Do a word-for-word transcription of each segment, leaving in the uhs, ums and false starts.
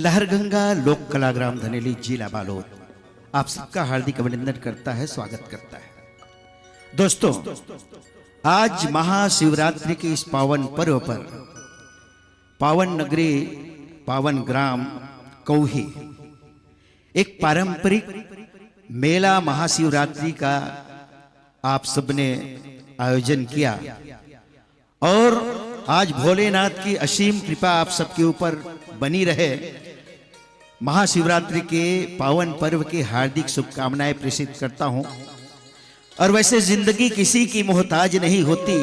लहरगंगा लोक कला ग्राम धनेली, जिला बालोद, आप सबका हार्दिक अभिनंदन करता है, स्वागत करता है। दोस्तों, आज महाशिवरात्रि के इस पावन पर्व पर पावन नगरी, पावन ग्राम कौही एक पारंपरिक मेला महाशिवरात्रि का आप सबने आयोजन किया और आज भोलेनाथ की असीम कृपा आप सबके ऊपर बनी रहे। महाशिवरात्रि के पावन पर्व की हार्दिक शुभकामनाएं प्रेषित करता हूं। और वैसे जिंदगी किसी की मोहताज नहीं होती,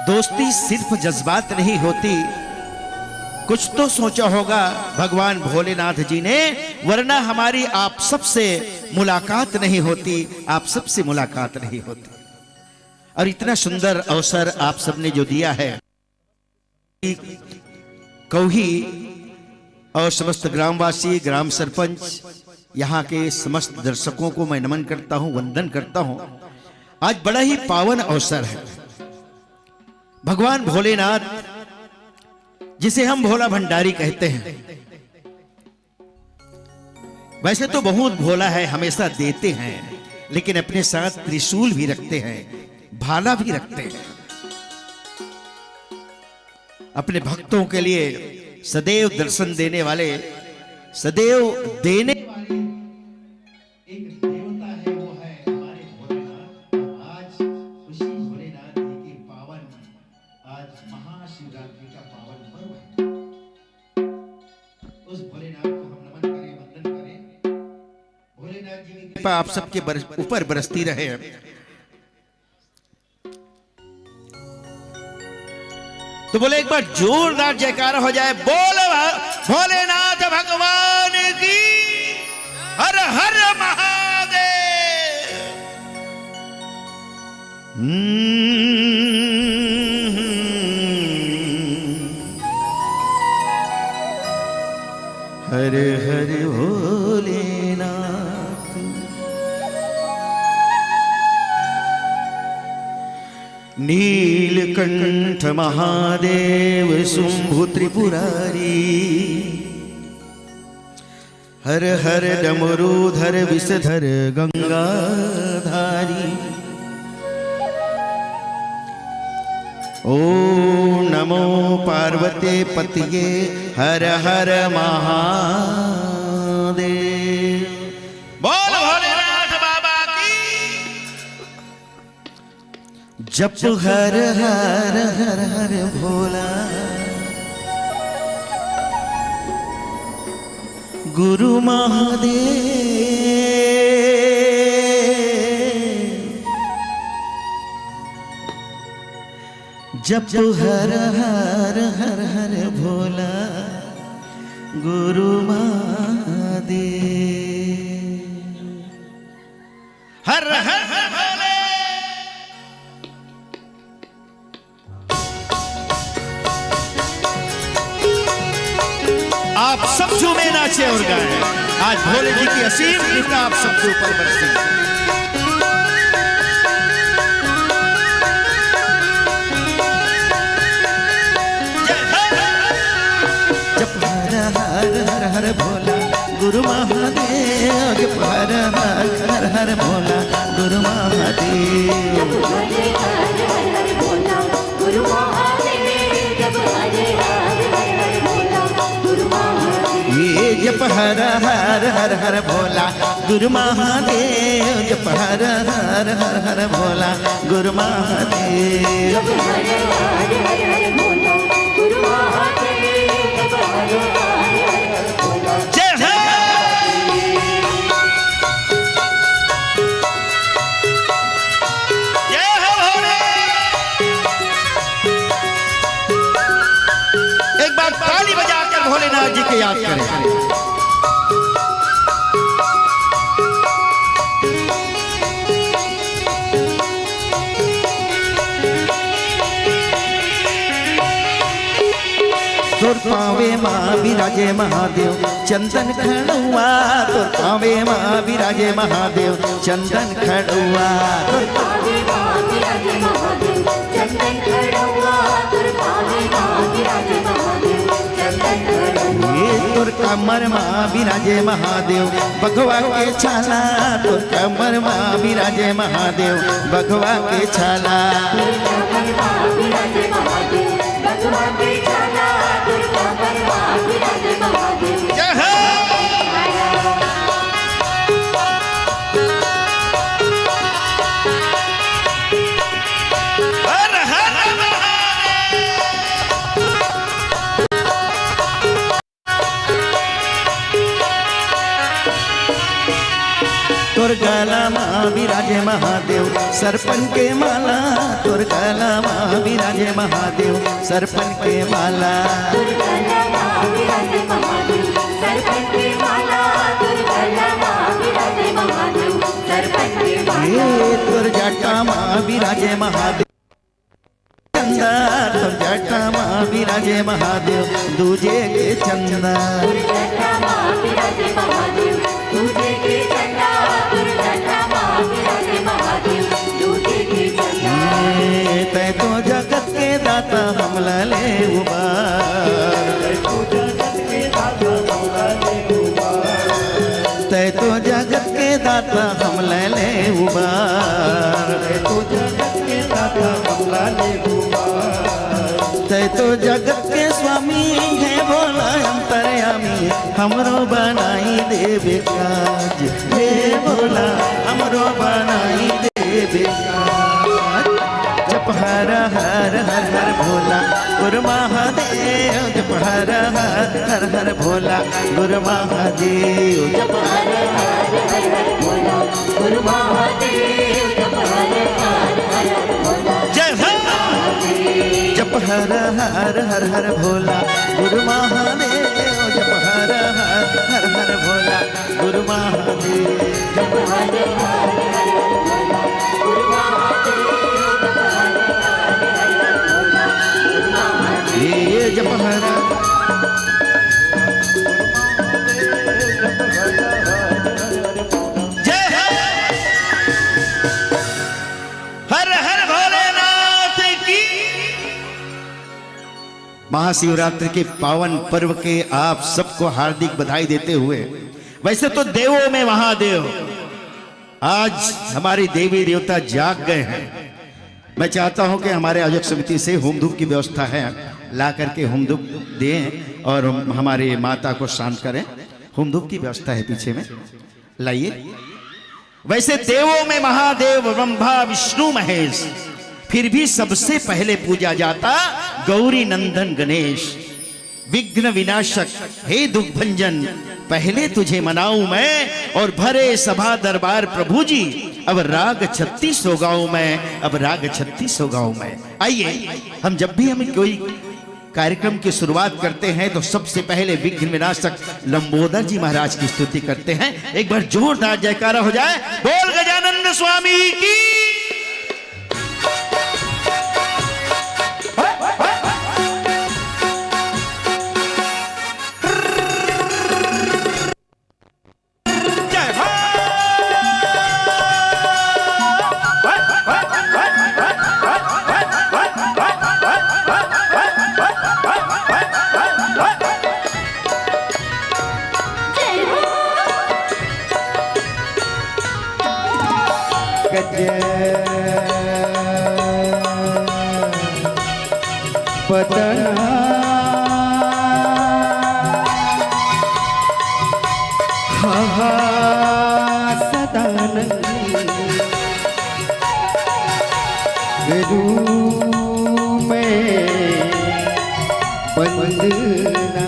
दोस्ती सिर्फ जज्बात नहीं होती। कुछ तो सोचा होगा भगवान भोलेनाथ जी ने, वरना हमारी आप सबसे मुलाकात नहीं होती, आप सबसे मुलाकात नहीं होती। और इतना सुंदर अवसर आप सबने जो दिया है, कौही और समस्त ग्रामवासी, ग्राम सरपंच, यहाँ के समस्त दर्शकों को मैं नमन करता हूँ, वंदन करता हूँ। आज बड़ा ही पावन अवसर है। भगवान भोलेनाथ, जिसे हम भोला भंडारी कहते हैं, वैसे तो बहुत भोला है, हमेशा देते हैं, लेकिन अपने साथ त्रिशूल भी रखते हैं, भाला भी रखते हैं। अपने भक्तों के लिए सदैव दर्शन देने वाले, सदैव देने वाले एक देवता है, वो है हमारे भोलेनाथ। और आज उसी भोलेनाथ जी के पावन, आज महाशिवरात्रि का पावन पर्व है। उस भोलेनाथ को हम नमन करें, वंदन करें। भोलेनाथ जी की कृपा आप सबके बर-, ऊपर बरसती रहे। तो बोले, एक बार जोरदार जयकारा हो जाए, बोल भा-, भोलेनाथ भगवान की, हर हर महादेव। हम्म। हर हर भोलेनाथ। नीलकंठ महादेव शंभु त्रिपुरारी। हर हर डमरूधर विषधर गंगाधारी। ओम नमो पार्वती पतिये हर हर महादेव। बोल भोलेनाथ बाबा की। जप हर हर हर हर भोला, गुरु महादेव। जप हर हर हर हर भोला, गुरु महादेव। हर हर भोले। आप सब झूमे, नाचे और गाएं। आज भोले जी की असीम कृपा आप सबके ऊपर बरसी। जप हर हर हर हर भोला गुरु महादेव, जप हर हर हर हर भोला गुरु महादेव। जप हर हर हर हर भोला गुरु महादेव, जप हर हर हर हर भोला गुरु महादेव। ये जप हर हर हर हर भोला गुरु महादेव, जप हर हर हर हर भोला गुरु महादेव। जय हो। जय हो भोले। एक बार ताली बजाकर भोलेनाथ जी के याद करें। तोर पावे मा विराजे महादेव चंदन खड़ुआ, तोर पावे मा विराजे महादेव चंदन खड़ुआ। तोर पावे मा विराजे महादेव चंदन खड़ुआ, तोर पावे मा विराजे महादेव चंदन खड़ुआ। ये तोर कमर मा बिराजे महादेव बघवा के छाला, तोर कमर मा बिराजे महादेव बघवा के छाला। जय हो। हर हर महादेव। तोर गला मा बिराजे महादेव, सरपन के माला। तोर गला मा बिराजे महादेव, सरपन के माला। ए, तोर जटा मा बिराजे महादेव, चंदा। तोर जटा मा बिराजे महादेव, दूजे के चंदा। ए, तै तो जगत के दाता, हमला ले उबार। तै तो जगत के दाता, हमला ले उबार। तै तो जगत के स्वामी हे भोला अंतर्यामी, हमरो बनाई देबे काज। हे भोला, हमरो बनाई देबे काज। जप हर हर हर हर भोला गुरु महादेव, जप हर हर हर हर भोला गुरु महादेव, जप हर हर हर हर भोला गुरु महादेव, जप हर हर हर हर भोला। जय हो। जप हर हर हर हर भोला गुरु महादेव, जप हर हर हर हर भोला गुरु महादेव। ये जप हर। जय हो। हर हर भोलेनाथ की। महाशिवरात्रि के पावन पर्व के आप सबको हार्दिक बधाई देते हुए, वैसे तो देवों में महादेव, आज हमारे देवी देवता जाग गए हैं। मैं चाहता हूं कि हमारे आयोजक समिति से होम धूप की व्यवस्था है, ला करके होम धूप दें और हमारे माता को शांत करें। होम धूप की व्यवस्था है पीछे में, लाइए। वैसे देवों में महादेव ब्रह्मा विष्णु महेश, फिर भी सबसे पहले पूजा जाता गौरी नंदन गणेश। विघ्न विनाशक, हे दुख भंजन, पहले तुझे मनाऊं मैं, और भरे सभा दरबार प्रभु जी, अब राग छत्तीसों गाऊं मैं, अब राग छत्तीसों गाऊं मैं। आइए, हम जब भी हम कोई कार्यक्रम की शुरुआत करते हैं तो सबसे पहले विघ्न विनाशक लंबोदर जी महाराज की स्तुति करते हैं। एक बार जोरदार जयकारा हो जाए, बोल गजानंद स्वामी की। गज पतना हा हा सदानंद गुरु में वंदना।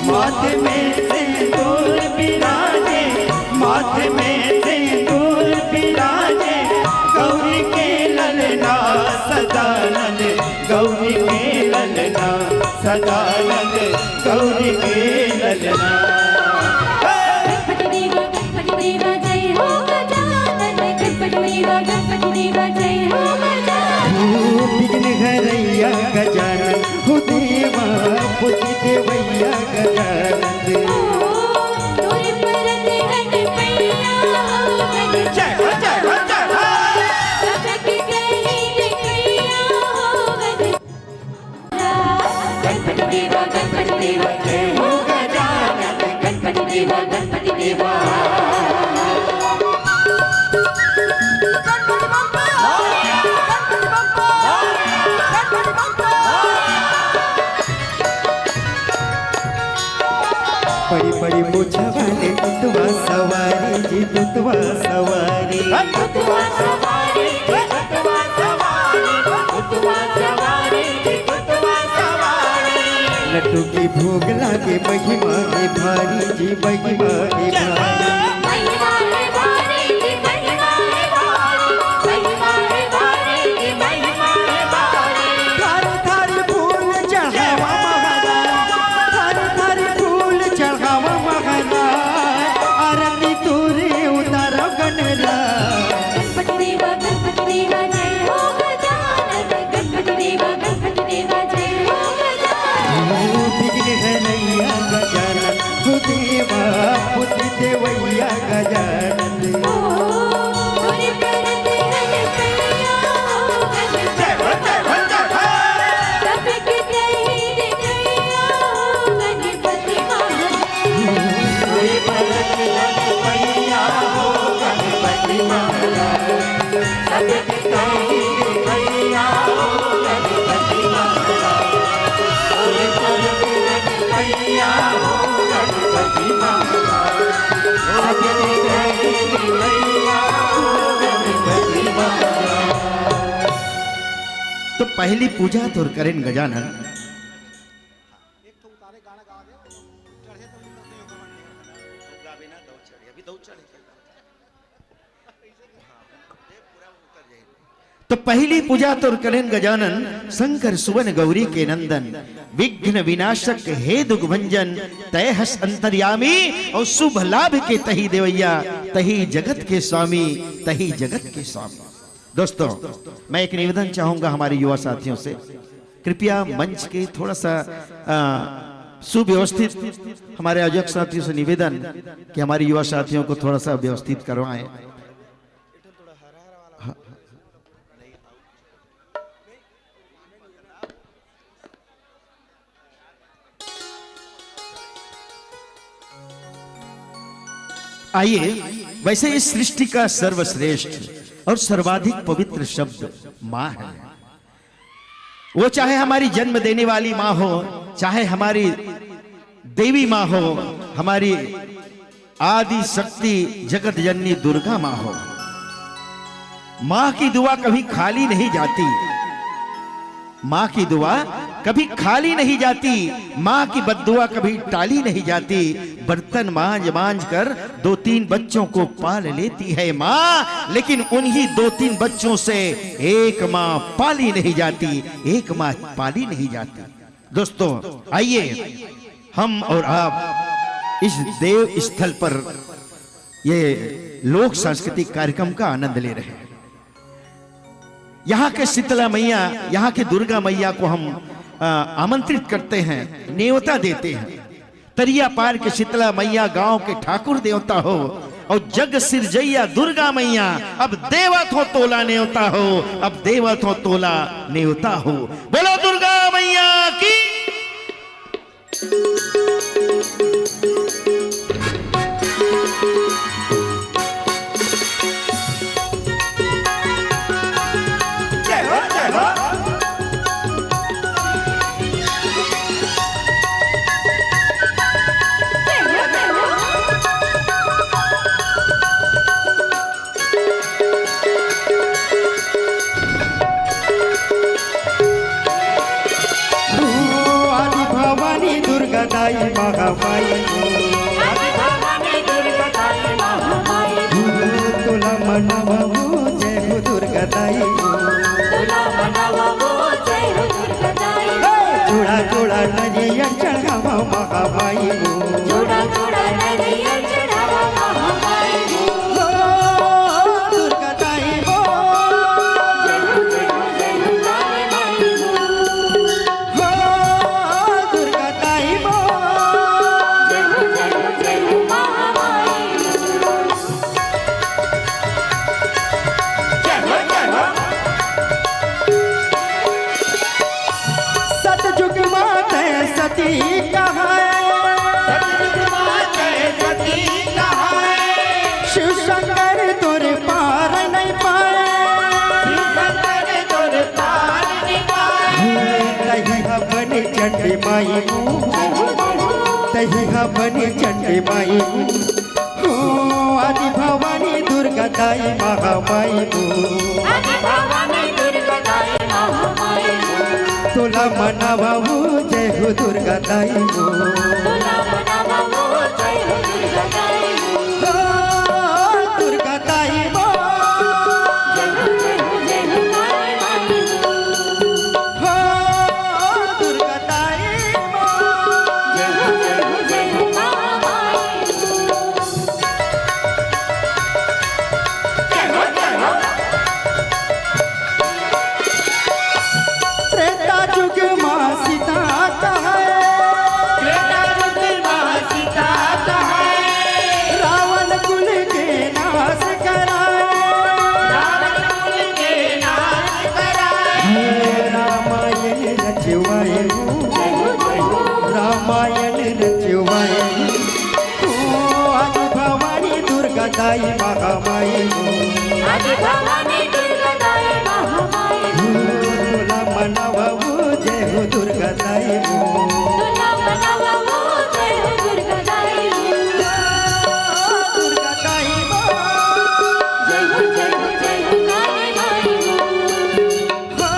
माथे में सिंदूर बिराजे, माथे में सिंदूर बिराजे, गौरी के ललना सदानंद, गौरी के ललना सदानंद, गौरी के ललना। गणपति देवा, गणपति देवा, जय हो गजानन। गणपति देवा, गणपति देवा, जय हो गजानन। हो विघ्न हरैया गजानन, हो देवा पूजित देवैया गजानन। ओ, तोरे परत हट पैया हो गजानन। जय हो, जय हो, जय हो। कथक कही रे पैया हो गजानन। गणपति देवा, गणपति देवा, बड़ी बड़ी पूछा वाले दुतवा सवारी जी, दुतवा सवारी। दुतवा सवारी जी, दुतवा सवारी, दुतवा सवारी जी, दुतवा सवारी। लड्डू की भोग लागे महिमा है भारी जी, महिमा है भारी। महिमा है भारी जी, महिमा है भारी, महिमा है भारी जी, महिमा है भारी। थारी थारी फूल चढ़ावा महाराज, थारी थारी फूल चढ़ावा महाराज, आरती तोरे उतारो गणराज। गणपति देवा, गणपति देवा, जय हो गजानन। गणपति देवा, गणपति देवा, जय हो गजानन। ओ विघ्न हरैया गजानन, ओ देवा बुद्धि देवैया गजानन। ओ, तोरे करत हन पैया हो गणपति। जय हो, जय हो, जय हो। सबके तही रे गैया हो गणपति महाराज। तोरे करत हन पैया हो गणपति महाराज। सबके तही रे गैया हो गणपति महाराज। तोरे करत हन पैया हो गणपति महाराज। सबके तही रे गैया हो गणपति महाराज। तो पहली पूजा तोर करेन गजानन। तो पहली पूजा तोर करेन गजानन, शंकर सुवन गौरी के नंदन, विघ्न विनाशक हे दुख भंजन, तय हस अंतर्यामी और शुभ लाभ के तही देवैया, तही जगत के स्वामी, तही जगत के स्वामी। दोस्तों, मैं एक निवेदन चाहूंगा हमारे युवा साथियों से, कृपया मंच के थोड़ा सा, अ, सुव्यवस्थित, हमारे आयोजक साथियों से निवेदन कि हमारे युवा साथियों को थोड़ा सा व्यवस्थित करवाएं। हाँ। आइए, वैसे इस सृष्टि का सर्वश्रेष्ठ और सर्वाधिक पवित्र शब्द माँ है। वो चाहे हमारी जन्म देने वाली माँ हो, चाहे हमारी देवी माँ हो, हमारी आदि शक्ति जगत जननी दुर्गा माँ हो, माँ की दुआ कभी खाली नहीं जाती। माँ की दुआ कभी खाली नहीं जाती, माँ की बद्दुआ कभी टाली नहीं जाती। बर्तन मांज मांज कर दो तीन बच्चों को पाल लेती है माँ, लेकिन उन्हीं दो तीन बच्चों से एक माँ पाली नहीं जाती, एक माँ पाली नहीं जाती। दोस्तों, आइए हम और आप इस देव स्थल पर ये लोक सांस्कृतिक कार्यक्रम का आनंद ले रहे हैं। यहाँ के शीतला मैया, यहाँ के दुर्गा मैया को हम, अ, आमंत्रित करते हैं, नेवता देते हैं। तरिया पार के शीतला मैया गांव के ठाकुर देवता हो और जग सिरजैया दुर्गा मैया अब देवत हो तोला नेवता हो, अब देवत हो तोला नेवता हो। बोलो दुर्गा मैया की। जय हो, जय हो। ओ आदि भवानी दुर्गा दाई महामाई हो। आदि भवानी दुर्गा दाई महामाई हो। ओ तोला मनावा हो जय हो दुर्गा दाई हो। तोला मनावा हो जय हो दुर्गा दाई हो। हे! जोड़ा जोड़ा नरियर चढ़ावा महामाई हो। जोड़ा जोड़ा नरियर चढ़ावा महामाई हो। ओ दुर्गा दाई हो। जय हो, जय हो, जय हो, काली माई हो। हो दुर्गा दाई हो। जय हो, जय हो, जय हो, महामाई हो। जय हो, जय हो। सतयुग माते सती कहाए। सतयुग माते सती कहाए। शिव शंकर तोरे पार नहीं पाए। शिव शंकर तोरे पार नहीं पाए। तही अपन चंडी माई मुँह। ही हा बनी चंडी माई हो, आदि भवानी दुर्गा दाई महामाई हो। आदि भवानी दुर्गा दाई महामाई हो। तोला मनावा हो, जय हो दुर्गा दाई हो। तोला मनावा हो, जय हो दुर्गा दाई हो। हो, दुर्गा दाई हो। जय हो, जय हो, जय हो काली माई हो। हो, दुर्गा दाई हो। जय हो, जय हो, जय हो महामाई हो। त्रेता जुग मा सीता कहाय। त्रेता जुग मा सीता कहाय। रावण कुल के नाश कराय। रावण कुल के नाश कराय। रामायण रचवाय हो। रामायण रचवाय हो। आदि भवानी दुर्गा दाई महामाई हो। आदि भवानी दुर्गा दाई महामाई हो। तोला मनावा हो, जय हो दुर्गा दाई हो। तोला मनावा हो, जय हो दुर्गा दाई हो। दुर्गा दाई हो। जय हो, जय हो, जय हो काली माई हो। हो,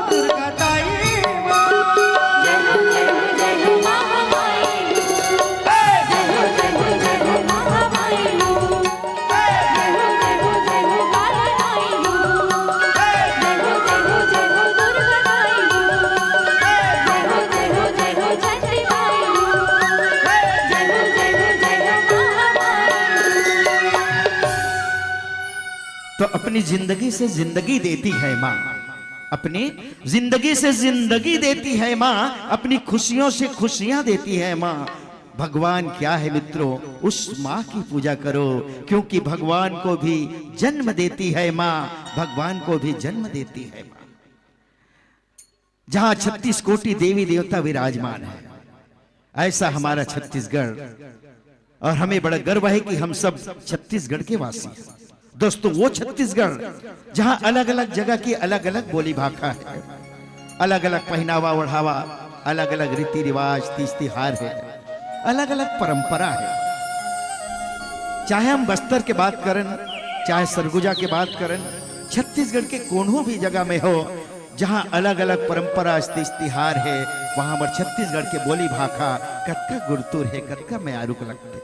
दुर्गा दाई हो। जय हो, जय हो, जय हो महामाई हो। जय हो, जय हो, जय हो महामाई हो। जय हो, जय हो, जय हो काली माई हो। जय हो, जय हो, जय हो दुर्गा दाई हो। जय हो, जय हो, जय हो चंडी माई हो। जय हो, जय हो, जय हो महामाई हो। तो अपनी जिंदगी से जिंदगी देती है माँ, अपनी जिंदगी से जिंदगी देती है माँ, अपनी खुशियों से खुशियां देती है माँ। भगवान क्या है मित्रों, उस माँ की पूजा करो, क्योंकि भगवान को भी जन्म देती है माँ, भगवान को भी जन्म देती है माँ। जहां छत्तीस कोटि देवी देवता विराजमान है, ऐसा हमारा छत्तीसगढ़। और हमें बड़ा गर्व है कि हम सब छत्तीसगढ़ के वासी हैं। दोस्तों, वो छत्तीसगढ़ जहां अलग-अलग जगह की अलग-अलग बोली भाखा है, अलग-अलग पहनावा ओढ़ावा, अलग-अलग रीति रिवाज, तीज तिहार है, अलग-अलग परंपरा है। चाहे हम बस्तर के बात करन, चाहे सरगुजा के बात करन, छत्तीसगढ़ के कोनो भी जगह में हो, जहां अलग-अलग परंपरा, तीज तिहार है, वहां हमर छत्तीसगढ़ के बोली भाखा कतका गुरतुर है, कतका मयारुक लगथे।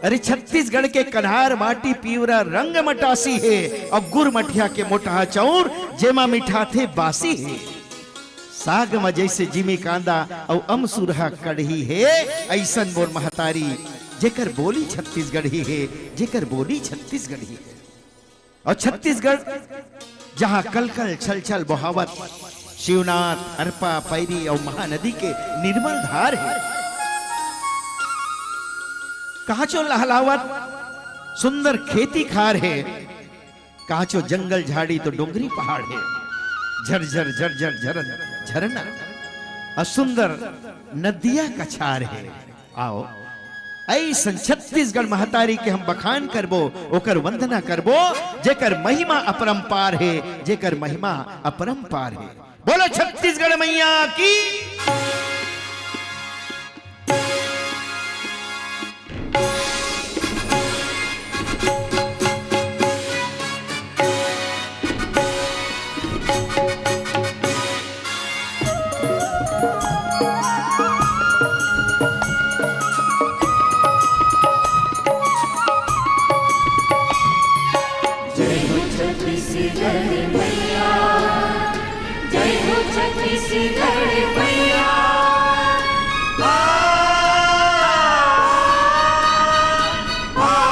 अरे, छत्तीसगढ़ के कन्हार माटी पीवरा रंग मटासी हे, अउ गुर मठिया के मोटहा चाउर, जेमा मिठाथे बासी हे। साग म जइसे जिमी कांदा अउ अमसुरहा कड़ही हे, अइसन मोर महतारी, जेकर बोली छत्तीसगढ़ी हे, जेकर बोली छत्तीसगढ़ी हे। अउ छत्तीसगढ़, जहां कलकल छलछल बोहावत शिवनाथ, अरपा, पैरी अउ महानदी के निर्मल धार हे। काचो लहलावत सुंदर खेती खार हे, काचो जंगल झाड़ी तो डोंगरी पहाड़ हे, झरझर झरझर झरन झरना अउ सुंदर नदिया कछार हे। आओ, अइसन छत्तीसगढ़ महतारी के हम बखान करबो, ओकर वंदना करबो, जेकर महिमा अपरंपार हे, जेकर महिमा अपरंपार हे। बोलो छत्तीसगढ़ मैया की। जय हो छत्तीसगढ़ मैया, जय हो छत्तीसगढ़ मैया। आ, आ, आ।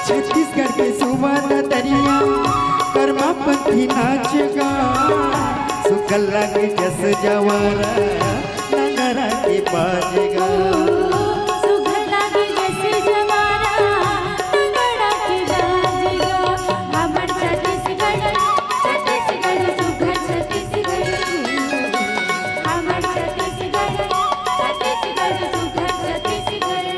छत्तीसगढ़ के सुवा ददरिया, कर्मा पंथी नाच गा, सुगल लागे जस जवारा, नगरा के बाज गा। सुगल लागे जस जवारा, नगरा के बाज गा। हमर छत्तीसगढ़, छत्तीसगढ़, सुघर छत्तीसगढ़। हमर छत्तीसगढ़, छत्तीसगढ़, सुघर छत्तीसगढ़।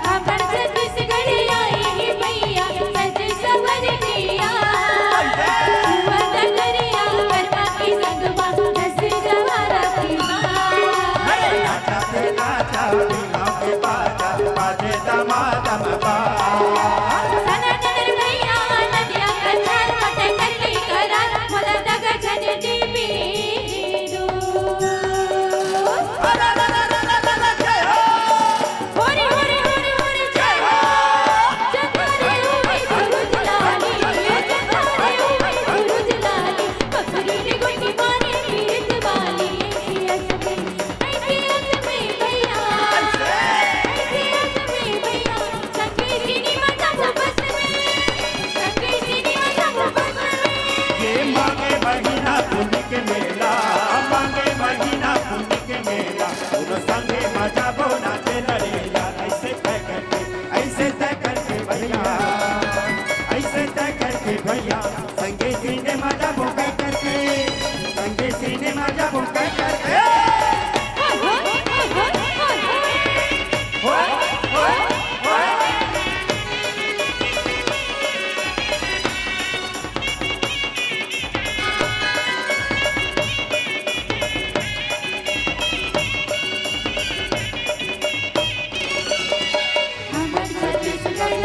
हमर छत्तीसगढ़ आए हे भैया, सज सवर के आ। सुवा ददरिया, कर्मा के संगवा, जस जवारा के बा। अरे नाचा रे नाचा, गाँव के बाजा, बाजे दमादम बा। सना नगर भैया, नदिया कछार, मटक के करार, मोला दगा झन देबे दो। ये माघे महीना पुन्नी के मेला, माघे महीना पुन्नी के मेला, उन संगे मजा बोना के नरेला। ऐसे तय करके, ऐसे तय करके भैया, ऐसे तय करके भैया, संगे सिनेमा जाबो कह करके, संगे सिनेमा जाबो कह करके। हमर छत्तीसगढ़,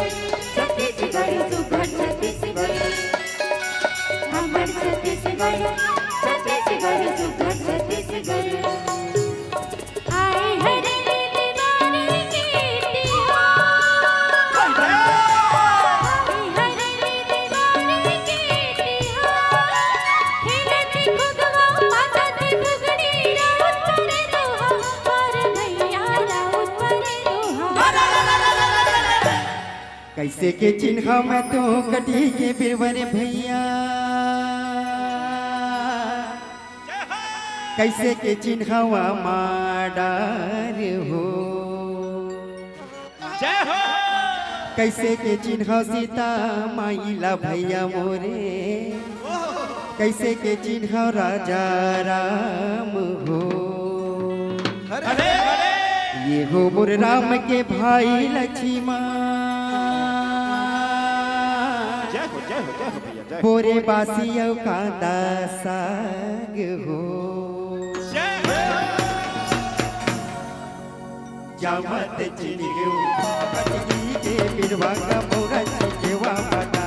छत्तीसगढ़, सुघर छत्तीसगढ़। हमर छत्तीसगढ़, छत्तीसगढ़, सुघर छत्तीसगढ़। आए हरे रे दीवार के तिहार। आए हरे रे दीवार के तिहार। खेलत खुदवा पातत फुगड़ी राउत पर दोहा। और भैया राउत पर दोहा। कैसे के चिन्हा मैं तो कटी के बिरवर भैया, कैसे के चिन्हवा माडर हो, जय हो। कैसे के चिन्हव सीता माई ला भैया मोरे, कैसे के चिन्हव राजा राम हो। अरे, अरे। ये हो मोर राम के भाई लक्ष्मण। जय हो, जय हो, जय हो भैया, जय हो। बोरे बासी अउ कांदा साग हो। जय हो। जामत चिनियो कटगी के बिरवा का मोरा चिकेवा बता।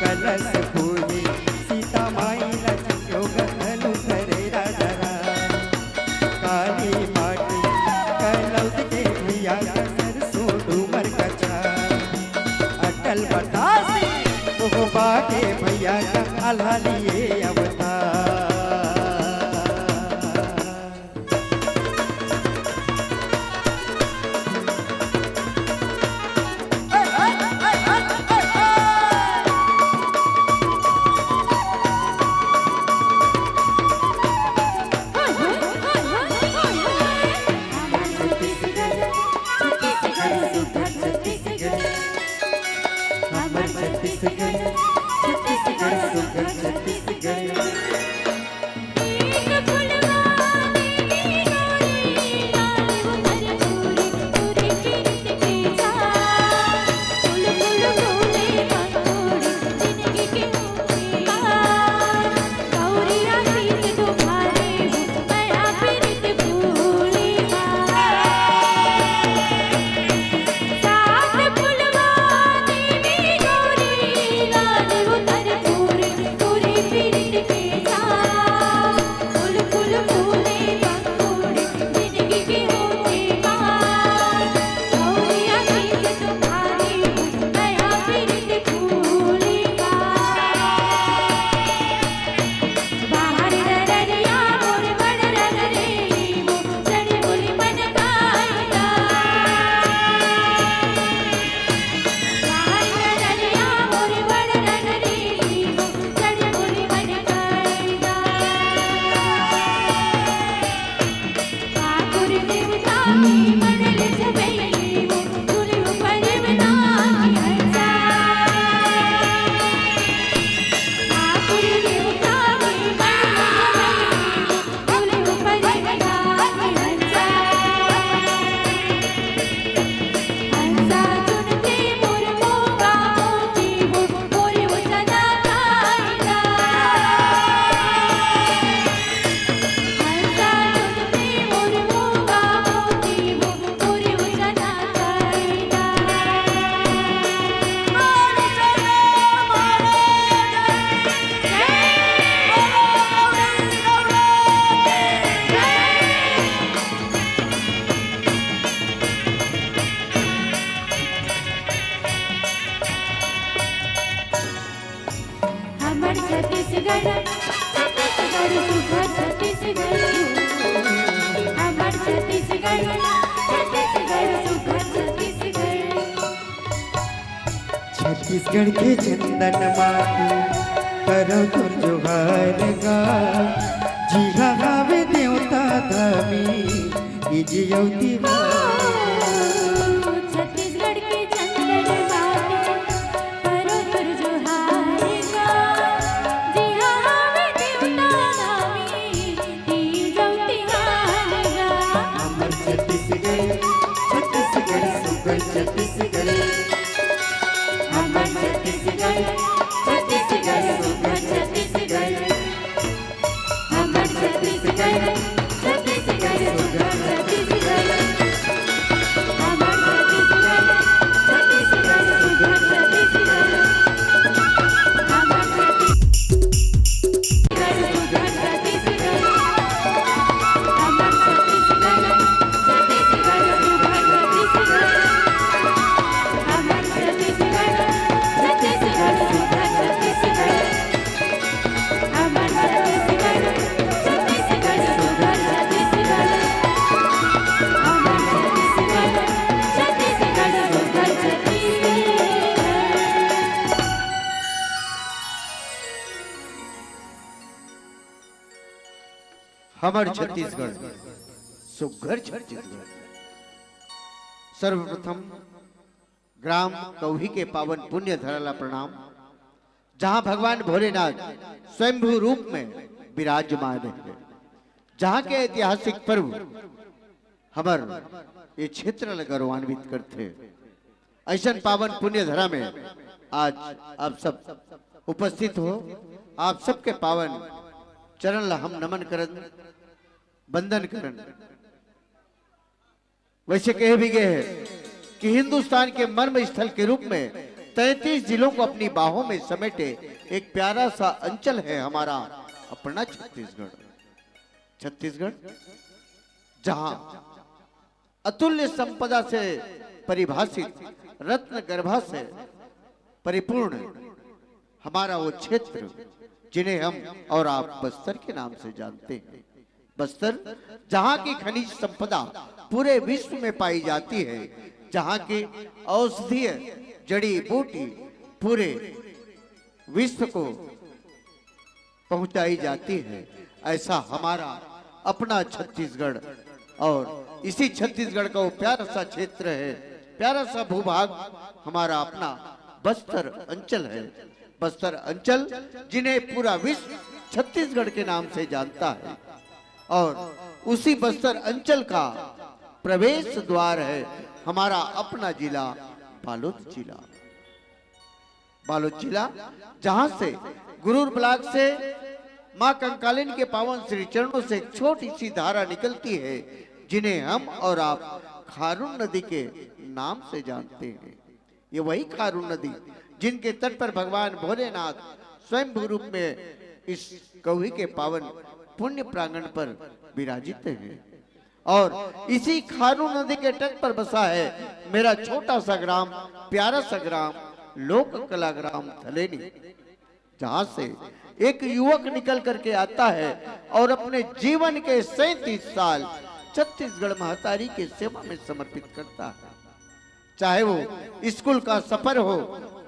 कलश फूली सीता माई ला चिकेवा गथनु करे राजा राम। काली माटी कलौद के भैया का सरसों डूमर कछा। अटल बतासी ओहो बाटे भैया का आल्हा लिए अवतार। सुघर छत्तीसगढ़। हमर छत्तीसगढ़, छत्तीसगढ़ सुघर छत्तीसगढ़, हमर छत्तीसगढ़, छत्तीसगढ़ सुघर छत्तीसगढ़। छत्तीसगढ़ के चंदन माटी, करो तोर जोहार गा, जिहा हावे देवता धामी, ई जियौती छत्तीसगढ़ के चंदन माटी, करो तोर जोहार गा, जिहा हावे देवता धामी, ई जौती हार गा। हमर छत्तीसगढ़, छत्तीसगढ़ सुघर छत्तीसगढ़। हमर छत्तीसगढ़, छत्तीसगढ़ सुघर छत्तीसगढ़। हमर छत्तीसगढ़, छत्तीसगढ़ सुघर छत्तीसगढ़। हमर छत्तीसगढ़, छत्तीसगढ़ सुघर छत्तीसगढ़। हमर छत्तीसगढ़ सुघर छत्तीसगढ़। हमर छत्तीसगढ़, छत्तीसगढ़ सुघर छत्तीसगढ़। हमर छत्तीसगढ़, छत्तीसगढ़ सुघर छत्तीसगढ़। हमर छत्तीसगढ़, छत्तीसगढ़ सुघर छत्तीसगढ़। हमर छत्तीसगढ़, छत्तीसगढ़ सुघर छत्तीसगढ़। हमर छत्तीसगढ़, सुघर छत्तीसगढ़। सर्वप्रथम ग्राम कौही के पावन पुण्य धरा ला प्रणाम, जहाँ भगवान भोलेनाथ स्वयंभू रूप में विराजमान है, जहाँ के ऐतिहासिक पर्व हमर ये क्षेत्र ला गौरवान्वित करथे। ऐसन पावन पुण्य धरा में आज आप सब उपस्थित हो, आप सबके पावन चरण ला हम नमन करन, वंदन करन। वैसे कहे भी गए हैं कि हिंदुस्तान के मर्म स्थल के रूप में तैंतीस जिलों को अपनी बाहों में समेटे एक प्यारा सा अंचल है हमारा अपना छत्तीसगढ़। छत्तीसगढ़, जहां अतुल्य संपदा से परिभाषित, रत्न गर्भा से परिपूर्ण हमारा वो क्षेत्र, जिन्हें हम और आप बस्तर के नाम से जानते हैं। बस्तर, जहाँ की खनिज संपदा पूरे विश्व में पाई जाती है, जहाँ की औषधीय जड़ी बूटी पूरे विश्व को पहुंचाई जाती है, ऐसा हमारा अपना छत्तीसगढ़। और इसी छत्तीसगढ़ का वो प्यारा सा क्षेत्र है, प्यारा सा भूभाग हमारा अपना बस्तर अंचल है, बस्तर अंचल, जिन्हें पूरा विश्व छत्तीसगढ़ के नाम से जानता है, और उसी बस्तर अंचल का प्रवेश द्वार है हमारा अपना जिला बालोद जिला। बालोद जिला, जहां से गुरूर ब्लॉक से मां कंकालिन के पावन श्री चरणों से एक छोटी सी धारा निकलती है, जिन्हें हम और आप खारून नदी के नाम से जानते हैं। ये वही खारून नदी, जिनके तट पर भगवान भोलेनाथ स्वयंभू रूप में इस कौही के पावन पुण्य प्रांगण पर विराजित हैं। और इसी खारून नदी के तट पर बसा है मेरा छोटा सा ग्राम, प्यारा सा ग्राम, लोक कला ग्राम थलेनी, जहां से एक युवक निकल करके आता है और अपने जीवन के सैंतीस साल छत्तीसगढ़ महतारी की सेवा में समर्पित करता है। चाहे वो स्कूल का सफर हो,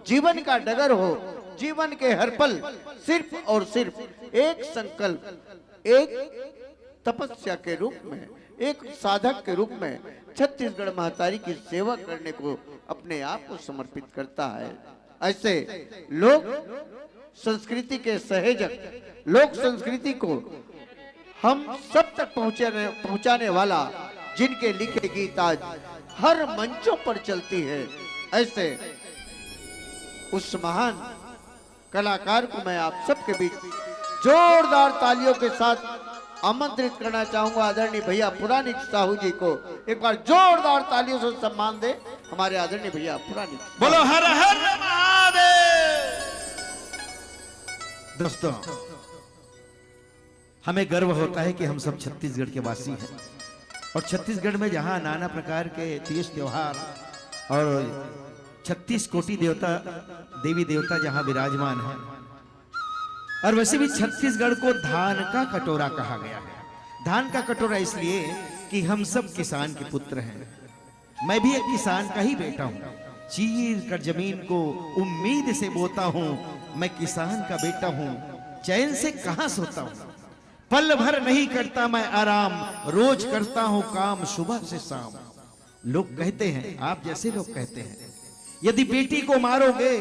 जीवन का डगर हो, जीवन के हर पल सिर्फ और सिर्फ एक संकल्प, एक तपस्या के रूप में, एक साधक के रूप में छत्तीसगढ़ महतारी की सेवा करने को, अपने आप को समर्पित करता है। ऐसे लोक संस्कृति के सहेजक, लोक संस्कृति को हम सब तक पहुंचाने पहुंचाने वाला, जिनके लिखे गीत आज हर मंचों पर चलती है, ऐसे उस महान कलाकार को मैं आप सबके बीच जोरदार तालियों के साथ आमंत्रित करना चाहूंगा, आदरणीय भैया पुराणिक साहू जी को। एक बार जोरदार तालियों से सम्मान दे हमारे आदरणीय भैया पुराणिक साहू। बोलो हर हर महादेव। दोस्तों, हमें गर्व होता है कि हम सब छत्तीसगढ़ के वासी हैं, और छत्तीसगढ़ में जहाँ नाना प्रकार के तीज त्यौहार और छत्तीस कोटि देवता, देवी देवता जहाँ विराजमान हैं, और वैसे भी छत्तीसगढ़ को धान का कटोरा कहा गया है। धान का कटोरा इसलिए कि हम सब किसान के पुत्र हैं। मैं भी एक किसान का ही बेटा हूँ। चीर कर जमीन को उम्मीद से बोता हूँ। मैं किसान का बेटा हूँ, चैन से कहाँ सोता हूँ। पल भर नहीं करता मैं आराम, रोज करता हूँ काम सुबह से शाम। लोग कहते हैं, आप जैसे लोग कहते हैं, यदि बेटी को मारोगे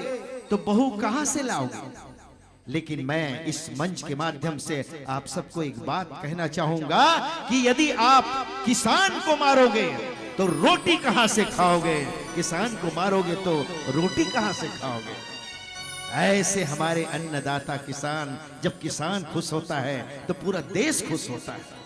तो बहू कहाँ से लाओगे? लेकिन मैं इस मंच के माध्यम से आप सबको एक बात कहना चाहूंगा कि यदि आप किसान को मारोगे तो रोटी कहां से खाओगे? किसान को मारोगे तो रोटी कहां से खाओगे? ऐसे हमारे अन्नदाता किसान, जब किसान खुश होता है तो पूरा देश खुश होता है।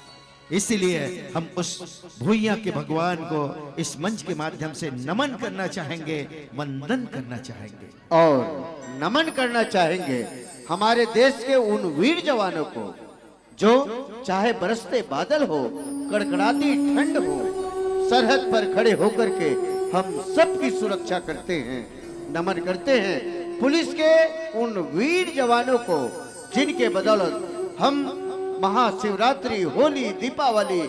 इसीलिए हम उस भुइयां के भगवान को इस मंच के माध्यम से नमन करना चाहेंगे, वंदन करना चाहेंगे। और नमन करना चाहेंगे हमारे देश के उन वीर जवानों को, जो चाहे बरसते बादल हो, कड़कड़ाती ठंड हो, सरहद पर खड़े होकर के हम सबकी सुरक्षा करते हैं। नमन करते हैं पुलिस के उन वीर जवानों को, जिनके बदौलत हम महाशिवरात्रि, होली, दीपावली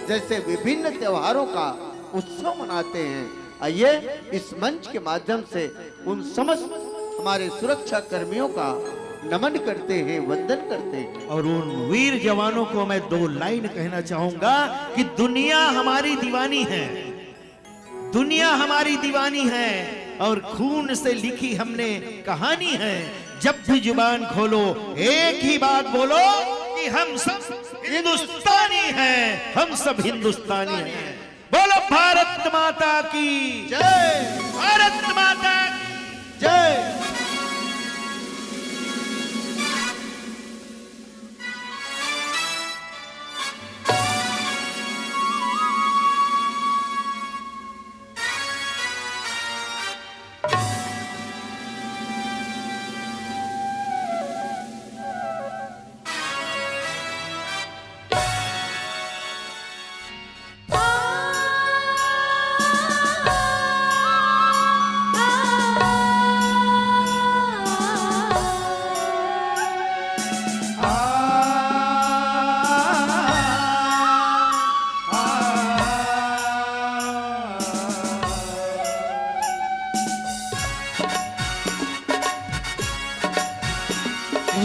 जैसे विभिन्न त्योहारों का उत्सव मनाते हैं। आइए, इस मंच के माध्यम से उन समस्त हमारे सुरक्षा कर्मियों का नमन करते हैं, वंदन करते हैं। और उन वीर जवानों को मैं दो लाइन कहना चाहूंगा कि दुनिया हमारी दीवानी है, दुनिया हमारी दीवानी है और खून से लिखी हमने कहानी है। जब भी जुबान खोलो, एक ही बात बोलो कि हम सब हिंदुस्तानी हैं, हम सब हिंदुस्तानी हैं। बोलो भारत माता की जय। भारत माता की जय।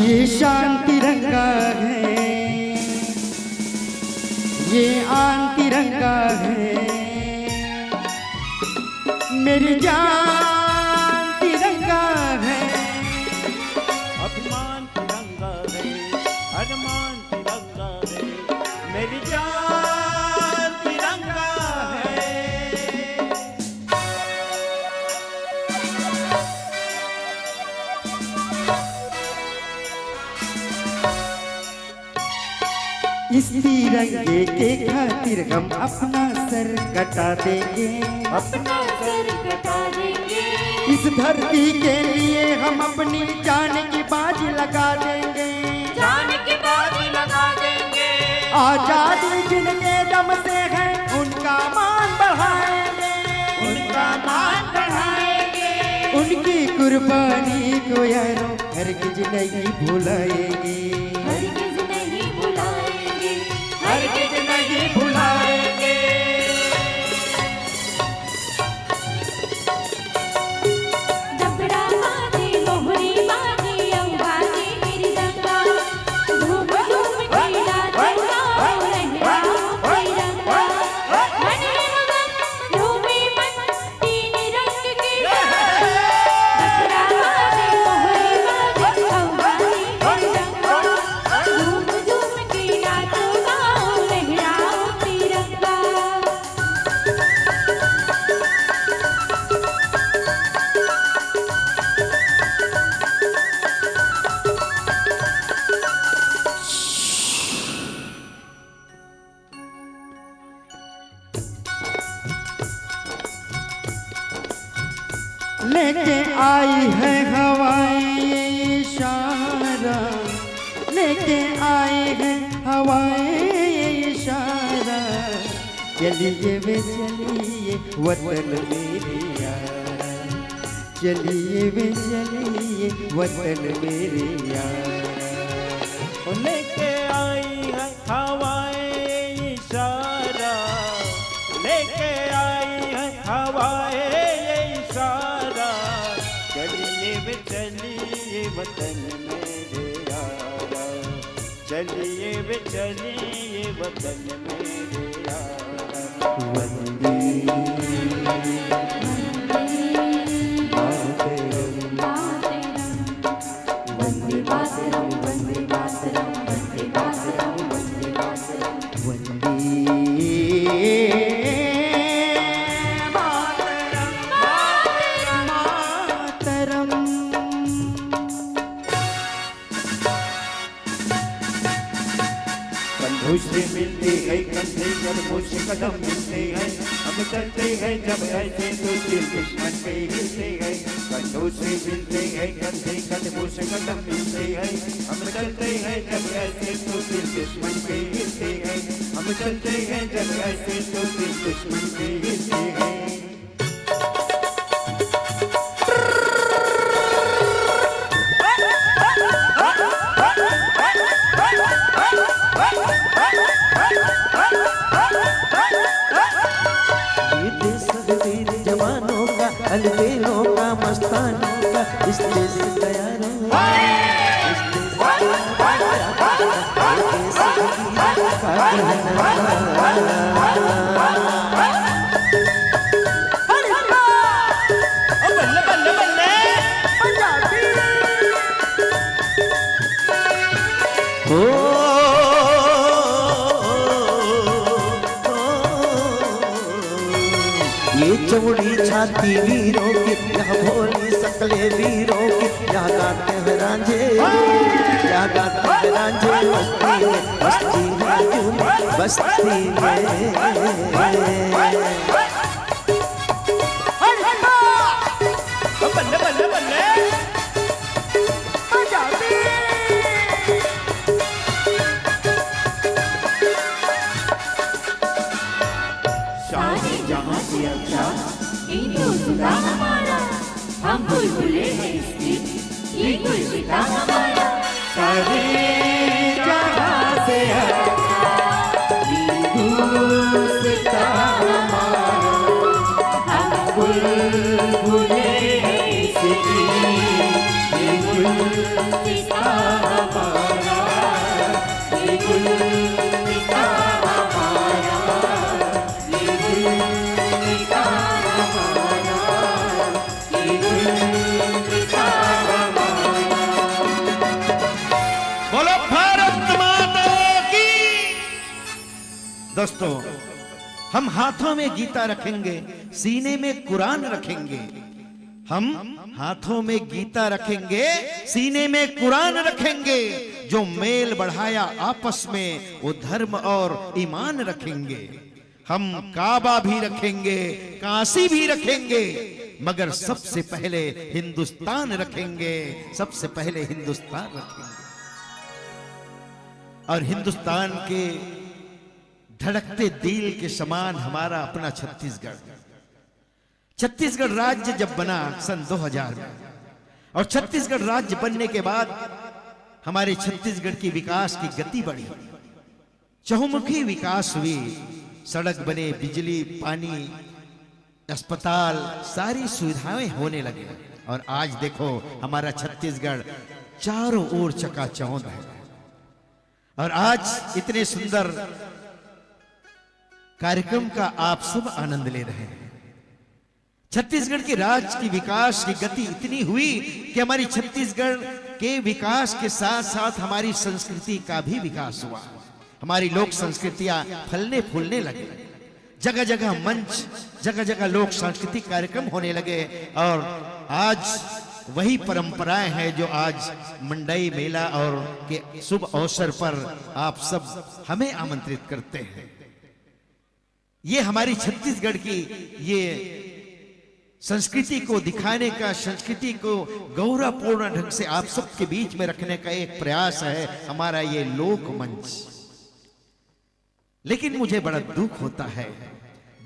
ये शान तिरंगा है, ये आन तिरंगा है, मेरी जान तिरंगा है, विचार तिरंगा है। इस तिरंगे के खातिर हम अपना सर कटा देंगे। अपना सर कटा देंगे। इस धरती के लिए हम अपनी जान की बाजी लगा देंगे। जान की बाजी लगा देंगे। आजादी जिनके दम से है, उनका मान बढ़ाएंगे। उनका मान बढ़ाएंगे। उनकी कुर्बानी को यारों, हरगिज नहीं भुलाएंगे। हरगिज नहीं भुलाएंगे। हरगिज नहीं भुलाएंगे। डबरा बाजे, मोहरी बाजे, अउ बाजे मेरी गंगा। झूम झूम के नाचो गाओ, लहराओ तिरंगा। मन एवं मन, झूमे मन, तीन रंग के डबरा बाजे, मोहरी बाजे, अउ बाजे मेरी गंगा। झूम झूम के नाचो गाओ, लहराओ तिरंगा। लेके आई है हवाएं ये इशारा, लेके आई है हवाएं ये इशारा। चलिए वे चलिए वतन मेरे यारा, चलिए वे चलिए वतन मेरे यारा। लेके आई है हवाएं इशारा, लेके आई है हवाएं ये इशारा। चलिए वे चलिए वतन मेरे यारा, चलिए वे चलिए वतन मेरे यारा। वंदे मातरम। वंदे मातरम, वंदे मातरम, वंदे मातरम, वंदे मातरम। वंदे मातरम, मातरम। कंधों से मिलते हैं कंधे, कदमों से कदम मिलते हैं। हम चलते हैं जब ऐसे तो दिल दुश्मन पे हिलते हैं। कंधों से मिलते हैं कंधे, कदमों से कदम मिलते हैं। हम चलते हैं जब ऐसे तो दिल दुश्मन पे हिलते हैं। हम चलते हैं जब ऐसे तो दिल दुश्मन पे हिलते हैं। ये देश वीर जवानों का, अलबेलों का, मस्तानों का, इस देश का यारों, इस देश का यारों, ये देश वीर का कहना। बल्ले, बल्ले, बल्ले। पंजाबी। ओ, ये चौड़ी छाती वीरों की, यह भोली शकलें वीरों की, यह गाते हैं रांझे, यह गाते हैं रांझे, मस्ती में, मस्ती है यूं बस्ती में। बल्ले, बल्ले, बल्ले। सारे जहां से अच्छा हिंदुस्तान हमारा, हम बुलबुले हैं इसकी, ये गुलसिता हमारा। सारे जहां से अच्छा हिंदुस्तान हमारा, हम बुलबुले हैं इसकी, ये गुलसिता हमारा, ये गुलसिता हमारा। बोलो भारत माता की। दोस्तों, हम हाथों में गीता रखेंगे, सीने में कुरान रखेंगे। हम हाथों में गीता रखेंगे, सीने में कुरान रखेंगे। जो मेल बढ़ाया आपस में, वो धर्म और ईमान रखेंगे। हम काबा भी रखेंगे, काशी भी रखेंगे, मगर सबसे पहले हिंदुस्तान रखेंगे, सबसे पहले हिंदुस्तान रखेंगे। और हिंदुस्तान के धड़कते दिल के समान हमारा अपना छत्तीसगढ़। छत्तीसगढ़ राज्य जब बना सन दो हज़ार में, और छत्तीसगढ़ राज्य बनने के बाद हमारे छत्तीसगढ़ की विकास की गति बढ़ी, चहुमुखी विकास हुई, सड़क बने, बिजली, पानी, अस्पताल, सारी सुविधाएं होने लगे। और आज देखो, हमारा छत्तीसगढ़ चारों ओर चकाचौंध है। और आज इतने सुंदर कार्यक्रम का आप सब आनंद ले रहे हैं। छत्तीसगढ़ के राज्य की विकास की गति इतनी हुई कि हमारी छत्तीसगढ़ के विकास के साथ साथ हमारी संस्कृति का भी विकास हुआ। हमारी लोक संस्कृतियां फलने फूलने लगी। जगह जगह मंच, जगह जगह लोक सांस्कृतिक कार्यक्रम होने लगे। और आज वही परंपराएं हैं जो आज मंडई मेला और के शुभ अवसर पर आप सब हमें आमंत्रित करते हैं। ये हमारी छत्तीसगढ़ की ये संस्कृति को दिखाने का, संस्कृति को गौरवपूर्ण ढंग से आप सबके बीच में रखने का एक प्रयास है हमारा ये लोक मंच। लेकिन मुझे बड़ा दुख होता है,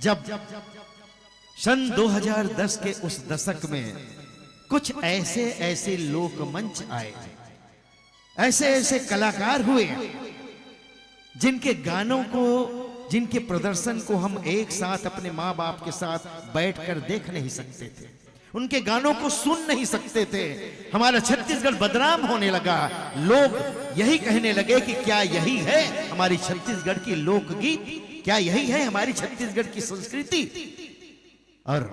जब सन दो हज़ार दस के उस दशक में कुछ ऐसे ऐसे लोक मंच आए, ऐसे ऐसे कलाकार हुए, जिनके गानों को, जिनके प्रदर्शन को हम एक साथ अपने माँ बाप के साथ बैठकर देख नहीं सकते थे, उनके गानों को सुन नहीं सकते थे। हमारा छत्तीसगढ़ बदनाम होने लगा। लोग यही कहने लगे कि क्या यही है हमारी छत्तीसगढ़ की लोकगीत, क्या यही है हमारी छत्तीसगढ़ की संस्कृति? और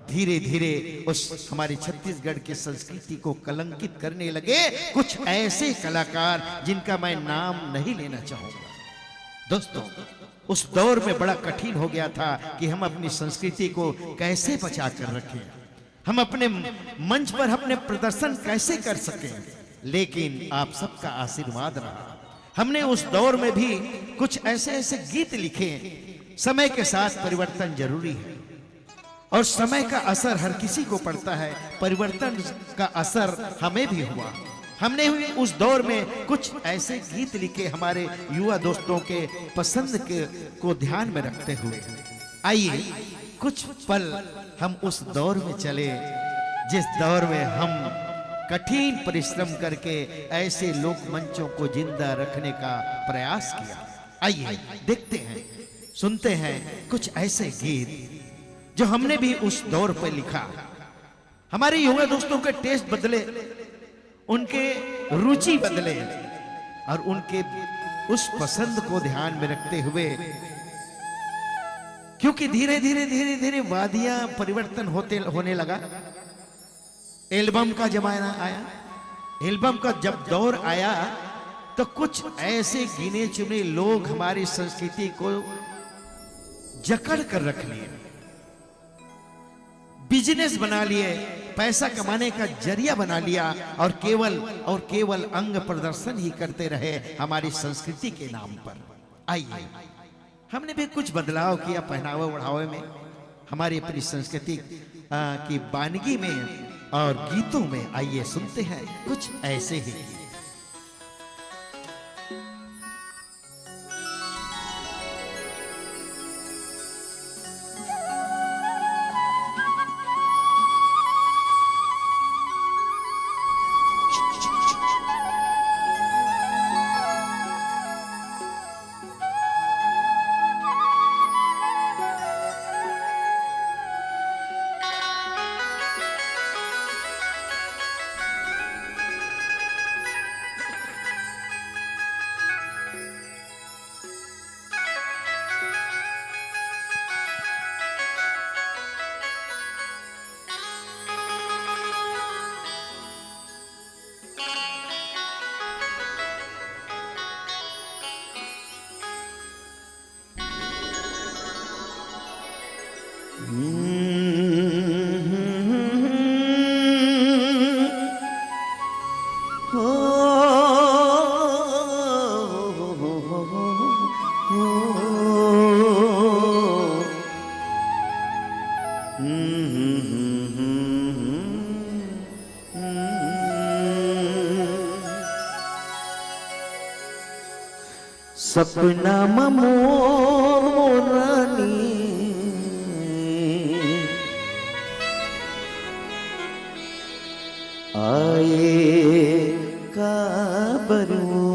धीरे धीरे उस हमारी छत्तीसगढ़ की संस्कृति को कलंकित करने लगे कुछ ऐसे कलाकार, जिनका मैं नाम नहीं लेना चाहूंगा। दोस्तों, उस दौर में बड़ा कठिन हो गया था कि हम अपनी संस्कृति को कैसे बचा कर रखें, हम अपने मंच पर अपने प्रदर्शन कैसे कर सकें। लेकिन आप सबका आशीर्वाद रहा। हमने उस दौर में भी कुछ ऐसे ऐसे गीत लिखे। समय के साथ परिवर्तन जरूरी है, और समय का असर हर किसी को पड़ता है। परिवर्तन का असर हमें भी हुआ। हमने भी उस दौर में कुछ ऐसे गीत लिखे, हमारे युवा दोस्तों के पसंद के, को ध्यान में रखते हुए। आइए, कुछ पल हम उस दौर में चले, जिस दौर में हम कठिन परिश्रम करके ऐसे लोक मंचों को जिंदा रखने का प्रयास किया। आइए, देखते हैं, सुनते हैं कुछ ऐसे गीत जो हमने भी उस दौर पर लिखा। हमारे युवा दोस्तों के टेस्ट बदले, उनके रुचि बदले, और उनके उस पसंद को ध्यान में रखते हुए, क्योंकि धीरे धीरे धीरे धीरे वादियां परिवर्तन होते होने लगा। एल्बम का जमाना आया। एल्बम का जब दौर आया, तो कुछ ऐसे गिने चुने लोग हमारी संस्कृति को जकड़ कर रख लिए, बिजनेस बना लिए, पैसा कमाने का जरिया बना लिया, और केवल और केवल अंग प्रदर्शन ही करते रहे हमारी संस्कृति के नाम पर। आइए, हमने भी कुछ बदलाव किया पहनावे ओढ़ावे में, हमारी अपनी संस्कृति, आ, की बानगी में और गीतों में। आइए, सुनते हैं कुछ ऐसे ही गीत। सपना म मोर, मोर रानी आए काबर वो।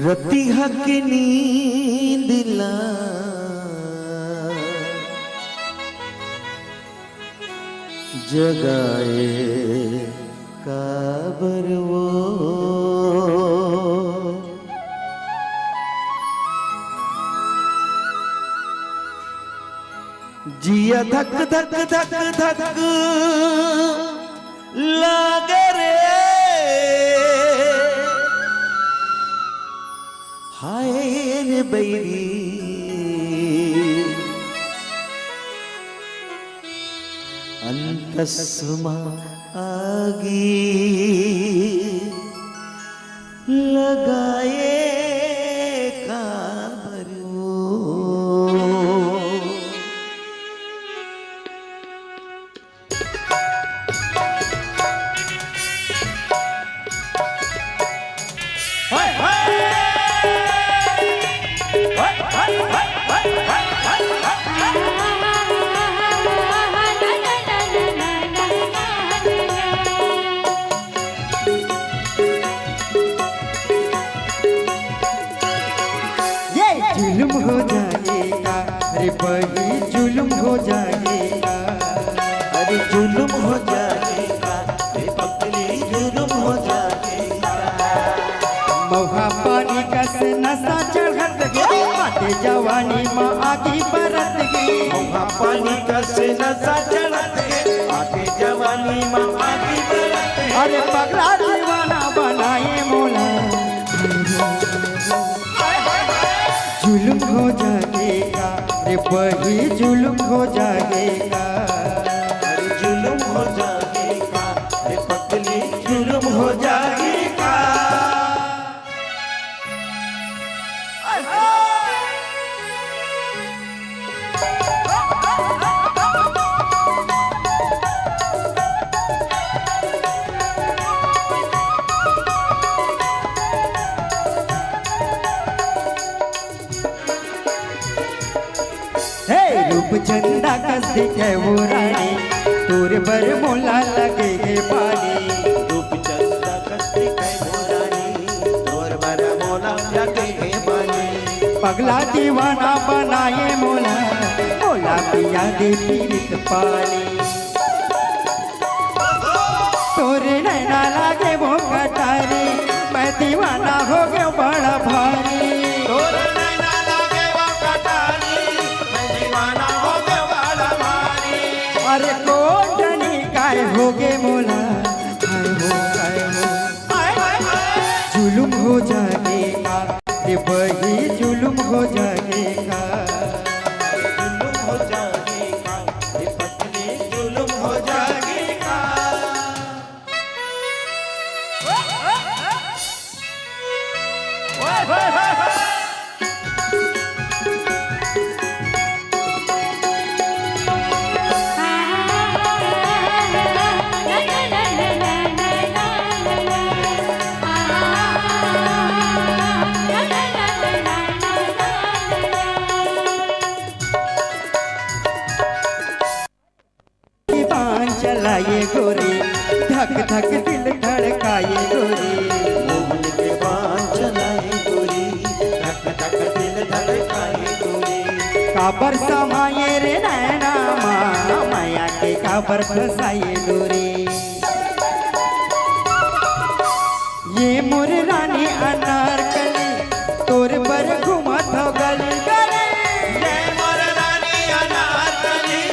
रतिहा के नींद ला जगाए काबर वो। जिया धक धक धक धक लागे रे, हाय रे बैरी, अंतस म आगी लगाए काबर वो। ये जुलुम हो जाएगा रे बही, जुलुम हो जाएगा। अरे जुलुम हो जाएगा रे पगली, जुलुम हो जाएगा। मउहा पानी कस नसा चढ़त गे, बाटे जवानी म आगी बरत गे। मउहा पानी कस नसा चढ़त गे, बाटे जवानी म आगी बरत गे। अरे पगला दीवाना बनाए मोला। जुलुम हो जाएगा रे बही, जुलुम हो जाएगा। अरे जुलुम हो जाएगा रे पगली, जुलुम हो जाएगा। हे रूप चंदा कस दिखे वो रानी, तोर बर मोला लगे हे पानी। रूप चंदा कस दिखे वो रानी, तोर बर मोला लगे हे पानी। पगला दीवाना बनाए मोला, मोला पिया दे पीरित पानी। तोरे नैना लागे वो कटारी, मैं दीवाना हो गयो बड़ा भारी। तोरे नैना लागे वो कटारी, मैं दीवाना हो गयो बड़ा भारी। अरे कोटनी काय होगे मोला, हाय हो, हाय हो। हाय, हाय, हाय। जुलुम हो जाएगा, ये बही जुलुम हो जाएगा। जुलुम हो जाएगा, ये पगली जुलुम हो जाएगा। बाण चलाए गोरी, धक धक दिल धड़काए गोरी। मोहन के बाण चलाए गोरी, धक धक दिल धड़काए गोरी। काबर समाए रे नैना मा, मया के काबर फसाए गोरी। ये मोर रानी अनारकली, तोर बर घूमत हो गली गली। ये मोर रानी अनारकली,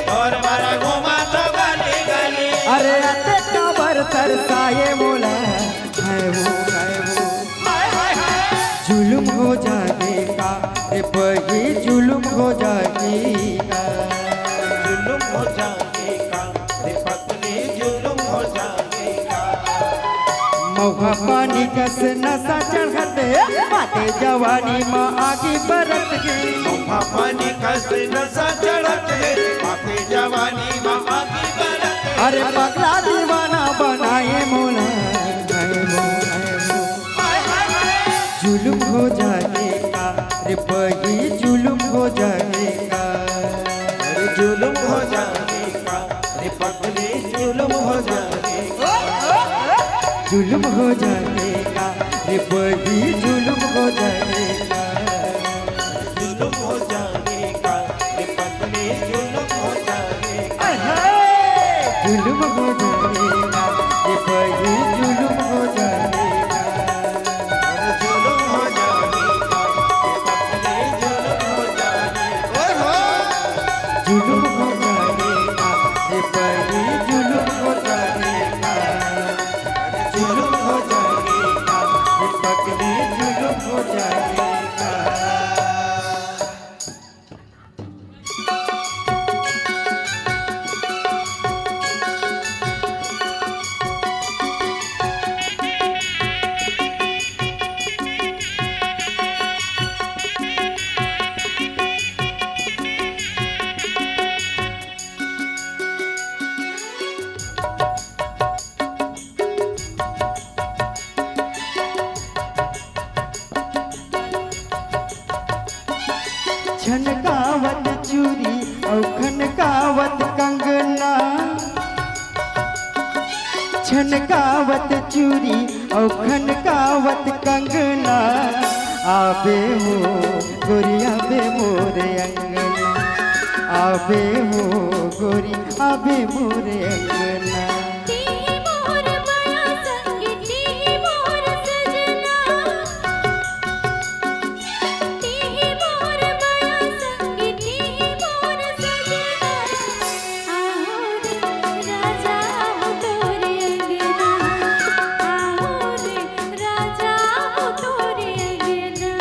तोर बर घूमत हो गली गली। अरे अते काबर तरसाए मोला, हाय वो, हाय वो। हाय, हाय, हाय। जुलुम हो मउहा पानी कस नसा चढ़त हे, माते जवानी म आगी बरत हे। मउहा पानी कस नसा चढ़त हे, माते जवानी म आगी बरत हे। अरे पगला दीवाना बनाए मोला, हाय मो, हाय मो। जुलुम हो जाही का रे बही, जुलुम हो जाही का। अरे जुलुम हो जाही का रे पगली, जुलुम हो जाही का। जुलुम हो जाही का रे बही, जुलुम हो जाही का। जुलुम हो जाही का रे पगली, जुलुम हो जाही का। जुलुम हो जाही का रे बही, जुलुम हो जाही का। जुलुम हो जाही का, पगली जुलुम हो जाही। ओए हो। जुलुम हो जाही का, रे बही जुलुम हो जाही का। जुलुम हो जाही का, रे पगली जुलुम हो जाही का। छनकावत चूरी अउ खनकावत कंगना, छनकावत चूरी अउ खनकावत कंगना। आबे हो गोरी, आबे मोरे अंगना, आबे हो गोरी, आबे मोरे अंगना। तेही मोर माया संग, तेही मोर सजना। तेही मोर माया संग, तेही मोर सजना। आहो रे राजा हो तोरे अंगना। आहो रे राजा हो तोरे अंगना।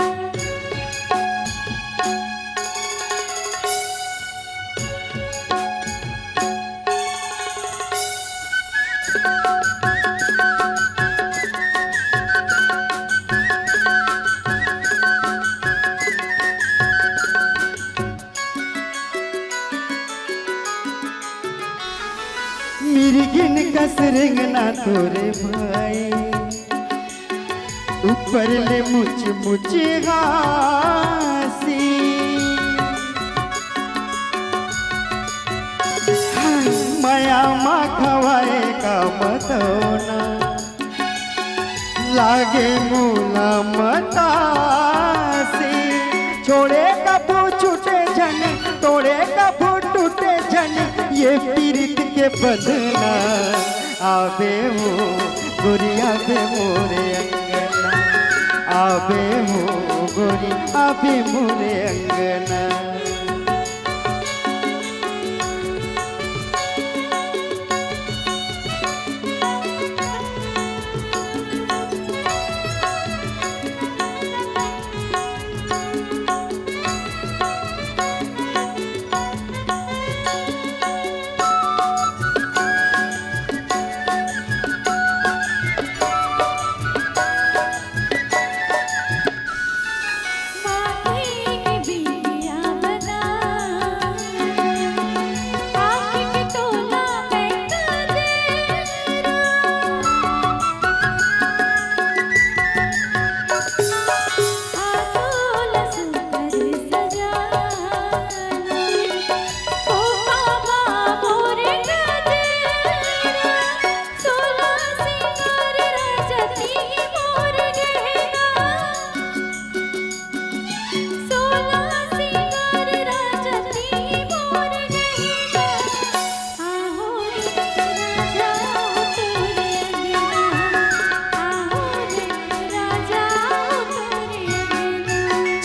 मिर्गिन कस रेंगना तोरे भाई, ऊपर ले मुच मुच हासी। मया मा खवाए का मतोना, लागे मोला मतासी। छोड़े कभू छूटे झन, तोड़े कभू टूटे झन, ये पीरित के बंधना। आबे हो गोरी, आबे मोरे अंगना, आबे हो गोरी, आबे मोरे अंगना।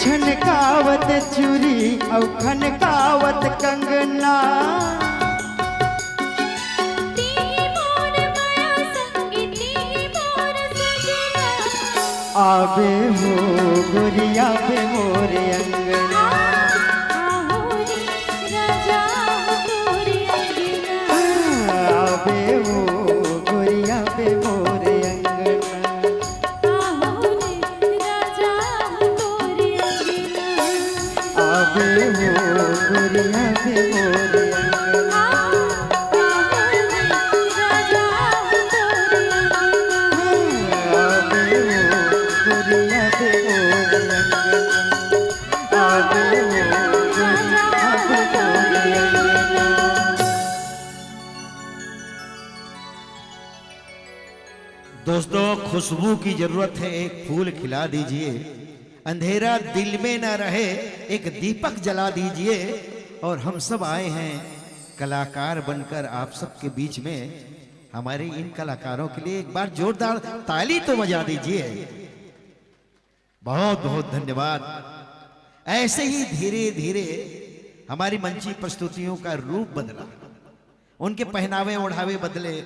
छनकावत चूरी अउ खनकावत कंगना। आबे हो गोरी, आबे मोरे अंगना। आबे हो गोरी, आबे मोरे अंगना। दोस्तों, खुशबू की जरूरत है, एक फूल खिला दीजिए। अंधेरा दिल में ना रहे, एक दीपक जला दीजिए। और हम सब आए हैं कलाकार बनकर आप सबके बीच में। हमारे इन कलाकारों के लिए एक बार जोरदार ताली तो बजा दीजिए। बहुत बहुत धन्यवाद। ऐसे ही धीरे धीरे हमारी मंची प्रस्तुतियों का रूप बदला, उनके पहनावे ओढ़ावे बदले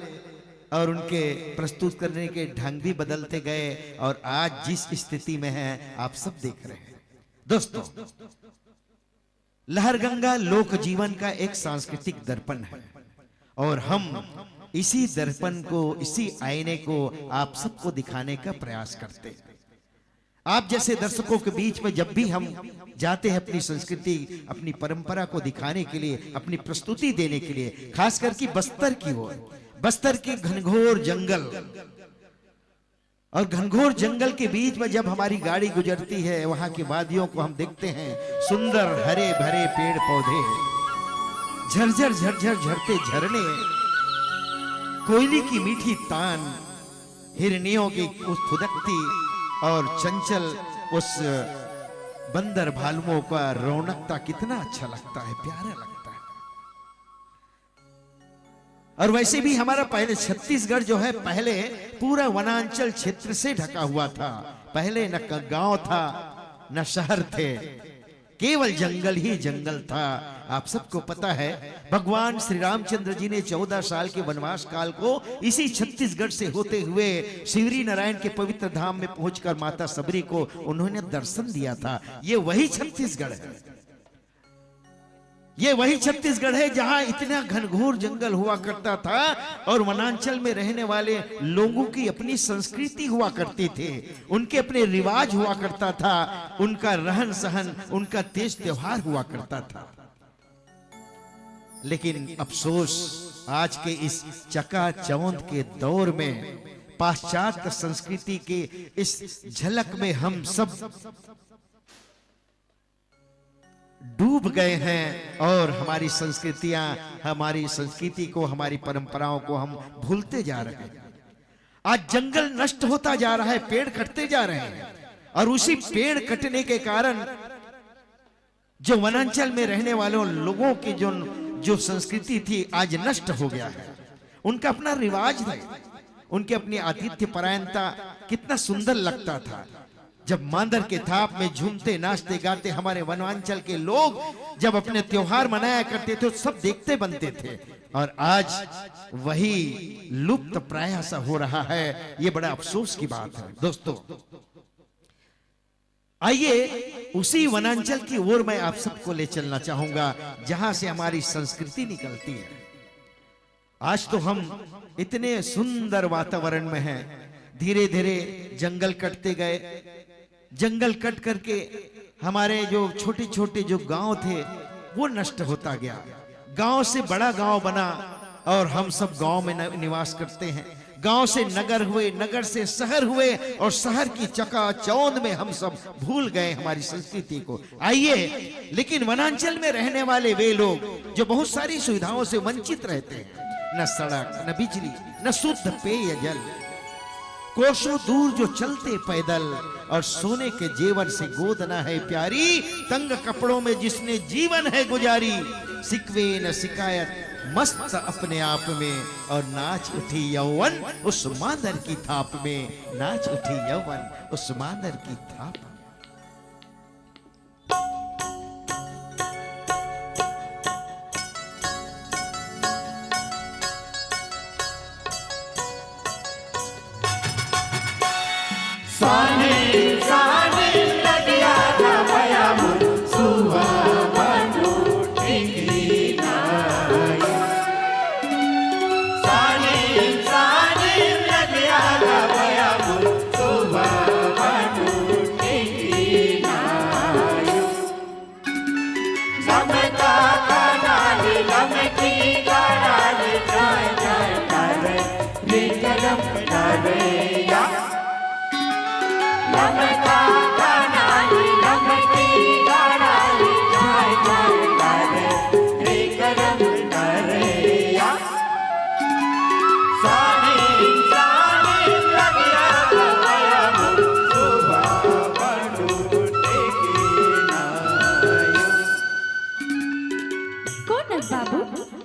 और उनके प्रस्तुत करने के ढंग भी बदलते गए और आज जिस स्थिति में हैं, आप सब देख रहे हैं। दोस्तों, लहरगंगा लोक जीवन का एक सांस्कृतिक दर्पण है और हम इसी दर्पण को, इसी आईने को आप सबको दिखाने का प्रयास करते हैं। आप जैसे दर्शकों के बीच में जब भी हम जाते हैं अपनी संस्कृति, अपनी परंपरा को दिखाने के लिए, अपनी प्रस्तुति देने के लिए, खास करके बस्तर की ओर, बस्तर के घनघोर जंगल, और घनघोर जंगल के बीच में जब हमारी गाड़ी गुजरती है, वहां की वादियों को हम देखते हैं, सुंदर हरे भरे पेड़ पौधे, झरझर झरझर झरते झरने, कोयली की मीठी तान, हिरनियों की उस फुदकती और चंचल उस बंदर भालुओं का रौनकता, कितना अच्छा लगता है, प्यारा लगता है। और वैसे भी हमारा पहले छत्तीसगढ़ जो है, पहले पूरा वनांचल क्षेत्र से ढका हुआ था। पहले न क-, गांव था, न शहर थे, केवल जंगल ही जंगल था। आप सबको पता है, भगवान श्री रामचंद्र जी ने चौदह साल के वनवास काल को इसी छत्तीसगढ़ से होते हुए शिवरी नारायण के पवित्र धाम में पहुंचकर माता शबरी को उन्होंने दर्शन दिया था। ये वही छत्तीसगढ़ है। ये वही छत्तीसगढ़ है जहां इतना घनघोर जंगल हुआ करता था और वनांचल में रहने वाले लोगों की अपनी संस्कृति हुआ करती थी, उनके अपने रिवाज हुआ करता था, उनका रहन सहन, उनका तीज त्योहार हुआ करता था। लेकिन अफसोस, आज के इस चकाचौंध के दौर में पाश्चात्य संस्कृति के इस झलक में हम सब डूब गए हैं और हमारी संस्कृतियां, हमारी संस्कृति को, हमारी परंपराओं को हम भूलते जा रहे हैं। आज जंगल नष्ट होता जा रहा है, पेड़ कटते जा रहे हैं और उसी पेड़ कटने के कारण जो वनांचल में रहने वालों लोगों की जो, जो संस्कृति थी, आज नष्ट हो गया है। उनका अपना रिवाज है, उनकी अपनी आतिथ्य परायणता, कितना सुंदर लगता था। जब मांदर के थाप में झूमते, नाचते, गाते हमारे वनांचल के लोग जब अपने त्योहार मनाया करते थे, तो सब देखते बनते थे, और आज वही लुप्त प्राय सा हो रहा है। ये बड़ा अफसोस की बात है दोस्तों। आइए, उसी वनांचल की ओर मैं आप सबको ले चलना चाहूंगा, जहां से हमारी संस्कृति निकलती है। आज तो हम इतने सुंदर वातावरण में हैं, धीरे धीरे जंगल कटते गए, जंगल कट करके हमारे जो छोटे छोटे जो गांव थे, वो नष्ट होता गया। गांव से बड़ा गांव बना और हम सब गांव में न-, निवास करते हैं। गांव से नगर हुए, नगर से शहर हुए और शहर की चकाचौंध में हम सब भूल गए हमारी संस्कृति को। आइए, लेकिन वनांचल में रहने वाले वे लोग जो बहुत सारी सुविधाओं से वंचित रहते हैं, न सड़क, न बिजली, न शुद्ध पेयजल, कोसों दूर जो चलते पैदल और सोने के जेवर से गोदना है प्यारी, तंग कपड़ों में जिसने जीवन है गुजारी, सिकवे न शिकायत मस्त अपने आप में, और नाच उठी यौवन उस मांदर की थाप में, नाच उठी यौवन उस मांदर की थाप में। कोन अस बाबू,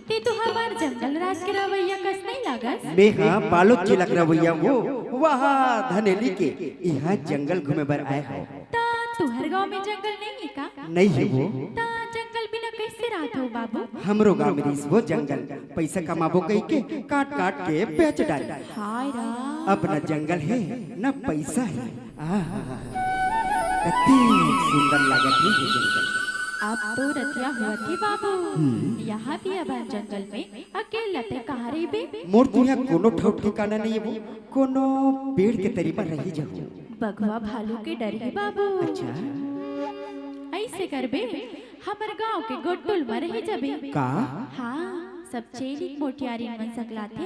ते तो हमर जंगल राज के रवैया कस नइ लागस। मेहा बालोद जिला के रवैया वो, वहाँ धनेली के, इहाँ जंगल घूमे बर आए हव। त तुहर गांव में जंगल नइ हे का? नइ हे वो। त जंगल बिना कइसे राहत हो बाबू? हमरो गांव में रिहिस वो जंगल, पइसा कमाबो कहिके काट काट के बेच डारे। हाय राम। अब न जंगल हे, न पइसा हे। आहा, कतेक सुंदर लागत हे ये जंगल। अब तो रतिया होवत हे बाबू। हम्म। इहाँ भी अबार जंगल में अकेल्ला तैं कहाँ रहिबे? मोर तो इहाँ कोनो ठउर ठिकाना नइ हे वो, कोनो पेड़ के तरी म रहि जाहूँ। बघवा भालू के डर हे बाबू। अच्छा। अइसे करबे, हमर गांव के गोटुल म रहि जाबे। का? हाँ, सब चेली मोटियारिन मन सकलाथे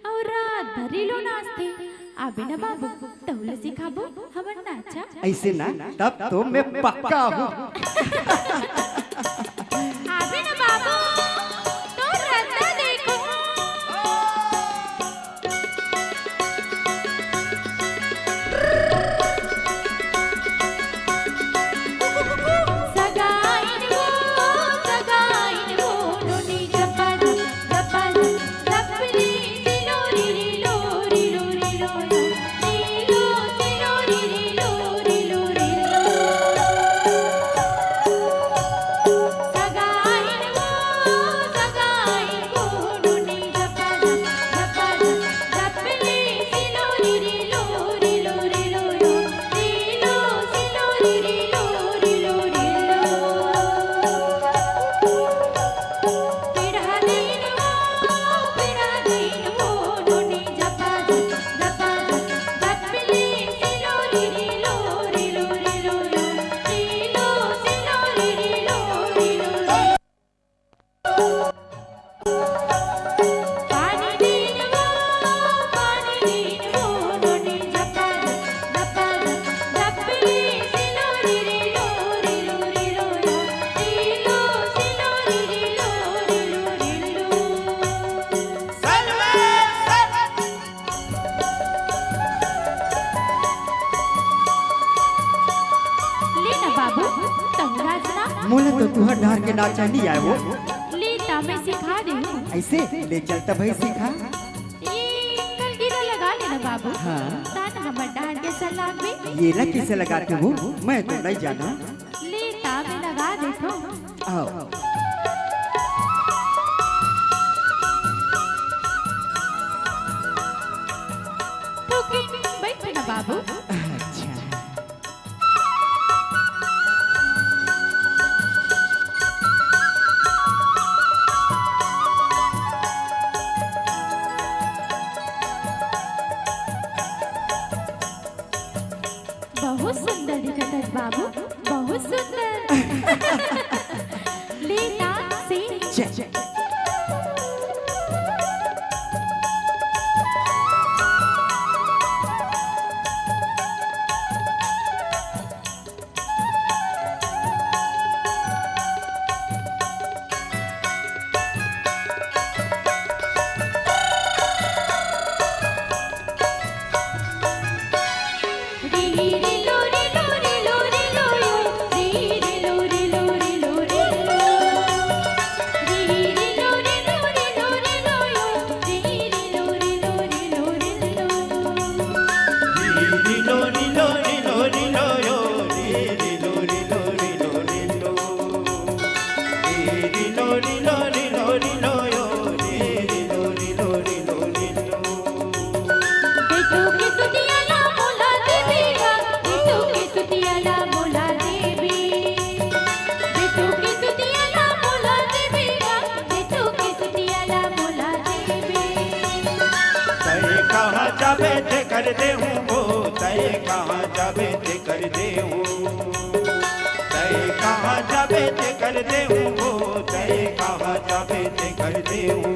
अउ रात भर रीलो नाचथे। आबे न बाबू, तहूँ ल सिखाबो हमर नाचा। अइसे ना, तब तो मैं पक्का हूँ। आबे न बाबू, तोर रद्दा देखहूँ। ले ना बाबू, तहूँ नाच ना। मोला तो तुहर डार के नाचा नइ आय वो। ले ता मैं सिखा देहूँ। अइसे? ले चल त भई सिखा। ये कलगीरा लगा ले ना बाबू। हाँ। ता न हमर डार के सन लागबे। ये ला कइसे लगाथे वो? मैं तो नइ जानँव। ले ता मैं लगा देथँव। आओ। तू के बइठ ना बाबू। अच्छा। बहुत सुंदर दिखत हस बाबू, बहुत सुंदर। ले ना से। चल। तैं कहाँ जाबे ते कर देहूँ वो, तैं कहाँ जाबे ते कर देहूँ। तैं कहाँ जाबे ते कर देहूँ वो, तैं कहाँ जाबे ते कर देहूँ।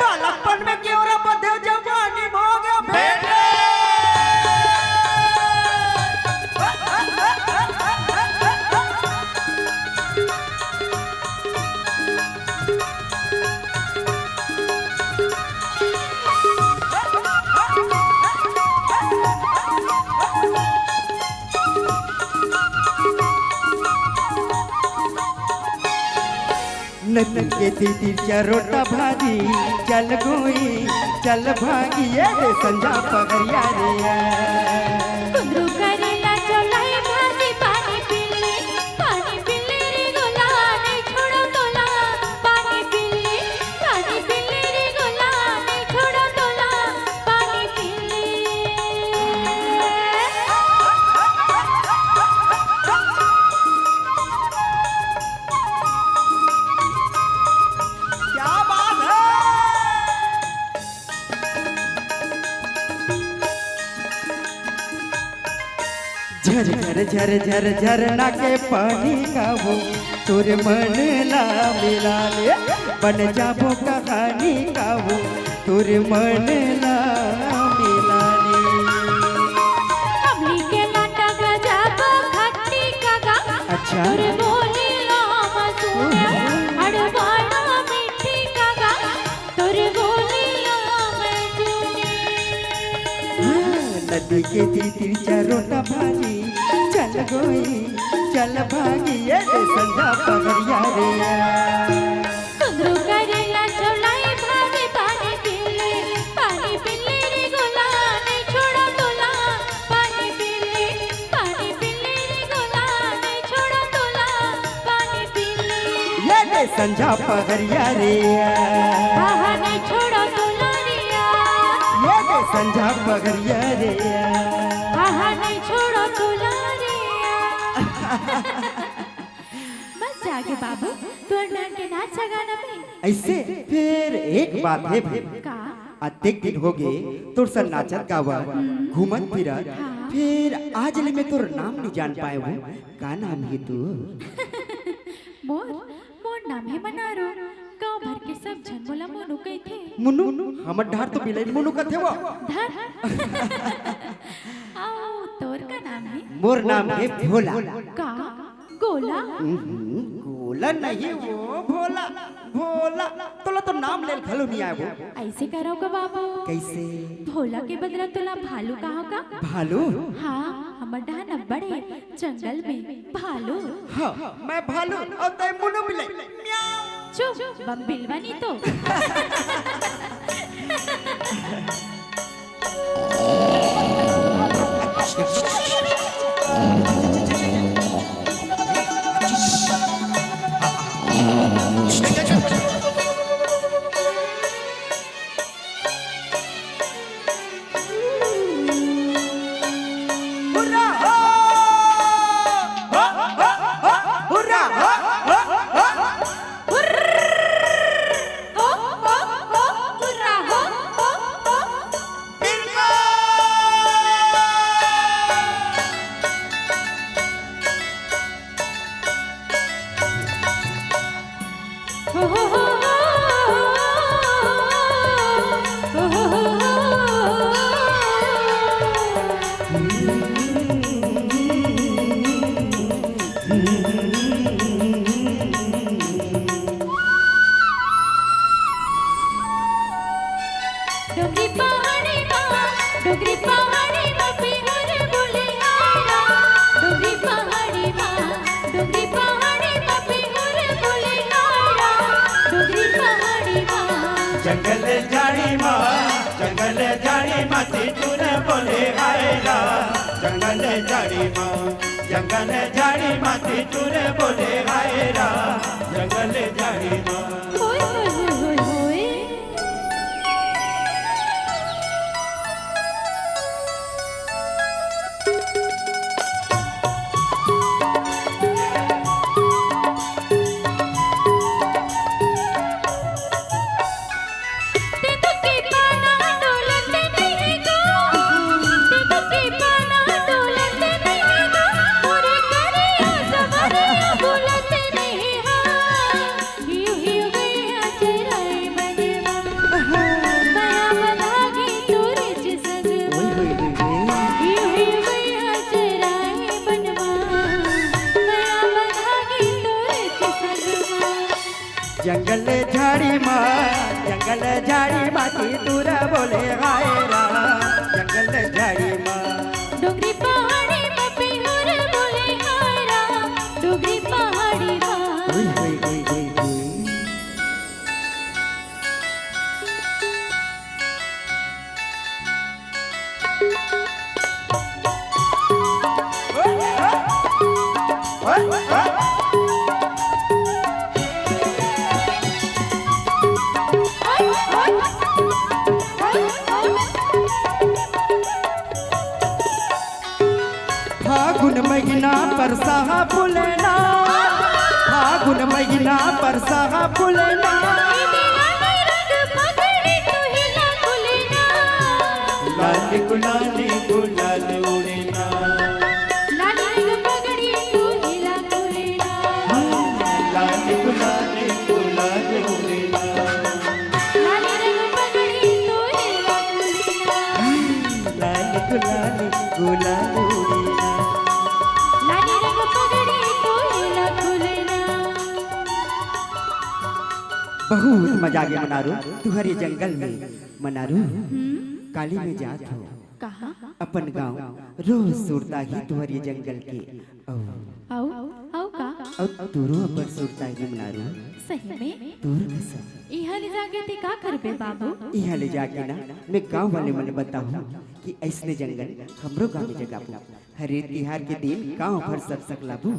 बालकपन में क्यों रे बधेव, जवानी में हो गया बेटे। नदी के तीर तीर चरोटा भाजी चल गोई चल भागी, ये रे संझा पगरिया रे। कुंदरू करेला चौलाई भाजी पानी पीले, पानी पीले रे गोला, नहीं छोड़ो तोला, पानी पीले, पानी पीले रे गोला, नहीं छोड़ो तोला, पानी पीले। क्या बात है? झर झर झर झर झरना के पानी का वो तोर मन ला मिला ले, बन जाबो कहानी का वो तोर मन ला मिला ले। अमली के लाटा गजाबो खट्टी का गा, अच्छा। तोर बोली ला मसूड़ा, अड़बाना मिट्टी का गा, तोर बोलिया मैं सुनी। हाँ, नदी के तीर तीर चरोटा भाजी चल गोई चल भागी, ये रे संझा पगरिया रे। कुंदरू करेला चौलाई भाजी पानी पीले, पानी पीले रे गोला, नहीं छोड़ा तोला, पानी पीले, पानी पीले रे गोला, नहीं छोड़ा तोला, पानी पीले। ये रे संझा पगरिया रे। आहा, नहीं छोड़ो दुलारिया। ये रे संझा पगरिया रे। आहा, नहीं छोड़ो दुलारिया। मजा आगे बाबू, तोर नान के नाच गाना में। ऐसे फिर एक बात है भाई। का? अतेक दिन हो गए तोर सन नाचत गावत, घूमत फिरत, हाँ। फिर आज ले मैं तोर नाम नहीं जान पाए हूँ। का नाम है तू? मोर, मोर नाम है मनारो। गाँव घर के सब झन मोला मोनू कहिथे। मोनू? हमर डहर तो बिलई ल मोनू कथे वो। धर। अउ तोर का नाम हे? मोर नाम हे भोला। का? गोला? हम्म, गोला नहीं वो, भोला, भोला। तोला तो नाम ले ल घलो नइ आय वो। अइसे करव का बाबू? कइसे? भोला के बदला तोला भालू कहां का? भालू? हां, हमर डहर अब्बड़ हे जंगल में भालू। हां, मैं भालू अउ तैं मोनू बिलई। म्याऊ। चुप, बम बिलवा नहीं तो। डोंगरी पहाड़ी मा, डोंगरी पहाड़ी मा पिहुर बोले हाय राम। डोंगरी पहाड़ी मा, डोंगरी पहाड़ी मा पिहुर बोले हाय राम। डोंगरी पहाड़ी मा। जंगल झाड़ी मा, जंगल झाड़ी मा तितुर बोले हाय राम। जंगल झाड़ी मा, जंगल झाड़ी मा तितुर बोले हाय राम। जंगल झाड़ी मा। होय, होय, होय, होय, होय। जंगल झाड़ी मा, जंगल झाड़ी मा तितुर बोले हाय राम। जंगल झाड़ी मा। डोंगरी पहाड़ी मा पिहुर बोले हाय राम। डोंगरी पहाड़ी मा। ओए होए, ओए होए, ओए। फागुन महीना परसा फुलेना, फागुन महीना परसा फुलेना। लाल गुलाल गुलाल उड़ेना। लाल गुलाल गुलाल उड़ेना। लाल गुलाल गुलाल उड़ेना। लाली रंग पगड़ी तोहे ला खुलेना। बहुत मजा आगे मनारू, तुहर ये जंगल में मनारू। हम्म? काली में जात हो। कहाँ? अपन गांव रोज सुरता ही तुहर ये जंगल के। अउ अउ, अउ का? अउ तोरो अब्बड़ सुरता ही मनारू। सही में? तोर कसम। इहाँ ले जाके ते का करबे बाबू? इहाँ ले जाके ना मैं गांव वाले मन बताहूँ कि अइसने जंगल हमरो गांव में जगाबो। हरेली तिहार के दिन गांव भर सब सकलाबो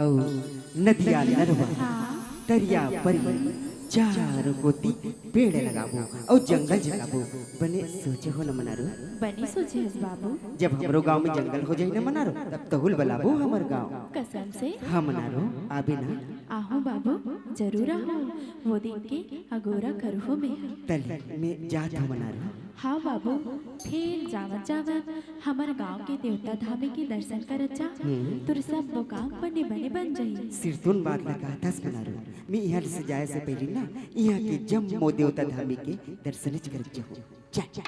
अउ नदिया नरवा, हाँ। तरिया परिया चारों कोती पेड़ लगाबो अउ जंगल जगाबो। बने सोचे हो न मनारू? बने सोचे हस बाबू। जब हमरो गांव में जंगल हो जाही न मनारू, तब तहूल बलाबो हमर गांव। कसम से? हाँ मनारू, आबे ना। आहूँ बाबू, जरूर आहूँ। वो दिन के अगोरा करहूँ मैं। तले, मैं जात हूँ मनारू। हाँ बाबू, फेर जावत जावत हमर गांव के देवता धामी के दर्शन करत जा। हम्म। तोर सब काम बने बने बन जाही। सिरतोन बात ला कहतस बनारू, मैं इहां से जाए से पहले ना इहां के जम्मो देवता धामी के दर्शन करत जाहूं। जा, जा।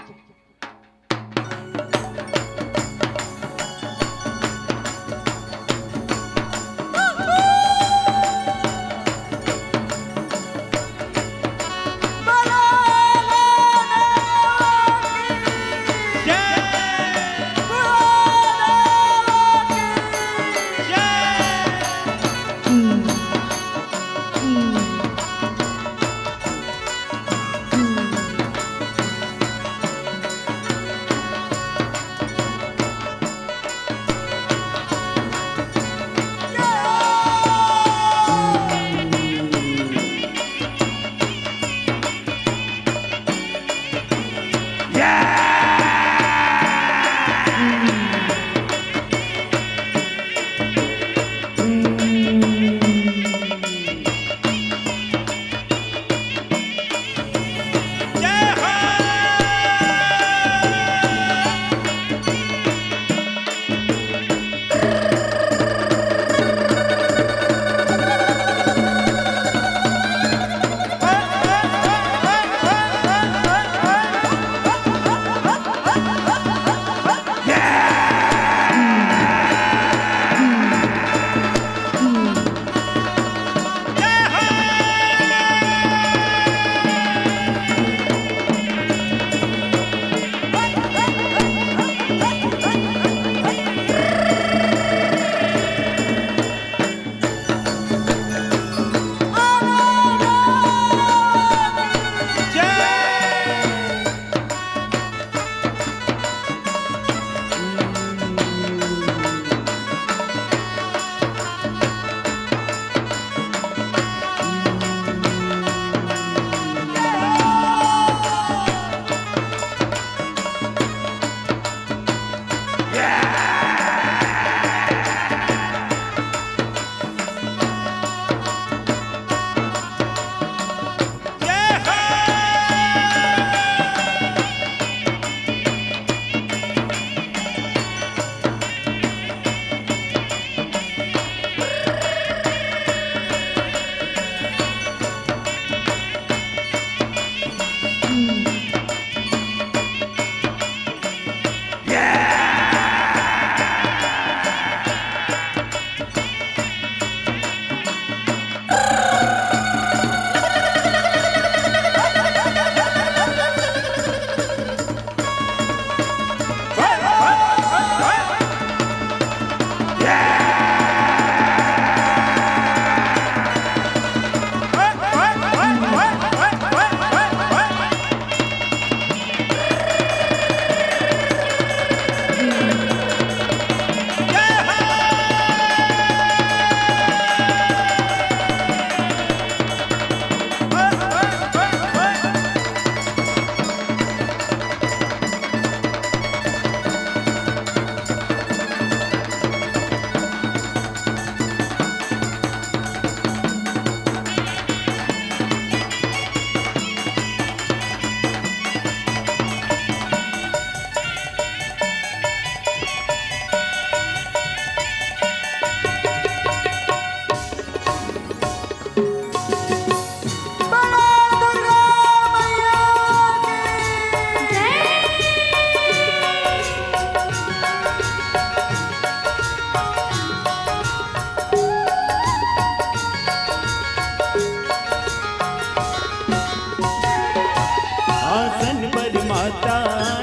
आसन बर माता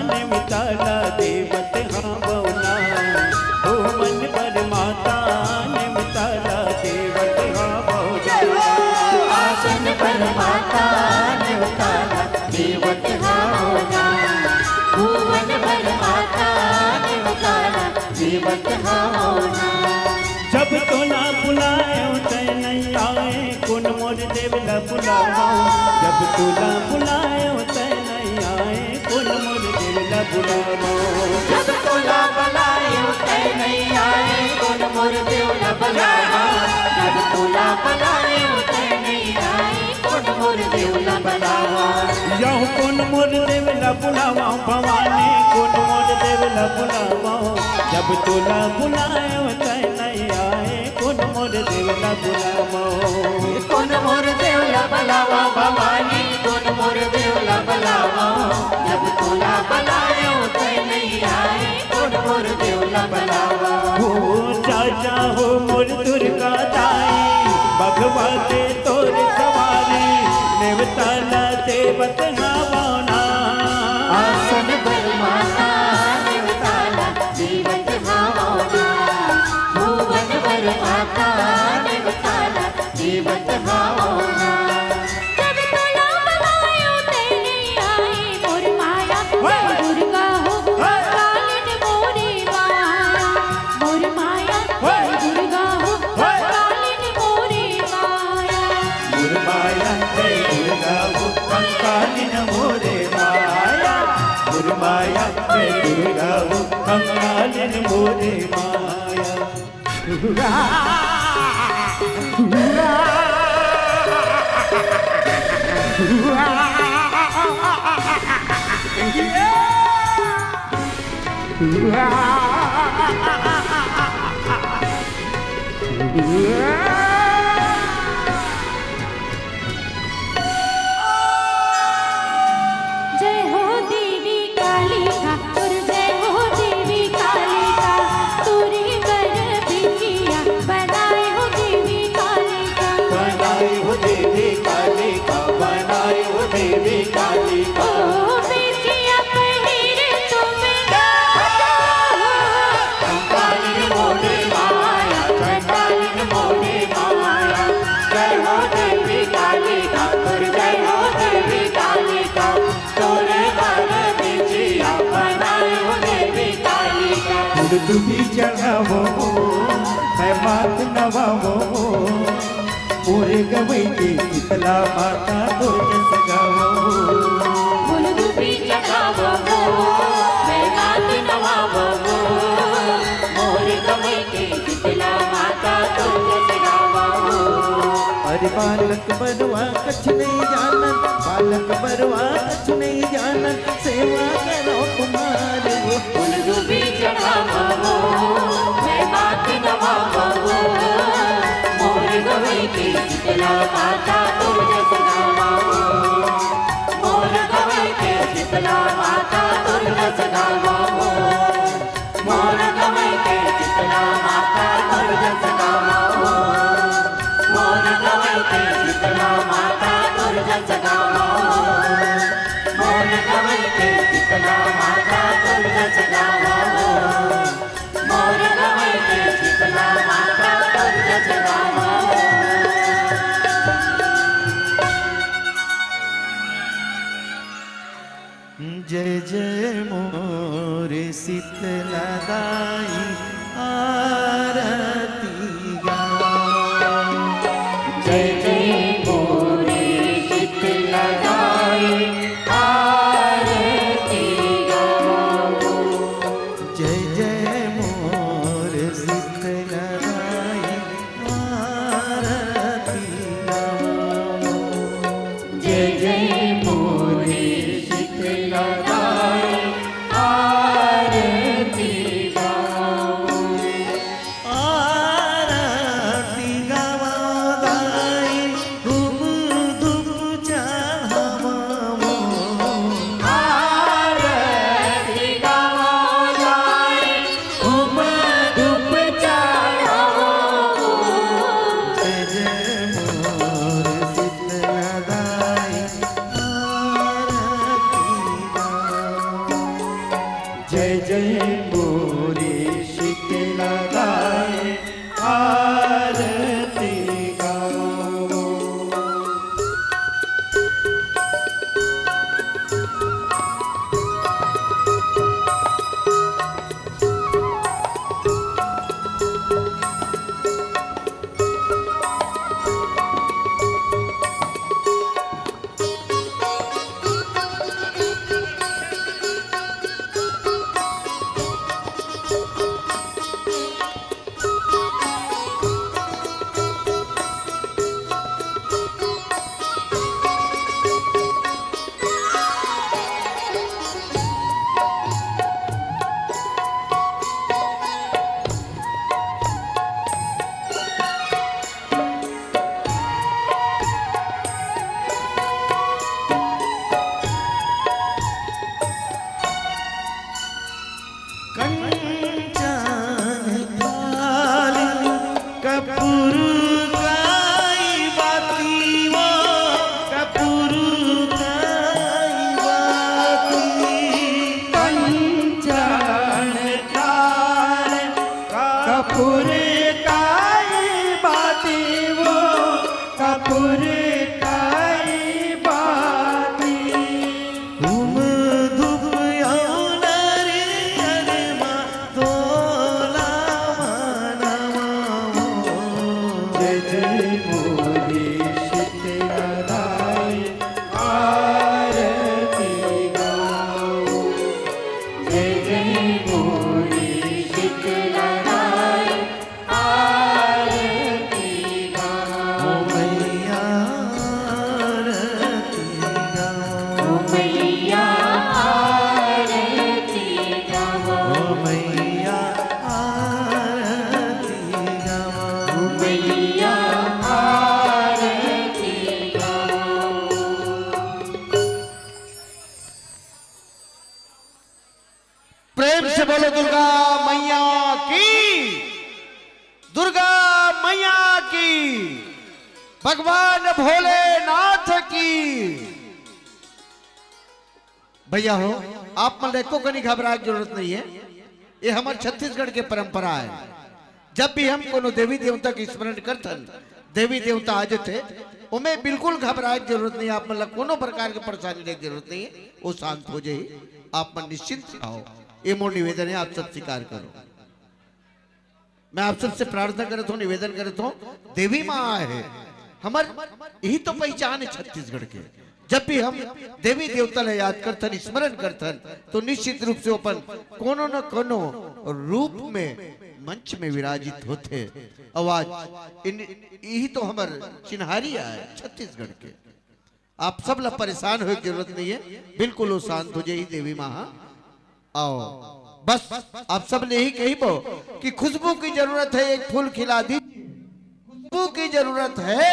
नेवता ला देवत हावव ना, भुवन बर माता नेवता ला देवत हावव ना। आसन बर माता नेवता ला देवत हावव ना, भुवन बर माता नेवता ला देवत हावव ना। जब तोला बुलाएंव तैं नइ आए, कोन मोर देव ला बुलावंव। जब तोला बुलाएंव तैं नइ आए, कोन मोर देव ला बुलावंव। जब तोला बुलाएंव तैं नइ आए, कोन मोर देव ला बुलावंव। जब तोला बुलाएंव तैं नइ आए, कोन मोर देव ला बुलावंव। यहो कोन मोर देव ला बुलावंव भवानी, कोन मोर देव ला बुलावंव? जब तोला बुलाएंव तैं नइ आए, कोन मोर देव ला बुलावंव? कोन मोर देव ला बुलावंव भवानी, कोन मोर देव ला बुलावंव? जब तोला बुलाएंव तैं नइ आए, कोन मोर देव ला बुलावंव? ओ जा जा हो मोर दुर्गा दाई, बघवा दे तोर सवारी, नेवता ला देवत हवंव ना। आसन बर माता नेवता ला देवत हवंव ना, भुवन बर माता नेवता ला देवत हवंव ना। जब तोला बलायो तैं नइ आए मोर माया, हे दुर्गा हो, हे कालिन मोरे माया, मोर माया, हे दुर्गा हो, हे कालिन मोरे माया। मोर माया, हे दुर्गा हो, कंकालिन मोरे माया। मोर माया, हे दुर्गा हो, कंकालिन मोरे माया। जय हो देवी कालिका, तोर जय हो देवी कालिका, तोरे बर बिटिया बनाए हो देवी कालिका। बनाए हो देवी कालिका, बनाए हो देवी कालिका। ओ बिटिया पहिरे तुम कंकालिन मोरे माया, कंकालिन मोरे माया। जय हो देवी कालिका, तोर जय हो देवी कालिका, तोरे बर बिटिया बनाए हो देवी कालिका। फूल दूबी चढ़ावंव, मैं माथ नवावंव, मोर गंवई के शीतला माता तोर जस गावंव। फूल दूबी चढ़ावंव, मैं माथ नवावंव, मोर गंवई के शीतला माता तोर जस गावंव। अरे बालक बरुआ कछु नइ जानन, बालक बरुआ कछु नइ जानन, सेवा करंव तुम्हार वो। फूल दूबी चढ़ावंव, मैं माथ नवावंव, मोर गंवई के शीतला माता तोर जस गावंव। मोर गंवई के शीतला माता तोर जस गावंव। मोर गंवई के शीतला माता तोर जस गावंव। मोर गंवई के शीतला माता तोर जस गावंव। मोर गंवई के शीतला माता तोर जस गावंव। मोर गंवई के शीतला माता तोर जस गावंव। जय जय मोर शीतला दाई आरती गावंव। जय जय मोर शीतला दाई आरती गावंव। जय जय मोर शीतला दाई आरती गावंव। जय जय मोर शीतला दाई आरती गावंव। आरती गावंव दाई धूप धूप चढ़ावंव। आरती गावंव दाई धूप धूप चढ़ावंव। जय जय मोर शीतला दाई आरती गावंव। जय जय मोर शीतला दाई आरती गावंव। कपूर काई बाती वो, कपूर काई बाती। धूम धूप अउ नरियर मा तोला मनवा हो। जय जय मोरी शीतला दाई आरती गाओ। जय जय मोरी शीतला दाई आरती गाओ। ओ मैया आरती गाओ। ओ मैया आरती गाओ। ओ मैया आरती गाओ। ओ मैया आरती गाओ। प्रेम से बोलो दुर्गा मैया की, दुर्गा मैया की, भगवान भोलेनाथ की। भैया हो, आप मन ला एको कनी घबराए के जरूरत नहीं है। ये हमर छत्तीसगढ़ के परंपरा है। जब भी हम कोनो देवी देवता के स्मरण करथन, देवी देवता आ जथे, ओमे बिल्कुल घबराए के जरूरत नहीं, आप मन ला कोनो प्रकार के परेशानी लेके जरूरत नहीं है, वो शांत हो जाही। आप मन निश्चिंत रहो, ये मोर निवेदन है, आप सब स्वीकार करो। मैं आप सबसे प्रार्थना करत हूँ, निवेदन करत हूँ, देवी माँ आए है, हमर यही तो पहचान है छत्तीसगढ़ के। जब भी हम देवी देवता ला याद करथन, स्मरण करथन, तो निश्चित रूप से अपन कोनो न कोनो रूप में मंच में विराजित होथे। अउ आज इन, यही तो हमर चिन्हारी आय छत्तीसगढ़ के। आप सब ला परेशान होए के जरूरत नहीं है, बिल्कुल वो शांत हो जाही देवी माँ। आओ, बस आप सब ले ही कहिबो कि खुशबू की जरूरत है, एक फूल खिला दीजिए। खुशबू की जरूरत है,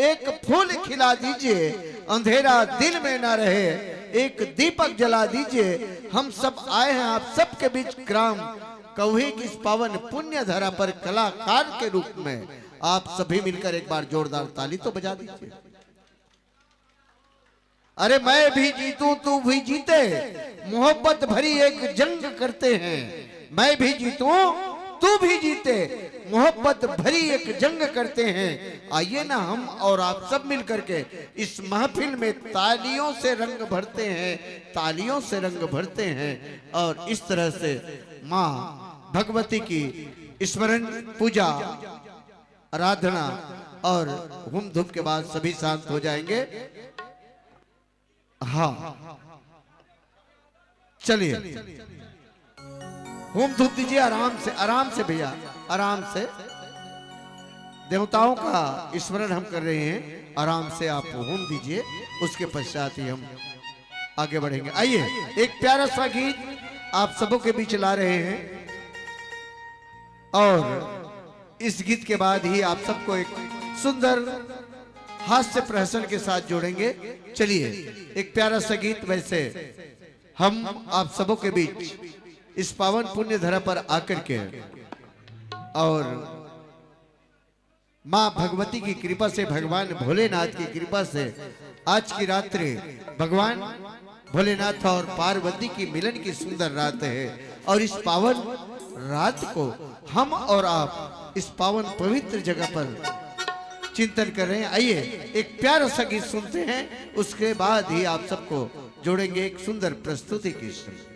एक फूल खिला दीजिए। अंधेरा दिल में ना रहे, एक दीपक जला दीजिए। हम सब आए हैं आप सबके बीच ग्राम कौही की इस पावन पुण्य धरा पर कलाकार के रूप में। आप सभी मिलकर एक बार जोरदार ताली तो बजा दीजिए। अरे मैं भी जीतूं, तू भी जीते, मोहब्बत भरी एक जंग करते हैं। मैं भी जीतूं, तू भी जीते, मोहब्बत भरी एक जंग करते हैं। आइए ना, हम और आप सब मिल करके इस महफिल में तालियों से रंग भरते हैं, तालियों से रंग भरते हैं। और इस तरह से माँ भगवती की स्मरण, पूजा, आराधना और होम धूप के बाद सभी शांत हो जाएंगे। हाँ, चलिए, होम धूप दीजिए आराम से, आराम से भैया, आराम से। देवताओं का स्मरण हम कर रहे हैं, आराम से आप होम दीजिए, उसके पश्चात ही हम आगे बढ़ेंगे। आइए, एक प्यारा सा गीत आप सबों के बीच ला रहे हैं और इस गीत के बाद ही आप सबको एक सुंदर हास्य प्रहसन के साथ जोड़ेंगे। चलिए, एक प्यारा सा गीत। वैसे हम आप सबों के बीच इस पावन पुण्य धरा पर आकर के और माँ भगवती की कृपा से, भगवान भोलेनाथ की कृपा से आज की रात्रि भगवान भोलेनाथ और पार्वती की मिलन की सुंदर रात है और इस पावन रात को हम और आप इस पावन पवित्र जगह पर चिंतन कर रहे हैं। आइए, एक प्यारा सा गीत सुनते हैं, उसके बाद ही आप सबको जोड़ेंगे एक सुंदर प्रस्तुति के साथ।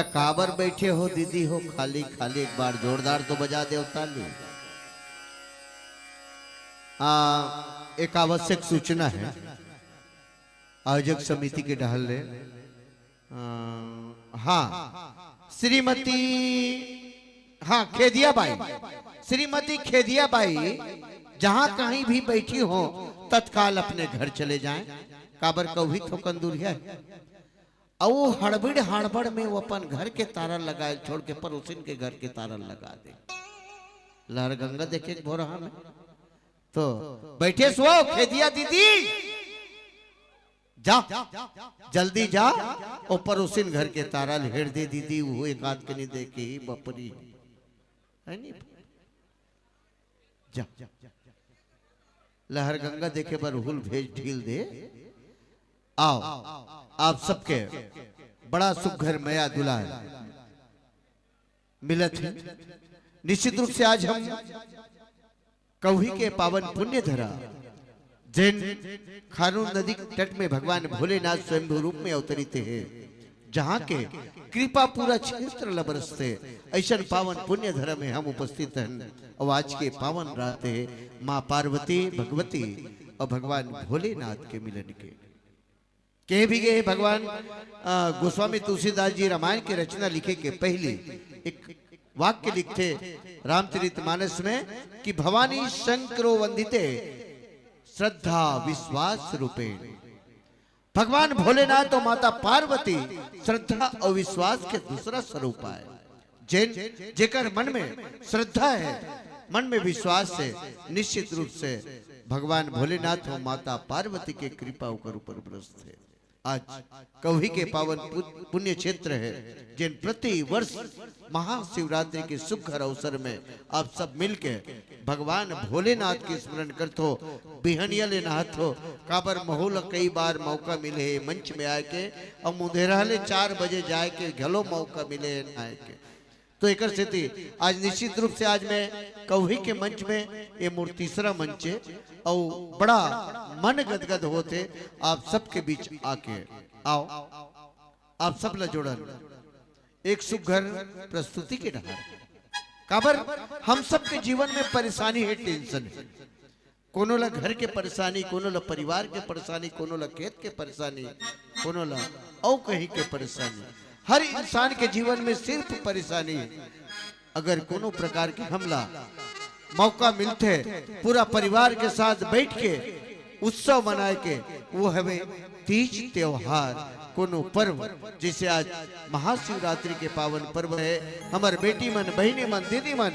काबर बैठे हो दीदी हो खाली खाली, एक बार जोरदार तो बजा दे ताली। आ, एक आवश्यक सूचना है आयोजक समिति के डहर ले। अ, हाँ, श्रीमती, हाँ, खेदिया बाई, श्रीमती खेदिया बाई जहाँ कहीं भी बैठी हो, तत्काल अपने घर चले जाएं। काबर कौही थोकन दूरिहा है। अउ वो हड़बड़ हड़बड़ में वो अपन घर के तारा लगाए छोड़ के पड़ोसिन के घर के तारा लगा दे। लहर गंगा देखे एक भोरहा में तो बैठे सुओ खेदिया दीदी, जा, जल्दी जा, ओ पड़ोसिन घर के तारा ल हेर दे दीदी, वो एक आध के नहीं देखे ही बपरी है नहीं। जा, लहर गंगा देखे बर हुल भेज ढील दे। आओ, आप सबके बड़ा सुघर मया दुलार मिलत है। निश्चित रूप से आज हम कौही के पावन पुण्य धरा, जेन खारून नदी के तट में भगवान भोलेनाथ स्वयंभू रूप में अवतरित हे, जहाँ के कृपा पूरा क्षेत्र ल बरसथे, अइसन पावन पुण्य धरा में हम उपस्थित हन। अउ आज के पावन रात हे माँ पार्वती, भगवती अउ भगवान भोलेनाथ के मिलन के। कहे भी गए हे भगवान, अ, गोस्वामी तुलसीदास जी रामायण के रचना लिखे के पहली एक वाक्य लिखथे रामचरित मानस में कि भवानी शंकरो वंदिते श्रद्धा विश्वास रूपेण। भगवान भोलेनाथ अउ माता पार्वती श्रद्धा अउ विश्वास के दूसरा स्वरूप आय। जेन, जेकर मन में श्रद्धा है, मन में विश्वास है, निश्चित रूप से भगवान भोलेनाथ अउ माता पार्वती के कृपा ओकर ऊपर बरसथे। आज कौही के पावन पु-, पुण्य क्षेत्र है, जेन प्रति वर्ष महाशिवरात्रि के सुघर अवसर में आप सब मिलके भगवान भोलेनाथ के स्मरण करथो, बिहनिया ले नहाथो, काबर महू ल कई बार मौका मिले हे मंच में आए के, अउ मुंधेरा ले चार बजे जाए के घलो मौका मिले हे नहाए के। तो एकर सेती आज निश्चित रूप से आज मैं कौही के मंच में, ये मोर तीसरा मंच है, अउ बड़ा मन गदगद होत हे आप सबके बीच आके। आओ, आप सब ला जोड़न एक सुघर प्रस्तुति के डहर। काबर हम सबके जीवन में परेशानी है, टेंशन है। कोनो ला घर के परेशानी, कोनो ला परिवार के परेशानी, कोनो ला खेत के परेशानी, कोनो ला अउ कहीं के परेशानी। हर इंसान के जीवन में सिर्फ परेशानी है। अगर कोनो प्रकार के हमला मौका मिलथे पूरा परिवार के साथ बैठ के उत्सव मनाए के, वो हवे तीज त्योहार, कोनो पर्व, जैसे आज महाशिवरात्रि के पावन पर्व है। हमर बेटी मन, बहिनी मन, दीदी मन,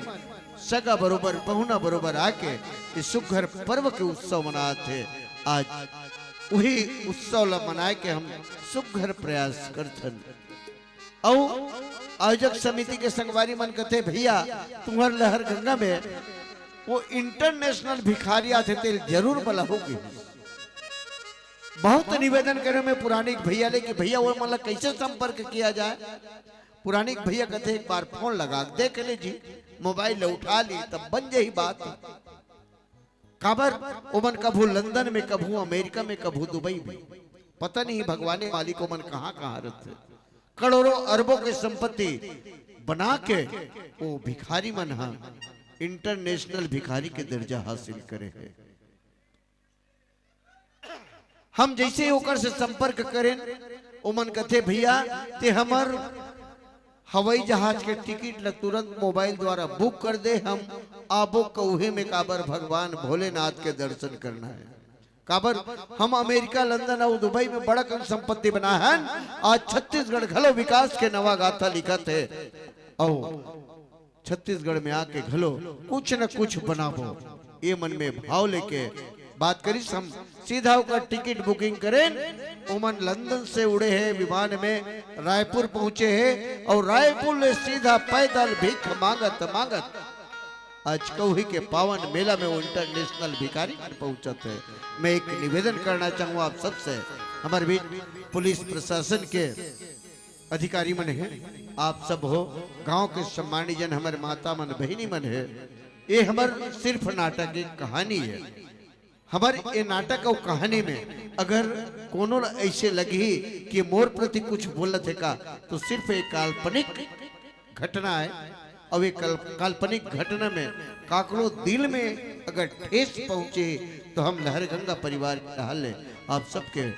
सगा बरोबर, पहुना बरोबर आके इस सुघर पर्व के उत्सव मनात हे। आज वही उत्सव ला मनाए के हम सुघर प्रयास करथन। अउ आयोजक समिति के संगवारी मन कथे, "भैया, तुम्हर लहर गंगा में वो इंटरनेशनल भिखारी आथे, तेल जरूर बला होगी।" बहुत निवेदन करे मैं पुरानिक भैया ले कि भैया, वो मन ला कैसे संपर्क किया जाए। पुरानिक भैया कथे, "एक बार फोन लगा के देख ले जी, मोबाइल ले उठा ली, तब बन जाही बात।" काबर ओमन कभू लंदन में, कभू अमेरिका में, कभू दुबई में, पता नहीं भगवाने मालिक ओमन कहाँ कहाँ रहथे। करोड़ों अरबों के संपत्ति बना के वो भिखारी मन हा इंटरनेशनल भिखारी के दर्जा हासिल करे हे। हम जैसे ही ओकर से संपर्क करेन, ओमन कथे, "भैया, ते हमर हवाई जहाज के टिकट ल तुरंत मोबाइल द्वारा बुक कर दे, हम आबो कौहे में, काबर भगवान भोलेनाथ के दर्शन करना है।" काबर हम अमेरिका, लंदन अउ दुबई में बड़ा कन संपत्ति बना हन, आज छत्तीसगढ़ घलो विकास के नवा गाथा लिखत हे। अउ छत्तीसगढ़ में आके घलो कुछ न कुछ बनाबो, ये मन में भाव लेके बात करिस। हम सीधा ओकर टिकट बुकिंग करेन। ओमन लंदन से उड़े हे विमान में, रायपुर पहुंचे हे अउ रायपुर ले सीधा पैदल भीख मांगत मांगत आज कौही के पावन मेला में वो इंटरनेशनल भिखारी मन पहुंचत हे। मैं एक निवेदन करना चाहूँ आप सबसे, हमर बीच पुलिस प्रशासन के अधिकारी मन हे, आप सब हो, गांव के सम्मानी जन, हमर माता मन, बहिनी मन हे, ये हमर सिर्फ नाटक एक कहानी है। हमर ये नाटक अउ कहानी में अगर कोनो ला ऐसे लगही कि मोर प्रति कुछ बोलत हे का, तो सिर्फ एक काल्पनिक घटना है। अउ एक कल-, काल्पनिक घटना में काकरो दिल में अगर ठेस पहुंचे, तो हम लहरगंगा परिवार के रहल ले आप सबके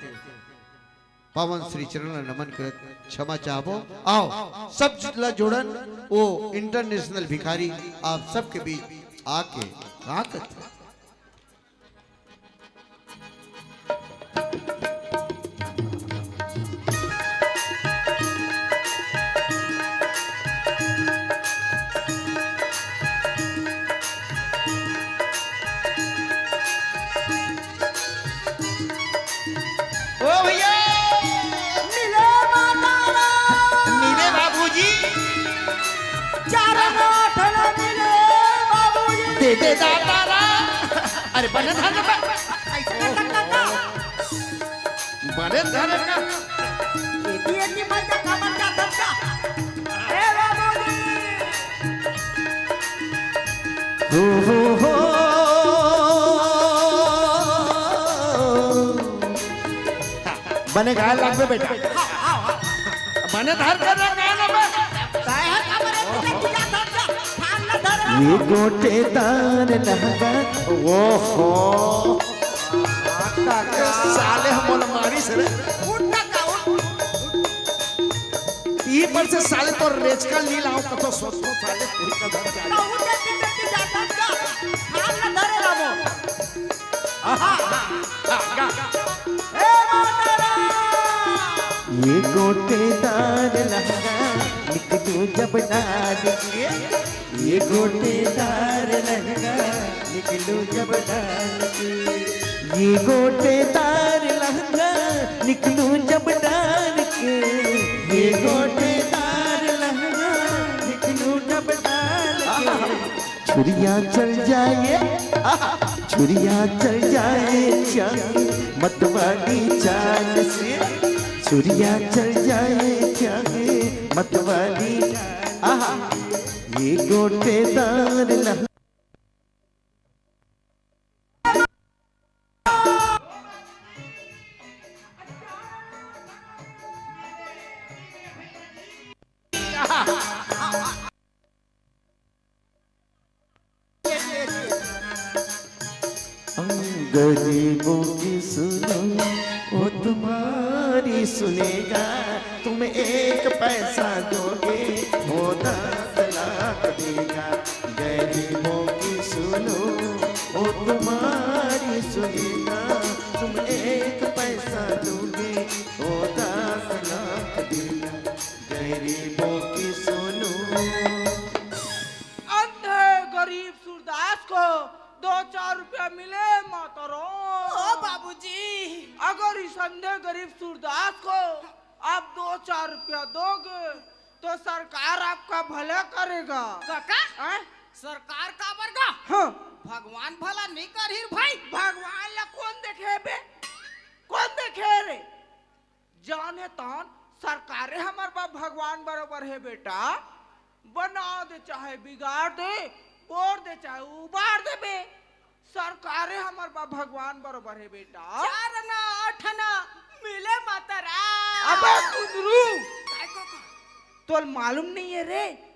पावन श्री चरण ला नमन करत क्षमा चाहबो। आओ, सब ला जोड़न, वो इंटरनेशनल भिखारी आप सबके बीच आके का कथे। ओ भैया, मिले माता रा। मिले बाबूजी। चार आना आठ आना मिले बाबूजी। दे दे दाता रा। अरे बने धन बा। ऐसे कर सकता था। बने धन का। एती एती मत जा, का मत जा, धन का। ए बाबूजी। हो, हो, हो। बने गाय लागबे बेटा। बने धर के रख गाय ना बे। काहे का बने तू जा धर जा। थान ना धर। ये गोटेदार लहंगा। ओहो। काका। साले हमन मारी से रे। उठ ना का उठ। ई पर से साले तो रेचका ली लाओ कतो सोच सोच साले पूरी का धर के आ। कहूं देखी देखी जाता का। थान ना धरे रामो। आहा, आहा, आहा। ए माता रा। ये गोटेदार लहंगा निकलू जब डाल के, ये गोटेदार लहंगा निकलू जब डाल के, ये गोटेदार लहंगा निकलू जब डाल के, ये गोटेदार लहंगा निकलू जब डाल के। छुरिया चल जाए, छुरिया चल जाए चांद मतवाली चाल से, छुरिया चल जाए चांद मतवाली। आहा, ये गोटेदार लह- गरीबों की सुनो, वो तुम्हारी सुनेगा। तुम एक पैसा दोगे, वो दस लाख देगा। गरीबों की सुनो, वो तुम्हारी सुनेगा। तुम एक पैसा दोगे, वो दस लाख देगा। गरीबों की सुनो। अंधे गरीब सूरदास को दो चार रुपया मिले माता राम। ओ बाबूजी। अगर इस अंधे गरीब सूरदास को आप दो चार रुपया दोगे तो सरकार आपका भला करेगा। काका? हैं? सरकार काबर गा? हाँ। भगवान भला नहीं करही भाई। भगवान ला कौन देखे बे? कौन देखे रे? जाने तान सरकारे हमर बा भगवान बरोबर हे बेटा। बना दे चाहे बिगाड़ दे, बोर दे चाहे उबार दे बे, सरकारे हमर बा भगवान बरोबर हे बेटा। चार आना आठ आना मिले माता राम। अबे कुंदरू, काय को का? तोल मालूम नहीं है रे,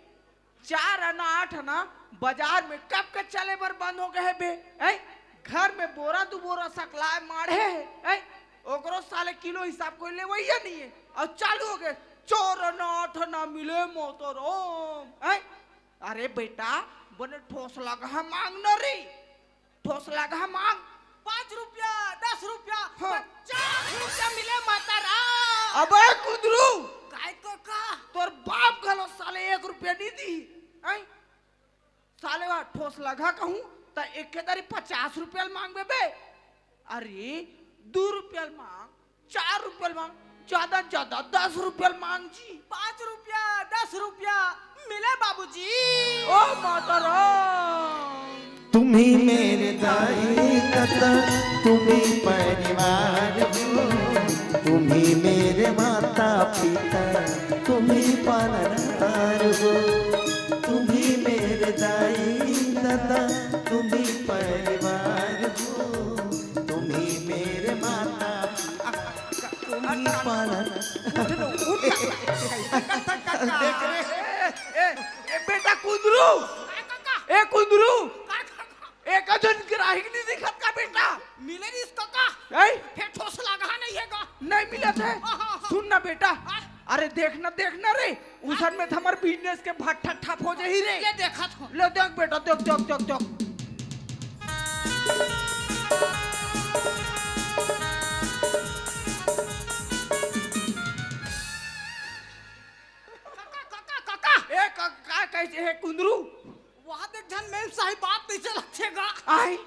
चार आना आठ आना बाजार में कब के चले बर बंद हो गए हे बे? हैं? घर में बोरा दू बोरा सकलाए माढ़े हे, हैं? ओकरो साले किलो हिसाब कोई लेवइया नहीं है। अउ चालू हो गए, चार आना आठ आना मिले माता राम, हैं? अरे बेटा, बने ठोस लगा मांग न रे। ठोस लगा मांग। पाँच रुपया, दस रुपया, हाँ। पचास रुपया मिले माता राम। अबे कुंदरू, काय तो का? तोर बाप घलो साले एक रुपया नहीं दी, हैं? साले वा ठोस लगा कहूं त एक के दारी पचास रुपया मांगबे बे। अरे, दू रुपया मांग, चार रुपया मांग, ज्यादा ज्यादा दस रुपया मांग जी। पाँच रुपया, दस रुपया मिले बाबूजी। ओ माता राम। तुम्ही मेरे दाई ददा, तुम्ही परिवार हो, तुम्ही मेरे माता पिता, तुम्ही पालनहार हो, तुम्ही मेरे दाई ददा, तुम्ही परिवार हो, पालन। उठ लो, उठ। देख रे। ए, ए, ए, बेटा कुंदरू। ए, कुंदरू। एक झन ग्राहक नहीं दिखत का बेटा? मिले नहीं इसका का? हैं? फेर ठोस लगा नहीं है का? नहीं मिलत हे। हाँ, हाँ, हाँ। सुन ना बेटा। हाँ। अरे देख ना, देख ना रे, उसन में तो हमर बिजनेस के भट्ठा ठप हो जाही रे। ले देखत हो। ले देख बेटा, देख, देख, देख, देख। काका, काका, काका। ए, का, का कइसे हे कुंदरू? वहाँ देख झन मेम साहब बात कइसे लगथे गा? आय,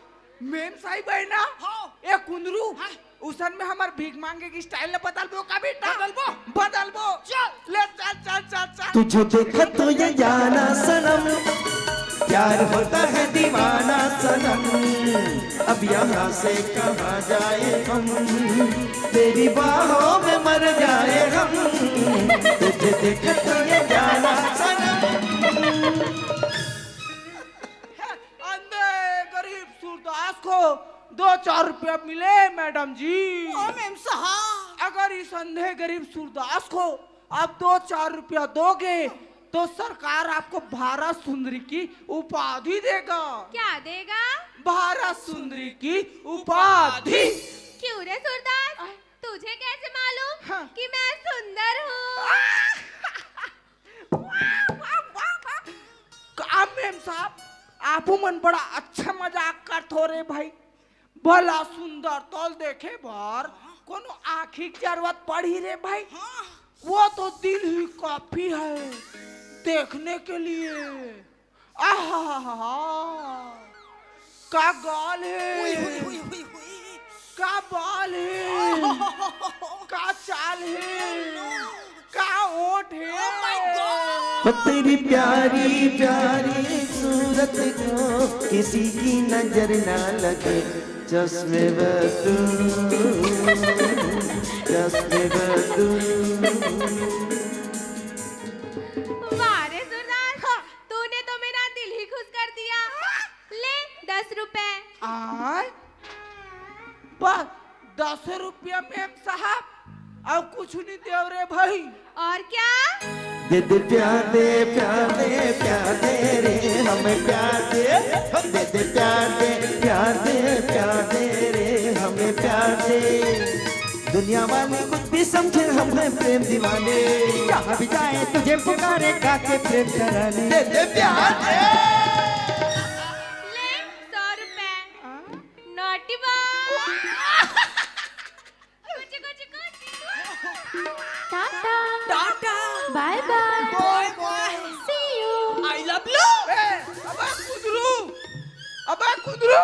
मेम साहब हे ना? हाँ। ए कुंदरू, हाँ। उसन में हमर भीख मांगे के स्टाइल ल बदलबो का बेटा? बदलबो। बदलबो। चल। ले चल, चल, चल, चल। तुझे देखा तो ये जाना सनम, प्यार होता है दीवाना सनम, अब यहाँ से कहाँ जाए हम, तेरी बाहों में मर जाए हम, तुझे देखा तो ये जाना सनम। अंधे गरीब सूरदास को दो चार रुपया मिले मैडम जी। ओ मेम साहब। अगर इस अंधे गरीब सूरदास को आप दो चार रुपया दोगे तो सरकार आपको भारत सुंदरी की उपाधि देगा। क्या देगा? भारत सुंदरी की उपाधि। क्यों रे सूरदास, आय। तुझे कैसे मालूम हाँ। कि मैं सुंदर हूँ? वाह, वाह, वाह, वाह। का मेम साहब, आपू मन बड़ा अच्छा मजाक करथो रे भाई। भला सुंदर तोल देखे बर कोनो आँखी के जरूरत पड़ही रे भाई? हाँ। वो तो दिल ही काफी है देखने के लिए। आहाहाहा। का गाल हे? हुई, हुई, हुई, हुई, हुई। का बाल हे? का चाल हे? का ओठ हे? Oh my God! ओ तेरी प्यारी प्यारी सूरत को किसी की नजर ना लगे, चश्मे बदू, चश्मे बदू। वाह रे सूरदास, हाँ। तूने तो मेरा दिल ही खुश कर दिया। ले, दस रुपए। आय? बस दस रुपया मेम साहब, अउ कुछ नहीं देव रे भाई। और क्या? दे दे प्यार दे, प्यार दे, प्यार दे रे, हमें प्यार दे। दे दे प्यार दे, प्यार दे, प्यार दे रे, हमें प्यार दे। दुनिया वाले कुछ भी समझे, हम हैं प्रेम दीवाने। जहाँ भी जाए तुझे पुकारे, गा के प्रेम तराने। दे दे प्यार दे। ले, सौ रुपए। हाँ? Naughty boy। कुछ, कुछ, कुछ। Tata. Tata. Bye bye। Bye bye। See you। I love you। ए, अबे कुंदरू, अबे कुंदरू,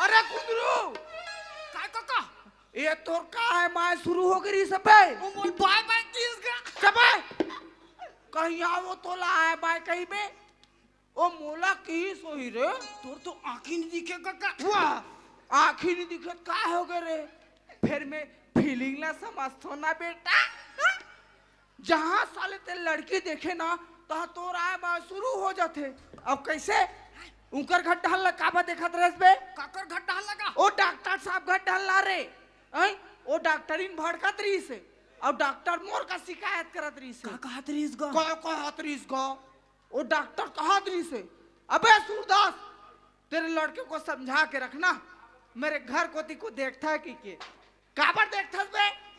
अरे कुंदरू। काय काका? ये तोर का हे, माय शुरू हो गई सबे। ओ मोल bye bye किस का? सबे। कहीं आवो तो ला हे बाय कहीं बे। ओ मोला किस होही रे? तोर तो आँखी नहीं दिखे काका। वाह, आँखी नहीं दिखे, का हो गए रे? फिर मैं feeling ला समझथो ना बेटा। जहाँ साले ते लड़की देखे ना, तहाँ तोर आय बाय शुरू हो जाथे। अब कैसे? उनकर घर डहन ला काबर देखत रहेस बे? काकर घर डहन लगा? ओ डॉक्टर साहब घर डहन ला रे। हैं? ओ डॉक्टरिन भड़कत रहिस हे। अब डॉक्टर मोर का शिकायत करत रहिस हे। का कहत रहिस गा? का कहत रहिस गा? ओ डॉक्टर कहत रहिस हे, "अबे सूरदास, तेरे लड़के को समझा के रखना, मेरे घर कोती को देखता है कि के।" काबर देखथस बे?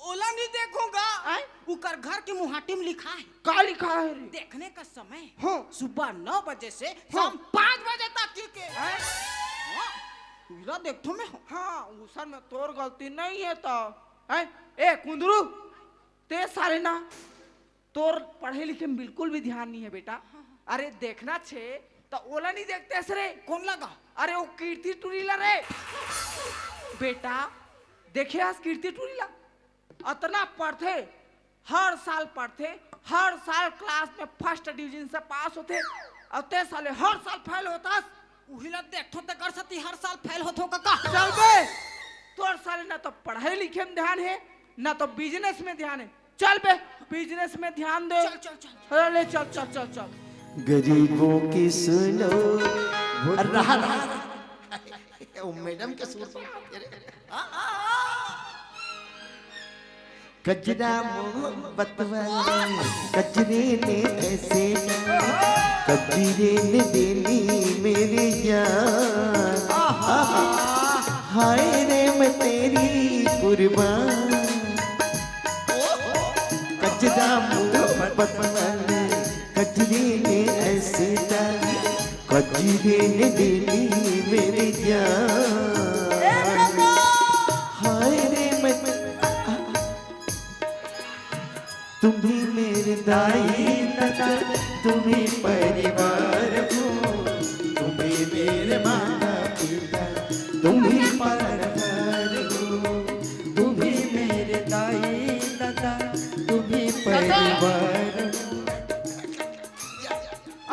ओला नहीं देखूंगा। आय? उकर घर के मुहाटी में लिखा है। का लिखा है रे? देखने का समय हाँ। सुबह नौ बजे से हाँ। शाम पाँच बजे तक की के। आय? हाँ, तुला देखथो मैं। हाँ, उसन में तोर गलती नहीं है तो। आय? ए कुंदरू, ते साले ना तोर पढ़े लिखे में बिल्कुल भी ध्यान नहीं है बेटा। अरे देखना छे तो ओला नहीं देखते हस रे। कौन लगा? अरे वो कीर्ति टूरी ला रे। बेटा देखे हस कीर्ति टूरी ला, अतना पढ़थे, हर साल पढ़थे, हर साल class में first division से पास होथे, अउ ते साले हर साल फेल होथस। उही ला देखथो तेकर सेती हर साल फेल होथो काका। चल बे, तोर साले ना तो पढ़ाई लिखे में ध्यान है, ना तो बिजनेस में ध्यान है। चल बे, बिजनेस में ध्यान दे। चल, चल, चल। अरे ले चल, चल, चल, चल। गरीबों की सुनो। अरे रहा, रहा, रहा। ओ मैडम के सुर सुन। अरे, अरे, आ, आ, आ। कजरा मोहब्बत वाले, कजरे ने ऐसे डाली, कजरे ने देनी मेरी जान। आहा, हाय रे मैं तेरी कुर्बान। कजरा मोहब्बत वाले, कजरे ने ऐसे डाली, कजरे ने देनी मेरी जान। हाय रे मैं, तुम ही मेरे दाई ददा, तुम ही परिवार हो, तुम ही मेरे माता पिता, तुम ही पालनहार हो, तुम ही मेरे दाई ददा, तुम ही परिवार हो।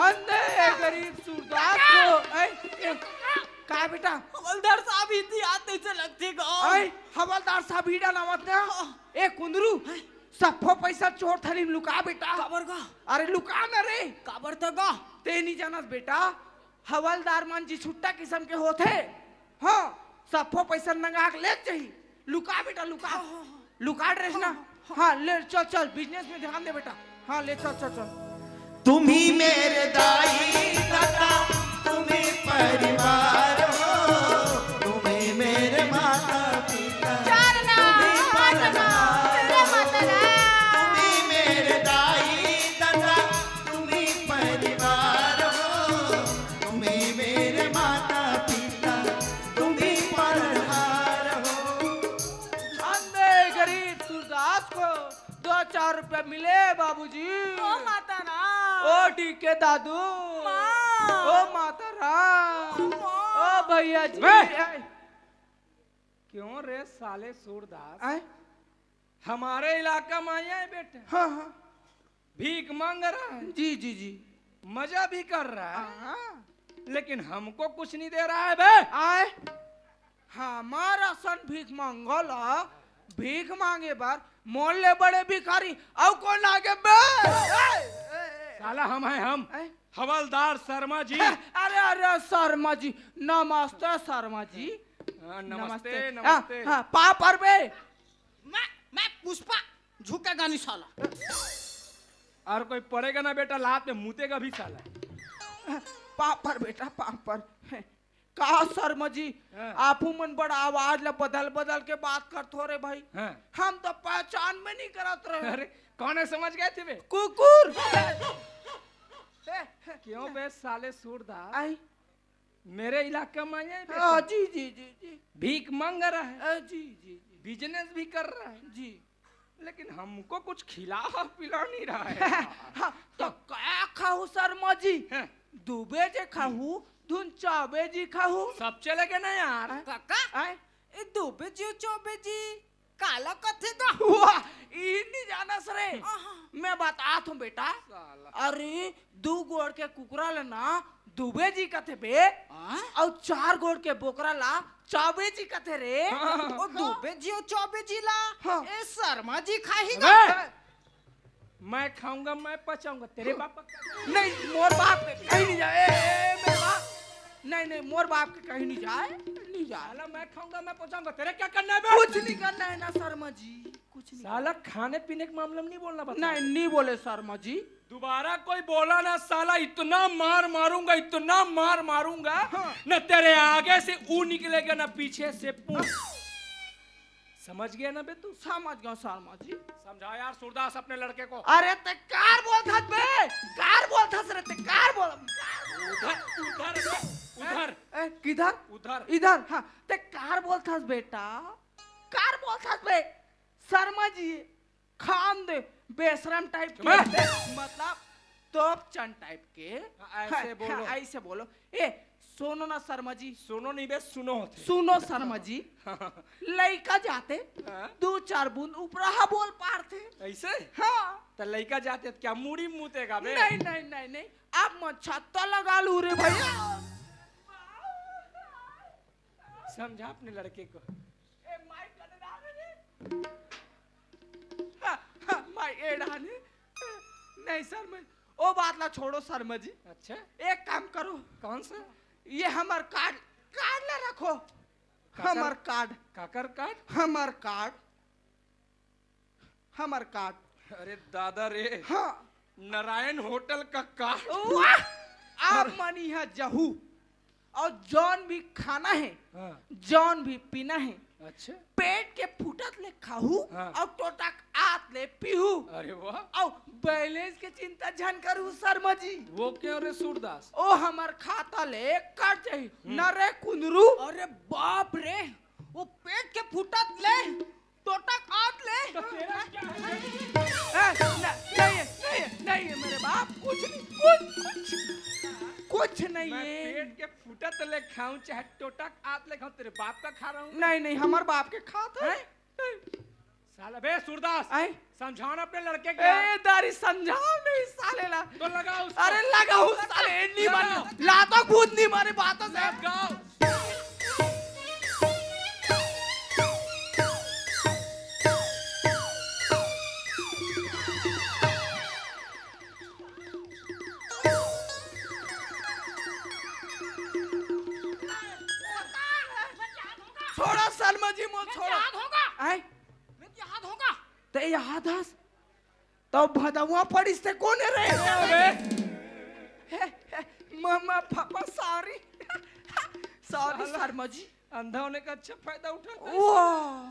अंधे गरीब सूरदास को, ऐ, ऐ, का बेटा? हवलदार साहब, इतिहास तइसे लगथे गा। ऐ, हवलदार साहब, हीरा नावत ना? हाँ। ए कुंदरू, हैं? सफो पैसा चोर थाली में लुका बेटा। काबर गा? अरे लुका ना रे। काबर त गा? ते नहीं जानस बेटा, हवलदार मन जी छुट्टा किस्म के होथे। हाँ, सफो पैसा नंगा के ले जाही। लुका बेटा, लुका। हाँ, हाँ, हाँ। लुका ड्रेस ना। हाँ, हाँ, हाँ। हाँ, ले चल, चल, बिजनेस में ध्यान दे बेटा। हाँ, ले चल, चल, चल। तुम ही मेरे दाई ददा, तुम ही परिवार हो, तुम ही मेरे माता पिता, चरना, तुम ही चरना, परिवार तेरे हो, माता रा। तुम ही मेरे दाई ददा, तुम ही परिवार हो, तुम ही मेरे माता पिता, तुम ही पालनहार हो। अंधे गरीब सूरदास को दो चार रुपया मिले बाबूजी। ओ माता राम। ओ डीके दादू। माँ। ओ माता राम। माँ। ओ भैया जी। बे! क्यों रे साले सूरदास? आए? हमारे इलाका में आया है बेटा। हाँ, हाँ। भीख मांग रहा है। जी, जी, जी। मजा भी कर रहा है। हाँ। लेकिन हमको कुछ नहीं दे रहा है बे। आए? हमार असन भीख मांगो ला, भीख मांगे बर मोर ले बड़े भिखारी अउ कोन आगे बे? ए, ए, ए। साला हम हैं, हम। ए? हवलदार शर्मा जी। अरे, अरे, शर्मा जी, नमस्ते शर्मा जी। हाँ, नमस्ते, नमस्ते। नमस्ते। हाँ, हाँ, पाँव पर बे। मैं, मैं पुष्पा झुकेगा नहीं साला। और कोई पड़ेगा ना बेटा, लात में मुतेगा भी साला। पाँव पर बेटा, पाँव पर। का शर्मा जी, हाँ। आपू मन बड़ा आवाज ला बदल बदल के बात करत हो रे भाई। हाँ। हम तो पहचान में नहीं करत रहे। अरे, कौन है समझ गए थे बे? कुकुर। क्यों बे साले सूरदास? आई। मेरे इलाका में आया है बेटा। हाँ, जी, जी, जी, जी। भीख मांग रहा है। हाँ, जी, जी, जी। बिजनेस भी कर रहा है। जी। लेकिन हमको कुछ खिला पिला नहीं रहा है। हाँ, तो का खाहू शर्मा जी? हैं? दू बजे खाहू, धुन चार बजे खाहू। सब चलेगे ना यार। हैं? काका, आए? ए दू बजे, चार बजे, काला कथे गा? वाह, ई नहीं जानस रे। आहा। मैं बतात हूँ बेटा। साला। अरे, दू गोड़ के कुकरा ला ना दुबे जी कथे बे, हाँ? अउ चार गोड़ के बोकरा ला चौबे जी कथे रे। हाँ। ओ दुबे जी अउ चौबे जी ला हाँ। ए शर्मा जी खाही गा। अबे! मैं खाऊंगा, मैं पचाऊंगा, तेरे बाप का। नहीं, मोर बाप के कहीं नहीं जाए। ए, ए, मेरे बाप। नहीं, नहीं, मोर बाप के कहीं नहीं जाए, नहीं जाए। साला, मैं खाऊंगा, मैं पचाऊंगा, तेरे क्या करना है बे? कुछ नहीं करना है ना शर्मा जी, कुछ नहीं साला, करना। खाने पीने के मामले में नहीं बोलना, बता। नहीं, नहीं बोले शर्मा जी। दोबारा कोई बोला ना साला, इतना मार मारूंगा, इतना मार मारूंगा, हाँ। ना तेरे आगे से ऊ निकलेगा, ना पीछे से पू। हाँ। समझ गया ना बे तू? समझ गया शर्मा जी। समझा यार सूरदास अपने लड़के को। अरे ते कार बोलथस बे, कार बोलथस रे, ते कार बोल। उधर, उधर बे, उधर। ए, ए, किधर? उधर। इधर, हाँ। ते कार बोलथस बेटा, कार बोलथस बे। शर्मा जी, खान दे, बेशरम टाइप के। चुप। मतलब, तोपचन टाइप के। हाँ, ऐसे हाँ, बोलो। हाँ, ऐसे बोलो। ए, सुनो ना शर्मा जी। सुनो नहीं बे, सुनो होथे। सुनो शर्मा जी। हाँ। लइका जाते, हाँ। दू चार बूंद उपराहा बोल पारथे। ऐसे? हाँ। त लइका जाते त क्या मुड़ी मुतेगा बे? नहीं, नहीं, नहीं, नहीं। अब मैं छत्ता लगा लूँ रे भैया। समझा अपने लड़के को। ए, माई कटरा रे। हाँ, हाँ, माई एड़ा ने। नहीं शर्मा, ओ बात ला छोड़ो शर्मा जी। अच्छा। एक काम करो। कौन सा? ये हमार कार्ड, कार्ड ला रखो। काकर? हमार कार्ड। काकर कार्ड? हमार कार्ड। हमर कार्ड। अरे दादा रे, हाँ। नारायण होटल का कार्ड। वाह! आप मन इहाँ जहू अउ जौन भी खाना हे, हाँ। जौन भी पीना हे, अच्छा। पेट के फूटत ले खाहू हाँ। अउ टोटक आत ले पीहू। अरे वाह। अउ बैलेंस के चिंता झन करू शर्मा जी। वो क्यों रे सूरदास? ओ हमर खाता ले कट जाही। हम्म। न रे कुंदरू। अरे बाप रे, वो पेट के फूटत ले टोटक आत ले। तो तेरा क्या है? ए, न-, नहीं है, नहीं है, नहीं है मेरे बाप, कुछ नहीं, कुछ, कुछ, कुछ नहीं मैं है। पेट के फूटत ले खाऊं, चाहे टोटक आत ले खाऊं, तेरे बाप का खा रहा हूं। नहीं, नहीं, हमर बाप के खात है। हैं? साला बे सूरदास, आए? समझाओ ना अपने लड़के के यार। ए, दारी समझाओ नहीं साले ला। तो लगाओ उसको। अरे लगाओ साले, नहीं माने। लगाओ। ला तो खुद नहीं माने, बात से। लगाओ। छोड़ो शर्मा जी, मोर मैं छोड़ो। याद होगा। आए? मैं याद होगा। ते याद हस? तो भदवा पड़िस ते कोन रे? अबे। हे, हे, मामा, पापा, सॉरी। सॉरी साला। शर्मा जी। अंधा होने का अच्छा फायदा उठाता है। वाह।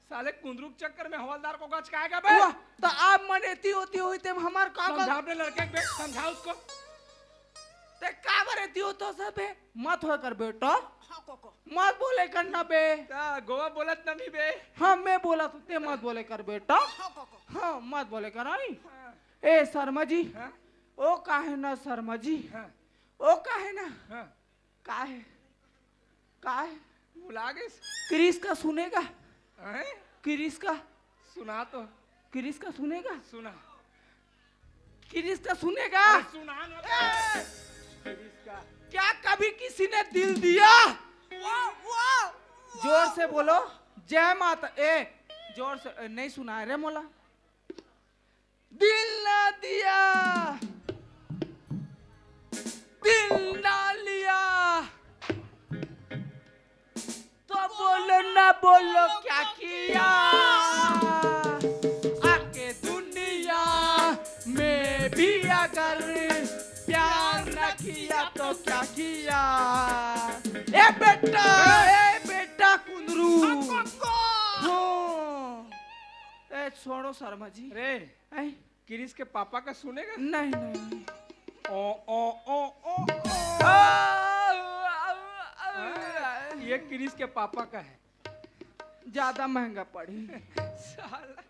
साले कुंदरू के चक्कर में हवलदार को गचकाएगा बे। वाह, तो आप मन एती ओती होई ते हमार का कर समझा अपने लड़के के बे, समझा उसको। ते काबर एती ओती होत हस बे? मत होय कर बेटा। हाँ, कोको। मत बोले कर ना बे। ता गोवा बोलत नमी बे। हाँ, मैं बोलत हूँ, ते मत बोले कर बेटा। हाँ, कोको। हाँ, मत बोले कर, आई। हाँ। ए शर्मा जी। हाँ? ओ काहे ना शर्मा जी। हाँ। ओ काहे ना। हाँ। काहे? काहे? भुला गइस? क्रिस का सुनेगा? हैं? क्रिस का? सुना तो। क्रिस का सुनेगा? सुना। क्रिस का सुनेगा? अरे सुना ना। ए! क्रिस का। क्या कभी किसी ने दिल दिया? वाह, वाह, जोर से बोलो। जय माता, ए, जोर से, ए, नहीं सुना रे मोला। दिल ना दिया, दिल ना लिया, तो बोलो ना बोलो क्या किया? आके दुनिया में भी अगर प्यार ना किया तो क्या किया? ए बेटा, ए बेटा कुंदरू। हाँ। ए छोड़ो शर्मा जी। रे। हैं? क्रिस के पापा का सुनेगा? नहीं, नहीं। ओ, ओ, ओ, ओ, ओ। आ, आ, आ, आ। हाँ, ये क्रिस के पापा का है। ज्यादा महंगा पड़ी। साला,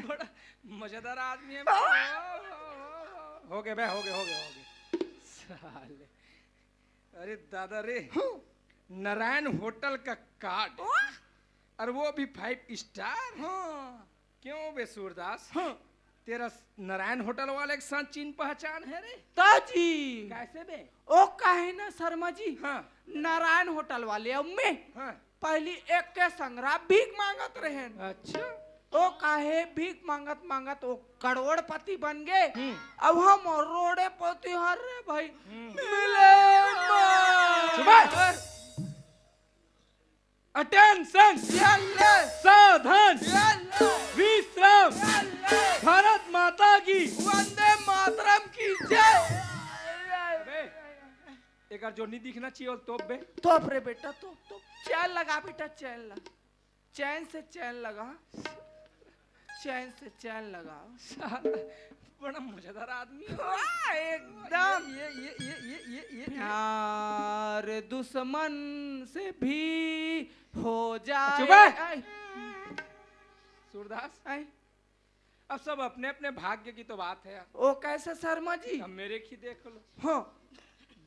बड़ा मजेदार आदमी है। आ। हो गए बे, हो गए, हो गए, हो गए। साले। अरे दादा रे, हाँ। नारायण होटल का कार्ड। वाह। और वो भी फाइव स्टार। हाँ। क्यों बे सूरदास? हाँ। तेरा नारायण होटल वाले के साथ चिन्ह पहचान है रे? ताजी। कैसे बे? ओ काहे ना शर्मा जी? हाँ। नारायण होटल वाले अउ मैं हाँ। पहली एक के संगरा भीख मांगत रहेन। अच्छा। ओ काहे भीख मांगत मांगत ओ करोड़पति बन गे। हम्म। अब हम रोड़े पति हर रे भाई। हम्म। मिले ना। चुप है। अटेंशन! ये ले! सावधान! ये ले! विश्राम! ये ले! भारत माता की! वंदे मातरम की जय! अबे, एक बार जो नहीं दिखना चाहिए, वो तोप बे। तोप रे बेटा, तोप, तोप। चैन लगा बेटा, चैन लगा। चैन से चैन लगा। चैन से चैन लगाओ। साला बड़ा मजेदार आदमी है। वाह, एकदम। ये, ये, ये, ये, ये, ये, ये। प्यार दुश्मन से भी हो जाए। चुप है। आई। सूरदास, आई। अब सब अपने अपने भाग्य की तो बात है यार। ओ कैसे शर्मा जी? अब मेरे की देख लो। हाँ।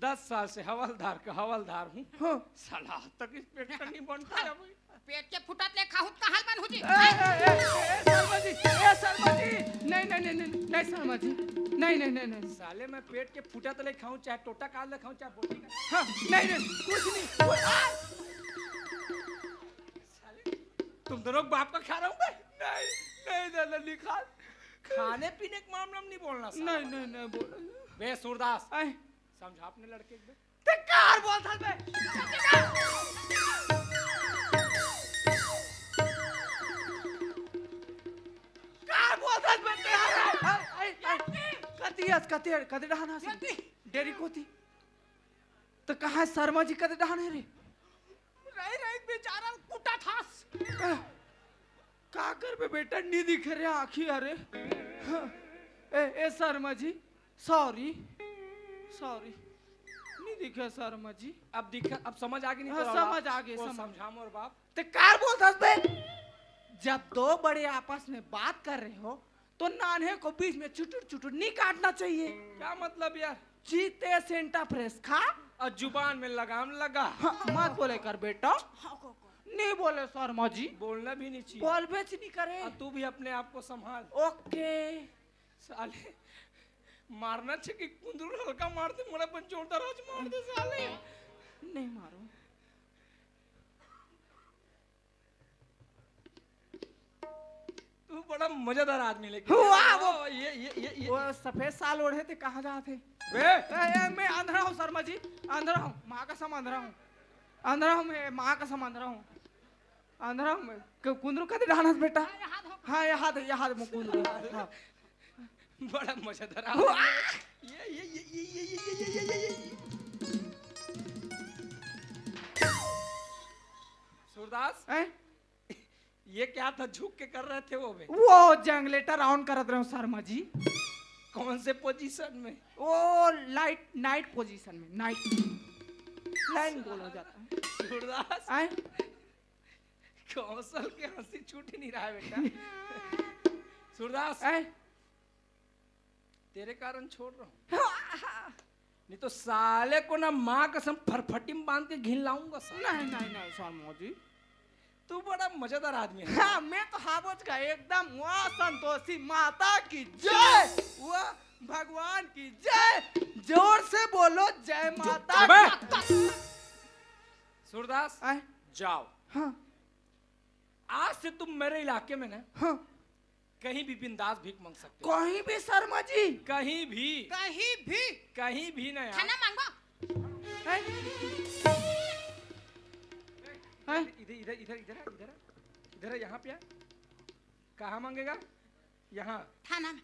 दस साल से हवलदार का हवलदार हूँ। हाँ। साला आज तक इस पेट का नहीं बनता है भाई। पेट के फुटत ले खाहू त का हाल बनहू जी? ए, ए, ए, ए, शर्मा जी, ए, शर्मा जी। नहीं, नहीं, नहीं, नहीं, नहीं, शर्मा जी। नहीं, नहीं, नहीं, नहीं। साले, मैं पेट के फुटत ले खाऊं, चाहे टोटा काल ले खाऊं, चाहे बोटी का। हाँ, नहीं, नहीं, कुछ नहीं। आ! साले, तुम दोनों बाप का खा रहा हूँ मैं? नहीं, नहीं, दादा, नहीं खा। खाने पीने के मामला में नहीं बोलना साला। नहीं, नहीं, नहीं बोल। बे सूरदास, आए। समझा अपने लड़के को बे। ते कार बोलथस बे? ते कार? कार बोलथस? आज कते, कते डहान हस? एती। डेरी कोती। त कहाँ शर्मा जी कते डहान हे रे? रही, रही, बेचारा कुटा थास। ए, का करबे बेटा, नी दिखे रे आँखी, अरे। हाँ। ए, ए शर्मा जी, sorry, sorry, नी दिखे शर्मा जी। अब दिखा, अब समझ आ गई नहीं हाँ, तोला समझ बात? आ गई, वो समझ। समझा मोर बाप। ते कार बोलथस बे? जब दो बड़े आपस में बात कर रहे हो, तो नान्हे को बीच में चुटुर चुटुर नहीं काटना चाहिए। क्या मतलब यार? जीते सेंटा फ्रेश खा। और जुबान में लगाम लगा। हाँ, मत बोले कर बेटा। नहीं बोले शर्मा जी। बोलना भी नहीं चाहिए। बोलबे च नहीं करे। और तू भी अपने आप को संभाल। OK। साले, मारना छे कि कुंदरू हल्का मार दे, मोला अपन जोरदार आज मार दे साले। नहीं मारो। तू बड़ा मजेदार आदमी, लेकिन वाह, वो ये, ये, ये, ये, वो सफेद साल ओढ़े थे, कहाँ जाते? बे! ए, ए, मैं अंधरा हूँ शर्मा जी, अंधरा हूँ, माँ कसम अंधरा हूँ, अंधरा हूँ मैं, माँ कसम अंधरा हूँ, अंधरा हूँ मैं। क-, कुंदरू कदे डालस बेटा? हाँ, यहाँ दे। हाँ, यहाँ दे, यहाँ दे, मैं कुंदरू। हाँ। बड़ा मजेदार वाह! आदमी है। ये, ये, ये। सूरदास, हैं? ये क्या था, झुक के कर रहे थे वो बे? वो generator on करत रहे हूँ शर्मा जी। कौन से position में? वो लाइट, night position में, night। Line गोल हो जाता है। सूरदास, हैं? कौशल के हंसी छूट ही नहीं रहा है बेटा। सूरदास, हैं? तेरे कारण छोड़ रहा हूँ। नहीं तो साले को ना माँ कसम फरफटी में बांध के घिन लाऊंगा साले। नहीं, नहीं, नहीं, शर्मा जी। तू बड़ा मजेदार आदमी है। हाँ, मैं तो हावोच का एकदम। वाह, संतोषी माता की जय, वाह, भगवान की जय। जोर से बोलो, जय माता अबे! दी। सूरदास, आए? जाओ। हाँ। आज से तुम मेरे इलाके में ना हाँ। कहीं भी बिंदास भीख मांग सकते हो। कहीं भी शर्मा जी? कहीं भी। कहीं भी। कहीं भी ना यार। खाना मांगो। हैं? हैं? इधर, इधर, इधर, इधर, इधर, इधर, यहाँ पे आ। कहाँ मांगेगा? यहाँ। थाना में।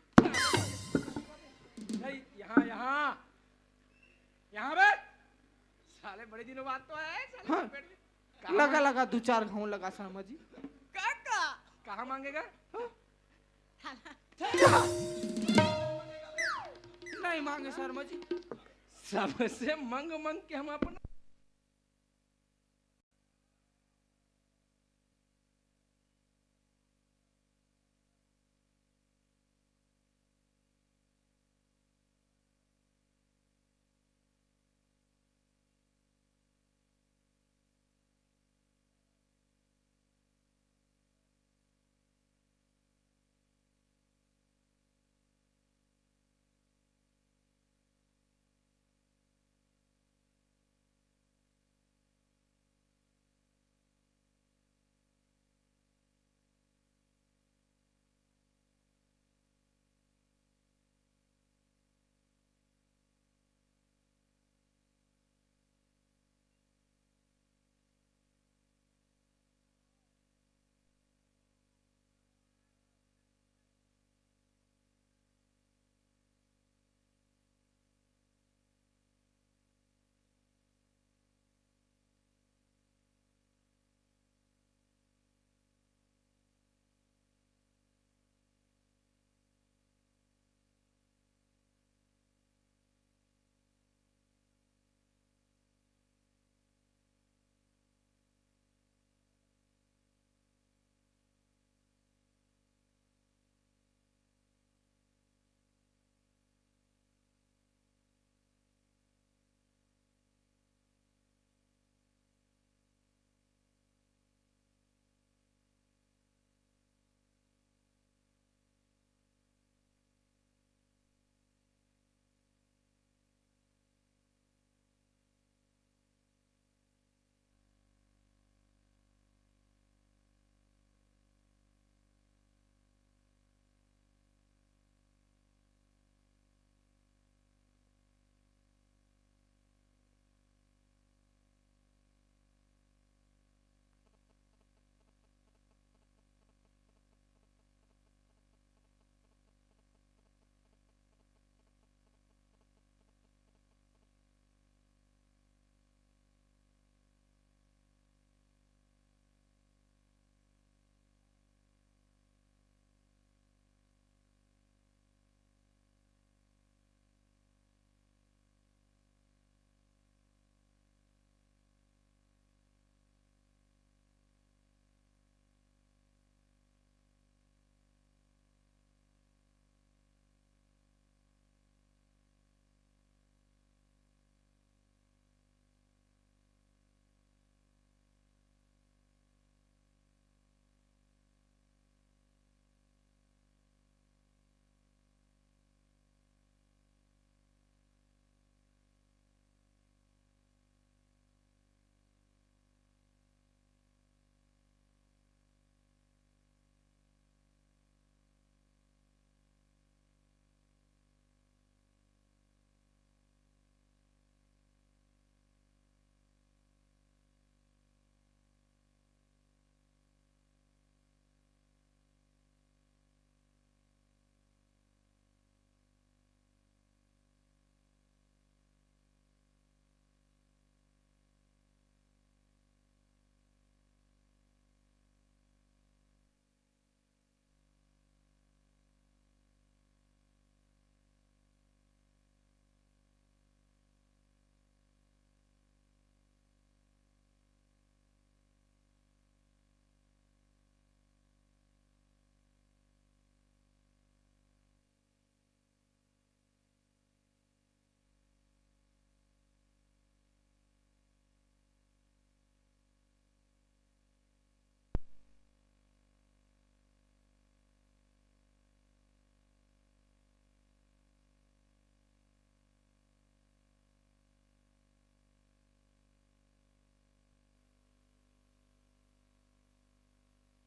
नहीं, यहाँ, यहाँ। यहाँ बे। साले बड़े दिनों बाद तो आया है, साले हाँ। पेट में। कहाँ लगा, मांग- लगा, दो चार घाव लगा शर्मा जी। काका। कहाँ मांगेगा? हाँ। थाना। नहीं मांगे शर्मा जी। सबसे मंग मंग के हम अपना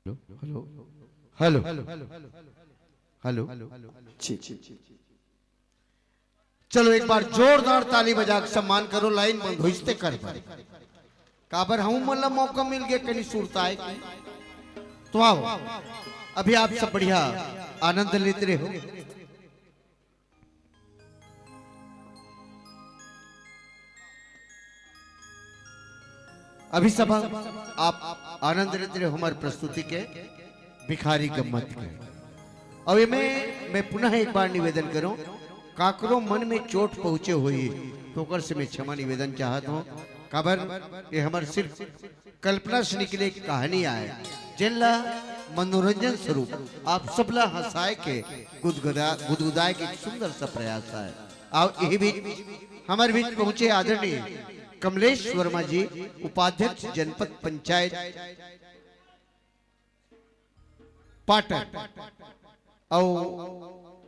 हेलो, हेलो, हेलो, हेलो। ठीक। चलो, एक बार जोरदार ताली बजा के सम्मान करो, लाइन बंद होइस ते कर पाए। काबर हमू मन ला मौका मिल गया कनी सुरताए के। तो आओ, अभी आप सब बढ़िया आनंद लेते रहो। अभी सब आप आनंद लेते रहो हमारी प्रस्तुति के, भिखारी गम्मत के। अब एमे मैं पुनः एक बार निवेदन करूं, काकरो मन में चोट पहुंचे होही तो ओकर से मैं क्षमा निवेदन चाहत हूं। काबर ये हमर सिर्फ कल्पना से निकले एक कहानी आय, जेन ला मनोरंजन स्वरूप आप सब ला हंसाए के, गुदगुदा गुदगुदाए के एक सुंदर सा प्रयास आय। आओ, यही बीच हमर बीच पहुंचे आदरणीय कमलेश वर्मा जी, उपाध्यक्ष जनपद पंचायत पाटन, अउ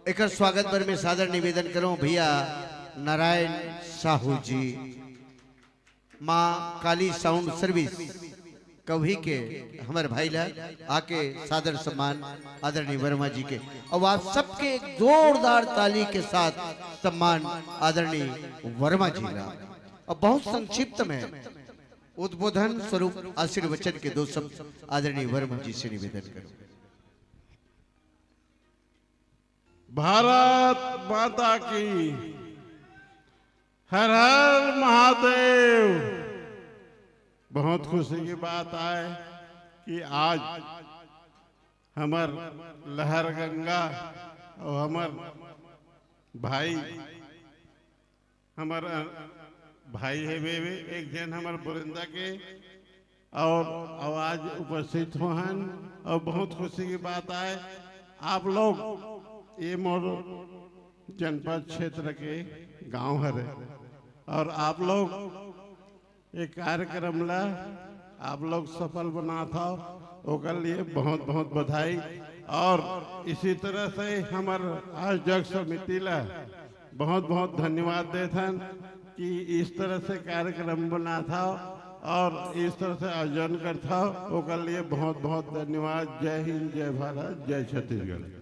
एकर स्वागत बर मैं सादर निवेदन करूं भैया नारायण साहू जी, माँ काली साउंड सर्विस कवही के हमर भाई ला आके सादर सम्मान आदरणीय वर्मा जी के, अउ आप सबके एक जोरदार ताली के साथ सम्मान आदरणीय वर्मा जी ला। अब बहुत संक्षिप्त में उद्बोधन स्वरूप आशीर्वचन के दो शब्द आदरणीय वर्मा जी से निवेदन करूं। भारत माता की, हर हर महादेव। बहुत खुशी की बात आय कि आज हमर लहर गंगा अउ हमर भाई, हमर, अ, भाई हे वे, वे, एक झन हमर बोरंदा के, अउ, अउ आज उपस्थित होहन, अउ बहुत खुशी की बात आय, आप लोग ये मोर जनपद क्षेत्र के गांव हरे, अउ आप लोग ये कार्यक्रम ला आप लोग सफल बनात हव, ओकर लिए बहुत बहुत बधाई। अउ इसी तरह से हमर आयोजक समिति ला बहुत बहुत धन्यवाद देथन कि इस तरह से कार्यक्रम बनात हव अउ इस तरह से आयोजन करत हव, ओकर लिए बहुत बहुत धन्यवाद। जय हिंद, जय भारत, जय छत्तीसगढ़।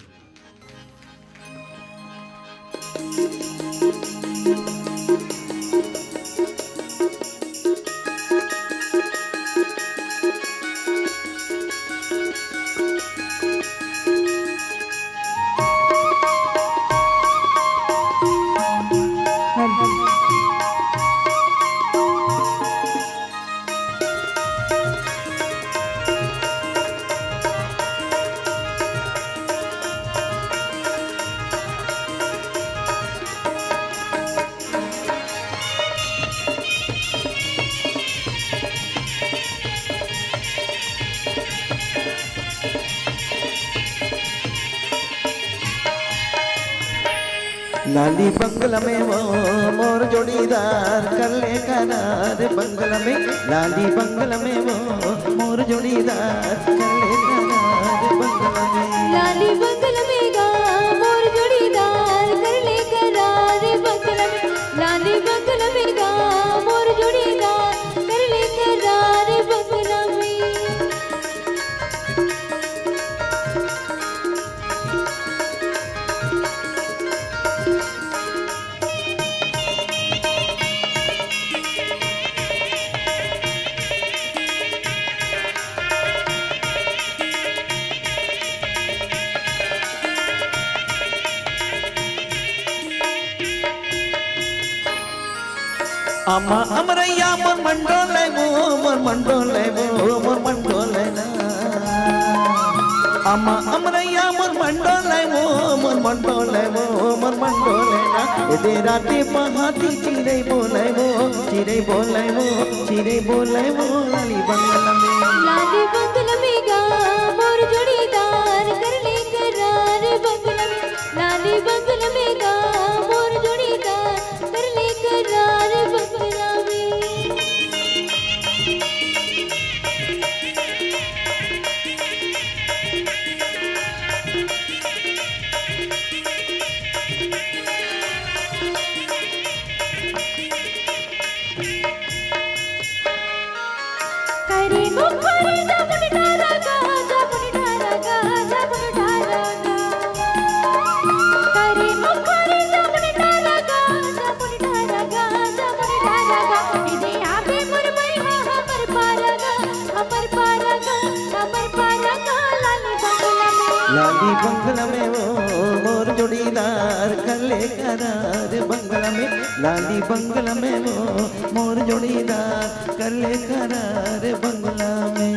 लाली बंगला में वो मोर जोड़ीदार, कर ले करार बंगला में। लाली बंगला में वो मोर जोड़ीदार, कर ले करार बंगला में। लाली बंगला में गा मोर जोड़ीदार, कर ले करार बंगला में। लाली बंगला में गा मोर जोड़ीदार, कर ले करार बंगला में। अमा अमरैया मोर मंडोले वो, मोर मंडोले वो, मोर मंडोले ना। अमा अमरैया मोर मंडोले वो, मोर मंडोले वो, मोर मंडोले ना। एदे राते पहाती चिरई बोले वो, चिरई बोले वो, चिरई बोले वो, लाली बंगला में। लाली बंगला में गा मोर जोड़ीदार, कर ले करार बंगला में। लाली बंगला में गा मोर जोड़ीदार, कर ले करार बंगला में। करे मुखर जामुन डारा गा, जामुन लाली बंगला में वो मोर जोड़ीदार, कर ले करार बंगला में। लाली बंगला में वो मोर जोड़ीदार, कर ले करार बंगला में।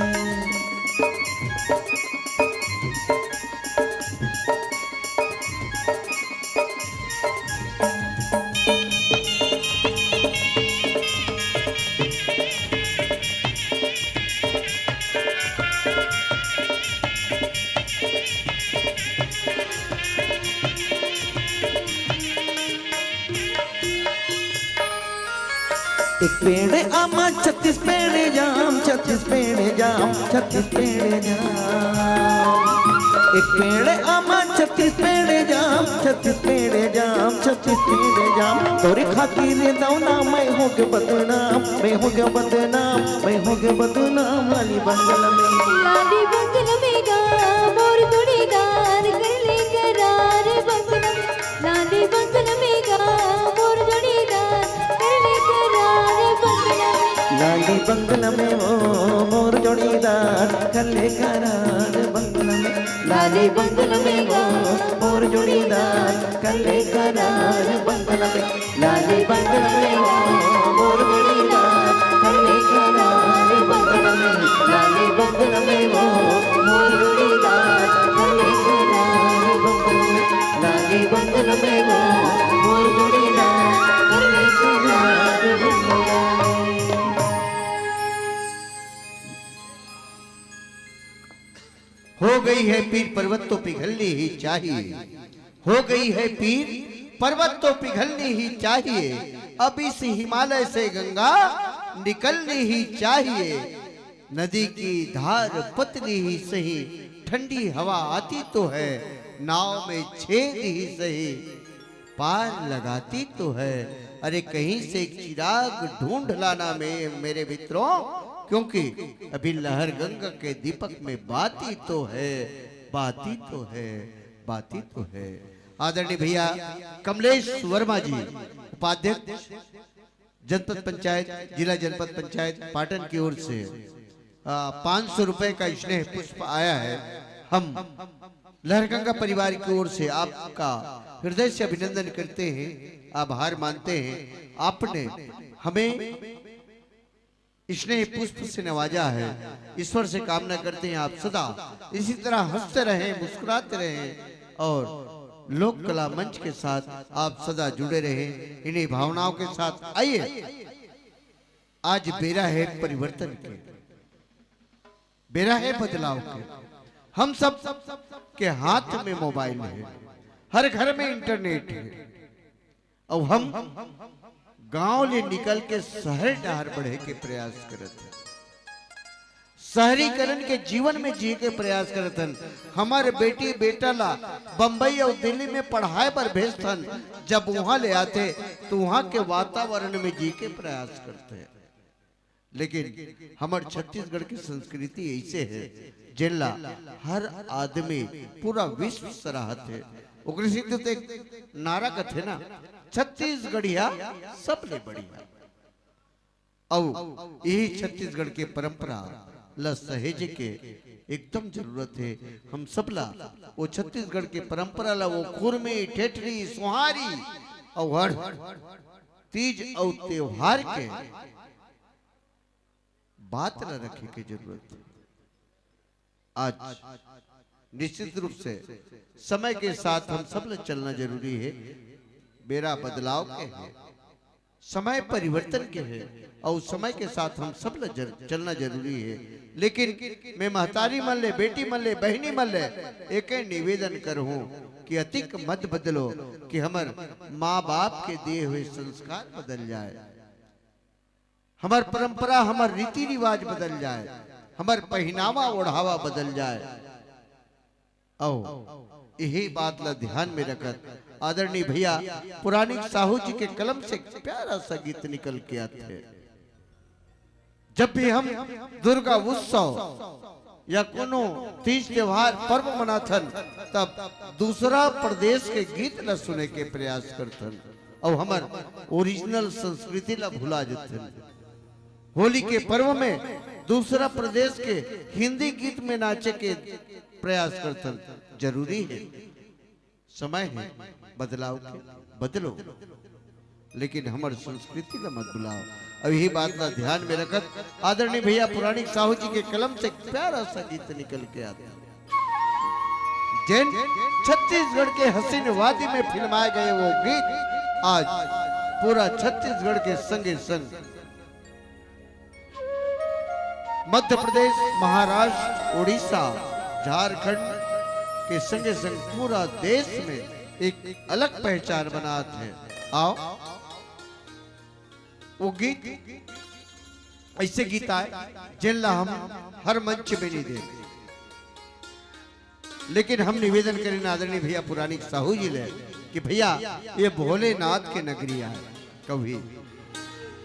एक पेड़ आमा, छत्तीस पेड़ जाम, छत्तीस पेड़ जाम, छत्तीस पेड़ जाम। एक पेड़ आमा, छत्तीस पेड़ जाम, छत्तीस पेड़ जाम, छत्तीस पेड़ जाम। तोरे खातिर दौना मैं हो गयो बदनाम, मैं हो गयो बदनाम, मैं हो गयो बदनाम। लाली बंगला में, लाली बंगला में गा मोर जोड़ीदार, कर ले करार बंगला में। लाली बंगला में गा मोर जोड़ीदार, कर ले करार बंगला में। लाली बंगला में वो मोर जोड़ीदार, कर ले करार बंगला में। लाली बंगला में वो मोर जोड़ीदार, कर ले करार बंगला में। लाली बंगला में वो मोर जोड़ीदार, कर ले करार बंगला में। लाली बंगला में वो मोर जोड़ीदार, कर ले करार बंगला में। लाली बंगला में वो मोर जोड़ीदार, कर ले करार बंगला में। हो गई है पीर, पर्वत तो पिघलनी ही चाहिए। हो गई है पीर, पर्वत तो पिघलनी ही चाहिए। अब इस हिमालय से गंगा निकलनी ही चाहिए। नदी की धार पतली ही सही, ठंडी हवा आती तो है, नाव में छेद ही सही, पार लगाती तो है। अरे, कहीं से एक चिराग ढूंढ लाना में, मेरे मित्रों, क्योंकि अभी लहर गंगा के दीपक में बाती तो है, बाती तो है, बाती तो है। आदरणीय भैया कमलेश वर्मा जी, उपाध्यक्ष जनपद पंचायत, जिला जनपद पंचायत पाटन की ओर से, आ, पाँच सौ रुपए का स्नेह पुष्प आया है। हम लहरगंगा परिवार की ओर से आपका हृदय से अभिनंदन करते हैं, आभार मानते हैं। आपने हमें स्नेह पुष्प से नवाजा है। ईश्वर से कामना करते हैं आप सदा इसी तरह हंसते रहें, मुस्कुराते रहें और लोक कला मंच के साथ आप सदा जुड़े रहें। इन्हीं भावनाओं के साथ आइए, आज बेरा है परिवर्तन के, बेरा है बदलाव के। हम सब के हाथ में मोबाइल है, हर घर में इंटरनेट है, अउ हम गांव ले निकल के शहर डहर बढ़े के प्रयास करत हन, शहरीकरण के जीवन में जिए के प्रयास करत हन। हमर बेटी बेटा ला बम्बई अउ दिल्ली में पढ़ाए बर भेजथन, जब उहां ले आथे तो उहां के वातावरण में जिए के प्रयास करथे। लेकिन हमर छत्तीसगढ़ के संस्कृति ऐसे है, जेला हर आदमी, पूरा विश्व सराहत है। ओकरे सेती तो एक नारा कथे ना, "छत्तीसगढ़िया सबले बढ़िया।" अउ यही छत्तीसगढ़ के परंपरा ला सहेजे के एकदम जरूरत है। हम सबला वो छत्तीसगढ़ के परंपरा ला, वो खुरमी, ठेठरी, सोहारी अउ हर तीज अउ त्योहार के बात ला रखे के जरूरत है। आज निश्चित रूप से समय के साथ हम सब ला चलना जरूरी है। बेरा बदलाव के है, समय परिवर्तन के है, अउ समय के साथ हम सब ला जर-, चलना जरूरी है। लेकिन मैं महतारी मन ले, बेटी मन ले, बहिनी मन ले एक निवेदन करहूं कि अतिक मत बदलो, कि हमर माँ बाप के दिए हुए संस्कार बदल जाए, हमर परंपरा, हमर रीति रिवाज बदल जाए, हमर पहिनावा ओढ़ावा बदल जाए। अउ यही बात ला ध्यान में रखत आदरणीय भैया पुराणिक साहू जी के कलम से एक प्यारा सा गीत निकल के आथे। जब भी हम दुर्गा उत्सव या कोनो तीज त्योहार पर्व मनाथन, तब दूसरा प्रदेश के गीत ला सुने के प्रयास करथन अउ हमर ओरिजिनल संस्कृति ला भुला जथन। होली के पर्व में दूसरा प्रदेश के हिंदी गीत में नाचे के प्रयास करथन, जरूरी हे। समय हे बदलाव के, बदलो, लेकिन हमर संस्कृति ला मत भुलाओ। अब यही बात ला ध्यान में रखत आदरणीय भैया पुराणिक साहू जी के कलम से एक प्यारा सा गीत निकल के आता है, जेन छत्तीसगढ़ के हसीन वादी में फिल्माए गए वो गीत आज पूरा छत्तीसगढ़ के संगे संग मध्य प्रदेश, महाराष्ट्र, उड़ीसा, झारखंड के संगे संग पूरा देश में एक अलग पहचान बनात हे। आओ, वो गीत, ऐसे गीत आए, जेन ला हम हर मंच में नहीं दे, लेकिन हम निवेदन करेन आदरणीय भैया पुराणिक साहू जी ले कि भैया, ये भोलेनाथ के नगरी आए, कभी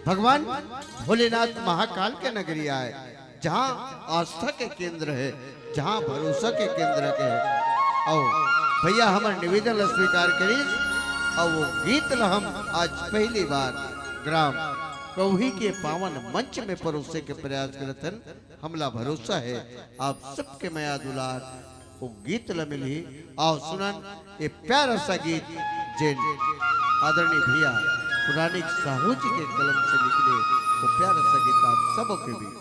भगवान भोलेनाथ महाकाल के नगरी आए, जहाँ आस्था के केंद्र हे, जहाँ भरोसा के केंद्र के हे। अउ भैया हमर निवेदन ला स्वीकार करिस, अउ वो गीत ला हम आज पहली बार ग्राम कौही के पावन मंच में परोसे के प्रयास करत हन। हमला भरोसा हे आप सबके मया दुलार वो गीत ल मिलही। आओ सुनन ये प्यारा सा गीत जेन आदरणीय भैया पुराणिक साहू जी के कलम से निकले, वो प्यारा सा गीत आप सबों के बीच।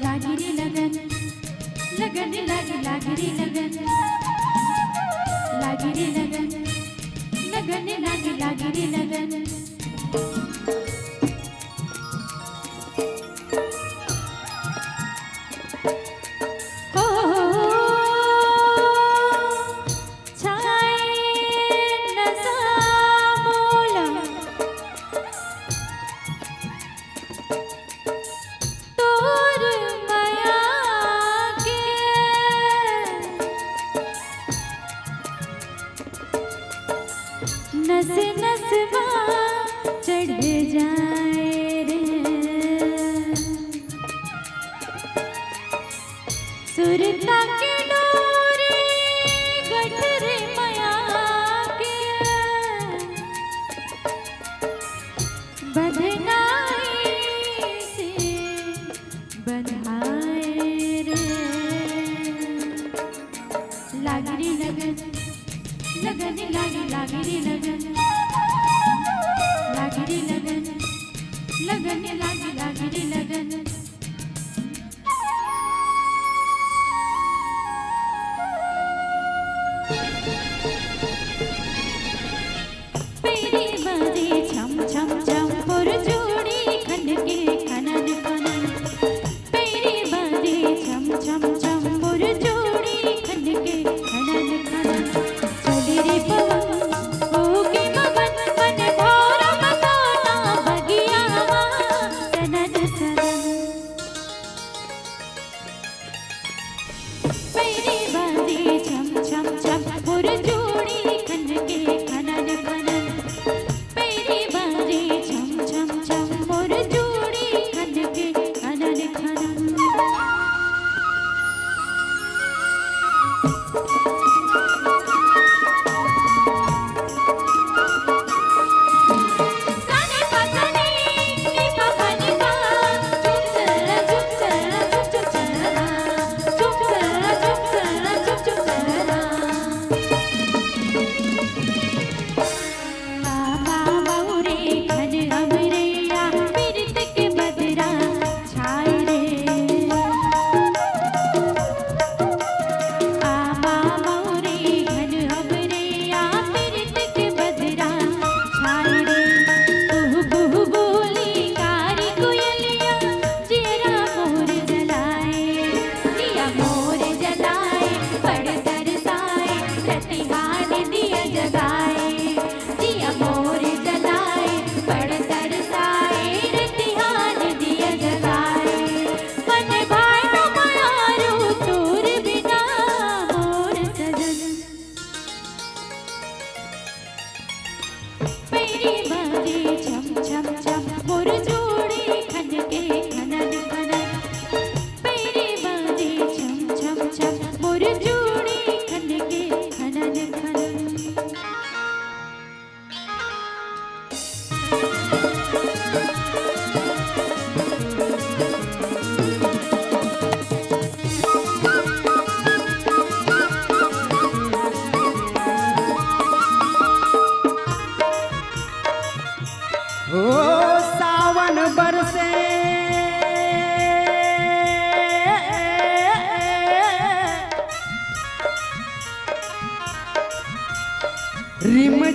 लागी रे लगन, लगन लागी, लागी रे लगन, लागी रे लगन, लगन लागी, लागी रे लगन। ओ, छाए नशा मोला तोर मया के नस नस मा चढ़ जाए रे। सुरता के डोरी गठरी मया के बंधनाई से बंधाए रे। लागी रे लगन, लगन लागी, लागी रे लगन, लागी रे लगन, लगन लागी, लागी रे लगन। पैरी बाजे छम छम छम, पुर चूड़ी खन के खनन खनन। पैरी बाजे छम छम छम, पुर चूड़ी खन के खनन खनन। चली रे पवन, ओ के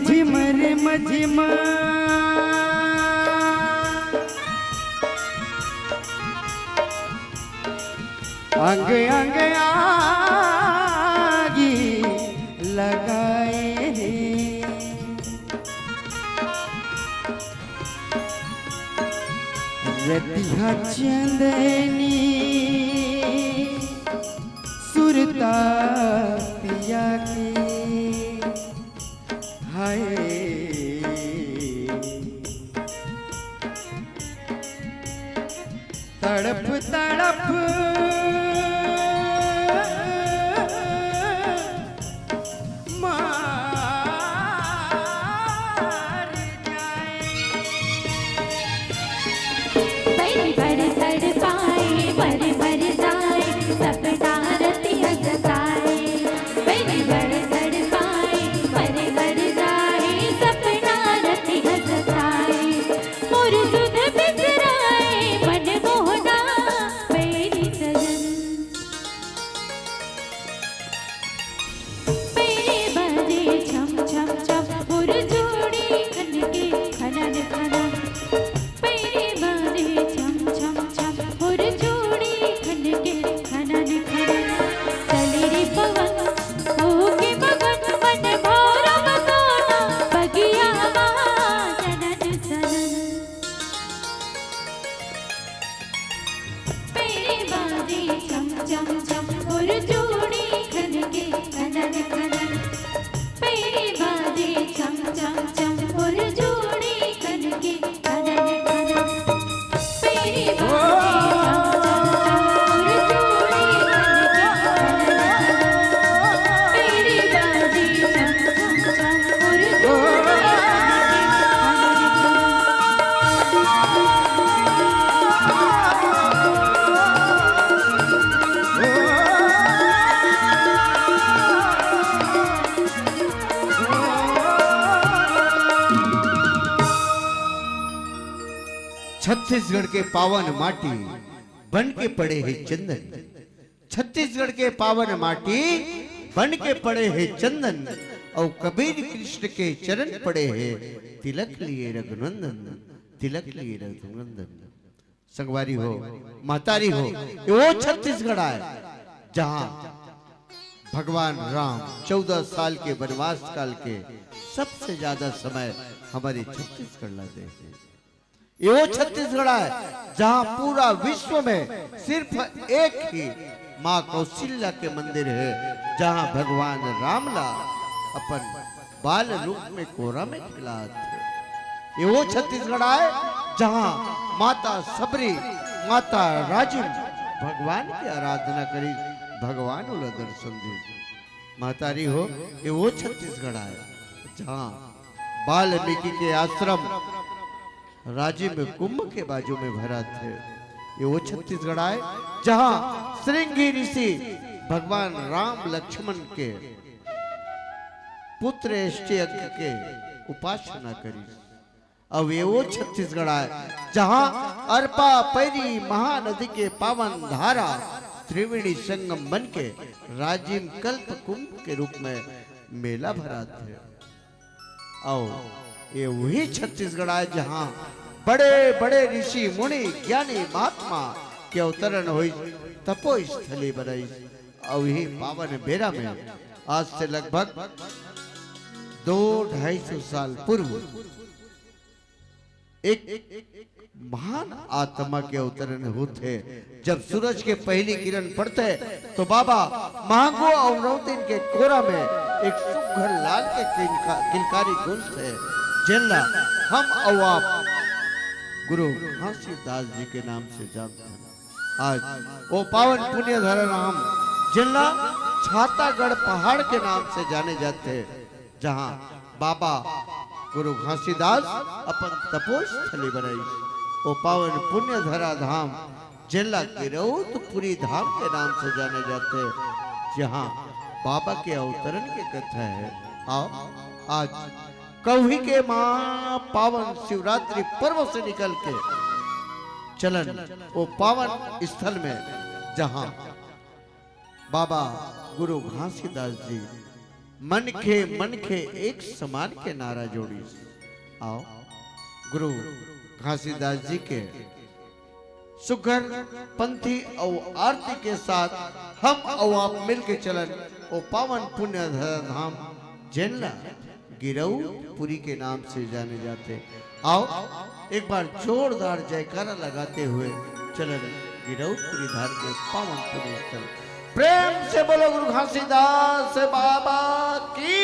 झिम रे मझिम, अंग अंग आगी लगाए रे। रतिहा चंदनी सुरता पिया के। हाय तड़प तड़प मार जाए। पहली बार तड़पाए, मर मर जाए, सपना रतिया सताए। पहली बार तड़पाए, मर मर जाए, सपना रतिया सताए। मोर सुध बिसराए, मन मोहना, बैरी सजन। पैरे बाजे छम छम छम, मोर चूड़ी खनके खनन खनन। पैरे बाजे छम छम छम, मोर चूड़ी खनके खनन खनन। चले रे पवन होके मगन, मन भौरव सोना बगिया मा सनन सनन। पैरे बाजे छम छम छम, मोर चूड़ी खनके खनन खनन। पैरे बाजे छम छम छम, मोर चूड़ी खनके खनन खनन। पैरे बाजे छम छम छम, मोर चूड़ी खनके खनन खनन। पैरे बाजे छम छम छम, मोर चूड़ी खनके खनन खनन। छत्तीसगढ़ के पावन माटी बन के पड़े हे चंदन। छत्तीसगढ़ के पावन माटी बन के पड़े हे चंदन। अउ कबीर कृष्ण के चरण पड़े हे, तिलक लिए रघुनंदन, तिलक लिए रघुनंदन। संगवारी हो, महतारी हो, ये वो छत्तीसगढ़ आय, जहाँ भगवान राम चौदह साल के वनवास काल के सबसे ज्यादा समय हमर छत्तीसगढ़ ला दे हे। ये वो छत्तीसगढ़ आय, जहाँ पूरा विश्व में सिर्फ एक ही माँ कौशल्या के मंदिर हे, जहाँ भगवान राम ला अपन बाल रूप में कोरा में खिलात हे। ये वो छत्तीसगढ़ आय, जहाँ माता सबरी, माता राजिम भगवान के आराधना करिस, भगवान ओला दर्शन दिस। महतारी हो, ये वो छत्तीसगढ़ आय, जहाँ वाल्मीकि के आश्रम राजिम कुंभ के बाजू में भरात हे। ये वो छत्तीसगढ़ आय, जहाँ श्रृंगी ऋषि भगवान राम लक्ष्मण के पुत्र यज्ञ के उपासना करिस। अउ ये वो छत्तीसगढ़ आय, जहाँ अरपा पैरी महानदी के पावन धारा त्रिवेणी संगम बन के राजिम कल्प कुंभ के रूप में मेला भरात हे। अउ ये वही छत्तीसगढ़ आय, जहाँ बड़े-बड़े ऋषि मुनि ज्ञानी महात्मा के अवतरण होइस, तपोस्थली बनइस। अउ यही पावन बेरा में आज से लगभग दो ढाई सौ साल पूर्व एक महान आत्मा के अवतरण होत हे। जब सूरज के पहली किरण पड़थे, तो बाबा महंगो अउ रौतिन के कोरा में एक सुघर लाल के किलका-, किलकारी गूंजथे, जेन ला हम अउ आप गुरु घासीदास जी के नाम से जानथन। आज वो पावन पुण्य धरा धाम, जेन ला छातागढ़ पहाड़ के नाम से जाने जाथे, जहाँ बाबा गुरु घासीदास अपन तपोस्थली बनाइस। वो पावन पुण्य धरा धाम, जेन ला गिरौदपुरी धाम के नाम से जाने जाथे, जहाँ बाबा के अवतरण के कथा हे। आओ, आज कौही के महा पावन शिवरात्रि पर्व से निकल के चलन वो पावन स्थल में, जहाँ बाबा गुरु घासीदास जी मनखे मनखे एक समान के नारा जोड़िस। आओ, गुरु घासीदास जी के सुघर पंथी अउ आरती के साथ हम अउ आप मिलके चलन ओ पावन पुण्य धाम जेन ला गिरौदपुरी के नाम से जाने जाथे। आओ, एक बार जोरदार जयकारा लगाते हुए चलन गिरौदपुरी धाम के पावन पुण्य स्थल। प्रेम से बोलो गुरु घासीदास बाबा की।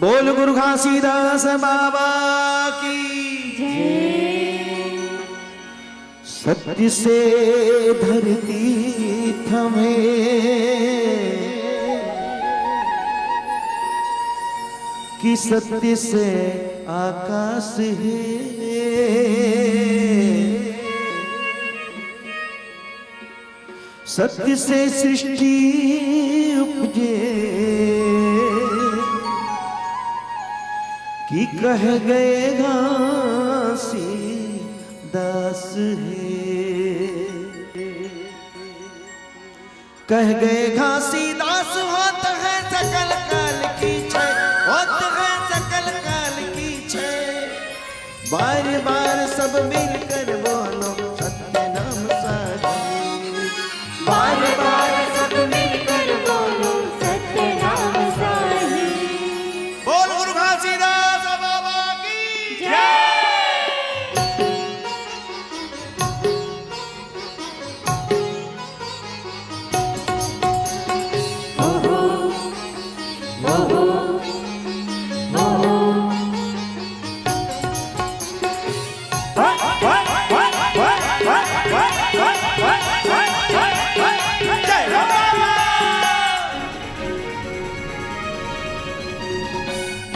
बोल गुरु घासीदास बाबा की। सत्य से धरती थमे, कि सत्य से आकाश हे। सत्य से सृष्टि उपजे, कि कह गए घासीदास हे। कह गए घासीदास, होत है सकल काल की छै, होत है सकल काल की छै। बार बार सब मिलकर बोलो सत्य नाम साही। बार बार सब मिलकर बोलो सत्य नाम साही। बोल गुरु घासीदास बाबा की जय।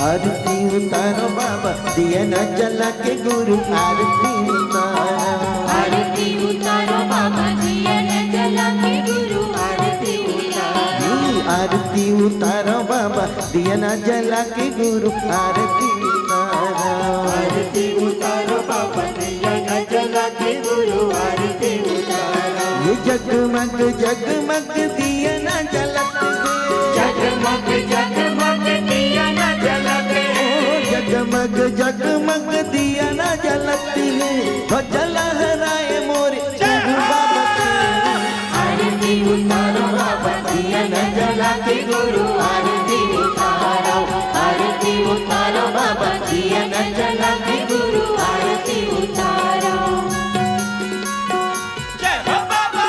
आरती उतारो बाबा, दिया ना जला के गुरु, आरती उतारो। आरती उतारो बाबा, दिया ना जला के गुरु, आरती उतारो। हम्म, आरती उतारो बाबा, दिया ना जला के गुरु, आरती उतारो। आरती उतारो बाबा, दिया ना जला के गुरु, आरती उतारो। ये जगमग जगमग दिया ना जलत है। जगमग जगमग दिया ना जलत है। ओ जगमग जगमग दिया ना जलत है। ध्वजा लहराए मोरे गुरु बाबा के। आरती उतारो बाबा, दिया ना जला के गुरु, आरती उतारो। आरती उतारो बाबा, दिया ना जला के गुरु, आरती उतारो। जय हो बाबा।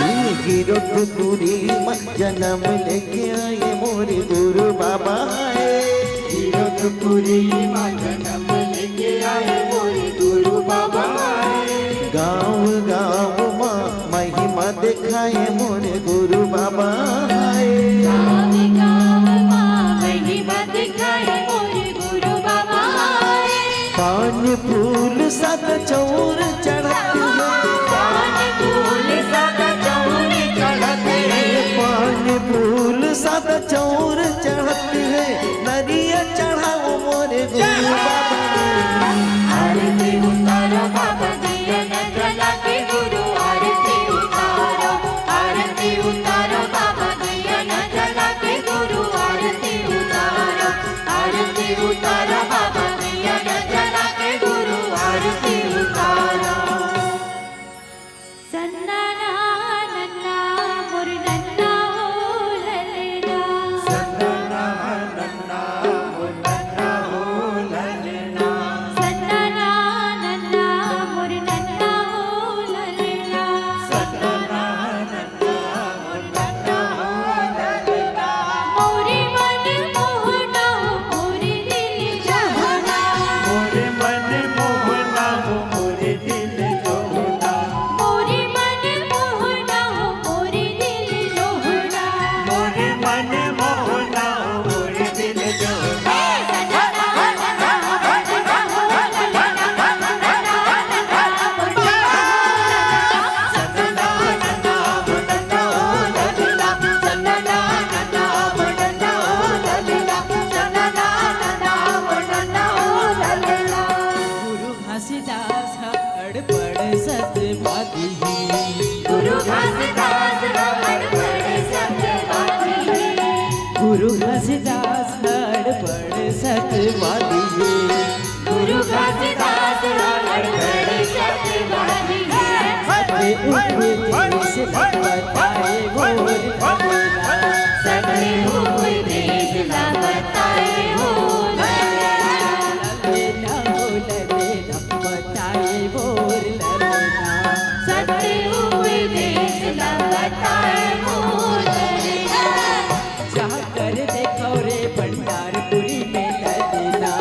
ये गिरौदपुरी में जन्म लेके आए मोरे गुरु बाबा आए। गिरौदपुरी में जन्म लेके आए मोरे गुरु बाबा आए। गाँव गाँव में महिमा दिखाए मोरे गुरु बाबा आए। गाँव गाँव में महिमा दिखाए मोरे गुरु बाबा आए। पान फूल सादा चौर चढ़त है। पान फूल सादा चौर चढ़त है। पान फूल सादा चौर चढ़त है। नरिया चढ़ाओ मोरे गुरु बाबा। आरती उतारो बाबा, दिया ना जला के गुरु, आरती उतारो। आरती उतारो बाबा, दिया ना जला के गुरु, आरती उतारो। आरती उतारो बाबा, दिया ना जला के गुरु, आरती उतारो। सन्ना ना नन्ना मोर नन्ना हो ललना। सन्ना ना नन्ना मोर नन्ना हो ललना। सन्ना ना नन्ना मोर नन्ना हो ललना। सन्ना ना नन्ना मोर नन्ना हो ललना। मोरे मन मोहना हो, मोरे दिल गुरु घासीदास हड़बड़ सतवादी हे। गुरु घासीदास हड़बड़ सतवादी हे। सत्य उपदेश न बताए मोर ललना। सत्य उपदेश न बताए मोर ललना। ललना हो ललना बताए मोर ललना। सत्य उपदेश न बताए मोर ललना। जाकर देखो रे भंडारपुरी में ललना।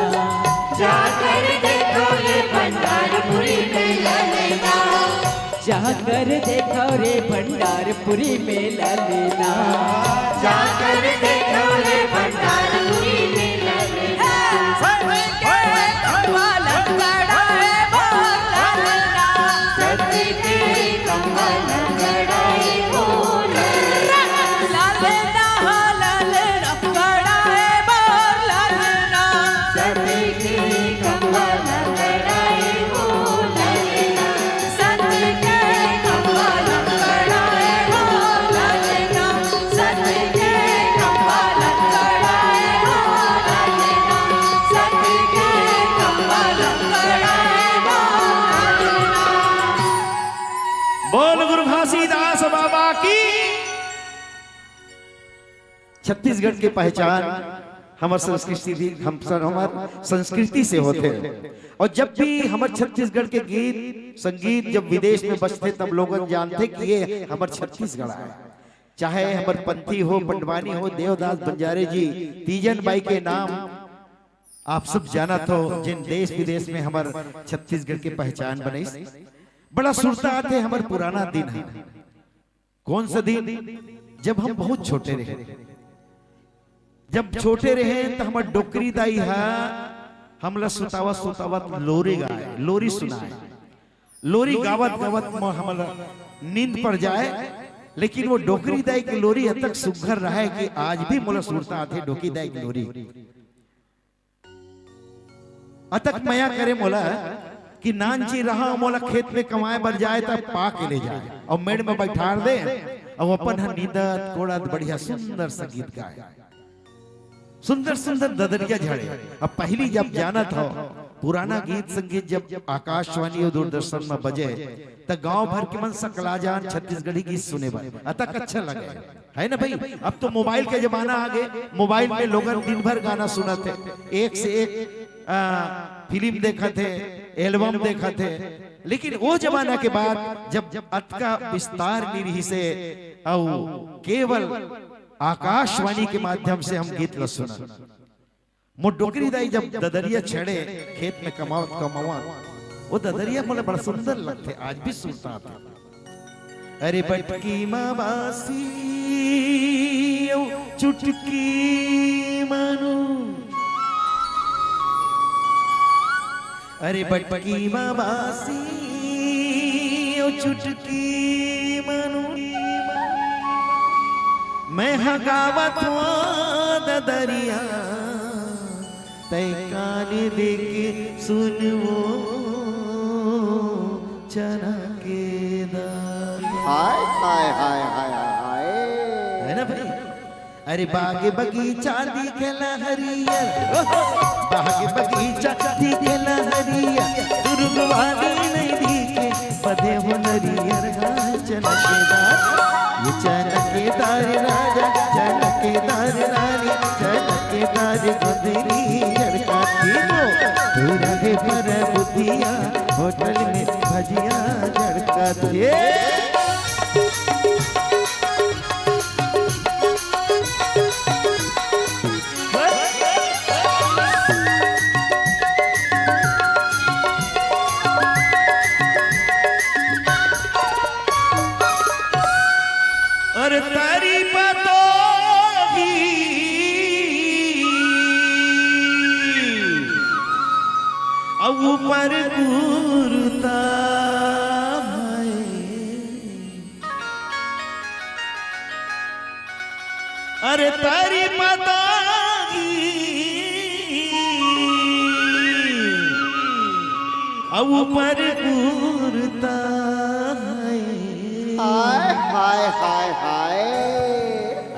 जाकर देखो रे भंडारपुरी में ललना। जाकर देखो रे भंडारपुरी में ललना। जाकर देखो रे भंडारपुरी में ललना। सत्य के खंभा लंगड़ा है बोल ललना। सत्य के खंभा लंगड़ा है बोल ललना। ललना, ललना, लंगड़ा है बोल ललना। सत्य के खंभा लंगड़ा है बोल ललना। सत्य के खंभा लंगड़ा है बोल ललना। सत्य के खंभा लंगड़ा है बोल ललना। सत्य के खंभा लंगड़ा है बोल ललना। बोल गुरु घासीदास बाबा की। छत्तीसगढ़ के पहचान हमर संस्कृति, हम, हमर संस्कृति से होथे। अउ जब भी हमर छत्तीसगढ़ के गीत संगीत जब विदेश में बजथे, तब लोगन जानथे कि ये हमर छत्तीसगढ़ आय। चाहे हमर पंथी हो, पंडवानी हो, देवदास बंजारे जी, तीजन बाई के नाम आप सब जानत हो, जेन देश विदेश में हमर छत्तीसगढ़ के पहचान बनइस। बड़ा सुरता आथे हमर पुराना दिन ह। कौन सा दिन? जब हम बहुत छोटे रहे। जब छोटे रहे त हमर डोकरी दाई ह हमला सुतावत सुतावत लोरी गाय, लोरी सुनाय। लोरी गावत गावत म हमला नींद पड़ जाय, लेकिन वो डोकरी दाई के लोरी अतक सुग्घर रहय कि आज भी मोला सुरता आथे डोकरी दाई के लोरी। अतक मया करे मोला कि नानची रहा मोला खेत में कमाए बर जाय त पा के ले जाय अउ मेड़ में बैठार दे अउ अपन ह नींदत कोड़त बढ़िया सुंदर संगीत गाय। सुंदर सुंदर ददरिया झड़े। अब पहली जब जानत हो पुराना गीत संगीत जब आकाशवाणी अउ दूरदर्शन में बजे त गांव भर के मन सकला जान छत्तीसगढ़ी गीत सुने बर अतक अच्छा लगे। है ना भाई? अब तो मोबाइल के जमाना आ गे। मोबाइल में लोगन दिन भर गाना सुनत हे, एक से एक आ, फिल्म देखत हे, एल्बम देखत हे। लेकिन वो जमाना के बाद जब अतका विस्तार नइ रिहिसे अउ केवल आकाशवाणी के माध्यम से हम गीत ल सुनन। मोर डोकरी दाई जब ददरिया छेड़े खेत में कमावत कमावत, वो ददरिया मोला बड़ा सुंदर लगथे, आज भी सुरता आथे। अरे बटकी मा बासी अउ चुटकी मानो, अरे बटकी मा बासी अउ चुटकी मानो, मैं ह गावत हंव ददरिया, तै कान दे के सुन वो चना के दार। हाय, हाय, हाय, हाय, हाय। है ना भाई? अरे बाग बगीचा दिखेला हरियर, ओहो! बाग बगीचा दिखेला हरियर, दुर्गवानी नहीं दिखे, बधे हो नरियर, हाँ, चना के दार। ये चना के दार राजा, चना के दार रानी, चना के दार गोदनी जड़का दीनो। तू रहे पर बुधिया, होटल में भजिया जड़का दे। अरे तारी पतोही अउ ऊपर कुर्ता है। अरे तारी पतोही अउ ऊपर कुर्ता है। हाय, हाय, हाय, हाय।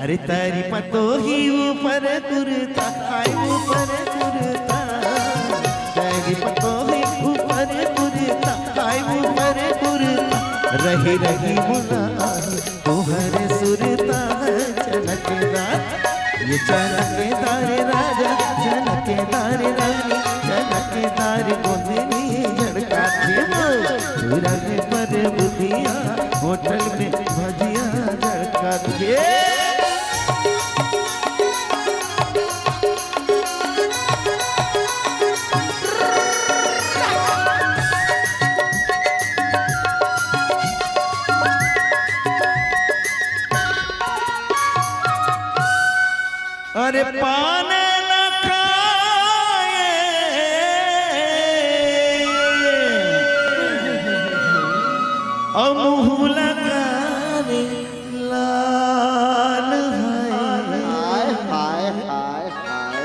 रे तारी पतोही ऊपर कुर्ता, हाय ऊपर कुर्ता। तारी पतोही ऊपर कुर्ता, हाय ऊपर कुर्ता। रही रही मोला आही तोहर सुरता। चनकदार, ये चनकदार राजा, चनकदार रानी, चनकदार गोंदनी झड़का देबो। चूरा के पर बुधिया, होटल में भजिया झड़का दे। अरे पान न खाए, अउ मुँह लगा रे लाल है। हाय, हाय, हाय, हाय।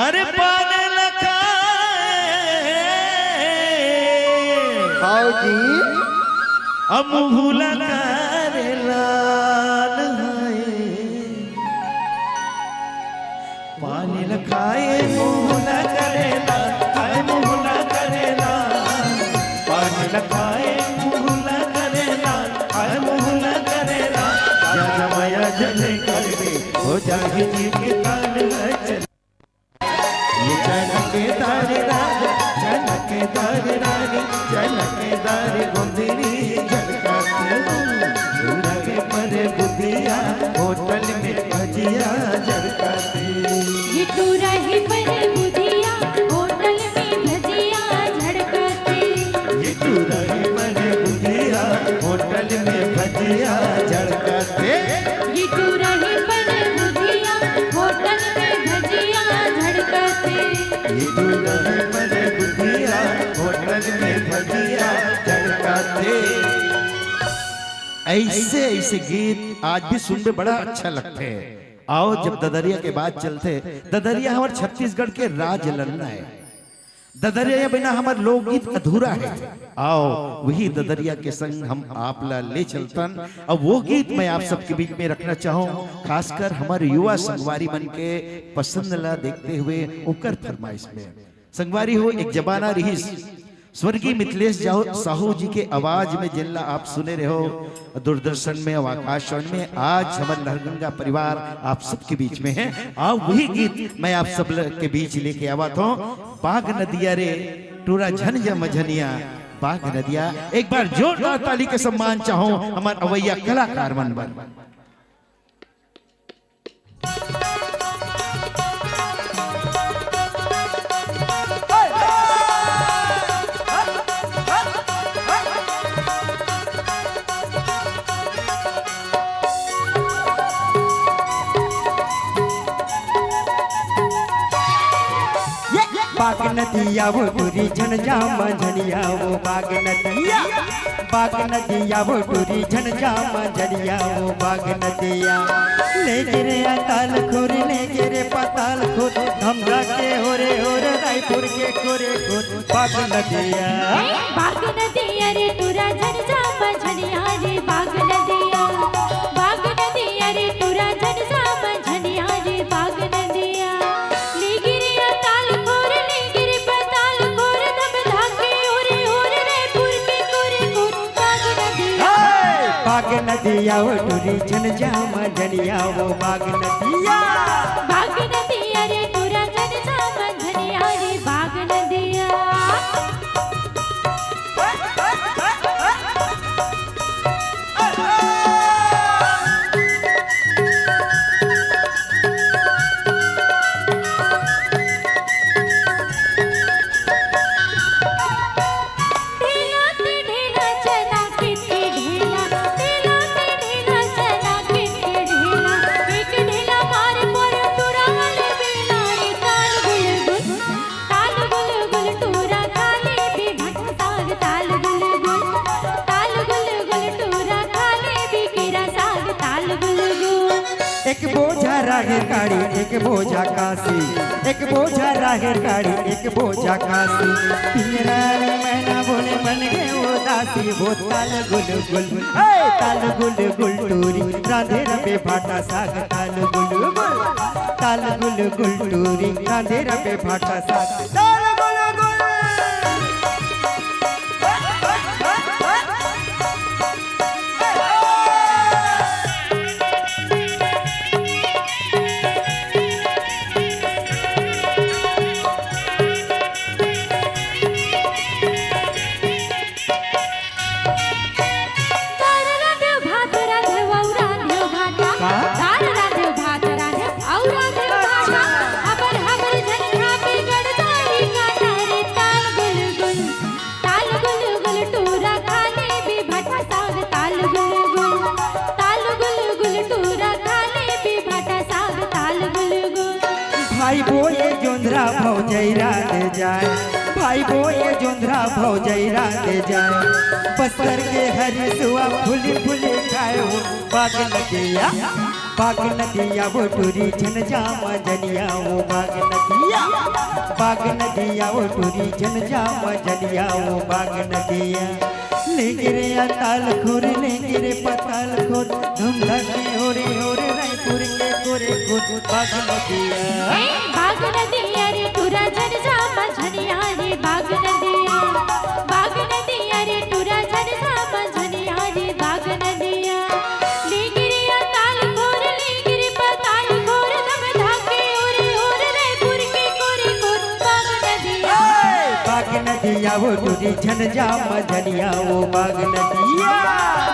अरे पान न खाए, खाओ जी। अउ मुँह लगा रे लाल है। पान न खाए, मुँह लगा रे लाल, हाय मुँह लगा रे लाल। पान न खाए, मुँह लगा रे लाल, हाय मुँह लगा रे लाल। ज्यादा मया जने करबे, हो जाही जी के कान में चल। ये चनकदार राजा, चनकदार रानी, चनकदार गोंदनी झड़का दे। चूरा के पर बुधिया, होटल में भजिया झड़का दे। ये टूरा ही पर बुधिया, होटल में भजिया झड़का दे। ये टूरा ही पर बुधिया, होटल में भजिया झड़का दे। ये टूरा ही पर बुधिया, होटल में भजिया झड़का दे। ये टूरा ही पर बुधिया, होटल में भजिया झड़का दे। ऐसे ऐसे गीत आज भी सुनबे बड़ा अच्छा लगथे। आओ, जब ददरिया के बात चलथे, ददरिया हमर छत्तीसगढ़ के राजलन्ना है। ददरिया बिना हमर लोकगीत अधूरा है। आओ, वही ददरिया के संग हम आप ला ले चलतन। अब वो गीत मैं आप सबके बीच में रखना चाहूँ, खासकर हमर युवा संगवारी मन के पसंद ला देखते हुए ओकर फरमाइश में। संगवारी हो, एक जमाना रिहिस, स्वर्गीय मिथिलेश जाहू, साहू जी के आवाज में, जिनला आप सुने रहो दूरदर्शन में और आकाशवाणी में, आज हमर लहरगंगा परिवार आप सबके बीच में है। आओ, वही गीत मैं आप सब ल-, के बीच लेके आवत हूँ। बाग नदिया रे टूरा झन जा मझनिया, बाग नदिया। एक बार जोरदार ताली के सम्मान चाहूँ हमर अवैया कलाकार मन बर। बाग नदिया वो टूरी झन जा मझनिया वो बाग नदिया। बाग नदिया वो टूरी झन जा मझनिया वो बाग नदिया। ले गिरे अकाल खोरी, ले गिरे पाताल खोरी, धमधा के होरे होरे, रायपुर के कोरे कोरे, बाग नदिया। बाग नदिया रे टूरा झन जा मझनिया रे बाग नदिया। बाग नदिया रे टूरा झन जा मझनिया रे बाग नदिया। ले गिरे अकाल खोर, ले गिरे पाताल खोर, धमधा के होरे होरे, रायपुर के कोरे कोरे, बाग नदिया। हे! बाग नदिया वो टूरी झन जा मझनिया वो बाग नदिया। बाग नदिया रे टूरा झन जा मझनिया रे बाग नदिया। ढेला ते ढेला चना के ते ढेला, ढेला ते ढेला चना के ते ढेला, एक ढेला मार पर तू बोझा राहेर काड़ी, एक बोझा कासी, एक बोझा राहेर काड़ी, एक बोझा कासी। पिंजरा में मैना बोले बन गे उदासी, वो ताल गुल गुल, ए ताल गुल गुल टूरी, रांधे रबे भाटा साग, ताल गुल गुल, ताल गुल गुल टूरी, रांधे रबे भाटा साग, ताल गुल गुल। दार रांधेव, भात रांधेव, अऊ रांधेव भाटा। का? दार रांधेव, भात रांधेव, अऊ रांधेव भाटा। अच्छा। हबर हबर झन खा, बिगड़ जाही काटा रे। ताल गुल गुल, ताल गुल गुल टूरा, खा लेबे भाटा साग। ताल गुल गुल, ताल गुल गुल टूरा, खा लेबे भाटा साग। ताल गुल गुल। भाई बोए जोंधरा भौजई रांधे जाए, भाई बोए जोंधरा भौजई रांधे जाए। बस्तर के हरिसुआ फूली फूली खाए हो, बाग नदिया, बाग नदिया वो टूरी झन जा मजनिया वो बाग नदिया, बाग नदिया वो टूरी झन जा मजनिया वो बाग नदिया। लेंगे रे अताल खोर, लेंगे रे पताल खोर, धूम धके होरे होरे रायपुर के कोरे कोर बाग नदिया। ए, बाग नदिया रे टूरा झन जा मझनिया रे बाग नदिया, बाग नदिया रे टूरा झन जा मझनिया रे बाग नदिया। लेंगे रे अताल खोर, लेंगे रे पताल खोर, धूम धके होरे होरे रायपुर के कोरे कोर बाग नदिया। ए, बाग नदिया वो टूरी झन जा मझनिया वो बाग नदिया।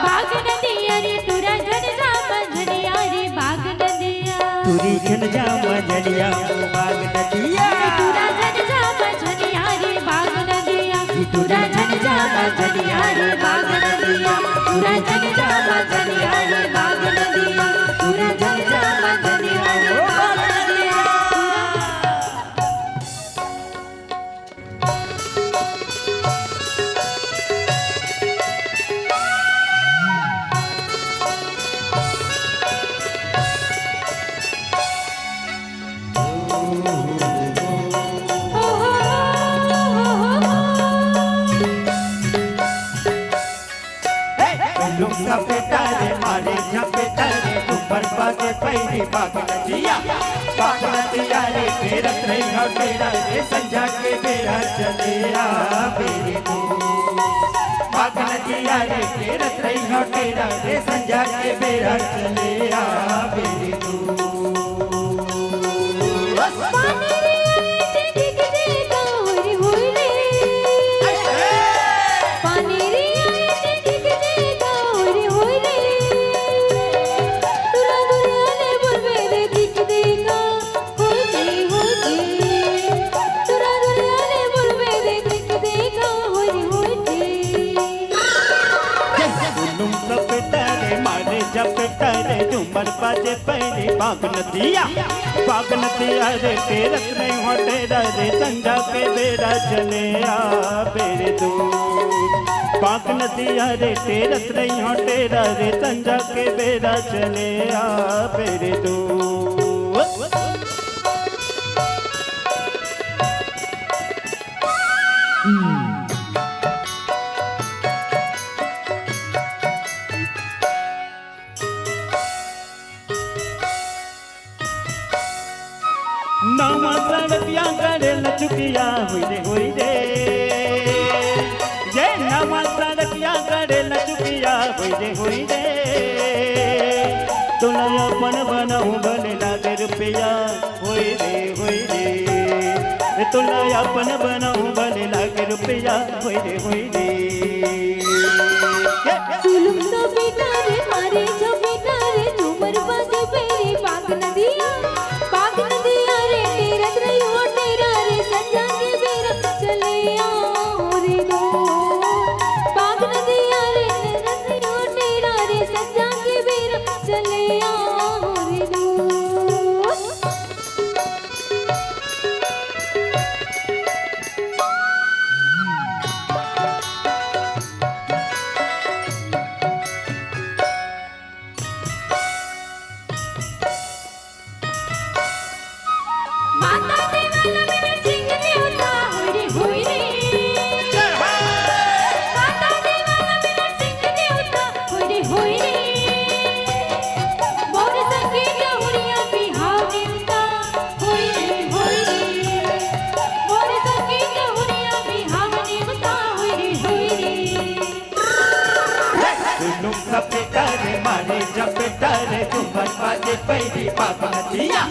बाग नदिया रे टूरा झन जा मझनिया रे बाग नदिया। टूरी झन जा मझनिया वो बाग नदिया। टूरा झन जा मझनिया रे बाग नदिया। टूरा झन जा मझनिया रे बाग नदिया। टूरा झन जा मझनिया रे बाग नदिया। टूरा झन जा मझनिया रे बाग नदिया। ए, लुक सपेटा रे, मारे झपेटा रे, ऊपर बाजे पैरी बाग नदिया। बाग नदिया रे, फेरत रही हो डेरा रे, संझा के बेरा चले आ बेरी तू। बाग नदिया रे, फेरत रही हो डेरा रे, संझा के बेरा चले आ बेरी तू। पानी रे आए चे टिक जे गाँव रे होई रे। पानी रे आए चे टिक जे गाँव रे होई रे। टुरा दुरिया ले बोलबे रे टिक दे गाँव होई रे, होई रे। टुरा दुरिया ले बोलबे रे टिक दे गाँव होई रे, होई रे। बुलुम सपेटा रे, मारे झपेटा रे, झूमर बाजे पैरी बाग नदिया। बाग नदिया रे, तेरत नहीं हो डेरा रे, संझा के बेरा चले आ बेरे तू। बाग नदिया रे, तेरत नहीं हो डेरा रे, संझा के बेरा चले आ बेरे तू। नवा सड़किया गड़े लचुकिया होई रे, होई रे। ये नवा सड़किया गड़े लचुकिया होई रे, होई रे। तोला अपन बनाऊ भले लागे रुपया, होई रे, होई रे। ए तोला अपन बनाऊ भले लागे रुपया, होई रे, होई रे। ए, सुलुम सपेटा रे, मारे झपेटा रे, झूमर बाजे पैरी बाग नदिया। बाग नदिया रे, तेरत रही हो डेरा रे, संझा के बेरा चले आ रे दो। बाग नदिया रे, तेरत रही हो डेरा रे, संझा के बेरा चले आ रे दो। पैरी बागनतिया,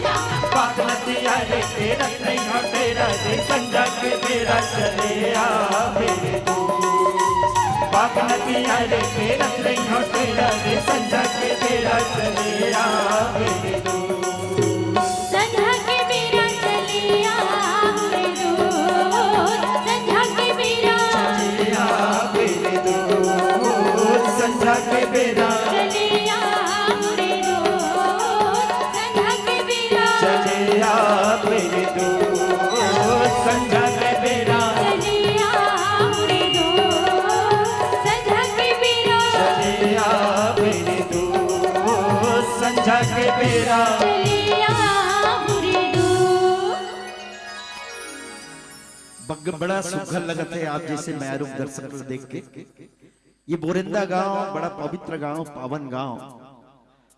बागनतिया रे, तेरा नैया तेरा रे, संझा के बेरा चले आ मेरे दूर। बागनतिया रे, तेरा नैया तेरा रे, संझा के बेरा चले आ मेरे दूर। संझा के बेरा चले आ मेरे दूर, संझा के बेरा चले आ मेरे दूर, संझा के बेरा चले आ मेरे दूर, संझा के बेरा चले आ मेरे दूर, संझा के बेरा चले आ मेरे दूर, संझा के बेरा चले आ मेरे दूर, संझा के बेरा चले आ मेरे दूर। बग-, बड़ा सुघर लगत हे आप जइसे मया रूप दर्शक ल देख के। ये बोरेंदा गांव, बड़ा पवित्र गांव, पावन गांव,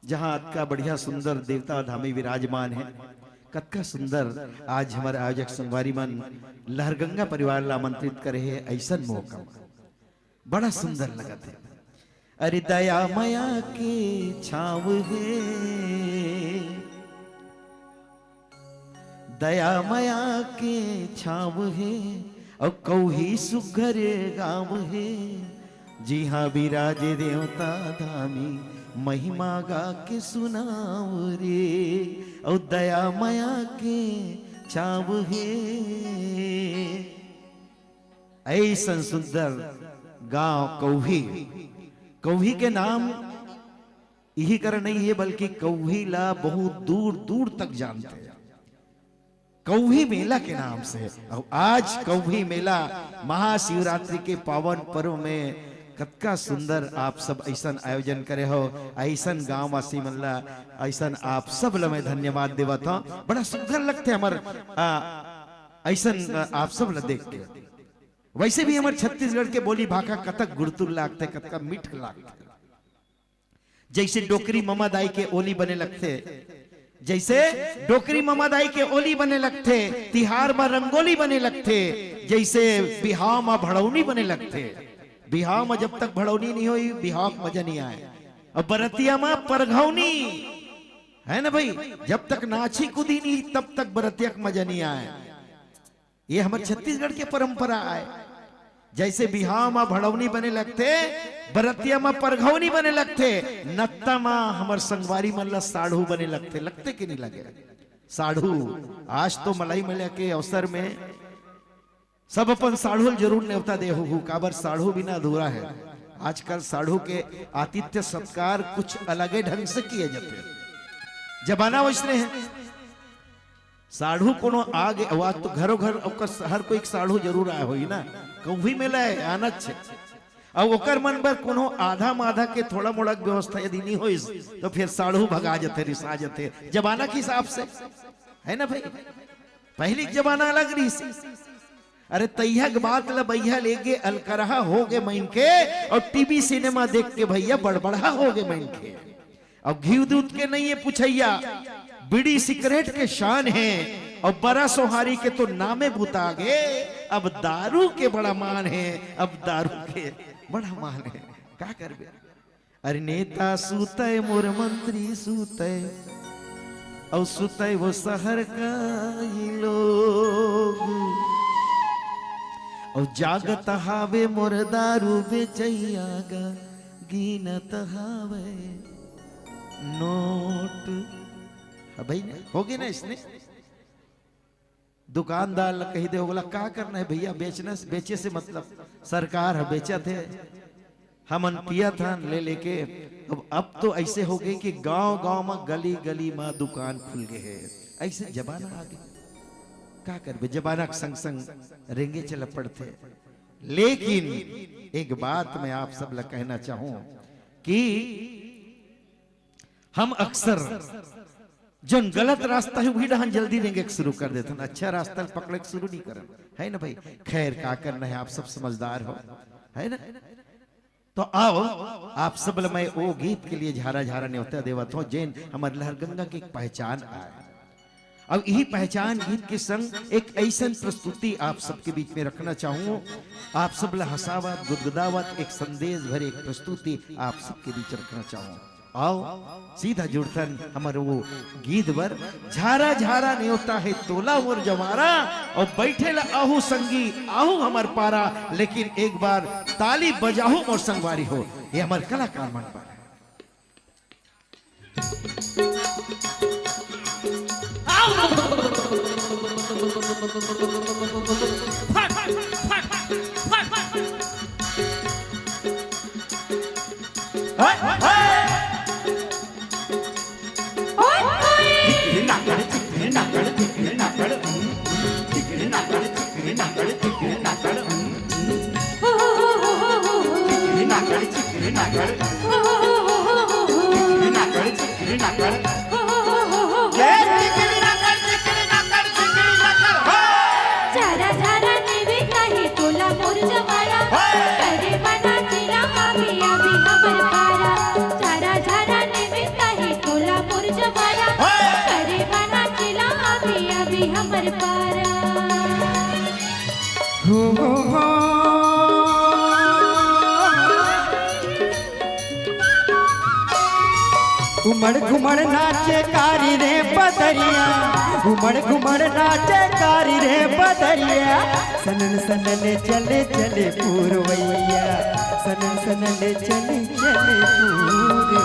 जहां अतका बढ़िया सुंदर देवता धामी विराजमान हे। कतका सुंदर आज हमर आयोजक संगवारी मन लहरगंगा परिवार ला आमंत्रित करे हे अइसन मौका। बड़ा सुंदर लगत हे। अरे दया मया के छांव हे, दया मया के छांव हे, अउ कौही सुघर गांव हे, जिहां विराजे देवता धामी, महिमा गा के सुनाव रे। अउ दया मया के छांव हे, अइसन सुंदर गांव कौही। कौही के नाम इही कर नइ हे, बल्कि कौही ला बहुत दूर दूर तक जानथे, कौही मेला के नाम से। अउ आज कौही मेला महाशिवरात्रि के पावन पर्व में कतका सुंदर आप सब अइसन आयोजन करे हो, अइसन गांववासी मन ला, अइसन आप सब ला मैं धन्यवाद देवत हंव। बड़ा सुंदर लगथे हमर, आ, अइसन, आ, आप सब ला देख के। वइसे भी हमर छत्तीसगढ़ के बोली भाखा कतक गुरतुर लागथे, कतका मीठ लागथे। जइसे डोकरी ममा दाई के ओली बने लगथे, जइसे डोकरी ममा दाई के ओली बने लगथे, तिहार म रंगोली बने लगथे, जइसे बिहाव म भड़ौनी बने लगथे। बिहाव म जब तक भड़ौनी नइ होही, बिहाव के मजा नइ आय। अउ बरतिया म परघौनी, हे ना भई, जब तक नाची कूदी नइ, तब तक बरतिया के मजा नइ आय। ये हमर छत्तीसगढ़ के परंपरा आय। जइसे बिहाव म भड़ौनी बने लगथे, बरतिया म परघौनी बने लगथे, नत्ता म हमर संगवारी मन ला साढ़ू बने लगथे, लगथे कि नइ लगे? साढ़ू, आज तो मलई मेला के अवसर में सब अपन साढ़ू ल जरूर नेवता दे होहू, काबर साढ़ू बिना अधूरा हे। आजकल साढ़ू के आतिथ्य सत्कार कुछ अलगे ढंग से किए जाथे। जमाना वइसने हे। साढ़ू कोनो आगे, अउ आज तो घरो घर ओकर हर कोई एक साढ़ू जरूर आय होही ना, कहूँ भी मिले आनच हे। अउ ओकर मन बर कोनो आधा माधा के थोड़ा मोड़ा व्यवस्था यदि नइ होइस, तो फिर साढ़ू भगा जथे, रिसा जथे, जमाना के हिसाब से, हे ना भई? पहिली के जमाना अलग रहिस। अरे तइहा के बात ल बइहा लेगे अलकरहा होगे मनखे, अउ टीवी सिनेमा देख के भइया बड़बड़हा होगे मनखे। अउ घीव दूध के नइ हे पुछइया, बीड़ी सिगरेट के शान हे, अउ बरा सोहारी के तो नामे बुता गे। अब दारू के बड़ा मान हे, अब दारू के बड़ा मान हे। का करबे? अरे नेता सुतय, मोर मंत्री सुतय, अउ सुतय वो सहर का ई लोग, अउ जागत हावे मोर दारू बेचइया गा, गिनत हावे नोट। हाँ भई, होगे ना अइसने? दुकानदार ला कहि दे, "ओला का करना हे भइया, बेचना से, बेचे से मतलब, सरकार ह बेचत हे, हमन पियत हन ले लेके।" अब, अब तो अइसे होगे कि गांव-गांव म, गली-गली म दुकान खुल गे हे। अइसे जमाना आगे, का करबे, जमाना के संग-संग रेंगे चल पड़थे। लेकिन एक बात मैं आप सब ला कहना चाहूं कि हम अक्सर जोन गलत रास्ता हे, उही डहन जल्दी रेंगे के शुरू कर देथन, अच्छा रास्ता ल पकड़े के शुरू नइ करन, हे ना भई? खैर, का करना हे, आप सब समझदार हो, हे ना? तो आओ, आप सब ल मैं ओ गीत के लिए झारा झारा नेवता देवत हंव, जेन हमर लहरगंगा के एक पहचान आय। अब इही पहचान गीत के संग एक अइसन प्रस्तुति आप सबके बीच में रखना चाहूं, आप सब ल हंसावत, गुदगुदावत, एक संदेश भरे एक प्रस्तुति आप सबके बीच रखना चाहूं। आओ, सीधा जुड़थन हमर वो गीत बर। झारा झारा नेवता हे तोला मोर जवारा, अउ बैठे ला आहू संगी, आहू हमर पारा। लेकिन एक बार ताली बजाहू मोर संगवारी हो, ये हमर कलाकार मन बर। झारा झारा नेवता हे तोला मोर जवारा, करे मना चिला आबे आबे हमर पारा। झारा झारा नेवता हे तोला मोर जवारा, करे मना चिला आबे आबे हमर पारा। हो, हो, हो। उमड़ घुमड़ नाचे कारी रे बदरिया, उमड़ घुमड़ नाचे कारी रे बदरिया। सनन सनन चले चले पुरवैया, सनन सनन चले चले पुरवैया।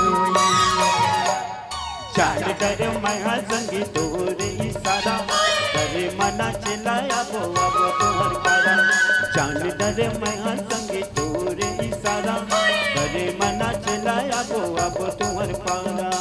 चाल डरे मैं हा संगी तोर इशारा, करे मना चिला आबो आबो तुहर पारा। चाल डरे मैं हा संगी तोर इशारा, करे मना चिला आबो आबो तुहर पारा।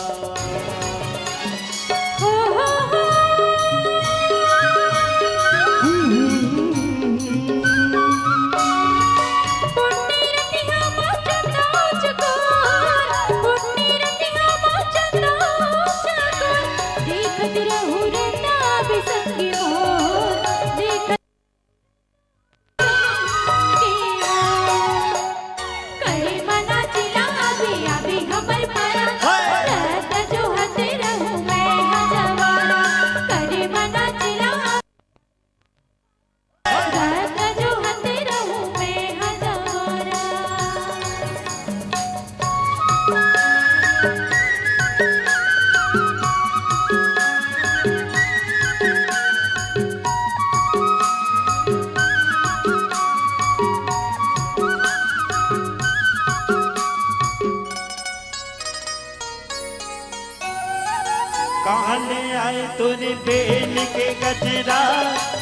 कहाँ ले आए तोरे बेनी के गजरा,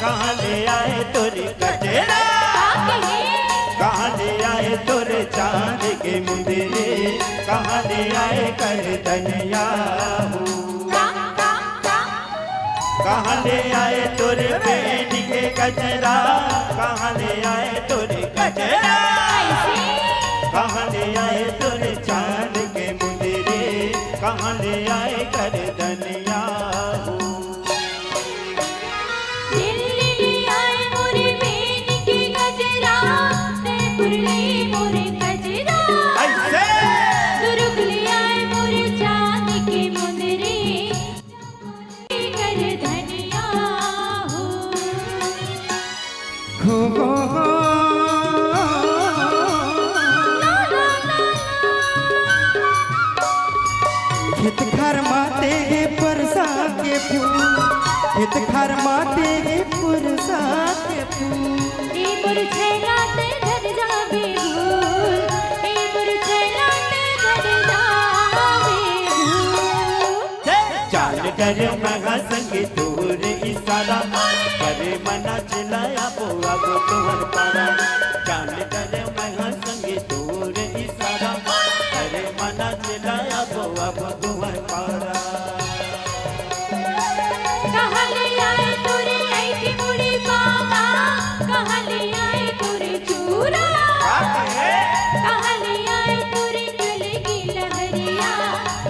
कहाँ ले आए तोरे गजरा, कहाँ ले आए तोरे चांद के मुंदरी, कहाँ ले आए कर धनिया हो। कहाँ ले आए तोरे बेनी के गजरा, कहाँ ले आए तोरे गजरा, कहाँ ले आए तोरे चांद के मुंदरी, कहाँ ले आए कर धनिया हो। दिल्ली ले आए मोरे बेनी के गजरा, जयपुर ले मोरे गजरा, ऐसे। दुर्ग ले आए मोरे चांद के मुंदरी, कर धनिया हो। हो, हो, हो। खेत खार माते हे परसा के फूल, खेत खार माते हे परसा के फूल। ए मोर छैला ते घर जाबे भूल, ए मोर छैला ते घर जाबे भूल। चाल डरे महा संग तोर इशारा, करे मना चिला आबो आबो तुहर पारा। चाल डरे महा संग तोर इशारा, करे मना चिला आबो आबो तुहर पारा। कहाँ ले आए तोरे ऐठी मुड़ी बाबा, कहाँ ले आए तोरे चूरा, कहाँ ले आए तोरे कलगी लहरिया,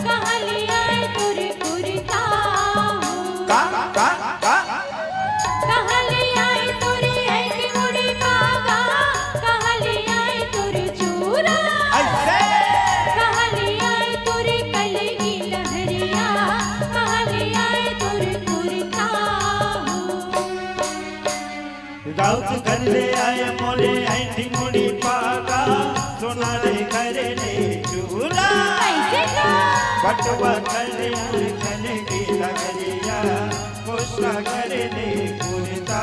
कहाँ ले आए तोरे कुर्ता हो। का, का, का? कहाँ ले आए तोरे ऐठी मुड़ी बाबा, कहाँ करिया पोसला घर ले पुरता।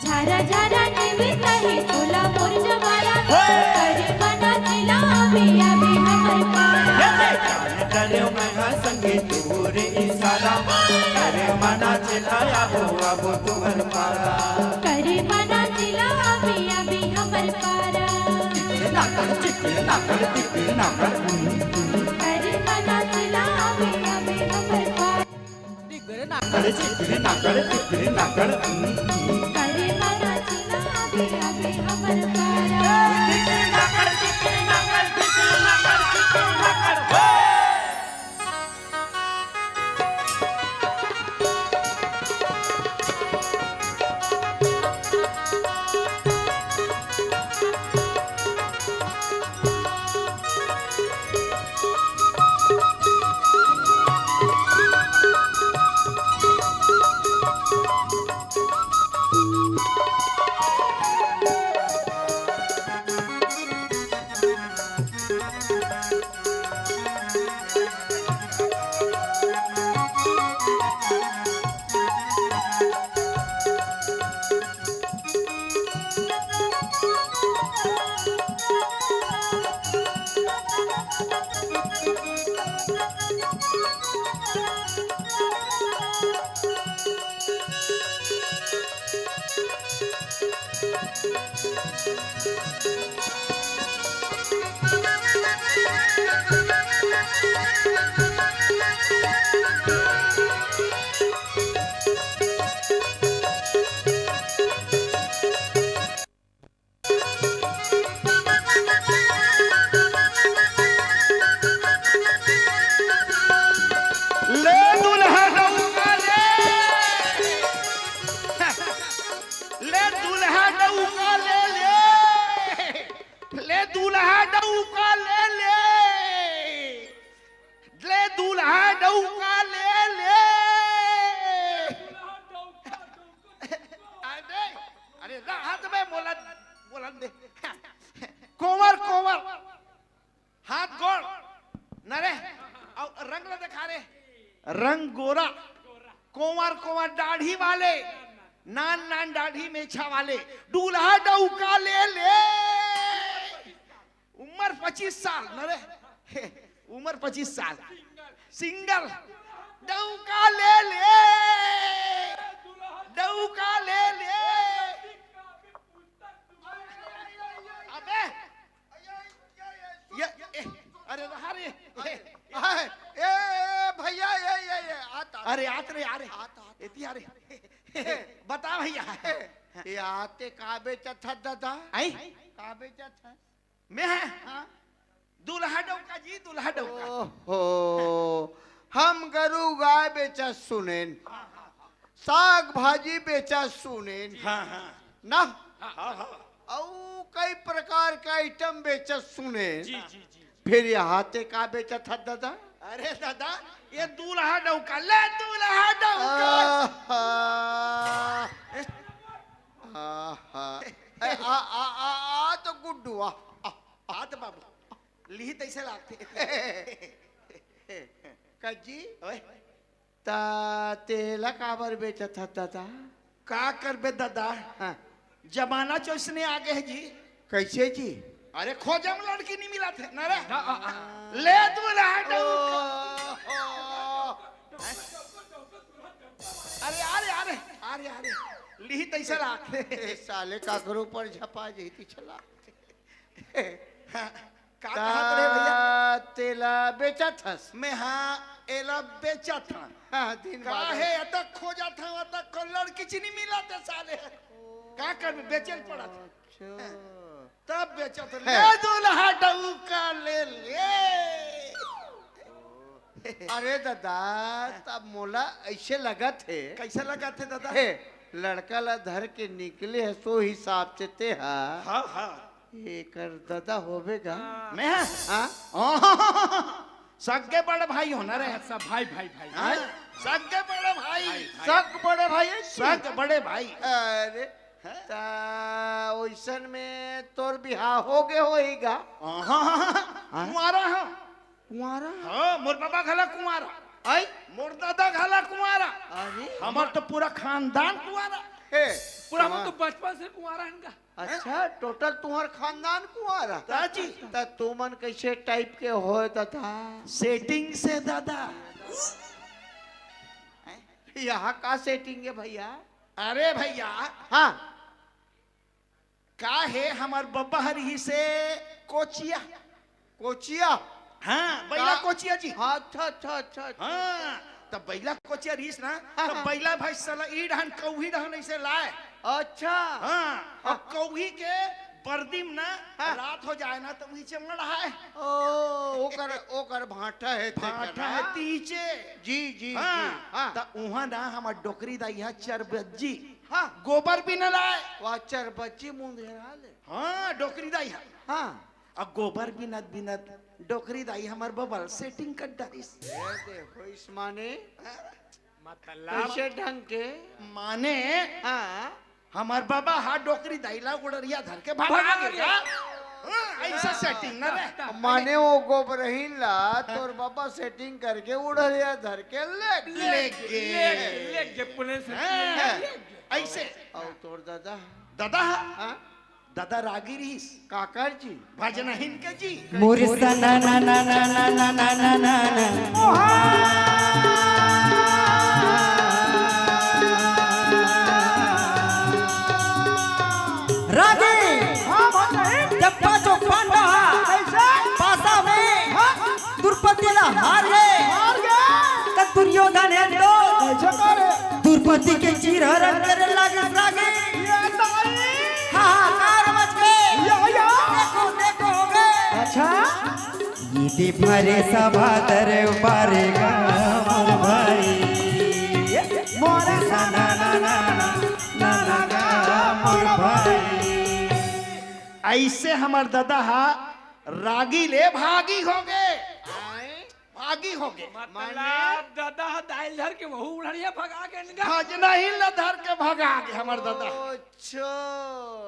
झारा झारा निमित ही तोला मोर जवारा। हे! करे मना चिला अभी अभी हमर पारा। हे! जान डरेव मैं हा संगे तोरे इशारा। करे मना चिला आबो आबो तुहर पारा। करे मना चिला अभी अभी हमर पारा। चिकन नाकड़, चिकन नाकड़, चिकन नाकड़। करे मना चिला अभी अभी हमर पारा। करे चिकन नाकड़, चिकन नाकड़। करे मना चिला अभी अभी हमर पारा। चिकन नाकड़, चिकन नाकड़, चिकन नाकड़, चिकन नाकड़। ले दुल्हा डउका ले, ले दुल्हा डउका ले, ले, ले दुल्हा डउका ले, ले, ले दुल्हा डउका ले, ले। अरे, अरे, राहत में बोलन, बोलन दे। कोंवर, कोंवर। हाथ गोड़, न रे, अउ रंग ल देखा रे, रंग गोरा, कोंवर कोंवर दाढ़ी वाले, नान नान दाढ़ी मेछा वाले, दूल्हा डउका ले ले, उम्र पच्चीस साल, न रे, उम्र पच्चीस साल, सिंगल, डउका ले ले, डउका ले ले। अबे, ये, ये, अरे रहा रे। अरे, हाय, ए, ए, भैया, ये, ये, ये, आत, आत। अरे, आत रे, आ रे। आत, आत। एती आ रे। बता भैया। ए, ये आते का बेचत हस दादा? आई? का बेचत हस? मैं है? हाँ। दूल्हा डउका जी, दूल्हा डउका। ओहो, हम गरू गाय बेचत सुनेन, साग भाजी बेचत सुनेन। हाँ, हाँ। ना? हाँ, हाँ। अउ कई प्रकार के आइटम बेचत सुनेन। जी, जी, जी। फिर ये आते का बेचत हस दादा? अरे दादा, ये दूल्हा डउका, ले दूल्हा डउका। आहा। आहा। ए, आ, आ, आ, आ तो गुड्डू, आ, आ, आ। आ तो बाबू, लिही तइसे लागथे। कज्जी? ओए। त तेला काबर बेचत हस दादा? का करबे दादा? हाँ। जमाना चोइसने आगे हे जी। कइसे जी? अरे खोजे म लड़की नइ मिलत हे, न रे? ना, आ, आ। ले दूल्हा डउका। ओहो। अरे, अरे, अरे, अरे, अरे। लिही तइसे लागथे। ए, साले काकरो पर झपा जही त चला। हाँ, का कहत रहे भैया? त तेला बेचत हस? मैं हाँ, एला बेचत हन। हाँ, दिन बादर। काहे अतक खोजत हँव, अतक को लड़की च नइ मिलत हे साले। का करबे, बेचे ल पड़त हे। अच्छा। तब बेचत हन। हे। ले दूल्हा डउका ले ले। अरे दादा, तब मोला अइसे लगत हे। कइसे लगत हे दादा? हे, लड़का ला धर के निकले हस ओ हिसाब से तेहा। हाँ, हाँ। एकर ददा होबे गा? मैं? हाँ? सगे बड़े भाई हो ना रे? सब भाई, भाई, भाई। हाँ? सगे बड़े भाई। भाई, भाई। सग बड़े भाई है? सग बड़े भाई। अरे, हाँ? त ओइसन में तोर बिहाव हो गे होही गा? हाँ? मारा हाँ। कुंवारा? हाँ, मोर बाबा घला कुंवारा। आई? मोर दादा घला कुंवारा। अरे? हमर तो पूरा खानदान कुंवारा। हे, पूरा हमर कुंवारा। तो बचपन से कुंवारा हन का। अच्छा, टोटल तुम्हार खानदान कुंवारा? दाजी। त तुमन कैसे टाइप के हो दादा? सेटिंग से दादा। यहाँ का सेटिंग है भैया? अरे भैया। हाँ। का हे, हमर बब्बा हर ही से कोचिया। कोचिया? हाँ, बैला का? कोचिया जी। हाँ, अच्छा, अच्छा, अच्छा, अच्छा। हाँ, त बैला कोचिया रहिस ना, हाँ, त हाँ। बैला भाई साला ई डहन कौही डहन ऐसे लाए। अच्छा। हाँ, अब हाँ। कौही के बरदी म ना हाँ। रात हो जाए ना, त उही चमड़ा है। ओ, ओकर, ओकर भांटा है, तेकर भांटा है ना? तीचे। जी, जी, हाँ, जी, हाँ। त उहाँ ना हमर डोकरी दाई ह चरबज्जी हाँ। गोबर बिनय लाए। वाह, चरबज्जी मुंधेरा ले। हाँ, डोकरी दाई ह। हाँ। अब गोबर बिनत बिनत डोकरी दाई हमर बबल सेटिंग कर डारिस। ए देखो, इस माने मतलब? कैसे ढंग के? माने हाँ। हमर बबा हा डोकरी दाई ला उड़रिया धर के भगा भगा गे। गे। हाँ, ऐसा सेटिंग ना रे। माने वो गोबरहीन ला तोर बबा सेटिंग करके उड़रिया धर के ले गे। ले गे। ले गे, ले गे, पुलिस हाँ, ले गे। ऐसे। अउ तोर दादा? दादा हा? हाँ? दादा रागी रहिस। काकर जी? भजनहीन के जी। मोर सना ना ना ना ना ना ना ना ना ना। रागी। हाँ, भजनहीन। जब पांचों पांडव हा कैसे? पासा में हाँ। द्रौपदी ला हार गे। हार गे। त दुर्योधन हे तो कैसे करे? द्रौपदी के चीर हरण करे लागिस रागी। ये दाई। हाहाकार मच गे। या, या। देखो, देखो हो गे। अच्छा। ये दे भरे सभा दरबार गा मोर भाई। मोर सना ना ना ना ना ना गा मोर भाई। ऐसे हमर दादा हा रागी ले भागी हो गे। आए? भागी हो गे। मतलब माने? दादा ह दाई ल धर के वहू उड़रिया भगा के इनका। भजनहीन ला धर के भगा गे हमर दादा। अच्छा।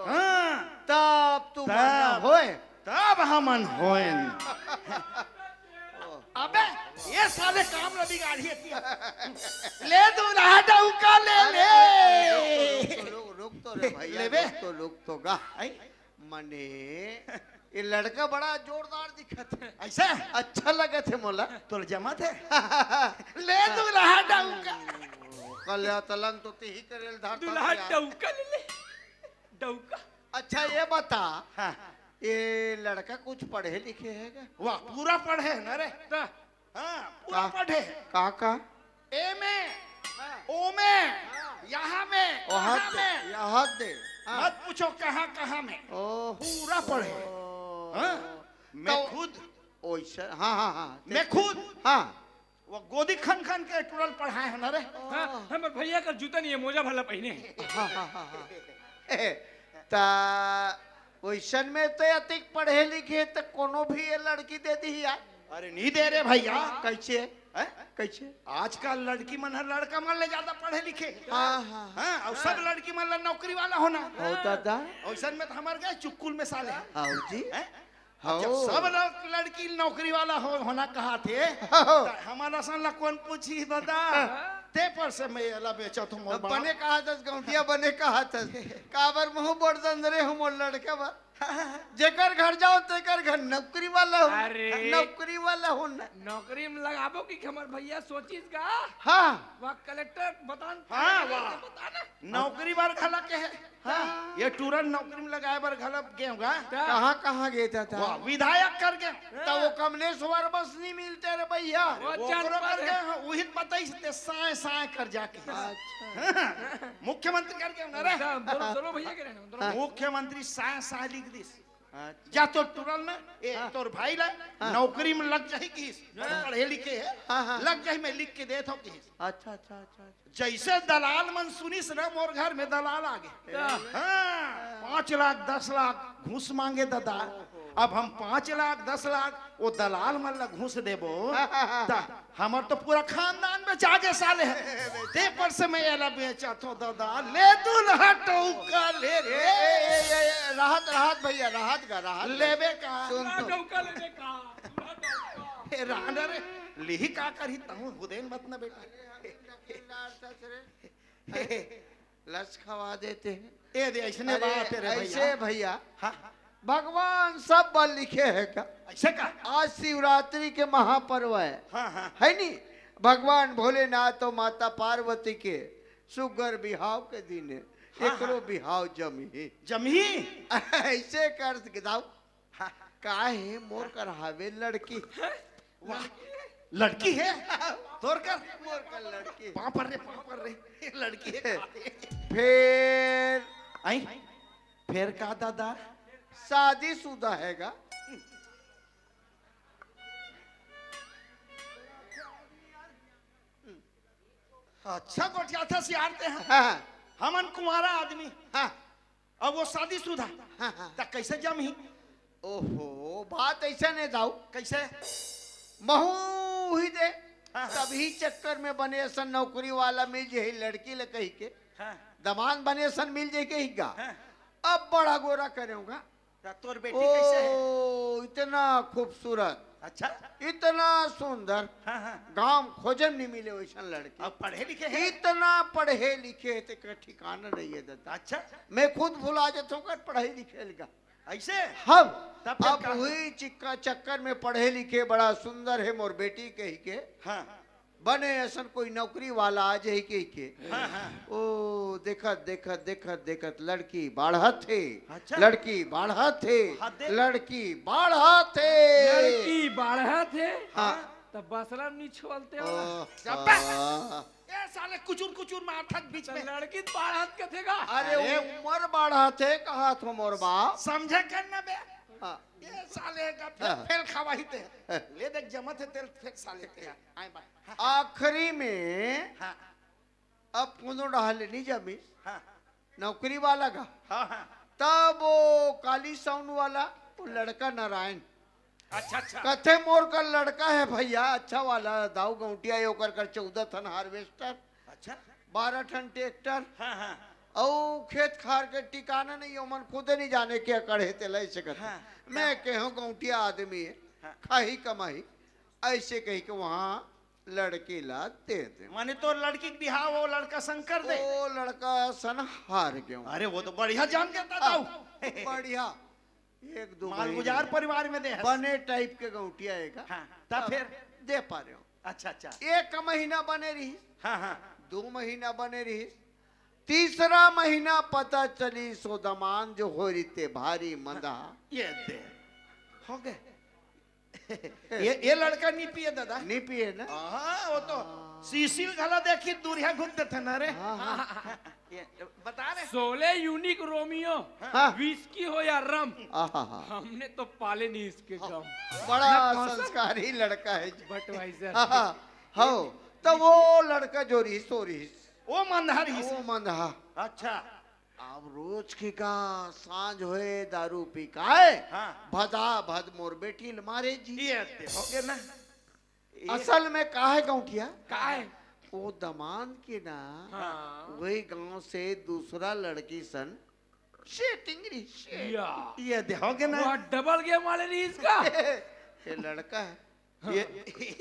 हाँ। तब तू तब। बना होए। तब हमन होइन। अबे, ये साले काम ला बिगाड़िए। ले दूल्हा डौका ले अरे, ले। रुक, रुक, रुक, रुक, रुक तो रे भैया, लेबे? रुक तो, रुक तो गा। आई? मने, ये लड़का बड़ा जोरदार दिखत हे। ऐसा? अच्छा लगत हे मोला। तोला जमत हे? ले दूल्हा डौका। कल्या तलंग तो तेही करेल धरता दूल्हा यार। डौका ले ले। डौका। अच्छा, ये बता, हाँ। ये लड़का कुछ पढ़े लिखे हे का? वाह, पूरा पढ़े हे ना रे। त हाँ, पूरा का? पढ़े। का, का? ए में, हाँ। ओ में, हाँ। यहाँ में, ओहद वहाँ दे, में। यहाँ दे। हाँ। मत पूछो कहाँ, कहाँ में। ओह। पूरा पढ़े। ओह। हाँ? मैं तो खुद ओइसे, हाँ, हाँ, हाँ। मैं खुद हाँ। वो गोदी खन खन के टुरल पढ़ाए हन रे। हाँ, हमर भैया कर जूता नहीं है, मोजा भला पहिने हे। हाँ, हाँ, हाँ, हाँ। ए, त ओइसन में तो अतिक पढ़े लिखे त कोनो भी ये लड़की दे दिही यार। अरे नहीं दे रे भैया। कैसे? हैं? कैसे? आजकल लड़की मन हर लड़का मन ले ज्यादा पढ़े लिखे। हाँ, हाँ, हाँ। हाँ, अउ सब लड़की मन ला नौकरी वाला होना। हो दादा। ओइसन में त हमर गए चुक्कुल में साले। हाँ जी। हैं? हाँ। जब सब ल-, लड़की नौकरी वाला हो, होना कहाथे, हाँ। त हमर असन ला कोन पूछही दादा? हाँ। ते पर से मैं एला बेचत हूँ मोर अब बाप। बने कहाथस, गौंटिया बने कहाथस। काबर महूँ बड़ दंदरे हूँ मोर लड़का बर। जेकर घर जाओ, तेकर घर नौकरी वाला हो। अरे। नौकरी वाला हो ना। नौकरी में लगाबो कि हमर भैया सोचिस गा? हाँ। वाह, कलेक्टर बतान, हाँ, कलेक्टर वाह। बताना। नौकरी बर घला के हे। हाँ। ये टुरन नौकरी में लगाए बर घला गे होगा। का? कहाँ, कहाँ गे था, था? वाह, विधायक कर गे। त वो कमलेश्वर बस नहीं मिलते रे भैया। वो ओकरो जनपद कर हे। गे, हाँ, उही त बताइस ते साय, साय कर जाके। अच्छा। मुख्यमंत्री कर गे ना रे। अच्छा, बोलो, बोलो भैया के रहने, बोलो। मुख्यमंत्री साय, साय लिख दिस। अच्छा। जा तोर टुरल ना, ए, हाँ। तोर भाई ला, हाँ। नौकरी में लग जाही किहिस। हाँ। पढ़े लिखे हे, हाँ, हाँ। लग जाही, मैं लिख के देत हूँ किहिस। अच्छा, अच्छा, अच्छा, अच्छा। जैसे दलाल मन सुनिस ना, मोर घर में दलाल आ गे। हाँ। हाँ, पाँच लाख, दस लाख घूस मांगे दादा। अब हम पाँच लाख, दस लाख वो दलाल मन ला घूस देबो, त हमर तो पूरा खानदान बेचा गे साले हे। ते पर से मैं एला बेचत हूँ दादा, ले दूल्हा डौका ले ए, रे। ए, ए, ए, ए, राहत, राहत भैया, राहत गा, राहत गा। लेबे का? सुन तो। डौका लेबे का? ए, रांड रे, लिही का करही, तहूँ हुदेन मत ना बेटा। लस खवा देते हैं। ए दे, ऐसने अरे, बात है रे ऐसे भैया। भैया, हाँ। भगवान सब बर लिखे है का? ऐसे का? आज शिवरात्रि के महापर्व है, हाँ, हाँ। है नी? भगवान भोलेनाथ और माता पार्वती के सुग्घर बिहाव के दिन है। हाँ, एकरो हाँ। बिहाव जमही। जमही? ऐसे कर के दाऊ। हाँ। का हे मोर कर हावे लड़की? वाह, लड़की है? तोर कर? मोर कर लड़की। पाँव पर रे, पाँव पर रे। लड़की है। फेर? आई? फेर का दादा? शादीशुदा है गा? अच्छा गोठियाथस यार ते ह। हाँ। हमन कुंवारा आदमी। हाँ। अब वो शादीशुदा। हाँ, हाँ। त कैसे जमही? ओहो, बात ऐसा नहीं दाऊ। कैसे? महू ही दे। हाँ, हाँ। तभी चक्कर में बने असन नौकरी वाला मिल जाही लड़की ल कही के। हाँ। दमांद बने असन मिल जाही कही गा। हाँ। अब बड़ा गोरा करेंगा। त तोर बेटी कैसे है? ओ, इतना खूबसूरत, अच्छा। इतना सुंदर, हाँ, हाँ। गांव खोजे में नहीं मिले वैसन लड़की। अब पढ़े लिखे है? इतना पढ़े लिखे है, तेकर ठिकाना नहीं है दादा। अच्छा। मैं खुद भुला जाता हूँ कर पढ़ाई लिखे लिखा। ऐसे? हम तब फिर अब का? वही चिक्का चक्कर में पढ़े लिखे बड़ा सुंदर है मोर बेटी कही के। हाँ। बने असन कोई नौकरी वाला आ जाही कही के। हाँ, हाँ। ओ, देखत, देखत, देखत, देखत लड़की बाढ़त हे। अच्छा। लड़की बाढ़त हे। हाँ, दे- लड़की बाढ़त हे। लड़की बाढ़त हे? हाँ। त बसरा नहीं छोलते हो। ओ, शाबाश। हाँ। ए साले कुचुर कुचुर मारथक बीच त में। लड़की बाढ़त कथे का? अरे, अरे। उमर बाढ़त हे, कहा थो मोर बाप। समझे कर ना बे। हाँ। ए साले का फेल, हाँ। फेल खवाही ते। हाँ। ले देख जमत हे तेल फेल साले ते। आए बा। हाँ, हाँ। आखिरी में हाँ। अब कोनो डहार ले नहीं जमी। हाँ। नौकरी वाला का। हाँ, हाँ। तब वो काली साउंड वाला, वो लड़का नारायण। अच्छा, अच्छा। कथे मोर कर लड़का है भैया, अच्छा वाला दाऊ गौंटिया है, ओकर कर चौदह ठन हार्वेस्टर, अच्छा। बारह ठन ट्रैक्टर, हाँ, हाँ। अउ खेत खार के ठिकाना नहीं, ओमन खुदे नहीं जाने क्या कढ़े ते लय सकत। हाँ। मैं कहूँ गौंटिया आदमी है, हाँ। खाही कमाही, ऐसे कही के वहाँ लड़की ला दे दे। माने तोर लड़की के बिहाव वो लड़का संग कर दे? वो लड़का सन हार गयो। अरे वो तो बढ़िया जान के दाऊ। बढ़िया। एक दो मालगुजार महीना परिवार में दे हस। बने टाइप के गौंटिया आएगा। हाँ, तब तब फिर? दे पा रहे हो। अच्छा, अच्छा। एक महीना बने रही। हाँ, हाँ। दो महीना बने रही। तीसरा महीना पता चली सो दमांद जो हो रही ते भारी मंदा। ये दे। हो गए। ये, ये लड़का नहीं पिए दादा। नहीं पिए ना? हाँ, वो तो हाँ। सीसील घला देखी दूरिया घूम देते ना रे। हाँ, हाँ। ये बता रहे। सोले यूनिक रोमियो, हाँ। विस्की हो या रम, आहा हा। हमने तो पाले नहीं इसके हाँ। गम। बड़ा ना कौन सा? संस्कारी लड़का है जी। बटवाइजर। हाँ, हाँ। हो, तो वो लड़का जो रहीस, वो रहीस। वो मंदहा रहीस। वो मंदहा। अच्छा। अब रोज के का सांझ होए दारू पी काए, हाँ। भदा भद मोर बेटी ल मारे जी। ये ते हो गए ना। ये असल में का है गौंटिया? का है? वो दमांद के ना, हाँ। वही गांव से दूसरा लड़की सन सेटिंग रही से। या। ये दे हो गए ना। वो डबल गेम वाले नहीं इसका। ये लड़का है। ये,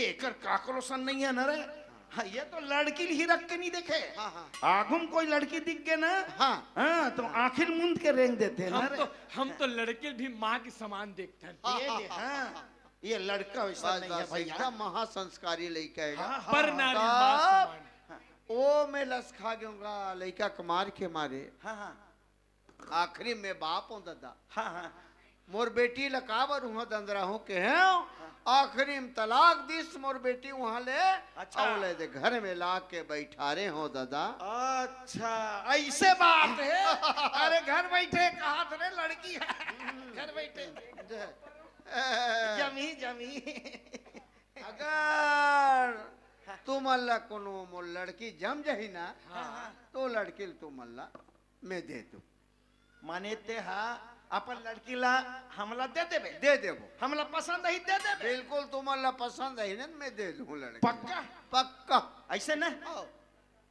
एकर काकरो सन नहीं है ना रे। हाँ, ये तो लड़की ही रख के नहीं देखे। हाँ, हाँ। आगू में कोई लड़की दिख गए ना, हाँ। हाँ, तो आखिर मुंद के रेंग देते हैं ना हम रे। तो, हम तो लड़की भी माँ के समान देखते हैं। ये दे, हाँ, ये लड़का वैसा बस, नहीं है बस, भैया। एकदम महासंस्कारी लड़का है। हाँ, हाँ, पर हाँ। नारी माँ तब समान। वो मैं लस खा गयूंगा लड़का के मार के मारे। हाँ, हाँ। आखिरी में बाप हूँ दादा। हाँ, हाँ। मोर बेटी ल काबर उहाँ दंदरा हूँ के हैं? आखिरी में तलाक दिस मोर बेटी उहाँ ले। अच्छा। अउ ले दे घर में ला के बैठारे हो दादा। अच्छा, ऐसे बात है। अरे घर बैठे कहा थे लड़की है। घर बैठे। जय। जमी, जमी। अगर तुमन ला कोनो मोर लड़की जम जही ना, हाँ, हाँ। तो लड़की ल तुमन ला मैं दे दूँ। माने ते हा अपन लड़की ला हमला दे देबे? दे देबो। हमला पसंद ही दे देबे? बिल्कुल, तुमन ला पसंद ही ना, मैं दे दूँ लड़की। पक्का? पक्का। ऐसे ना? हाँ।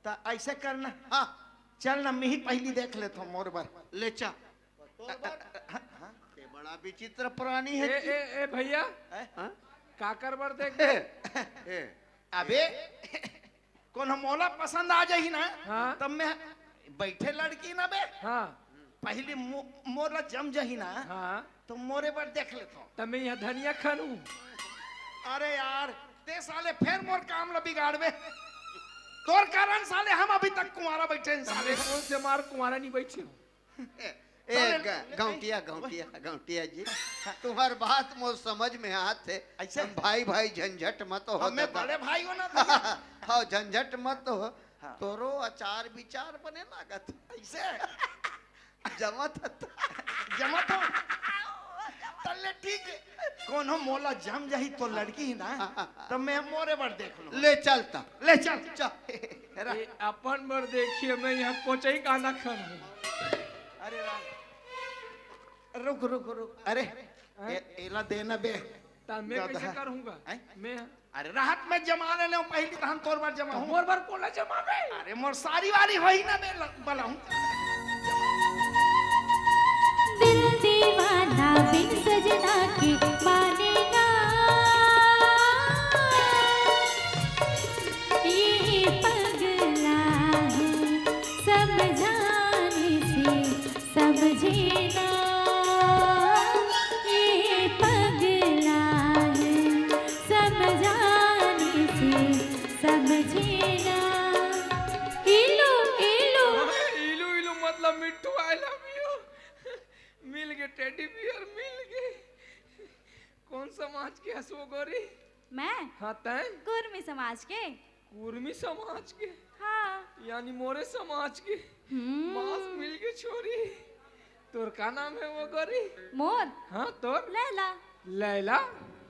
त ऐसे करना। हाँ। चल ना, मैं ही पहली देख लेता हूँ मोर बर। ले चा। तोर बर? हाँ, हाँ। ये बड़ा विचित्र प्राणी है ए, जी। ए, ए, भैया। हैं? हाँ? काकर बर देख? ए, ए, अबे, कोनो मोला पसंद आ जाही ना, हाँ। तब मैं बैठे लड़की ना बे। हाँ। पहली मो-, मोला जम जाही ना, हाँ। तो मोरे बर देख लेथों। तब मैं यहाँ धनिया खानू। अरे यार, ते साले फेर मोर काम ला बिगाड़बे। तोर कारण साले हम अभी तक कुंवारा बैठे हैं साले। कौन से मार कुंवारा नहीं बैठे हो? ए, ए, साले ग-, गौंटिया, गौंटिया, गौंटिया जी, तुम्हार बात मोर समझ में आत हे। ऐसे? हम भाई, भाई झंझट मत हो अब मैं दादा। बड़े भाई हो ना दादा। हाँ, झंझट मत हो। हाँ। तोरो आचार विचार बने लागत। ऐसे? जमत ह त। जमत हो? तल्ले ठीक है। कोनो मोला जम जाही तो लड़की ही ना, तब मैं मोरे बर देख लूँ। ले चल त। ले चल। चल। रा- ये अपन बर देखिए, मैं यहाँ कोचई कांदा खान हूँ। अरे राम। रुक, रुक, रुक। अरे, हैं? ए-, एला देना बे। त मैं दादा। कैसे करूँगा? हैं? मैं अरे राहत में जमा ले लेव, पहली तहन तोर बर जमा हूँ। मोर बर कोला जमा बे? अरे मोर सारी वारी होही ना बे ल-, बला हूँ। दिल दीवाना बिन सजना के माने ना, ये पगला है समझाने से समझे ना, ये पगला है समझाने से समझे ना। इलू, इलू। इलू, इलू मतलब मिट्ठू, I love you। मिल गए टेडी बियर, मिल गए। कौन समाज के हस वो गोरी? मैं? हाँ, तैं? कुर्मी समाज के। कुर्मी समाज के? हाँ। यानी मोरे समाज के। हम्म। मास मिल गए छोरी। तोर का नाम है वो गोरी? मोर? हाँ, तोर? लैला। लैला?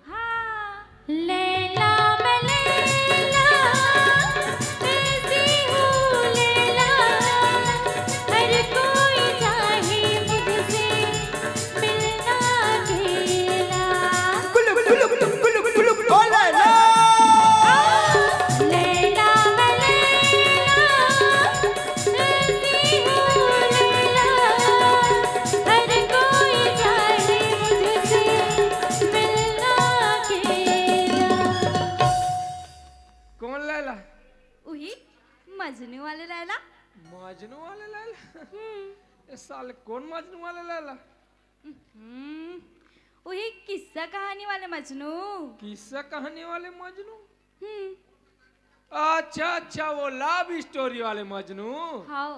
हाँ। लैला मैं लैला, ऐसी हूँ लैला, हर कोई चाहे मुझसे मिलना अकेला। ओ लैला। लैला मैं लैला, ऐसी हूँ लैला, हर कोई चाहे मुझसे मिलना अकेला। कौन लैला? उही मजनू वाले लैला। मजनू वाले लैला? हम्म। ए साले, कौन मजनू वाले लैला? हम्म, वही किस्सा कहानी वाले मजनू। किस्सा कहानी वाले मजनू? हम्म। अच्छा, अच्छा, वो लव स्टोरी वाले मजनू। हाँ।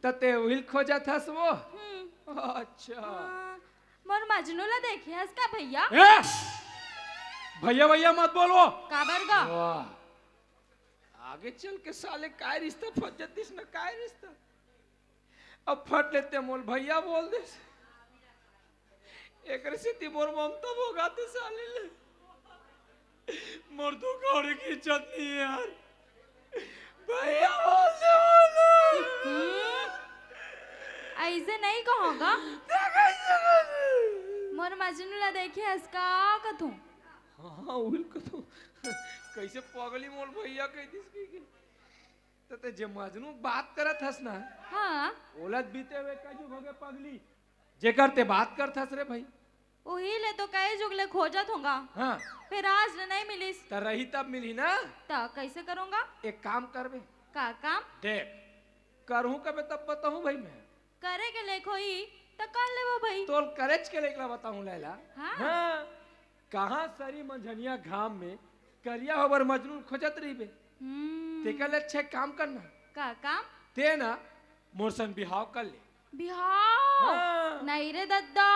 त ते उहिल खोजत हस वो? हम्म। अच्छा। हाँ, मोर मजनू ला देखे हस का भैया? ए! भैया, भैया मत बोल वो। काबर गा? वाह। आगे चल के साले काय रिश्ता फंस जतिस न, काय रिश्ता। अब फट ले ते मोल भैया बोल देस। एकरे सेती मोर ममता भोगाथे साले ले। मोर दू कौड़ी के इज्जत नहीं है यार। भैया बोल दे, बोल दे। हम्म, ऐसे नहीं कहोगा। ते कैसे बोल दे? मोर मजनू ला देखे हस का कथूं? हाँ, हाँ, उहिल कथूं। कैसे पगली मोल भैया कह दिस की, की? त ते जे मजनू बात करत हस ना, हाँ। ओला बीते हुए कई जुग होगे पगली, जेकर ते बात करत हस रे भाई। उही ले तो कई जुग ले खोजत होंगा। हाँ। फिर आज ले नहीं मिलिस। त रही तब मिलही ना। त कैसे करूँगा? एक काम करबे। का काम? देख, करहूँ कबे तब बताहूँ भाई मैं। करे के लेख होई त कर लेबो भाई। तोल करेच के लेख ला बताहूँ लैला। हाँ। हाँ। कहाँ सरी मंझनिया घाम में करिया होबर मजनू खोजत रहिबे। हम्म। तेकर ले अच्छा काम करना। का काम? ते ना मोर संग बिहाव कर ले। बिहाव? हाँ। नहीं रे दद्दा,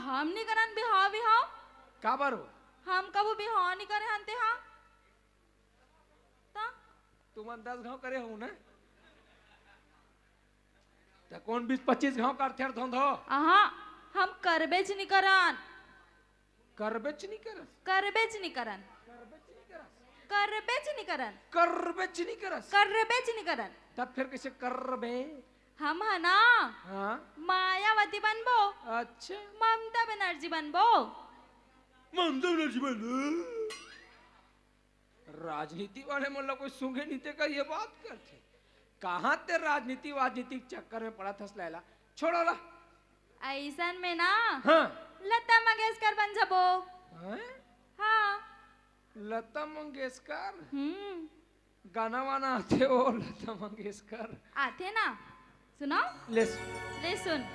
हम नहीं करन बिहाव, बिहाव। काबर हो? हम कभू बिहाव नहीं करे हन ते हा। त? तुमन दस घाव करे हो ना? त कौन बीस पच्चीस घाव करथे धोंधो? अहा, हम करबेच नहीं करन। करबेच नहीं करस? करबेच नहीं करन। करबेच नहीं करस? करबेच नहीं करन। करबेच नहीं करस? करबेच नहीं करन। तब फिर कैसे करबे? हम है ना, हाँ। मायावती बनबो। अच्छा। ममता बनर्जी बनबो। ममता बनर्जी बनबो। राजनीति वाले मन ला कोई सूंघे नहीं ते का ये बात करथे। कहाँ ते राजनीति वाजनीति के चक्कर में पड़त हस लैला? छोड़ो ला। ऐसन में ना, हाँ। लता मंगेशकर बन जबो। हैं? हाँ। लता मंगेशकर। हम्म। गाना वाना आथे वो लता मंगेशकर? आथे ना, सुनाओ। ले सु- ले सुन।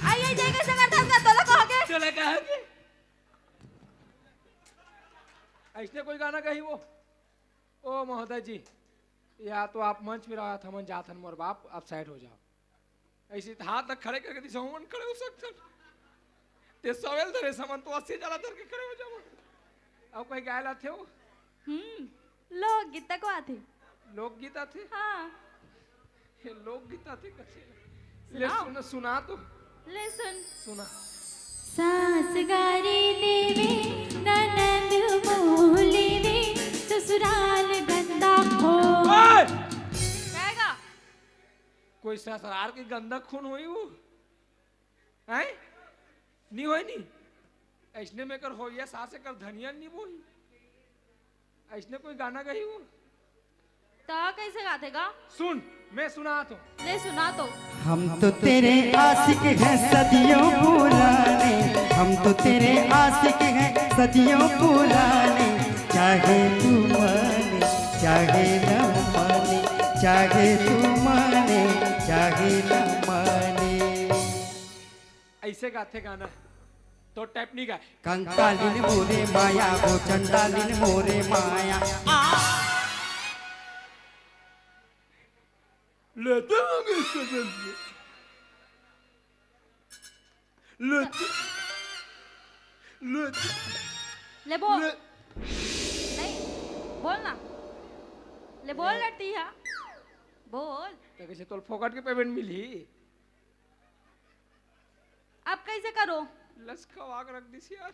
आई, आई, जाएगा संगत, तोला कहोगे? तोला कहोगे? ऐसने कोई गाना कही वो? ओ महोदय जी, या तो आप मंच में रहा था, मन जाथन मोर बाप, आप साइड हो जाओ। ऐसे तो हाथ तक खड़े करके दिशा मन खड़े हो सकते। ते सवेल धरे समन तो अस्सी जला धर के खड़े हो जाओ। अब कोई गाय लाथे हो? हम्म, लोकगीत तक आथे। लोकगीत आथे? हाँ। ये लोकगीत आथे कथे। ले सुनाओ। सुना, सुना तो। ले सुन। सुना। सास गारी देवे, ननद मोह लेवे, ससुराल गंदा हो। ओए! कहेगा? कोई ससुराल की गंदा खून होई वो? हैं? नी होई नी? ऐसने में कर होइया सास कर धनिया नी बोई। ऐसने कोई गाना गई वो? ता कैसे गाथे गा? सुन, मैं सुना तो। ले सुना तो। हम तो तेरे आशिक हैं सदियों पुराने, हम तो तेरे आशिक हैं सदियों पुराने, चाहे तू माने, चाहे न माने, चाहे तू माने, चाहे न माने। ऐसे गाथे गाना, तो टाइप नहीं गाए। कंकालिन मोरे माया, वो चंडालिन मोरे माया। आ! लेते होंगे इसको जल्दी। लेते, लेते, ले बोल। ले- नहीं, बोल ना। ले बोल, लट्टी हा। बोल। तो कैसे तोल फोकट के पेमेंट मिली? अब कैसे करो? लस खवा के रख दिस यार।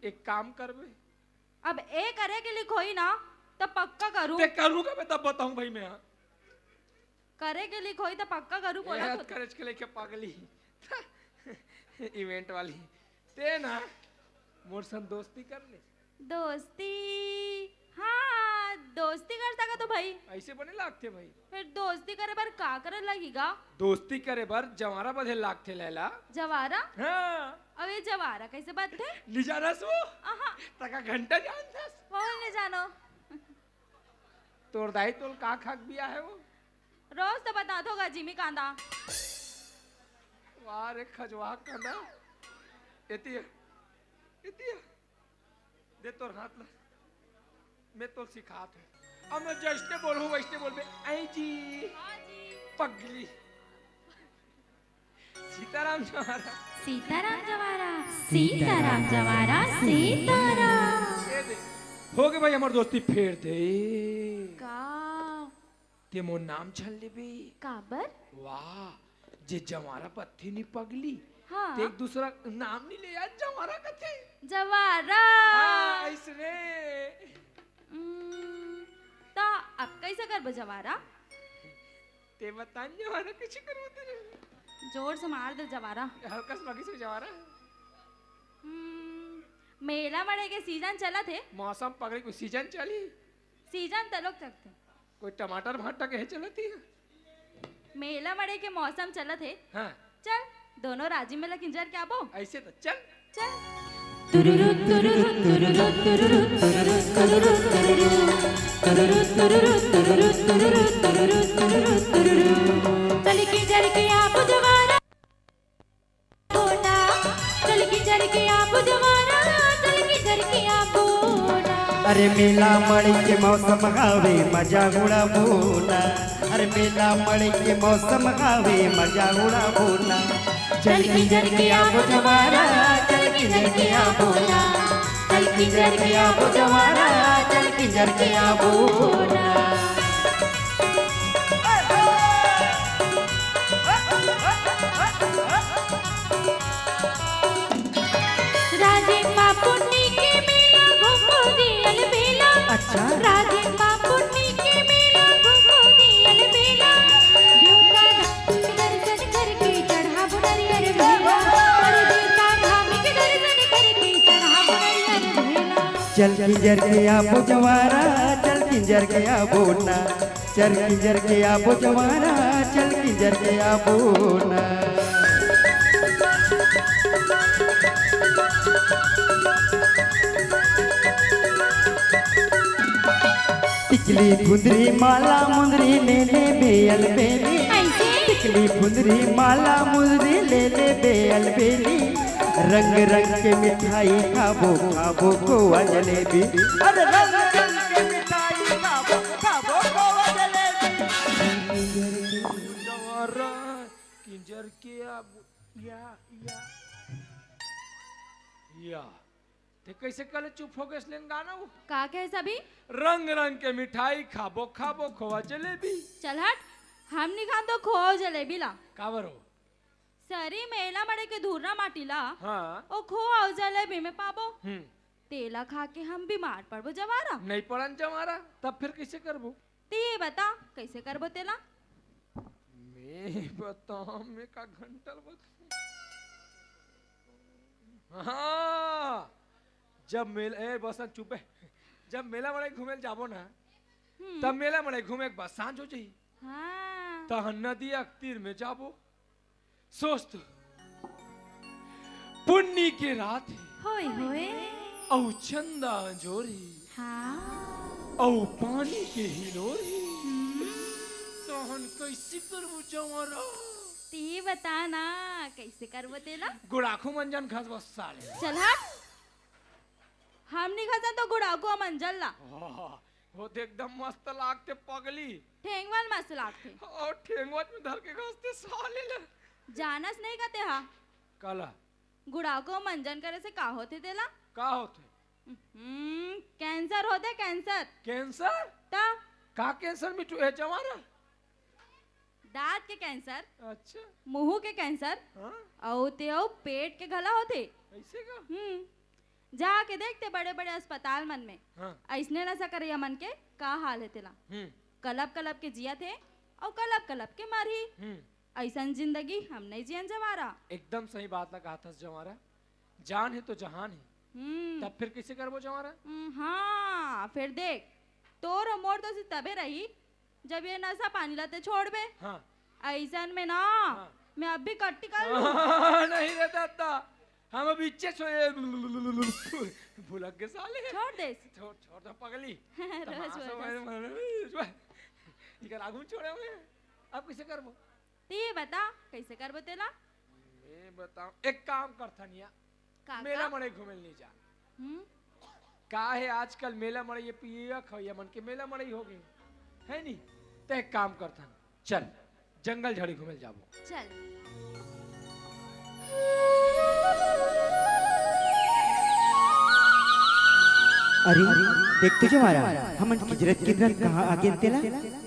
एक काम करबे। अब ए करे के लिख होई ना, त पक्का करूँ। ते करूँगा मैं, तब बताऊँ भाई मैं, हाँ। करे के लिख होई त पक्का करूँ, बोला ए, तो। करे के लेके पागली। इवेंट वाली। ते ना, मोर संग दोस्ती कर ले। दोस्ती, हाँ, दोस्ती कर सका तो भाई। ऐसे बने लागथे भाई। फिर दोस्ती करे बर का करे लगही गा? दोस्ती करे बर जवारा बधे लागथे लैला। जवारा? हाँ। अब ये जवारा कैसे बधथे? नी जानस वो? आहा। तका घंटा जानथस? वो नी जानो। तोर दाई तोल का खा के बिया हे वो? रोज तो बतात होगा जिमी कांदा। वाह रे खजवा कांदा। एती हे। एती हे। दे तोर हाथ ला। मैं तोल सिखात हूँ। अब मैं जैसने बोलूँ, वैसने बोलबे। आई जी। हाँ जी। पगली। सीताराम जवारा। सीताराम जवारा। सीताराम जवारा, सीताराम। ये दे। हो गे भाई, हमर दोस्ती फेर दे। का? ते मोर नाम छन लेबे। काबर? वाह, जे जवारा बत्थे नी पगली। हाँ। ते एक दूसरा नाम नी ले यार, जवारा कथे। जवारा। हाँ, ऐसने। हम्म, ता अब कैसे करबो जवारा? ते बता न जवारा कैसे करबो तेरे? जोर से मार दे जवारा। हल्का से बाकी से जवारा। हम्म, मेला मड़ई के सीजन चलत हे। मौसम पगड़ी कोई सीजन चली? सीजन तलोक चलथे। कोई टमाटर भाटा के चलत हे? मेला मड़ई के मौसम चलत हे। हाँ। चल, दोनों राजी मेला किंजर के आबो। ऐसे तो चल। चल। तुरुरु, तुरुरु, तुरुरु, तुरुरु, तुरुरु, तुरुरु, तुरुरु, तुरुरु, तुरुरु, तुरुरु, तुरुरु, तुरुरु, तुरुरु, तुरुरु। चल किंजर के आबो जवारा। बोना, चल किंजर के आबो जवारा, चल किंजर के आबो ना। अरे मेला मड़ई के मौसम हावे, मजा उड़ाबो ना। अरे मेला मड़ई के मौसम हावे, मजा उड़ाबो ना। चल किंजर के आबो जवारा, चल किंजर के आबो ना। चल किंजर के आबो जवारा, चल किंजर के आबो ना। राजिम मा पुन्नी के मेला घूमो जी अलबेला। अच्छा। राजिम मा पुन्नी के मेला घूमो जी अलबेला। ढेउका धाम के दर्शन करके चढ़ाबो नरियर भेला। अरे ढेउका धाम के दर्शन करके चढ़ाबो नरियर भेला। चल किंजर के आबो जवारा, चल किंजर के आबो ना। चल किंजर के आबो जवाना, चल किंजर के आबो ना। टिकली फुंदरी माला मुंदरी ले ले बेल बेली। ऐसे? टिकली फुंदरी माला मुंदरी ले ले बेल बेली। रंग रंग के मिठाई खाबो, खाबो खोआ जलेबी। अरे रंग रंग के मिठाई खाबो, खाबो खोआ जलेबी। जवारा किंजर के आबो, या, या, या। ते कैसे कले चुप हो गए लेन गाना वो? का कहे सभी? रंग रंग के मिठाई खाबो, खाबो खोआ जलेबी। चल हट, हम नहीं खान तो खोआ जलेबी ला। काबर हो? सरी मेला मड़े के धूर्रा माटी ला, हाँ। ओ खोआ अउ जलेबी में पाबो। हम्म। तेला खा के हम बीमार पड़बो जवारा। नहीं पड़न जवारा, तब फिर कैसे करबो? ते ये बता, कैसे करबो तेला? मैं बताऊं, मैं का घंटल बता। हाँ, जब मेला, ए, बसन चुप है। जब मेला मड़ई घूमे ल जाबो ना, हम्म। तब मेला मड़ई घूमे के बाद सांझ हो जाई। हाँ। तहन नदिया के तीर में जाबो। सोच तो, पुन्नी के रात है। होय, होय। अउ चंदा अंजोर ही। हाँ। अउ पानी के हिलोर ही। हम्म। तहन कैसे करबो जवारा? ते बता ना, कैसे करबो तेला? गुड़ाखू मंजन घस बस साले। चल हट। हम नहीं घसन तो गुड़ाखू मंजन ला। आह, वो तो एकदम मस्त लागते पगली। ठेंगवा ल मस्त लागथे। अउ ठेंगवा में धर के घसते साले ला। जानस नहीं का ते हा? काला? गुड़ाखू मंजन करे से का होथे तेला? का होथे? हम्म, कैंसर होथे, कैंसर। कैंसर? त? का कैंसर मिठू है जवारा? दांत के कैंसर, अच्छा। मुंह के कैंसर, हाँ? अउ ते अउ पेट के घला होथे। ऐसे का? हम्म, जाके देखते बड़े-बड़े अस्पताल मन में, हाँ। अइसने नशा करइया मन के का हाल हे तेला। हम्म। कलप-कलप के जियत हे अउ कलप-कलप के मरही। हम्म। अइसन जिंदगी हम नहीं जियन जवारा। एकदम सही बात ला कहा थस जवारा, जान हे तो जहान हे। हम्म। तब फिर कैसे करबो जवारा? हम्म, हाँ, फिर देख, तोर अउ मोर दोस्ती तबे रही, जब ये नशा पानी ला ते छोड़बे। हाँ। अइसन में ना, हाँ। मैं अभी कट्टी कर लूं। नहीं रे दादा, हम अभी इच्छे छो-, भुलक के साले। छोड़ दे। छोड़, छोड़ दे पगली। रोज तमाशा बोलता है। मैं, मैं, इकर आगू में छोड़े हुए हैं। अब कैसे करबो? ते ये बता, कैसे करबो तेला? मैं बताऊं, एक काम करथन या, का, मेला का? मड़ई घूमे ल नहीं जा। हम्म? का हे, आजकल मेला मड़ई ये पिया खवैया मन के मेला मड़ई हो गए, है नी? ते एक काम करथन, चल जंगल झाड़ी घूमे ल जाबो। चल। अरे, देख तो जवारा, हमन किंजरत किंजरत कहाँ आ गेन तेला?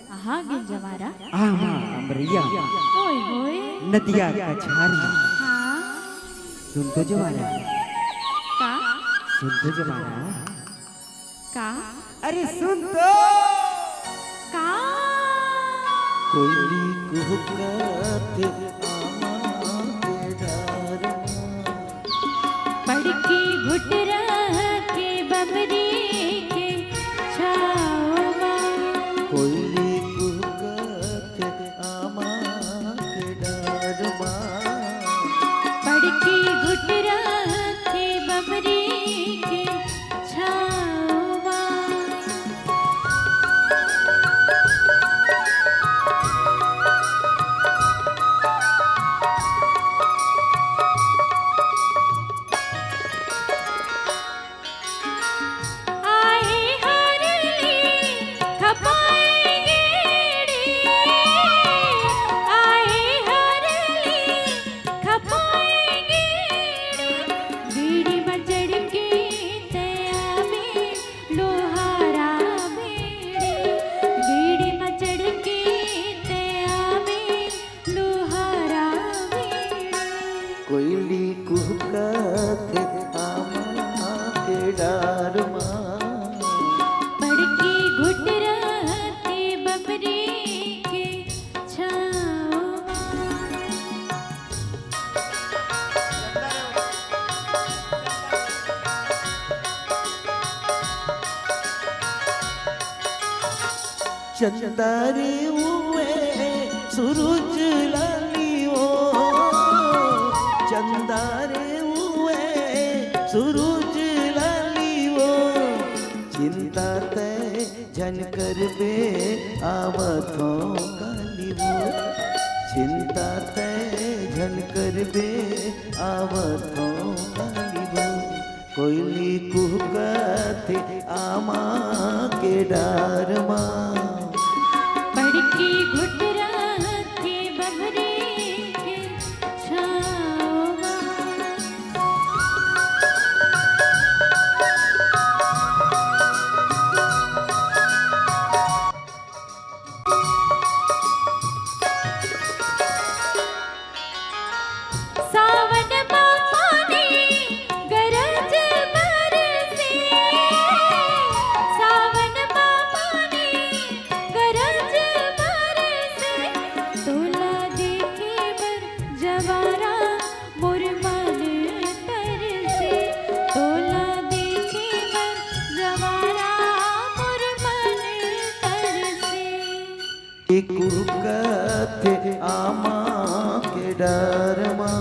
कहाँ गिन जवारा? आमा, अमरैया। ओए होए। नदिया कछारी। हाँ। सुन तो जवारा। का? सुन तो जवारा। का? अरे सुन तो। का? कोयली कुहकत आमा के डार म। पड़के घुटरा के बमरी के छाँव म। कोयली कुहकत आमा के डार म। पड़के घुटरा के बमरी के छाँव म। चंदा रे उए सुरुज लाली वो, चंदा रे उए सुरुज लाली वो, चिंता तै झन करबे आवत हों काली वो, चिंता तै झन करबे आवत हों काली वो। कोयली कुहकथे आमा के डार मा। पड़के घुटरा के बबरी के छाँव मा। सावन मा पानी गरज बरसे, सावन मा पानी गरज बरसे, तोला देखे बर जवारा मोर मन तरसे, तोला देखे बर जवारा मोर मन तरसे। ए कुहकथे आमा के डार मा।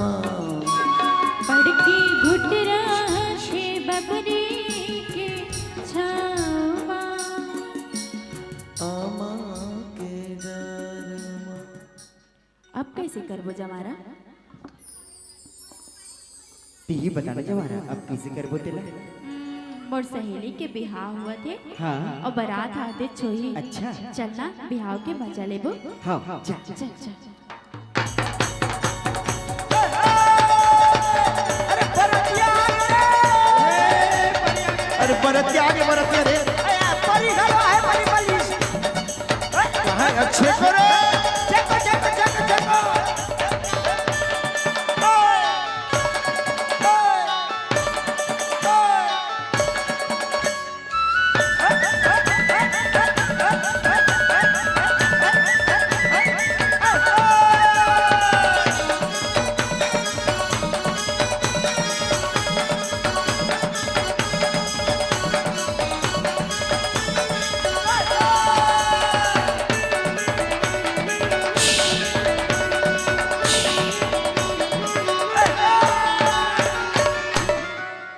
पड़के घुटरा के बबरी के छाँव मा। आमा के डार मा। अब कइसे करबो जवारा? तिही बता ना जवारा, अब कइसे करबो तेला? हम्म, मोर सहेली के बिहाव होवत हे। हाँ। अउ बरात आते छोही। अच्छा। चल ना, बिहाव के मजा लेबो। हाँ, हाँ। चल, चल, चल। अरे बरतिया आ गे रे। अरे बरतिया आ गे, बरतिया रे। अरे परी घलो आहे, परी, परी। कहाँ है? अच्छे करो। Check, check, check, check.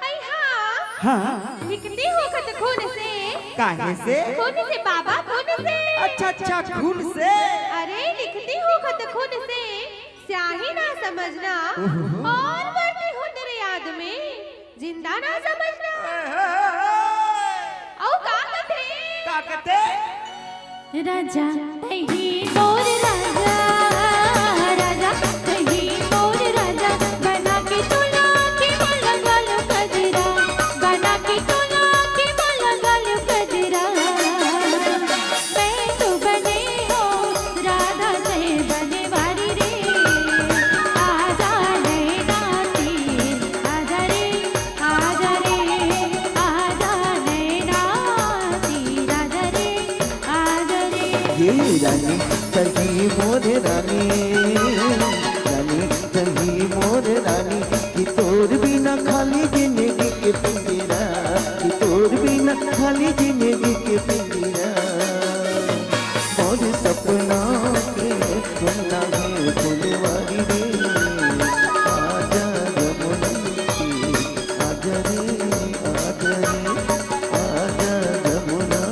अई हाँ, हाँ। लिखती होखत खून से। काहे से? खून से बाबा, खून से। अच्छा, अच्छा, खून से। अरे, लिखती होखत खून से, स्याही ना समझना। ओहो। अउ मरती हूँ तेरे याद में, जिंदा ना समझना। ओए, ओए, ओए। अउ का कथे? का कथे? राजा तहीं मोर राजा, राजा तहीं मोर राजा, बना के तोला के मोला गालो कजरा, बना के तोला के मोला गालो कजरा। मैं तो बने हो राधा से बनवारी रे, आजा नैना तीर, आजा रे, आजा रे, आजा नैना तीर, आजा रे, आजा रे। ये रानी, तही मोर रानी, रानी, तही मोर रानी, कि तोर बिना खाली जिंदगी के पिंजरा, कि तोर बिना खाली जिंदगी के पिंजरा। मोर सपना के सुनना है फुलवारी रे, आजा जमुना तीर, आजा रे, आजा रे, आजा जमुना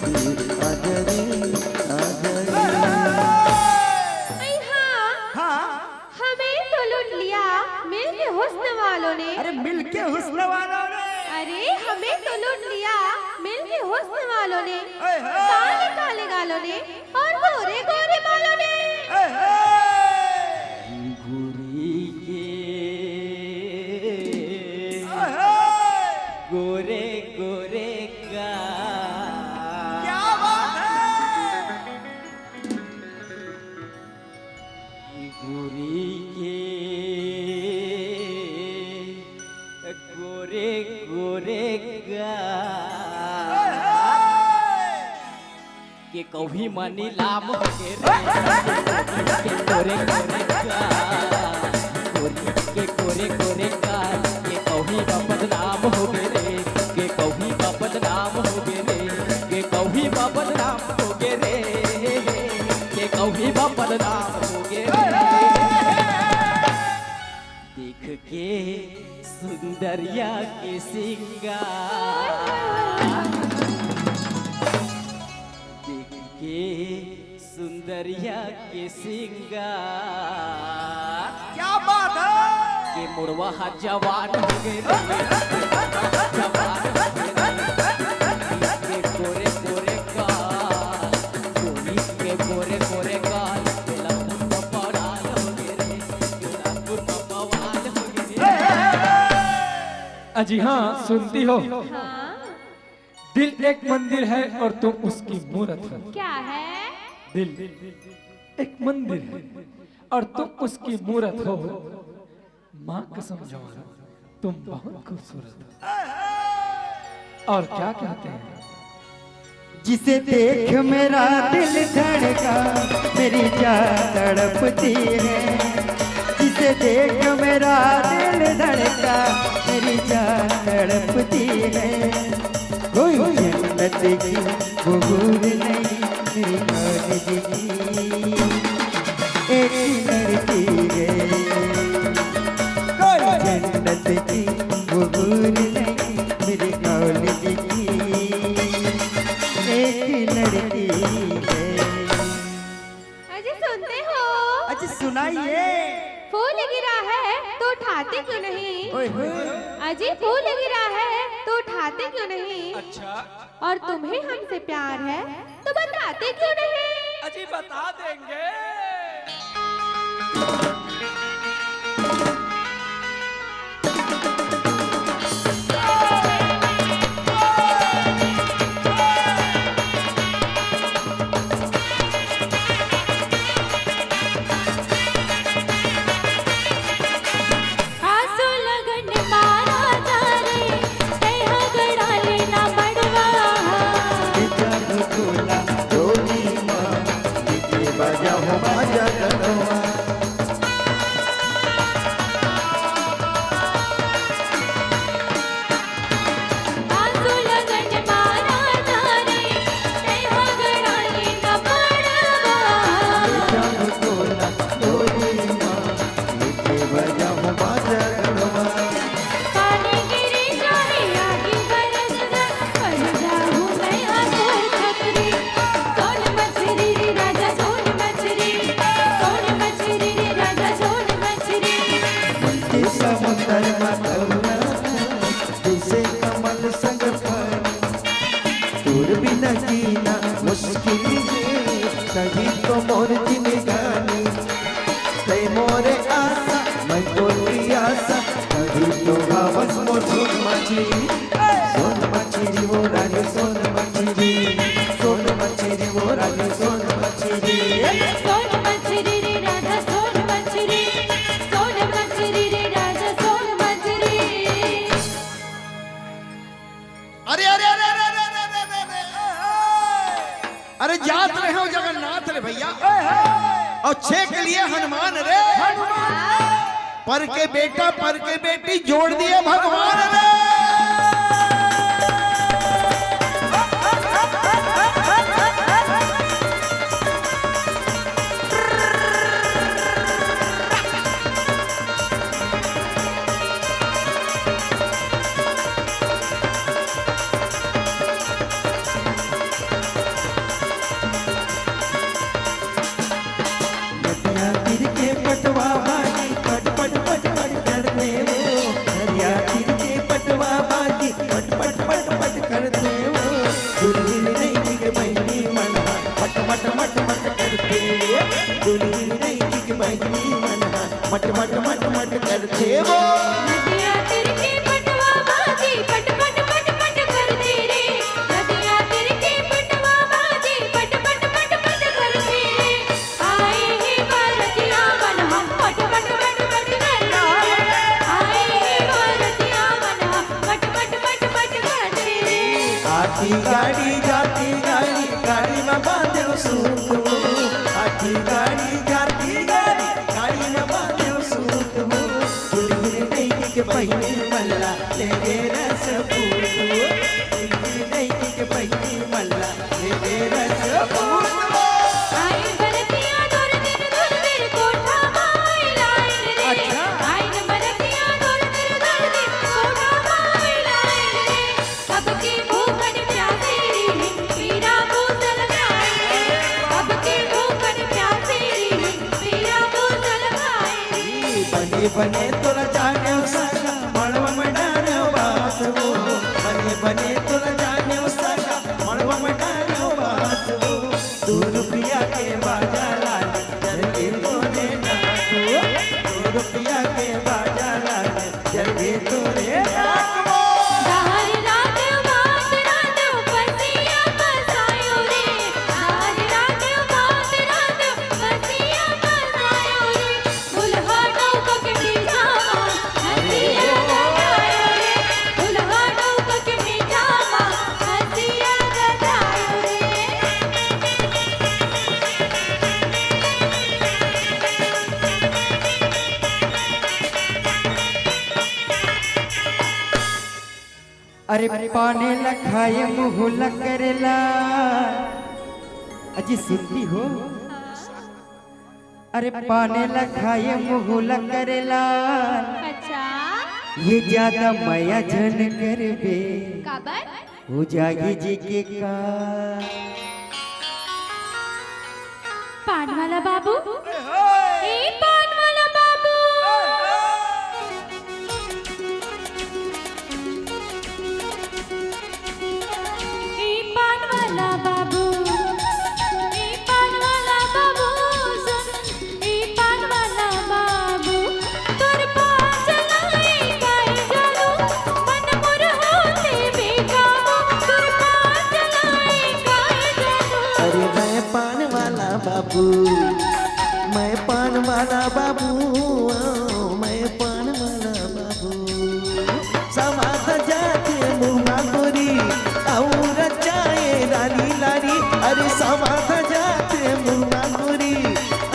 तीर, आजा रे, आजा रे। अई हाँ। हाँ। हमें तो लूट लिया मिलके हुस्न वालों ने। अरे मिलके हुस्न वालों ने। अरे हमें तो लूट लिया मिलके हुस्न वालों ने। ओए होए। काले काले गालों ने और गोरे गोरे बालों ने। ओए होए। घुघुरी के ओए होए। गोरे गोरे गाल। क्या बात है? गोरी के गोरे गोरे गाल के कभी मनी लाम हो गे रे, के गोरे गोरे गाल, गोरी के गोरे गोरे गाल के कभी बदनाम हो गे रे, के कभी बदनाम हो गे रे, के कभी बदनाम हो के रे, के कौही बा बदनाम होगे रे। देख के सुंदरिया के सिंगार, देख के सुंदरिया के सिंगार, क्या बात है? के मुड़वा हा जवान होगे रे, जवान होगे रे। के गोरे गोरे गाल, गोरी के गोरे गोरे गाल, के लखुन पपवाल होगे रे, के लखुन पपवाल होगे रे। अजी हाँ, सुनती हो? हाँ। दिल एक मंदिर है और तुम उसकी मूरत हो। क्या है? दिल एक मंदिर है और तुम उसकी मूरत हो। माँ कसम जवान, तुम बहुत खूबसूरत हो। और क्या कहते हैं? जिसे देख मेरा दिल धड़का, मेरी जान तड़पती है। जिसे देख मेरा दिल धड़का, मेरी जान तड़पती है। कोई जन्नत की वो हूर नहीं, मेरी कॉलेज की एक लड़की है। कोई जन्नत की वो हूर नहीं, मेरी कॉलेज की एक लड़की है। अजी सुनते हो? अजी सुनाइए। फूल गिरा है तो उठाते क्यों नहीं? ओए होए। अजी फूल गिरा है तो उठाते क्यों नहीं? अच्छा। और तुम्हें हमसे प्यार है तो बताते क्यों नहीं? अजी बता देंगे। आंसू लगन मारा जा रे, तैहा गड़ा लेना मड़वा। जादू टोला डोली माँ, डीजे बजाओ बाजा गनवा। आंसू लगन मारा जा रे, तैहा गड़ा लेना मड़वा। जादू टोला डोली माँ, डीजे बजाओ बाजा गनवा। पानी गिरी जा रे, आगी बरस जा, बन जाऊं मैं आतुर छतरी। सोन मछरी रे राजा, सोन मछरी, सोन मछरी रे राजा, सोन मछरी। मन के समुंदर में तैरना, जैसे कमल संग पानी। तोर बिना जीना मुश्किल हे, तहीं तो मोर जिनगानी। तैं मोरे आसा, मैं तोर पियासा, तहीं तो हवस मोर सोन मछरी। सोन मछरी वो रानी, सोन मछरी, सोन मछरी वो रानी, सोन मछरी। सोन मछरी रे राधा, सोन मछरी, सोन मछरी रे राधा, सोन मछरी। अरे, अरे, अरे, अरे, अरे, अरे, अरे, अरे, अरे, अरे, जात रहे हो जगन्नाथ रे भैया, और छे के लिए हनुमान रे, पर के बेटा, पर के बेटी जोड़ दिए भगवान रे। नदिया तीर के पटवा बाजी, पट, पट, पट, पट करथे वो। नदिया तीर के पटवा बाजी, पट, पट, पट, पट करथे वो। दुलहिन नइकी के बहिनी मन हा, मट, मट, मट, मट करथे। दुलहिन नइकी के बहिनी मन हा, मट, मट, मट, मट करथे वो। नदिया तीर के पटवा बाजी, पट, पट, पट, पट करथे रे। नदिया तीर के पटवा बाजी, पट, पट, पट, पट करथे रे। आए हे बरतिया मन हा, पट, पट, पट, पट करथे रे। आए हे बरतिया मन हा, पट, पट, पट, पट करथे रे। आती गाड़ी जाती गाड़ी, गाड़ी म बांधे सूत वो। आती गाड़ी जाती गाड़ी, गाड़ी म बांधे सूत वो। दुलहिन नइकी के बहिनी मन ला, ले गे रस पूत वो। दुलहिन नइकी के बहिनी मन ला, ले गे रस पूत। बने बने तोला जाने सगा, मड़वा में डारे बास वो। बने बने तोला जाने सगा, मड़वा में डारे बास वो। दू रुपया के बाजा लाने, जरगे तोरे नाक वो। दू रुपया के बाजा लाने, जरगे तोरे नाक वो। डहर रात भात रात पसिया पसायो रे। डहर रात भात रात पसिया पसायो रे। दुल्हा डौका के मीठा मा हंसिया गदायो रे। दुल्हा डौका के मीठा मा हंसिया गदायो रे। अरे पाने ला खाए मुँह ला करेला। अजी सुनती हो? अरे पाने ला खाए मुँह ला करेला। अच्छा। ये ज्यादा मया झन करबे। काबर? हो जाही जी के का। पान वाला बाबू, ए पान वाला बाबू, ए पान वाला बाबू, ए पान वाला बाबू, सुन, ए पान वाला बाबू, तोर पाँच लाई काहे जानू, मन मोर होथे बेकाबू, तोर पाँच लाई काहे जानू। अरे मैं पान वाला बाबू, मैं पान वाला बाबू, मैं पान वाला बाबू। समात जाथे मुँह मा गोरी, अउ रचाए लारी लारी। अरे समात जाथे मुँह मा गोरी,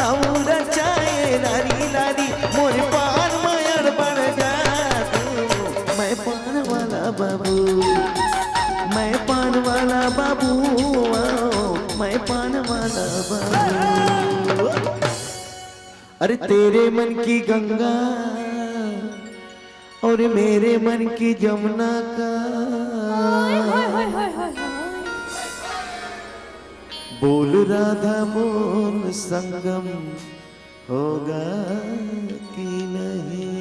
अउ रचाए लारी लारी। मोर पान मा अड़बड़ जादू, मैं पान वाला बाबू, मैं पान वाला बाबू, मैं पान वाला बाबू। अरे तेरे मन की गंगा और मेरे मन की जमुना का बोल राधा बोल संगम होगा कि नहीं।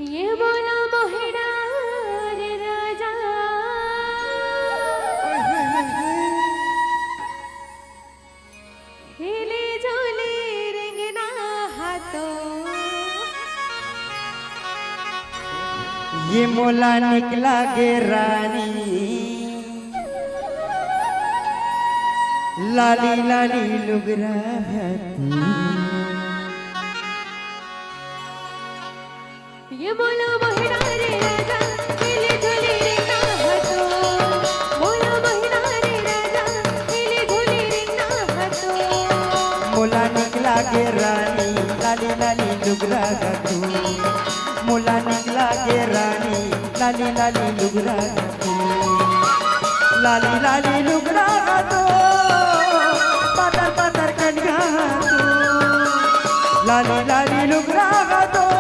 ये बोलो मोहरा रे राजा। हिले झूले रेंगना हाथों। ये मोला निकला गे रानी, लाली लाली लुगरा हाथों। ये बोलो मोहरा रे राजा, हिले झूले रेंगना हाथों। बोलो मोहरा रे राजा, हिले झूले रेंगना हाथों। मोला निकला गे रानी, लाली लाली लुगरा हाथों। मोला निकला गे रानी, लाली लाली लुगरा हाथों। लाली लाली लुगरा हाथों, पातर पातर कनिया हाथों। लाली लाली लुगरा हाथों,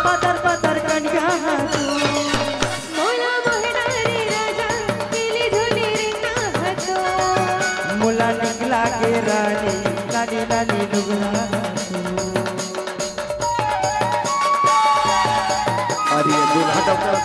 पातर पातर कनिया हाथों। मोला मोहरा रे राजा, हिले झूले रेंगना हाथों। मोला निकला गे रानी, लाली लाली लुगरा हाथों। अरे ये दूल्हा डॉक्टर।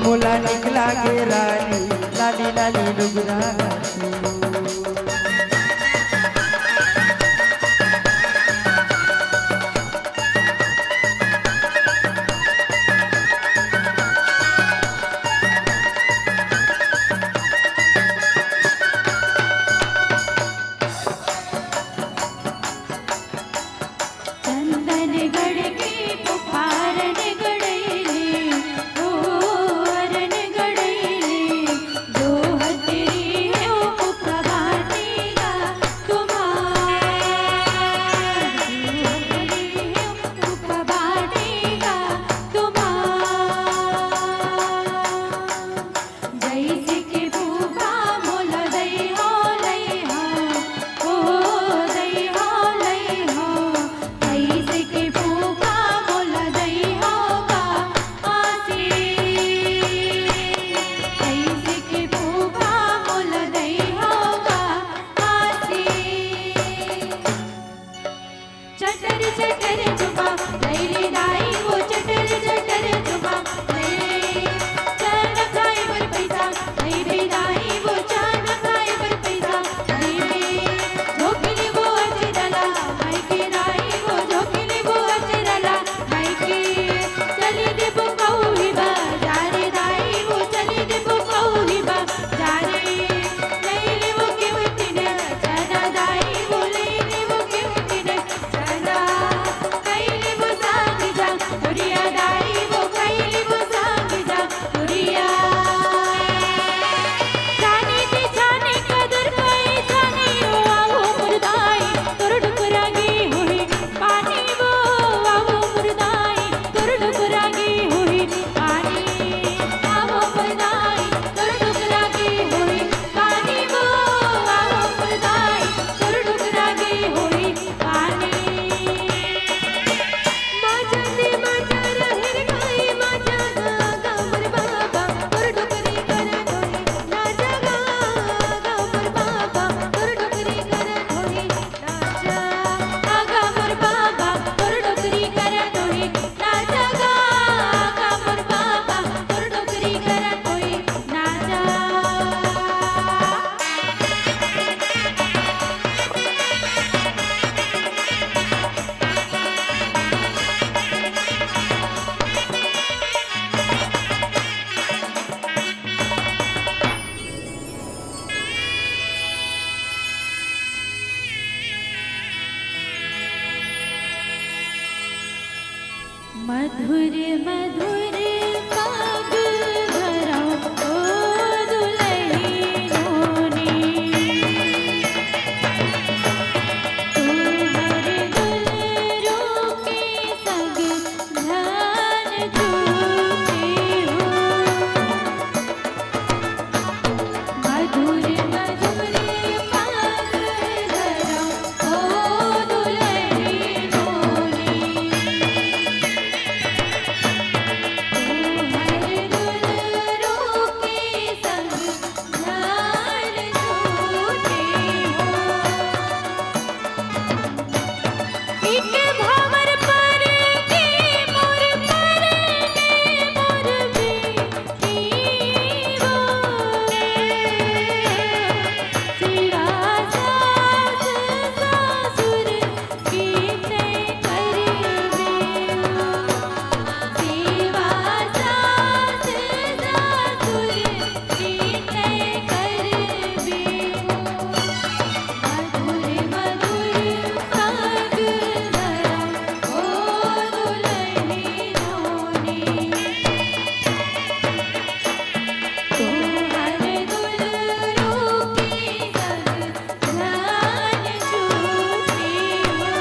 मोला निकला गे रानी, लाली लाली लुगरा। चंदनगढ़ के पुकारन गड़ैले, ओ अरन गड़ैले, दो हथरी मधुर मधुर पग धरव ओ दुलहिनो ने। तोहर दुलरू के संग धन छूटे हो। मधुर मधुर पग धरव ओ दुलहिनो ने। तोहर दुलरू के संग धन छूटे हो। एक भंवर पर के मोर पर के मोर बेटी वो। सेवा सास ससुर के तैं करबे हो। सेवा सास ससुर के तैं करबे हो। मधुर मधुर पग धरव ओ दुलहिनो ने। तोहर दुलरू के संग धन छूटे हो।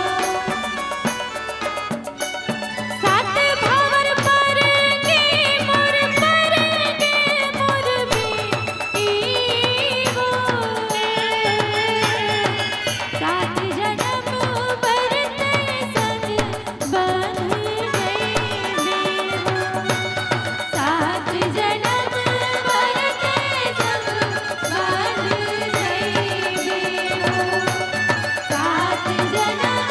सात भंवर पर के मोर पर के मोर बेटी वो। सात जनम बर तैं संग बंध जइबे हो। सात जनम बर तैं संग बंध जइबे हो। सात जनम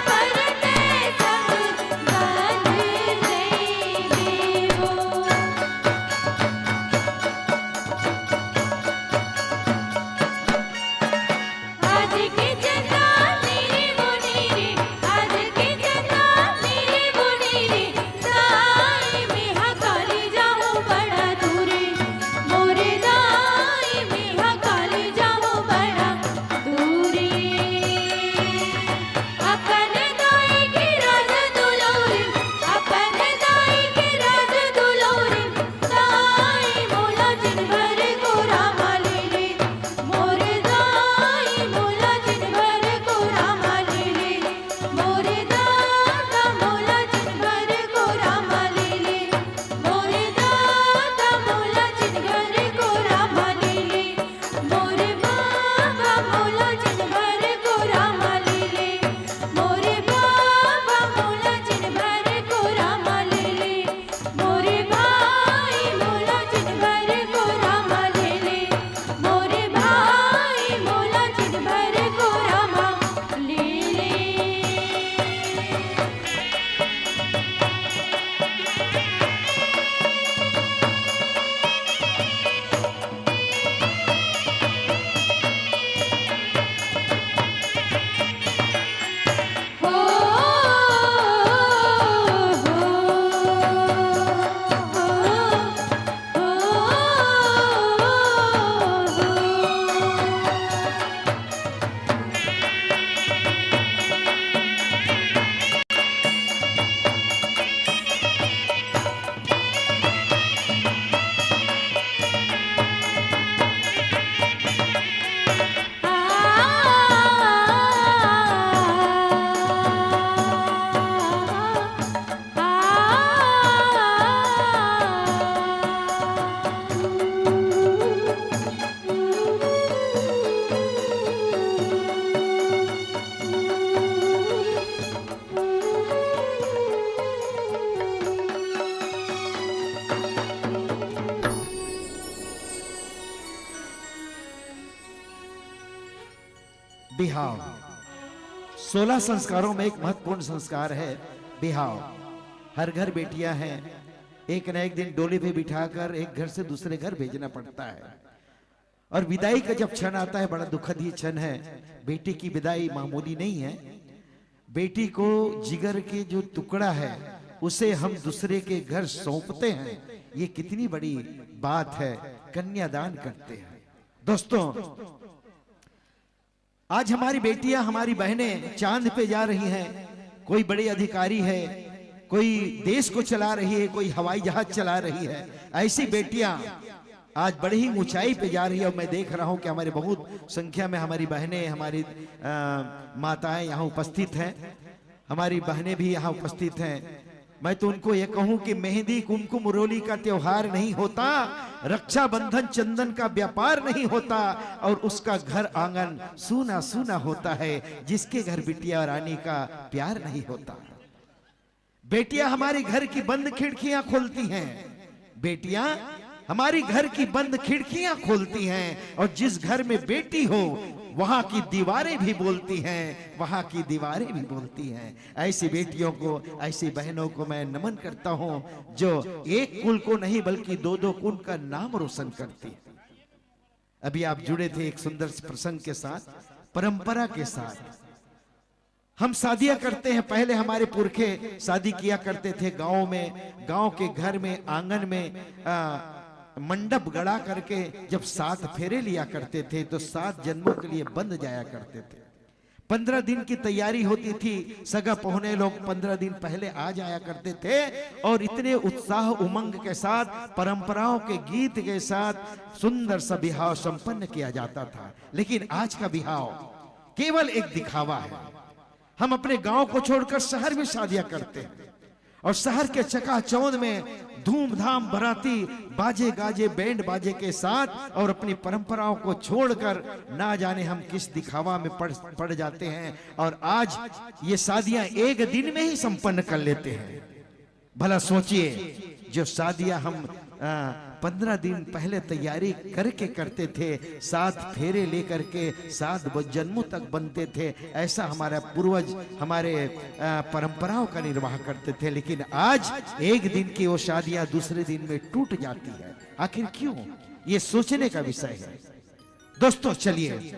बर तैं संग बंध जइबे हो। आज के चंदा मेरे बोने रे, आज के चंदा मेरे बोने रे, दाई मेहा काली जाहूं बड़ा दूरे, मोरे दाई मेहा काली जाहूं बड़ा दूरे। अपन दाई के राज दुलौरी, अपन दाई के राज दुलौरी, दाई मोला जिन भर कोरा मा ले ले, मोर दाई मोला जिन भर कोरा मा ले ले, मोर दादा मोला जिन भर कोरा मा ले ले, मोर दादा मोला जिन भर कोरा मा ले ले, मोर बाबा मोला जिन भर कोरा मा ले ले, मोर बाबा मोला जिन भर कोरा मा ले ले। मोरे भाई मोला जिन भर कोरा मा ले ले, मोरे भाई मोला जिन भर कोरा मा ले ले। बिहाव। सोलह संस्कारों में एक महत्वपूर्ण संस्कार है बिहाव। हर घर बेटियां हैं, एक न एक दिन डोली पे बिठाकर एक घर से दूसरे घर भेजना पड़ता है। और विदाई का जब क्षण आता है, बड़ा दुखद ये क्षण है। बेटी की विदाई मामूली नहीं है। बेटी को जिगर के जो टुकड़ा है, उसे हम दूसरे के घर सौंपते हैं। ये कितनी बड़ी बात है, कन्यादान करते हैं। दोस्तों, आज हमारी बेटियां, हमारी बहनें चांद पे जा रही हैं। कोई बड़े अधिकारी है, कोई देश को चला रही है, कोई हवाई जहाज चला रही है। ऐसी बेटियां आज बड़ी ही ऊंचाई पे जा रही है। और मैं देख रहा हूं कि हमारे बहुत संख्या में हमारी बहनें, हमारी, अ, माताएं यहां उपस्थित हैं, हमारी बहनें भी यहां उपस्थित हैं। मैं तो उनको ये कहूं कि मेहंदी, कुमकुम, रोली का त्योहार नहीं होता, रक्षाबंधन चंदन का व्यापार नहीं होता, और उसका घर आंगन सूना सूना होता है जिसके घर बिटिया रानी का प्यार नहीं होता। बेटियां हमारे घर की बंद खिड़कियां खोलती हैं, बेटियां हमारी घर की बंद खिड़कियां खोलती हैं, और जिस घर में बेटी हो, वहां की दीवारें भी बोलती हैं, वहां की दीवारें भी बोलती हैं। ऐसी बेटियों को, ऐसी बहनों को मैं नमन करता हूं, जो एक कुल को नहीं, बल्कि दो दो कुल का नाम रोशन करती हैं। अभी आप जुड़े थे एक सुंदर से प्रसंग के साथ, परंपरा के साथ। हम शादियां करते हैं, पहले हमारे पुरखे शादी किया करते थे गांव में, गांव के घर में, आंगन में, आ, मंडप गड़ा करके जब सात फेरे लिया करते थे, तो सात जन्मों के लिए बंध जाया करते थे। पन्द्रह दिन की तैयारी होती थी, सगा पहुने लोग पन्द्रह दिन पहले आ जाया करते थे, और इतने उत्साह उमंग के साथ, परंपराओं के गीत के साथ सुंदर सा बिहाव संपन्न किया जाता था। लेकिन आज का बिहाव केवल एक दिखावा है। हम अपने गांव को छोड़कर शहर में शादियां करते हैं, और शहर के चकाचौंध में धूमधाम, बाराती, बाजे गाजे, बैंड बाजे के साथ, और अपनी परंपराओं को छोड़कर ना जाने हम किस दिखावा में पड़ पड़ जाते हैं। और आज ये शादियां एक दिन में ही संपन्न कर लेते हैं। भला सोचिए, जो शादियां हम, आ, पन्द्रह दिन पहले तैयारी करके करते थे, सात फेरे लेकर के सात ब-, जन्मों तक बनते थे, ऐसा हमारा पूर्वज हमारे, आ, परंपराओं का निर्वाह करते थे। लेकिन आज एक दिन की वो शादियां दूसरे दिन में टूट जाती है। आखिर क्यों? ये सोचने का विषय है। दोस्तों, चलिए,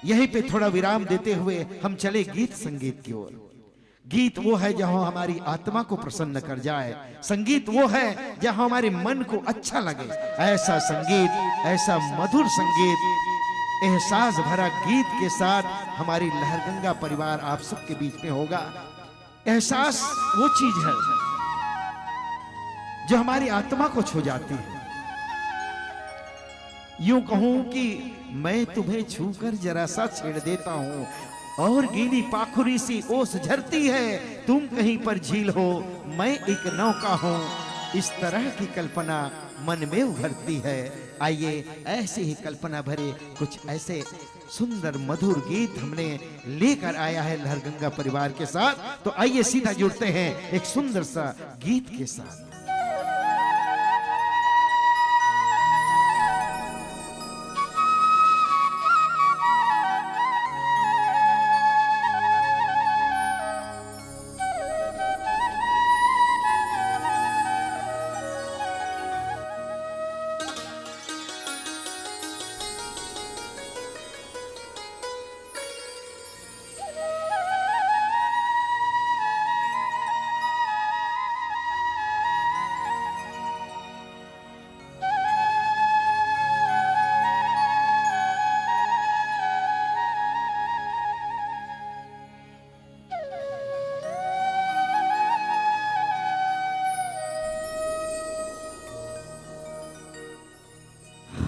यहीं पे थोड़ा विराम देते हुए हम चले गीत संगीत की ओर। गीत वो है, जहां हमारी आत्मा को प्रसन्न कर जाए। संगीत वो है, जहां हमारे मन को अच्छा लगे। ऐसा संगीत, ऐसा मधुर संगीत, एहसास भरा गीत के साथ हमारी लहरगंगा परिवार आप सबके बीच में होगा। एहसास वो चीज है, जो हमारी आत्मा को छू जाती है। यूं कहूं कि मैं तुम्हें छूकर जरा सा छेड़ देता हूं, और गीली पाखुरी सी ओस झरती है। तुम कहीं पर झील हो, मैं एक नौका हूं, इस तरह की कल्पना मन में उभरती है। आइए, ऐसे ही कल्पना भरे कुछ ऐसे सुंदर मधुर गीत हमने लेकर आया है लहरगंगा परिवार के साथ। तो आइए, सीधा जुड़ते हैं एक सुंदर सा गीत के साथ।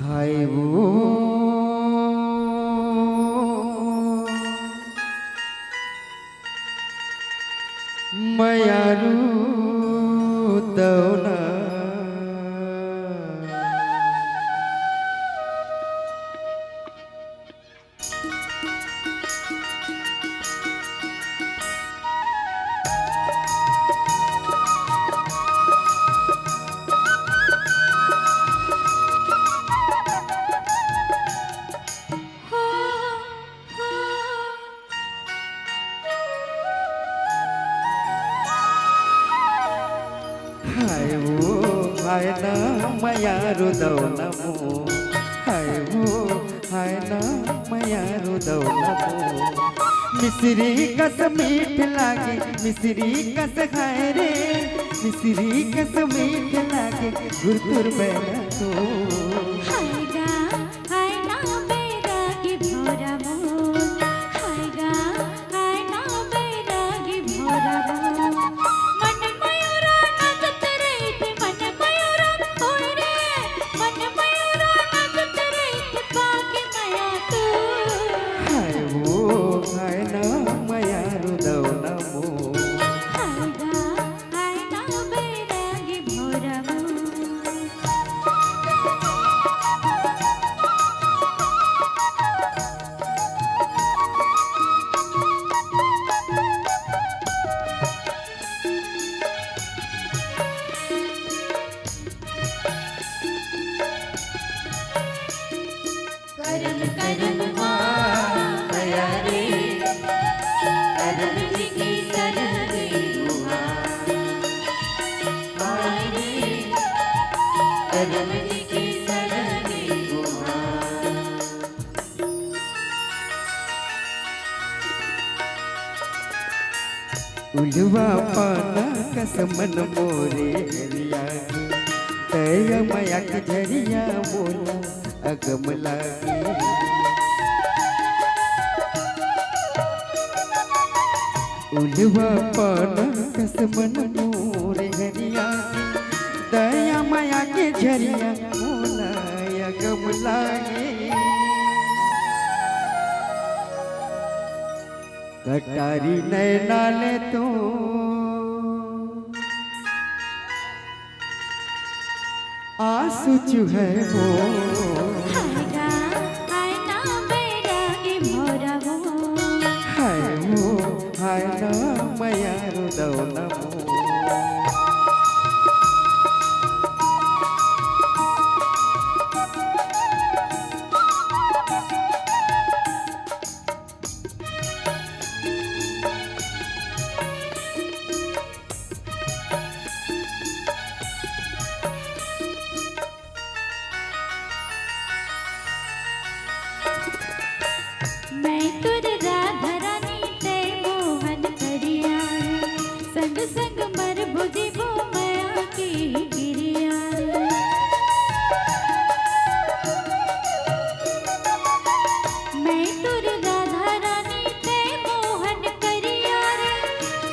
हाय वो मयारू दौना। हाय वो, हाय ना मयारू दौना मो। हाय वो, हाय ना मयारू दौना मो। मिश्री कस मीठ लागे, मिश्री कस, हाय रे, मिश्री कस मीठ लागे, गुरतुर बैला तो। हाय गा, हाय ना बैरागी भौरा मोर, हाय गा, हाय ना बैरागी भौरा मोर। करम करम मा दया रे, करम जी के सरग उहाँ। हाय रे, करम जी के सरग उहाँ। उलवा पाना कस मन मोरे हरिया गे, दया मया के झरिया मोला अगम लागे। उलवा पाना कस मन मोरे हरिया गे, दया मया के झरिया मोला अगम लागे। कटारी नैना ले तो आंसू चुहे वो। हाय गा, हाय ना बैरागी मोरा वो। हाय वो, हाय ना मया रुदौना वो। मैं तोर राधा रानी तै मोहन करिया रे, संग संग मरबो जीबो मया के किरिया रे। मैं तोर राधा रानी तै मोहन करिया रे,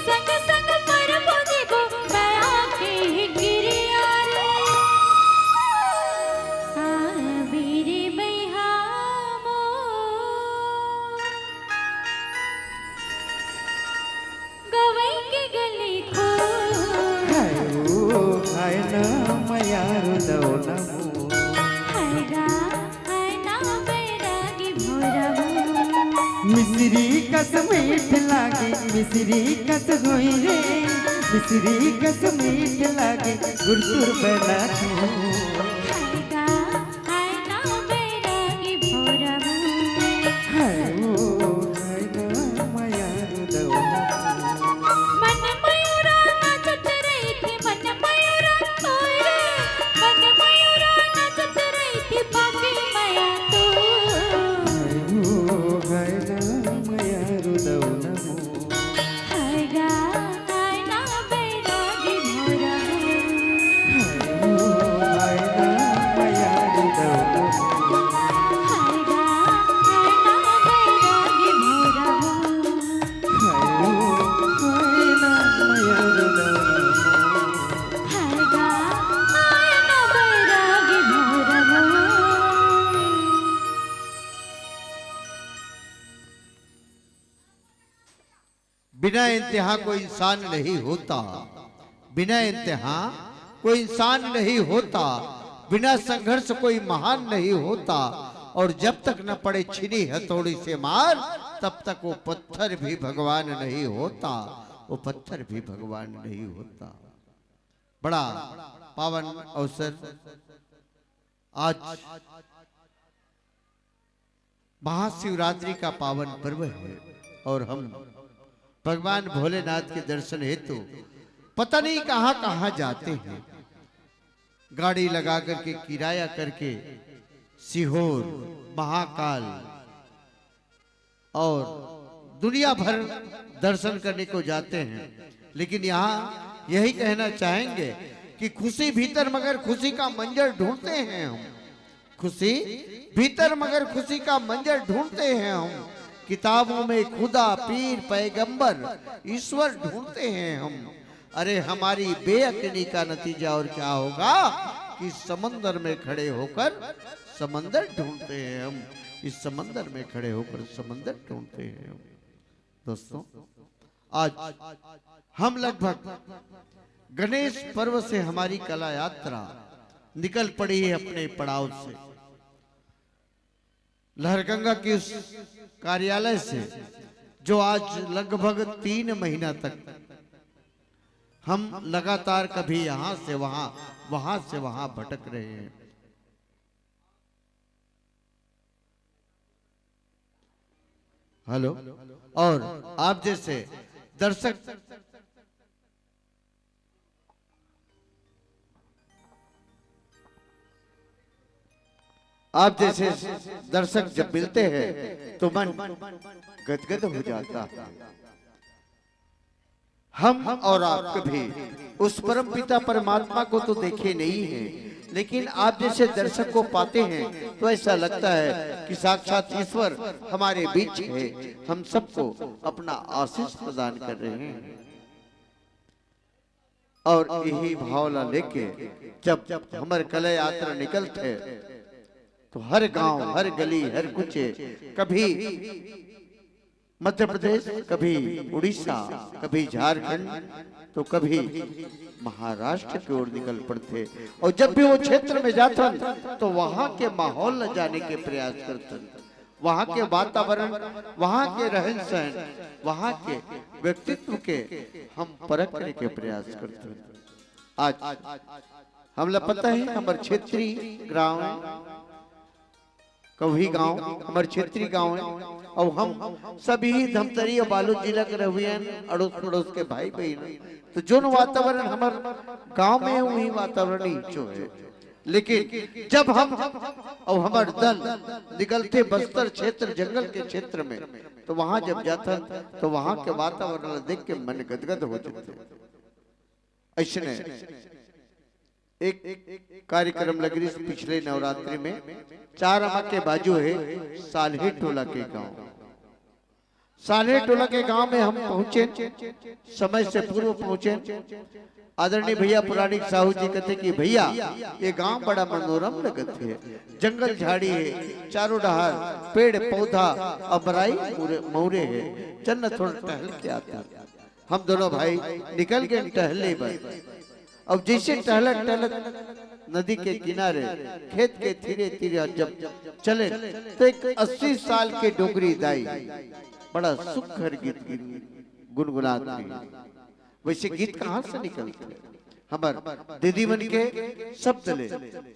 संग संग मरबो जीबो मया के किरिया रे। आ बीरी बइहा मो गवई के गली खो। हाय ओ, हाय ना मया रुदौना मो। हाय गा, हाय ना बैरागी भोरा मो। मिश्री कस मीठ लागे, मिश्री कस होई रे, मिश्री कस मीठ लागे, गुरसुर बना के। हाय गा, हाय ना बैरागी भोरा मो। हाय ओ, हाय ना मया रुदौना। मन मयूरा नाचत रहिथे, मन मयूरा ओए रे, मन मयूरा नाचत रहिथे, बाकी मया तो। हाय ओ, हाय ना मया रुदौना मो। हाय गा, हाय ना बैरागी भोरा मो। हाय ओ, हाय ना मया रुदौना मो। हाय गा, हाय ना बैरागी भोरा मो। हाय ओ, हाय ना मया रुदौना मो। हाय गा, हाय ना बैरागी भोरा मो। बिना इम्तिहान कोई इंसान नहीं होता, बिना इम्तिहान कोई इंसान नहीं होता, बिना संघर्ष कोई महान नहीं होता। और जब तक न पड़े छीनी हथौड़ी से मार, तब तक वो पत्थर भी भगवान नहीं होता, वो पत्थर भी भगवान नहीं होता। बड़ा पावन अवसर आज महाशिवरात्रि का पावन पर्व है और हम भगवान भोलेनाथ के दर्शन हेतु पता नहीं कहाँ कहाँ जाते हैं, गाड़ी लगा करके, किराया करके, सीहोर, महाकाल और दुनिया भर दर्शन करने को जाते हैं। लेकिन यहाँ यही कहना चाहेंगे कि खुशी भीतर मगर खुशी का मंजर ढूंढते हैं हम। खुशी भीतर मगर खुशी का मंजर ढूंढते हैं हम। किताबों में खुदा, पीर, पैगंबर, ईश्वर ढूंढते हैं हम। अरे, हमारी बेअक्ली का नतीजा और क्या होगा कि समंदर में खड़े होकर समंदर ढूंढते हैं हम। इस समंदर में खड़े होकर समंदर ढूंढते हैं हम। दोस्तों, आज हम लगभग गणेश पर्व से हमारी कला यात्रा निकल पड़ी है अपने पड़ाव से। लहरगंगा के उस कार्यालय से, जो आज लगभग तीन महीना तक हम लगातार कभी यहाँ से वहाँ, वहाँ से वहाँ भटक रहे हैं। हेलो। और आप जैसे दर्शक, आप जैसे दर्शक जब मिलते हैं तो मन गदगद हो जाता है। हम और आप कभी उस परम पिता परमात्मा को तो देखे नहीं हैं, लेकिन आप जैसे दर्शक को पाते हैं तो ऐसा लगता है कि साक्षात ईश्वर हमारे बीच है, हम सबको अपना आशीष प्रदान कर रहे हैं। और यही भाव ला लेके जब हमर कला यात्रा निकलथे तो हर गांव, हर गली, हर कुचे, कभी मध्य प्रदेश, कभी उड़ीसा, कभी झारखंड, तो कभी महाराष्ट्र की ओर निकल पड़थे। और जब भी वो क्षेत्र में जाथन तो वहां के माहौल ला जाने के प्रयास करथन, वहां के वातावरण, वहां के रहन सहन, वहां के व्यक्तित्व के हम परखने के प्रयास करथन। आज हमला पता है, हमर क्षेत्रीय गांव, कवही गांव हमर क्षेत्रीय गांव है, और हम सभी धमतरी और बालोद जिला के रहुए हैं, अड़ोस पड़ोस के भाई बहन। तो जोन वातावरण हमर गांव में है, वही वातावरण इचो है। लेकिन जब हम और हमर दल निकलथे बस्तर क्षेत्र, जंगल के क्षेत्र में, तो वहां जब जाथन तो वहां के वातावरण ला देख के मन गदगद हो जाथे। ऐसने एक कार्यक्रम लग रही पिछले नवरात्रि में, चारामा के बाजू है साल्हे टोला के गांव। साल्हे टोला के गांव में हम पहुंचे, समय से पूर्व पहुंचे। आदरणीय भैया पुराणिक साहू जी कहते कि भैया, ये गांव बड़ा मनोरम लगत है, जंगल झाड़ी है, चारों डहार पेड़ पौधा, अमराई मुरे- मौरे है, चल न थोड़ा टहल के आते हैं। हम दोनों भाई निकल गए टहले बर। अब जैसे टहलत टहलत नदी के किनारे, खेत के तीरे तीरे जब चले, तो एक अस्सी साल के डोकरी दाई बड़ा सुघर गीत गुनगुनात रही। वैसे गीत कहाँ से निकलते? हमर दीदी मन के शब्द ले,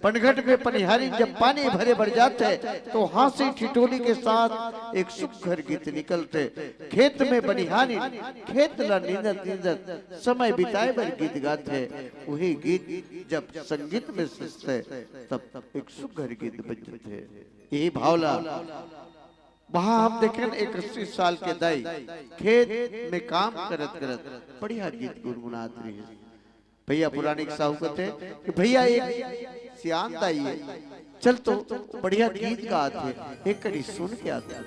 पनघट में पनिहारी जब पानी भरे बर जाथे, तो हांसी ठिठोली के साथ एक सुघर गीत निकलथे। खेत में बनिहारी खेत ला नींदत नींदत समय बिताए बर गीत गाथे। वही गीत जब संगीत में सजथे, तब एक सुघर गीत बजथे। यही भाव ला वहां हम देखेन एक अस्सी साल के दाई खेत में काम करत करत बढ़िया गीत गुनगुनात रही। भैया पुराणिक साहू कहते कि भैया एक सियान दाई है, चल तो बढ़िया गीत गात है, एक कड़ी सुन के आते हैं।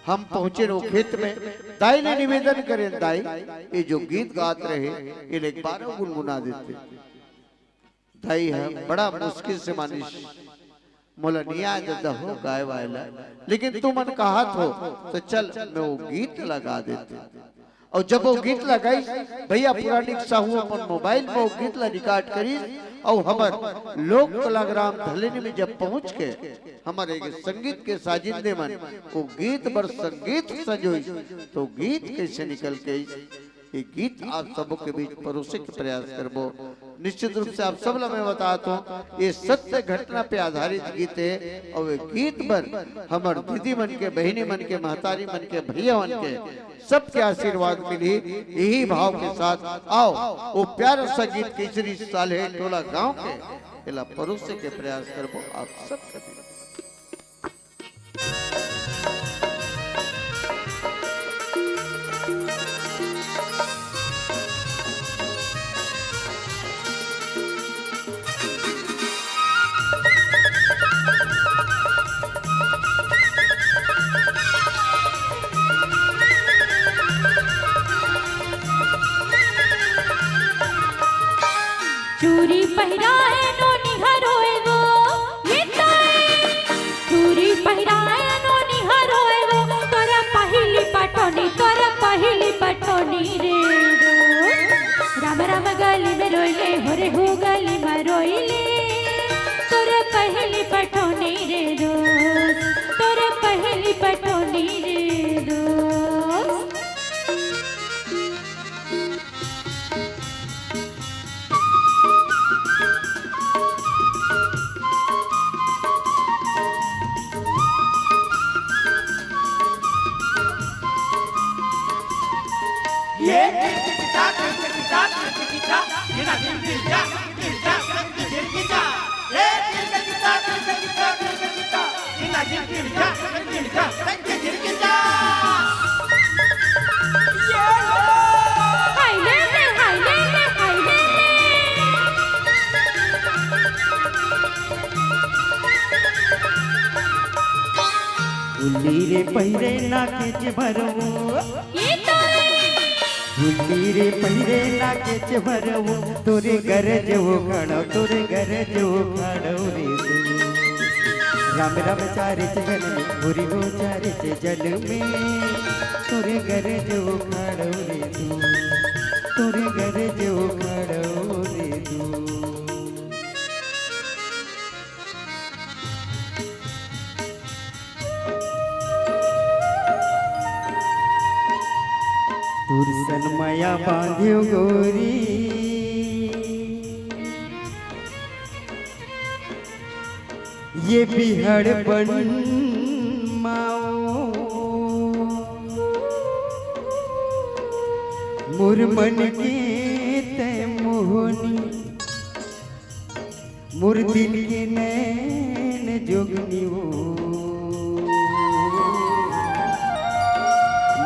हम पहुंचे वो खेत में, दाई ने निवेदन करे, दाई ये जो गीत गात रहे, ये एक बार गुनगुना देते। दाई है बड़ा मुश्किल से मानिस, मोला निया दे दहो गाय वायला, लेकिन तुमन कहत हो तो चल मैं वो गीत लगा देते। और जब वो गीत लगाई, भैया पुराणिक साहू अपन मोबाइल में वो गीत ला रिकॉर्ड करी, और हमर लोक कलाग्राम धलेनी में जब पहुंच के हमर एक संगीत के साजिंदे मन वो गीत बर संगीत संजोई, तो गीत कैसे निकल के ये गीत आप सबों के बीच परोसे के प्रयास करबो। निश्चित रूप से आप सब ला मैं बताता हूँ, ये सत्य घटना पे आधारित गीत है और ये गीत बर हमर दीदी मन के, बहिनी मन के, महतारी मन के, भैया मन के सबके आशीर्वाद मिली। यही भाव के साथ आओ वो प्यारा सा गीत केसरी साल्हे टोला गांव के एला परोसे के प्रयास करबो आप सब सभी। चूरी पहिराए नोनी हरोए गो, ये ताई। चूरी पहिराए नोनी हरोए गो, तोर पहिली पटोनी, तोर पहिली पटोनी रे गो। राम राम गली में रोइले, हो रे हो गली में रोइले, तोर पहिली पटोनी रे दोस्त, तोर पहिली पटोनी रे दोस्त। ये तिरकिटा, तिरकिटा, तिरकिटा, ये ना तिरकिटा, तिरकिटा, तिरकिटा। ये तिरकिटा, तिरकिटा, तिरकिटा, ये ना तिरकिटा, तिरकिटा, तिरकिटा। हाय ले ले, हाय ले ले, हाय ले ले। उल्ली रे पहिरे ना केच भरवो। ये तो उल्ली रे पहिरे ना केच भरवो, तोरे गरज उखाड़ो, तोरे गरज उखाड़ो रे तू। राम राम चारे चरण में, होरी हो चारे चरण में, तोरे गरज उखाड़ो रे तू, तोरे गरज उखाड़ो रे तू। तुरसन मया बांध्यो गोरी, ये बिहड़ बन माओ, मोर मन के तै मोहनी, मोर दिल के नैन जोगनी वो,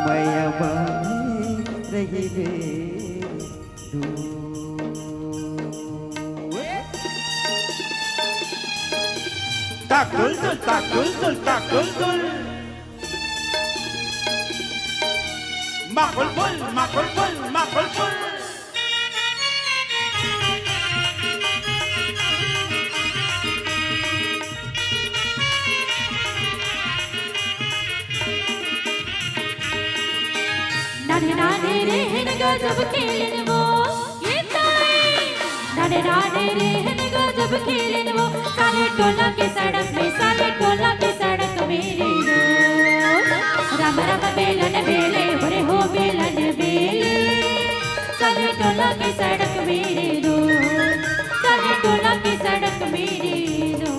मया बांधे रहिबे तू। ताकुल तुल, ताकुल तुल, ताकुल तुल। माकुल पुल, माकुल पुल, माकुल पुल। नाने नाने रहन गजब खेलन वो, ये ताई। नाने नाने रहन गजब खेलन वो, साले टोला के सड़क में, साले टोला के सड़क में रे दो। राम राम बेलन बेले, ओरे हो बेलन बेले, साले टोला के सड़क में रे दो। साले टोला के सड़क में रे दो।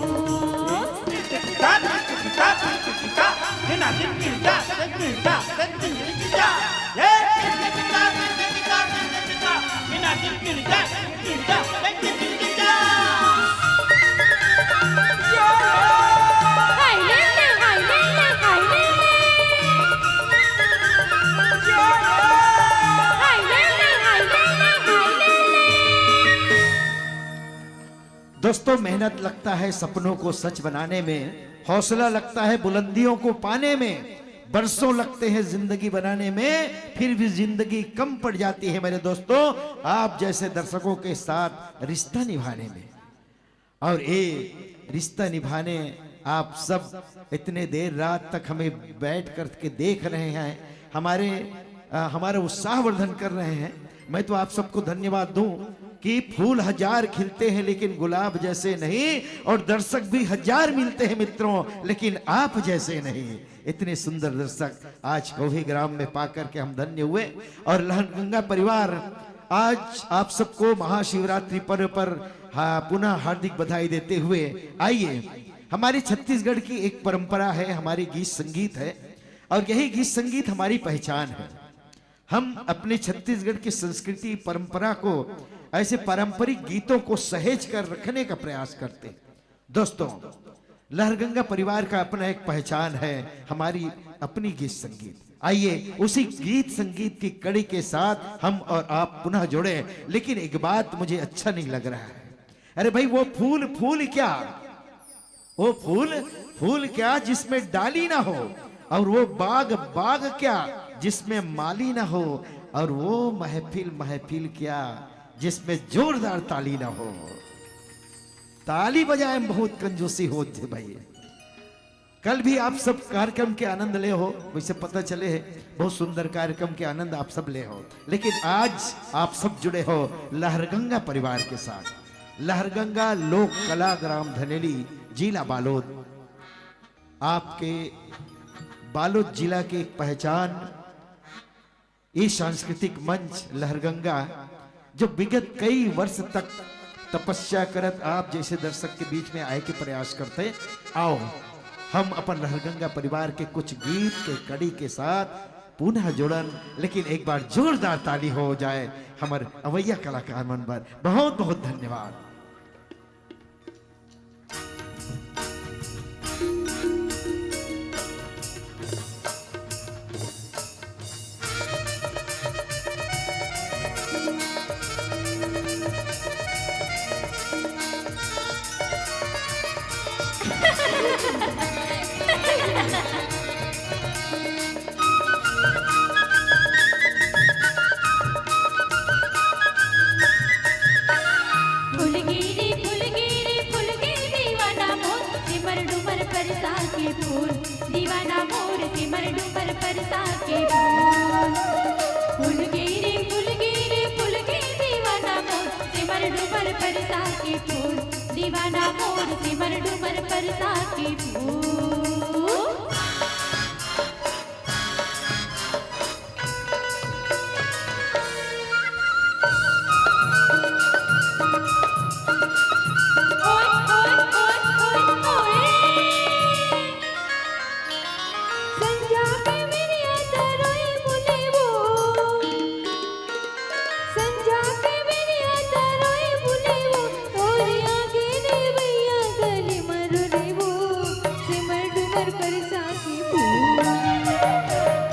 दोस्तों, मेहनत लगता है सपनों को सच बनाने में, हौसला लगता है बुलंदियों को पाने में, बरसों लगते हैं जिंदगी बनाने में, फिर भी जिंदगी कम पड़ जाती है मेरे दोस्तों, आप जैसे दर्शकों के साथ रिश्ता निभाने में। और ये रिश्ता निभाने आप सब इतने देर रात तक हमें बैठ करके देख रहे हैं, हमारे, अ, हमारा उत्साहवर्धन कर रहे हैं। मैं तो आप सबको धन्यवाद दूं कि फूल हजार खिलते हैं लेकिन गुलाब जैसे नहीं, और दर्शक भी हजार मिलते हैं मित्रों, लेकिन आप जैसे नहीं। इतने सुंदर दर्शक आज कोही ग्राम में पा करके हम धन्य हुए। और लहरगंगा परिवार आज आप सबको महाशिवरात्रि पर्व पर, हाँ, पुनः हार्दिक बधाई देते हुए, आइए, हमारे छत्तीसगढ़ की एक परंपरा है, हमारे गीत संगीत है, और यही गीत संगीत हमारी पहचान है। हम अपने छत्तीसगढ़ की संस्कृति परंपरा को, ऐसे पारंपरिक गीतों को सहेज कर रखने का प्रयास करते हैं। दोस्तों, लहरगंगा परिवार का अपना एक पहचान है, हमारी अपनी गीत संगीत। आइए, उसी गीत संगीत की कड़ी के साथ हम और आप पुनः जुड़े। लेकिन एक बात मुझे अच्छा नहीं लग रहा है। अरे भाई, वो फूल, फूल क्या, वो फूल, फूल क्या जिसमें डाली ना हो, और वो बाग, बाग क्या जिसमें माली ना हो, और वो महफिल, महफिल क्या जिसमें जोरदार ताली ना हो। ताली बजाए में बहुत कंजूसी होत हे भाई। कल भी आप सब कार्यक्रम के आनंद ले हो, वैसे पता चले है बहुत सुंदर कार्यक्रम के आनंद आप सब ले हो, लेकिन आज आप सब जुड़े हो लहरगंगा परिवार के साथ। लहरगंगा लोक कला ग्राम धनेली, जिला बालोद। आपके बालोद जिला की एक पहचान, ये सांस्कृतिक मंच लहरगंगा, जो विगत कई वर्ष तक तपस्या करत आप जैसे दर्शक के बीच में आए के प्रयास करते, आओ हम अपन लहरगंगा परिवार के कुछ गीत के कड़ी के साथ पुनः जुड़न, लेकिन एक बार जोरदार ताली हो जाए हमर अवैया कलाकार मन बर। बहुत बहुत धन्यवाद। फुलगेरी फुलगेरी फुलगेरी दीवाना मोर, सिमर डुमर परसा के फूल। दीवाना मोर, सिमर डुमर परसा के फूल। फुलगेरी फुलगेरी फुलगेरी दीवाना मोर, सिमर डुमर परसा के फूल। दीवाना मोर, सिमर डुमर परसा के फूल।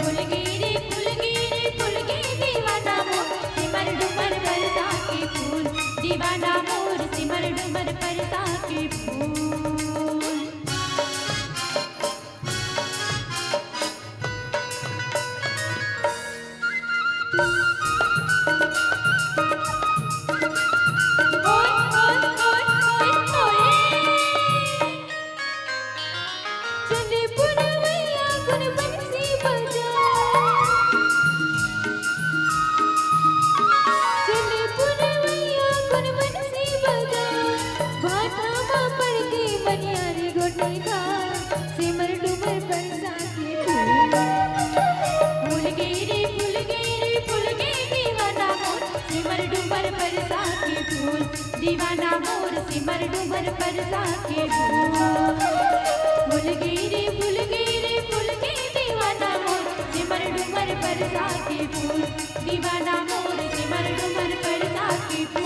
फुलगेरी फुलगेरी फुलगे दीवाना मोर, सिमर डुमर परसा के फूल। दीवाना मोर, सिमर डुमर परसा के फूल। फुलगेरी फुलगेरी फुलगे दीवाना मोर, सिमर डुमर परसा के फूल। दीवाना मोर, सिमर डुमर परसा के फूल। फुलगेरी फुलगेरी फुलगे दीवाना मोर, सिमर डुमर परसा के फूल। दीवाना मोर, सिमर डुमर परसा के फूल।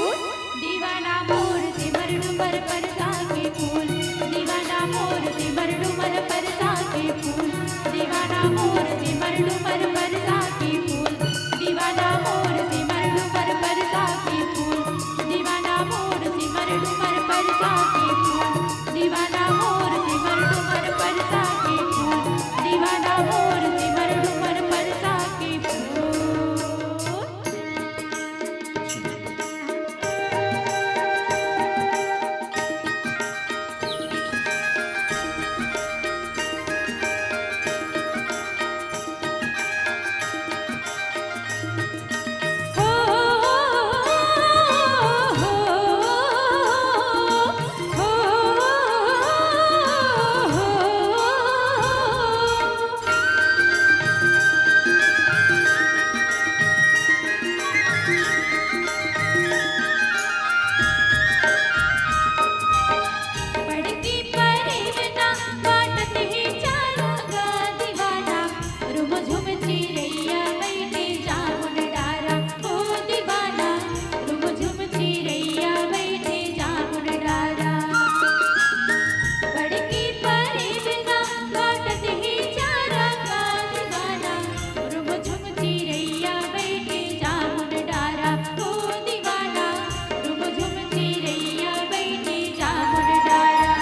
दीवाना मोर, सिमर डुमर परसा के फूल। दीवाना मोर, सिमर डुमर परसा के फूल। दीवाना मोर, सिमर डुमर परसा के फूल। दीवाना मोर, सिमर डुमर परसा के फूल। दीवाना मोर, सिमर डुमर परसा के फूल। दीवाना मोर, सिमर डुमर परसा के फूल। दीवाना मोर, सिमर डुमर परसा के फूल। बड़की परेम ना बाटत हे चारा गा दीवाना, रुम झुम चिरैया बैठे जामुन डारा। ओ दीवाना, रुम झुम चिरैया बैठे जामुन डारा। बड़की परेम ना बाटत हे चारा गा दीवाना, रुम झुम चिरैया बैठे जामुन डारा। ओ दीवाना, रुम झुम चिरैया बैठे जामुन डारा।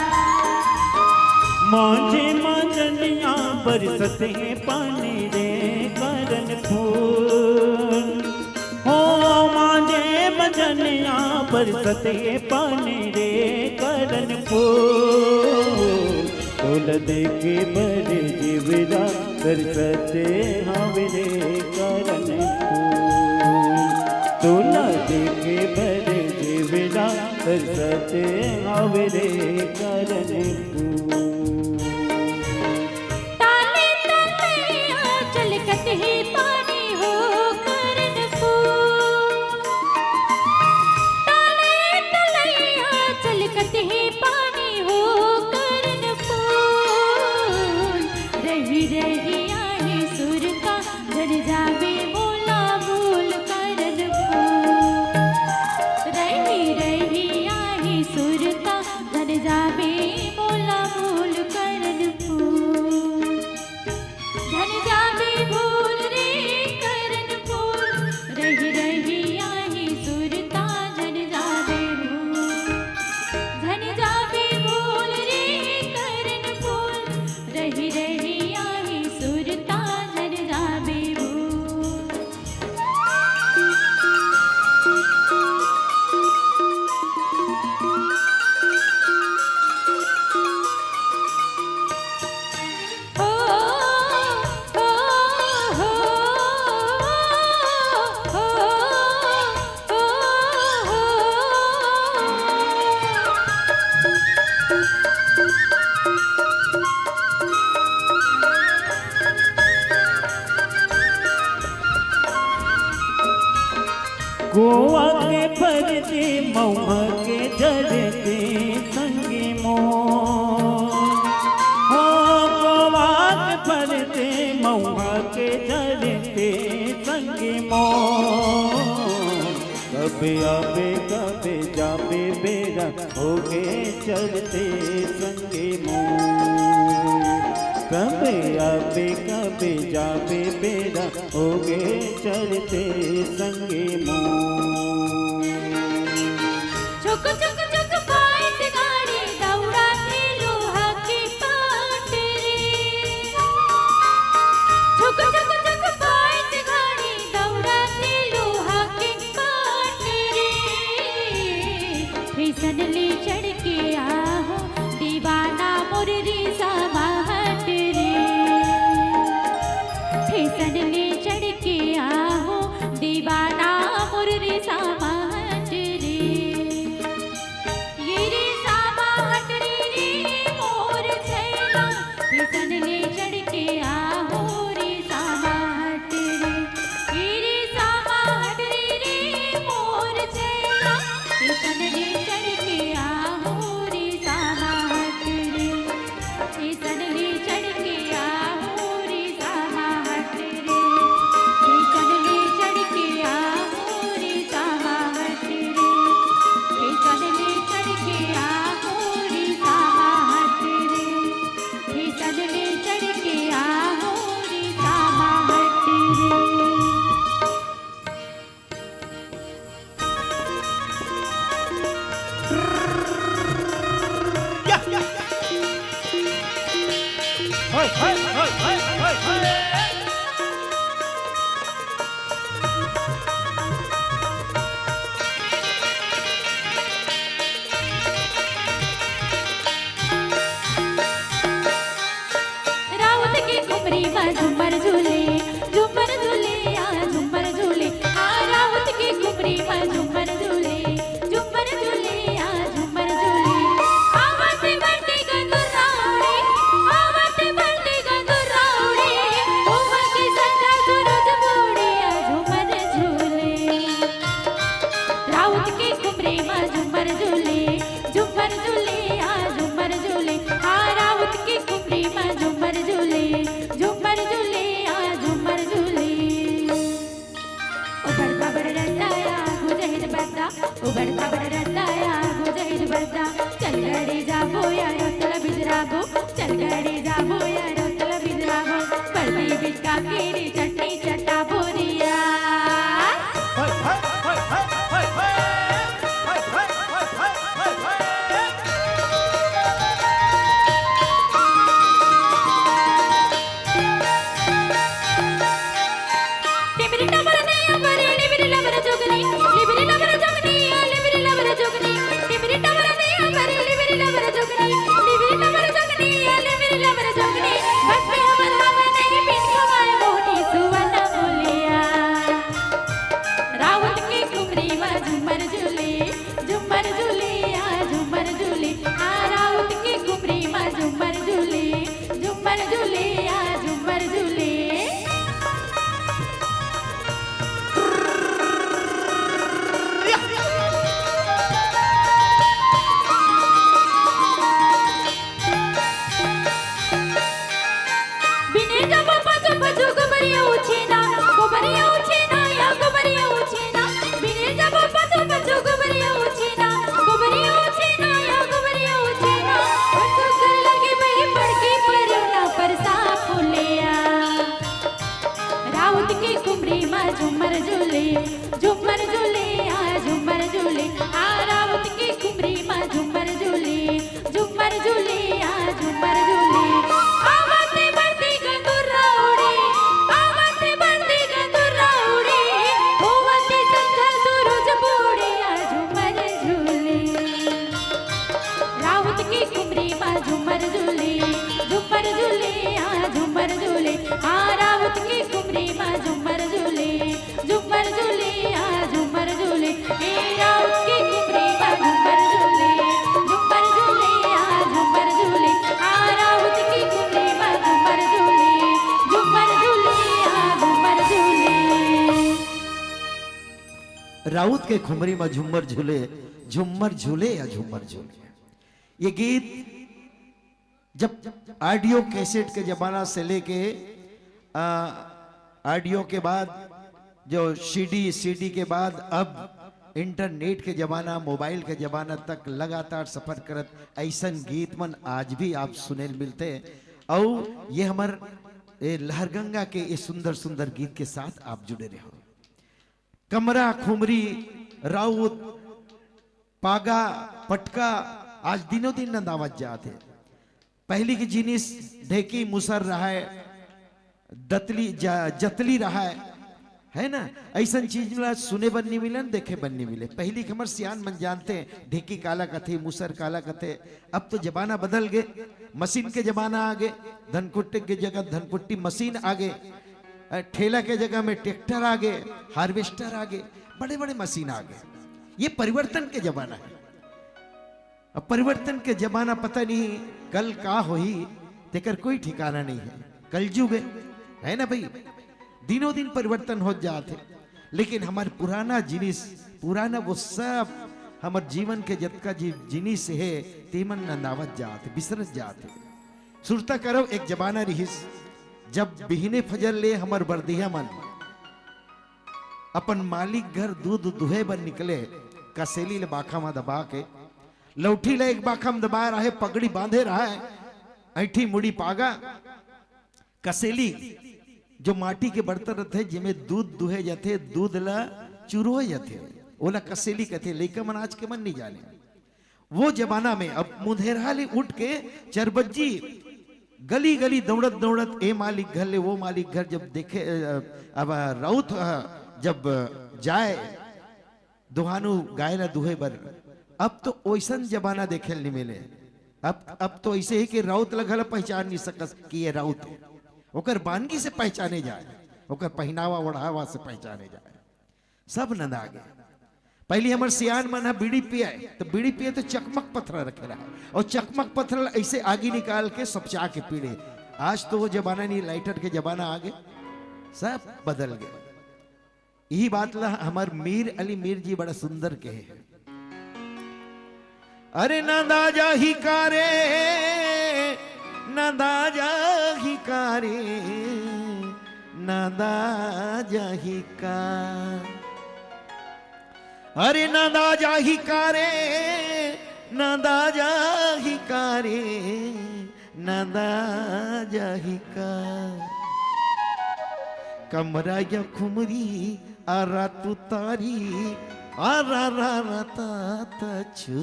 मांझे मांझनिया बरसत हे पानी रे करन फूल। हो मांझे मांझनिया बरसत हे पानी रे करन फूल। तोला देखे बर जीवरा तरसत हावे रे करन फूल। तोला देखे बर जीवरा तरसत हावे रे करन फूल। ताले तलैया छलकत हे पानी हो करन फूल। ताले तलैया छलकत हे पानी हो करन फूल। रही रही आहे सुर का घर कोवा के परते मउहा के जरते संगी मोर। हो कोवा के परते मउहा के जरते संगी मोर। कबे आबे कबे जाबे बेरा होगे चलते संगी मोर। कबे आबे कबे जाबे बेरा होगे चलते संगी मोर। छुक छुक छुक पाइस गाड़ी दौड़ाथे लोहा के पाटरी। छुक छुक छुक पाइस गाड़ी दौड़ाथे लोहा के पाटरी। फैशन ले चढ़ के आहो दीवाना मोर रे समाहट रे। फैशन ले चढ़ के आहो दीवाना मोर रे समाहट रे। ये रे समाहट रे रे मोर छैला। फैशन ले चढ़ के आहो रे समाहट रे। ये रे समाहट रे रे मोर छैला। फैशन ले चढ़ के आहो रे समाहट रे। फैशन ले चढ़ के आहो रे समाहट रे। फैशन ले चढ़ के आहो रे समाहट रे। फैशन ले चढ़ के आहो रे समाहट रे। फैशन ले चढ़ के आहो रे समाहट रे। राउत के खुमरी मा झुमर झूले, झुमर झूले या झुमर झूले। आ राउत के खुमरी मा झुमर झूले, झुमर झूले या झुमर झूले। आवत बरती गंदुरावड़े, आवत बरती गंदुरावड़े। ओहा के संझा सूरज बूड़े या झुमर झूले। राउत के खुमरी मा झुमर झूले, झुमर झूले या झुमर झूले। आ राउत के खुमरी मा झुमर झूले, झुमर झूले या झुमर झूले। ओ बड़का बड़ रद्दा या गुजहिद बद्दा, ओ बड़का बड़ रद्दा या गुजहिद बद्दा। चल गड़ी जाबो या रोतल बिजराबो, चल गड़ी जाबो या रोतल बिजराबो। परदी बिचका केरी चटनी चटाबो रिया। टिमरी टमर नैया बरे, लिबरी लबर जोगनी, लिबरी लबर जोगनी, या लिबरी लबर जोगनी। टिमरी टमर नैया बरे, लिबरी लबर जोगनी, लिबरी लबर जोगनी, या लिबरी लबर जोगनी। बस पे हमर हवा नहीं पिन कमाए मोहनी सुवन बोलिया। राउत के खुमरी मा झुमर झूले, झुमर झूले या झुमर झूले। आ राउत के खुमरी मा झुमर झूले, झुमर झूले या झुमर झूले। बिने जब पचु पचु गोबरिया उछेना, गोबरिया उछेना या गोबरिया उछेना। बिने जब पचु पचु गोबरिया उछेना, गोबरिया उछेना या गोबरिया उछेना। पचु कर लगे बई पड़की परियो ना परसा फुलिया। राउत के खुमरी मा झुमर झूले, झुमर झूले या झुमर झूले। आ राउत के खुमरी मा झुमर झूले, झुमर झूले या झुमर झूले। आवत बरती गंदुरा राउत के खुमरी में झुम्मर झूले, झुम्मर झूले या झुम्मर झूले। ये गीत जब ऑडियो कैसेट के जमाना से लेके, आ, ऑडियो के बाद जो सीडी, सीडी के बाद अब इंटरनेट के जमाना, मोबाइल के जमाना तक लगातार सफर करत ऐसन गीत मन आज भी आप सुने ल मिलथे। अउ ये हमर ए लहरगंगा के ये सुंदर सुंदर गीत के साथ आप जुड़े रहो। कमरा, खुमरी, राउत, पागा, पटका आज दिनों दिन नंदावत जात हे। पहली के जिनिस ढेकी मुसर रहय, दतली ज-, जतली रहय, है ना? ऐसन चीज ला सुने बर नहीं मिले, देखे बर नहीं मिले। पहली के हमर सियान मन जानते हैं ढेकी काला कथे, मुसर काला कथे। अब तो जमाना बदल गए, मशीन के जमाना आ गए, धनकुट्टी के जगह धनकुट्टी मशीन आ गए, अ, ठेला के जगह में ट्रैक्टर आ गए, हार्वेस्टर आ गए, बड़े बड़े मशीन आ गए। ये परिवर्तन के जमाना है। अब परिवर्तन के जमाना पता नहीं कल का होही, तेकर कोई ठिकाना नहीं है। कलजुग है, है ना भाई? दिनों दिन परिवर्तन हो जात है, लेकिन हमार पुराना जिनिस, पुराना वो सब हमर जीवन के जतका जी जिनिस है, तेमन नंदावत जात है, बिसरत जात है। सुरता करो, एक जमाना रिहिस, जब बिहने फजर ले हमर बरदिया मन अपन मालिक घर दूध दुहे बर निकले, कसेली ले बाखा म दबा के, लौठी ले एक बाखा म दबाए रहे, पगड़ी बांधे रहे, ऐठी मुड़ी पागा, कसेली जो माटी के बर्तन रथे, जेमे दूध दुहे जाथे, दूध ला चुरोए जाथे, ओला कसेली कथे। लइका मन आज के मन नहीं जाने। वो जमाना में अब मुंधेरहा ले उठ के चरबज्जी गली गली दौड़त दौड़त ए मालिक घर ले वो मालिक घर जब देखे, अ, अब राउत, अ, जब जाए दुहानू गाय ला दुहे बर, अब तो ओइसन जमाना देखे ल नहीं मिले। अब, अब तो ऐसे ही कि राउत ला घला पहचान नहीं सकस कि ये राउत है। ओकर बानगी से पहचाने जाए, ओकर पहनावा ओढ़ावा से पहचाने जाए। सब नंदा गए। पहली हमर सियान मन ह बीड़ी पिए, तो बीड़ी पिए तो चकमक पथरा रखे रहे, और चकमक पथरा ला ऐसे आगी निकाल के सपचा के पीड़े। आज तो वो जमाना नहीं, लाइटर के जमाना आ गए, सब बदल गए। यही बात ला हमर मीर अली मीर जी बड़ा सुंदर कहे हैं। अरे नंदा जाही का रे, नंदा जाही का रे, नंदा जाही का। अरे नंदा जाही का रे, नंदा जाही का रे, नंदा जाही का। कमरा या खुमरी आ रात उतारी, आ रा रा रा ता ता छू।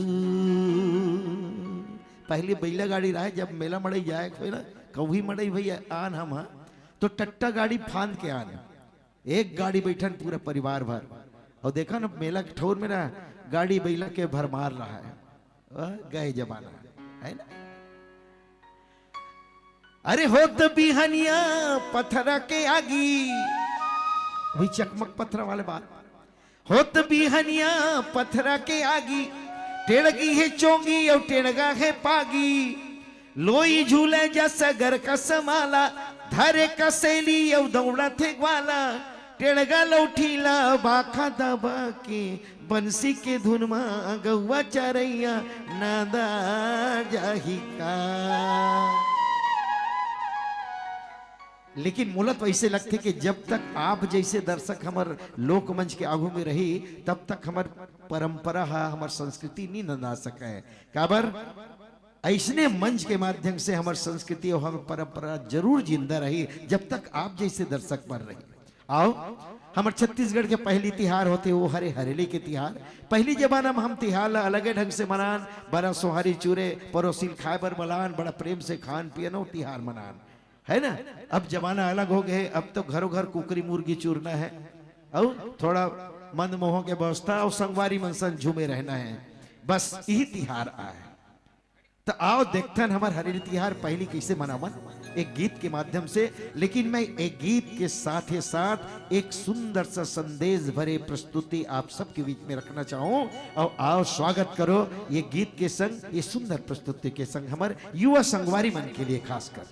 पहली बैला गाड़ी रहे, जब मेला मड़ई जाए के होय ना, कौही मड़ई भैया आन हम, हाँ, तो टट्टा गाड़ी फांद के आन, एक गाड़ी बैठन पूरा परिवार भर। और देखा ना, मेला के ठौर में ना गाड़ी बैला के भरमार रहा है। आ, गए जमाना, है ना? अरे होत बिहनिया पथरा के आगी, वही चकमक पथरा वाले बात। होत बिहनिया पथरा के आगी, टेड़गी है चोंगी और टेड़गा है पागी। लोई झूले जस गर कसमाला, धरे कसेली और दौड़ा थे ग्वाला। टेड़गा लौठीला बाखा दबा के, बंसी के धुन मा गौवा चरैया नंदा जाही का। लेकिन मोला तो ऐसे लगथे कि जब तक आप जैसे दर्शक हमर लोकमंच के आगू में रही, तब तक हमर परंपरा हा, हमर संस्कृति नहीं नंदा सके। काबर? ऐसने मंच के माध्यम से हमर संस्कृति और हमर परंपरा जरूर जिंदा रही, जब तक आप जैसे दर्शक बन रही। आओ, हमर छत्तीसगढ़ के पहली तिहार होथे, वो हरे हरेली के तिहार। पहली जमाना में हम तिहार ला अलगे ढंग से मनान, बरा सोहारी चूरे, परोसिल खाए बर मलान, बड़ा प्रेम से खान पियन और तिहार मनान, है ना? अब जमाना अलग हो गए, अब तो घरों घर कुकरी मुर्गी चूरना है, और थोड़ा मंदमोह के व्यवस्था और संगवारी मन संग झूमे रहना है, बस यही तिहार आए। तो आओ देखथन हमर हरेली तिहार पहली कैसे मनावन, एक गीत के माध्यम से। लेकिन मैं एक गीत के साथ ही साथ एक सुंदर सा संदेश भरे प्रस्तुति आप सबके बीच में रखना चाहूँ। और आओ स्वागत करो ये गीत के संग, ये सुंदर प्रस्तुति के संग हमर युवा संगवारी मन के लिए खासकर।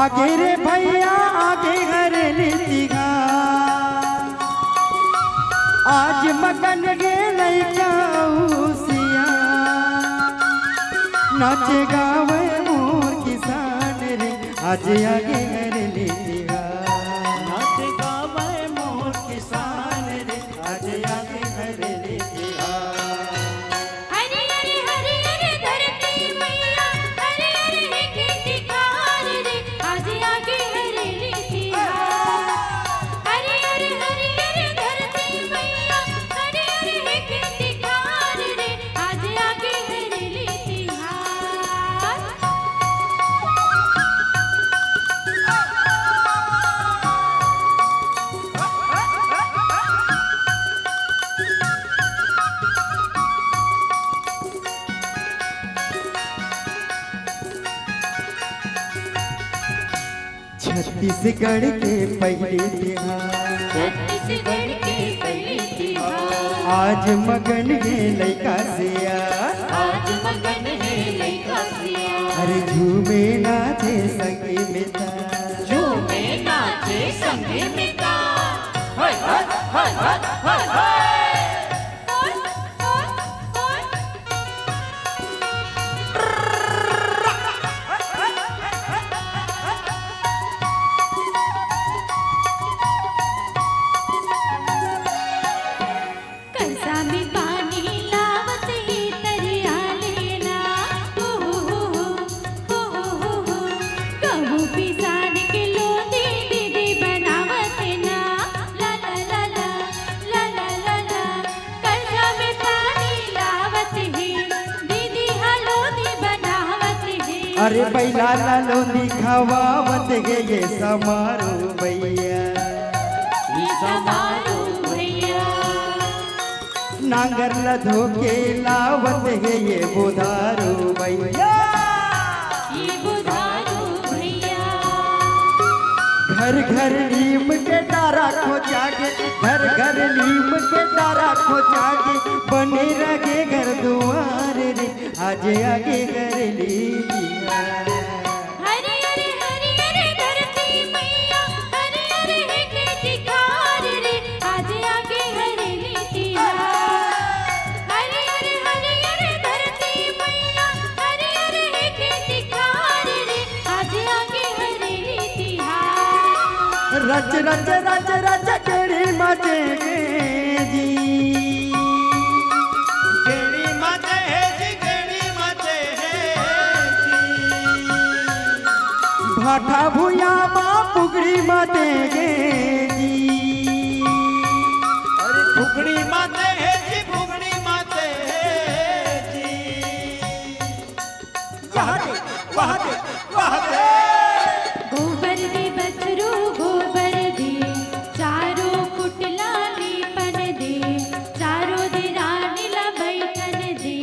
आगे रे भैया, आगे हरेली तिहार। आज मगन गे लइका अउ सियान। नाचे गावे मोर किसान रे, आज आगे हरेली तिहार। नाचे गावे मोर किसान रे, आज आगे हरेली तिहार। हरियर हरियर धरती मैया, हरियर हे खेती खार रे, आज आगे हरेली तिहार। हरियर हरियर धरती मैया, हरियर हे खेती खार रे, आज आगे हरेली तिहार। छत्तीसगढ़ के पहिली तिहार। छत्तीसगढ़ के पहिली तिहार। आज मगन हे लइका सियान। आज मगन हे लइका सियान। अरे झूमे नाचे संगी में ता। झूमे नाचे संगी में ता। हाय, हाय, हाय, हाय, हाय, हाय। कलसा में पानी लावत हे तरिया ले ना। हो, हो, हो, हो। हो, हो, हो, हो। कहूँ पिसान के लोंदी दीदी बनावत हे ना। ला, ला, ला, ला, ला, ला, ला, ला। कलसा में पानी लावत हे, दीदी ह लोंदी बनावत हे। अरे बइला ला लोंदी खवावत हे ये समारू भैया। ये समारू भैया। नांगर ला धोके लावत हे ये बुधारू भैया। ये बुधारू भैया। घर घर नीम के डारा खोजा गे, घर घर नीम के डारा खोजा गे, बने रहे घर दुआर रे, आज आगे हरेली तिहार। हरियर हरियर धरती मैया, हरियर हे खेती खार रे, आज आगे हरेली तिहार। हरियर हरियर धरती मैया, हरियर हे खेती खार रे, आज आगे हरेली तिहार। रच रच रच रच गेड़ी माचे गे जी। गेड़ी माचे हे जी, गेड़ी माचे हे जी। भाठा भुइयां मा फुगड़ी माचे गे जी। अरे फुगड़ी माचे हे जी, फुगड़ी माचे हे जी। वाह रे, वाह रे, वाह रे। गोबर दे बछरू गोबर दे, चारों कुटला लीपन दे, चारों दे रानी ला बैठन दे,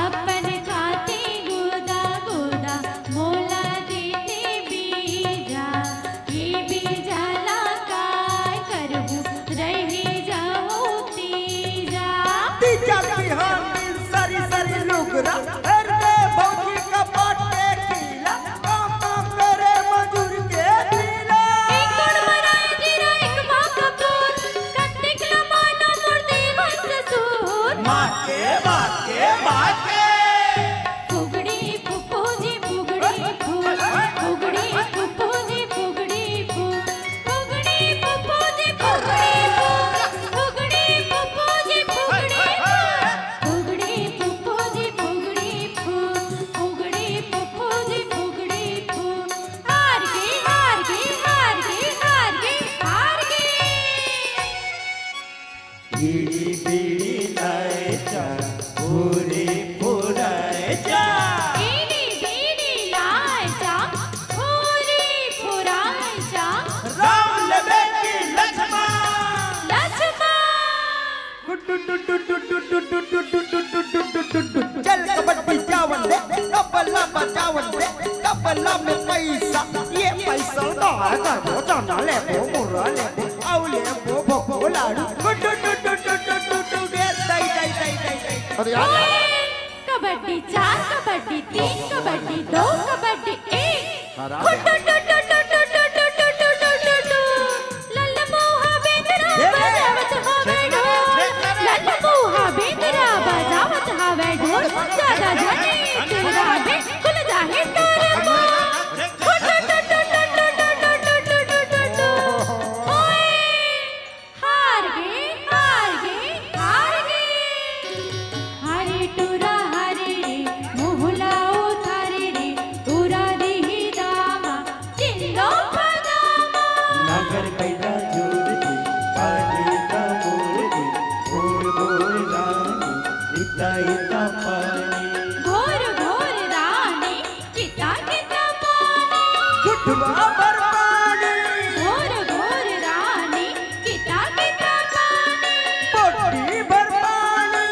अपन खाते गोदा गोदा मोला देते बीजा। ये बीजा ला काय करबू, रहि जाहू तीजा। तीजा बिहान दिन सरी सरी लुगरा, फेर दे भौजी कपाट के कीला, काम काम करे मजूर के ढीला। एक गोड़ मराए जीरा, एक माँ कपूर, कत्तिक लमानो मोर देवर ससुर। माँ के, माँ के, माँ के। फुगड़ी फुफू जी फुगड़ी फू, फुगड़ी फुफू जी फुगड़ी फू, फुगड़ी फुफू जी फुगड़ी फू, फुगड़ी फुफू जी फुगड़ी फू, फुगड़ी फुफू जी फुगड़ी फू, फुगड़ी फुफू जी फुगड़ी फू। हार गे, हार गे, हार गे, हार गे, हार गे। बीड़ी बीड़ी लाए जा, पूरी पुराए जा। बीड़ी बीड़ी लाए जा, पूरी पुराए जा। राम लेबे की लक्ष्मण। लक्ष्मण। चल कबड्डी जावन दे, तबला बजावन दे, तबला में पैसा, ये पैसा गाय गाय जाना लेबो, मुर्रा लेबो, अउ लेबो भोगो लाडू। गुड्डू डू डू डू डू डू डू डू, ए दई दई दई दई दई। अरे यार, यार। ओए, कबड्डी चार, कबड्डी तीन, कबड्डी दो, कबड्डी एक। हरा। टु, टु, टु, टु। लल्ला मुहा बेंदरा बजावत हवे ढोल। लल्ला मुहा बेंदरा बजावत हवे ढोल। ज्यादा झने तेरा बे खुल जाहे तोर पोल। टु, टु, टु, टु। ओए। हार गे, हार गे, हार गे। हरे टुरा हरे रे, मोहला उतारे रे, टुरा दिही दामा, चिल्लो पदामा। नागर कैला जोर दे, पानी का मोर दे, भोर भोर रानी, इता इता पानी। भोर भोर रानी, किता किता पानी। गुठवा भर पानी। घोर घोर रानी, किता किता पानी। पोटी भर पानी।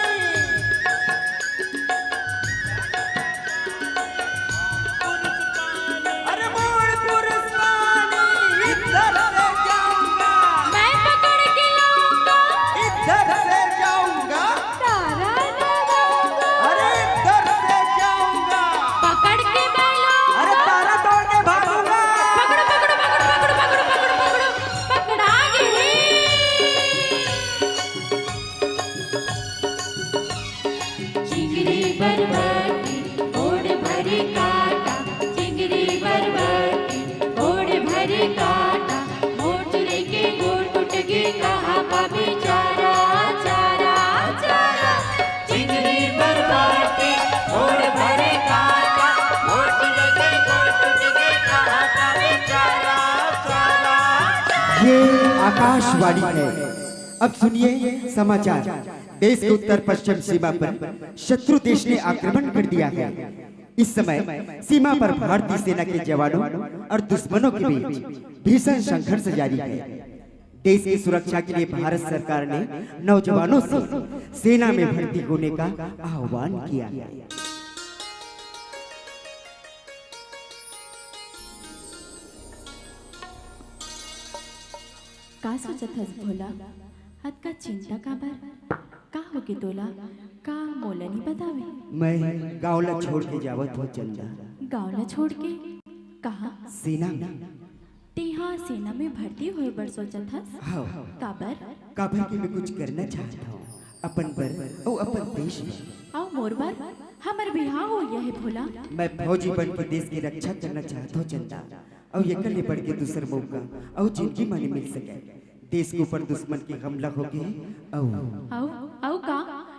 अरे मोर पुरुष पानी, इधर से जाऊंगा। मैं पकड़ के लाऊंगा। इधर से जाऊंगा। तारा न लाऊंगा। अरे इधर से जाऊंगा। पकड़ के मैं लाऊंगा। अरे तारा तोड़ के भागूंगा। पकड़ो, पकड़ो, पकड़ो। पकड़ा गे। चिंगरी बरबट्टी, गोड़ भरे कांटा। चिंगरी बरबट्टी, गोड़ भरे कांटा। मोर चुरई के गोड़ टूट गे, कहाँ पाबे चारा, चारा, चारा। चिंगरी बरबट्टी, गोड़ भरे कांटा। मोर चुरई के गोड़ टूट गे, कहाँ पाबे चारा, चारा, चारा। ये आकाशवाणी है। अब सुनिए समाचार। देश के उत्तर पश्चिम सीमा पर शत्रु देश ने आक्रमण कर दिया है। इस समय सीमा पर भारतीय सेना के जवानों और दुश्मनों के बीच भीषण संघर्ष जारी है। देश की सुरक्षा के लिए भारत सरकार ने नौजवानों से सेना में भर्ती होने का आह्वान किया है। का सोचत हस भोला? अतका चिंता काबर? का होगे तोला? का मोला नइ बतावे? मैं गांव ला छोड़ के जावत हूँ चंदा। गांव ला छोड़ के? कहाँ? सेना में। तेहा सेना में भर्ती होए बर सोचत हस? हाँ। काबर? काबर कि मैं कुछ करना चाहत हूँ अपन बर अउ अपन देश बर। अउ मोर बर? हमर बिहाव होइया हे भोला। मैं फौजी बन के देश की रक्षा करना चाहत हूँ चंदा। अउ एकर ले बढ़ के दूसर मौका अउ जिंदगी म नइ मिल सके। देश के ऊपर दुश्मन के हमला होगे अउ अउ, अउ का?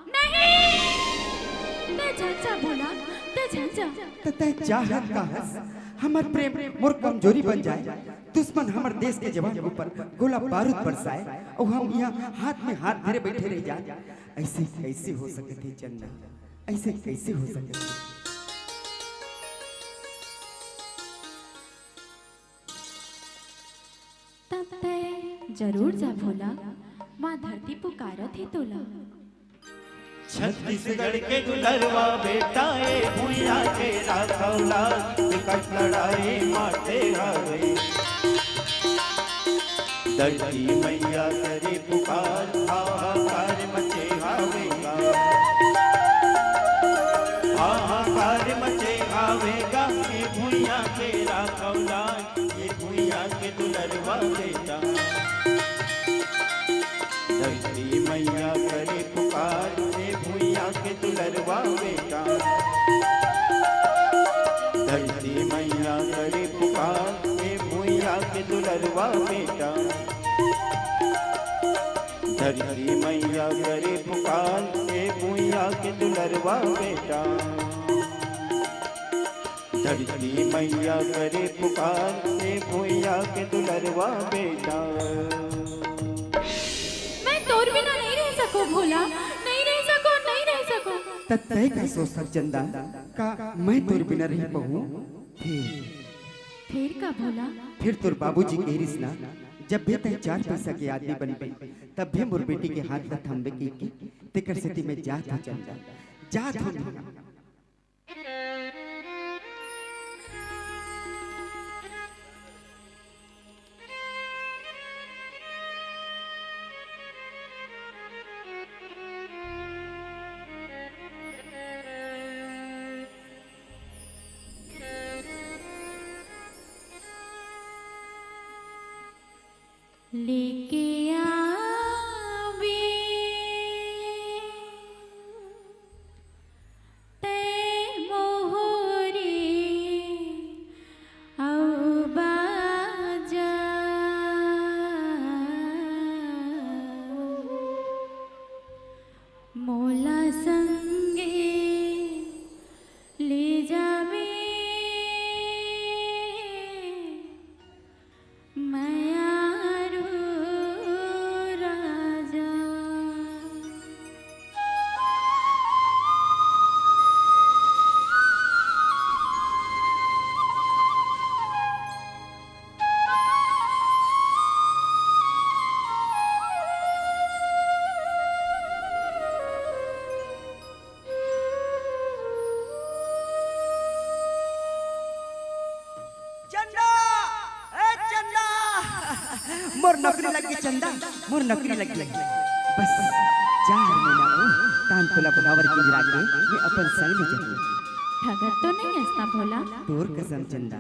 नहीं! तैं झन जा भोला, तैं झन जा। त तैं चाहत का हस? हमर प्रेम मोर कमजोरी बन जाए, दुश्मन हमर देश के जवान के ऊपर गोला बारूद बरसाए, अउ हम इहाँ हाथ में हाथ धरे बइठे रह जाए। अइसे कइसे हो सकत हे चंदा? अइसे कइसे हो सकत हे? तब तैं जरूर जा भोला, माँ धरती पुकारत हे तोला। छत्तीसगढ़ के दुलरवा बेटा ए भुइयां के राखव लाल, विकट लड़ाई माथे हवे। धरती मैया करे पुकार, हाहाकार मचे हावे गा। हाहाकार मचे हावे गा, ए भुइयां के राखव लाल, ए भुइयां के दुलरवा बेटा। धरती मैया करे पुकार, ए भुइयां के दुलरवा बेटा। धरती मैया करे पुकार, ए भुइयां के दुलरवा बेटा। धरती मैया करे पुकार, ए भुइयां के दुलरवा बेटा। धरती मैया करे पुकार, ए भुइयां के दुलरवा बेटा। मैं तोर बिना नइ रह सकंव भोला, नइ रह सकंव, नइ रह सकंव। त तैं का सोचथस चंदा, का मैं तोर बिना रहि पाहूं? फेर फेर का भोला? फेर तोर बाबूजी कहे रिहिस ना, जब भी तैं चार पइसा के आदमी बनबे, तब भी मोर बेटी के हाथ ला थमबे कहिके। तेकर सेती मैं जात हंव चंदा, जात हंव। लेके आबे तैं मोहरी अउ बाजा, मोला संगे ले जाबे मयारू राजा। चंदा, ए चंदा, मोर नौकरी लग गे चंदा, मोर नौकरी लग गे। बस चार महीना अउ, तान तोला बराबर के मिला के मैं अपन संग ले जाहूं। ठगत तो नहीं हस ना भोला? तोर कसम चंदा।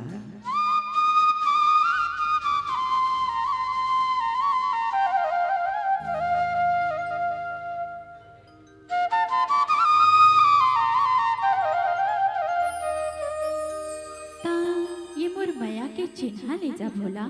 ता ये मोर मया के चिन्हा ले जा भोला।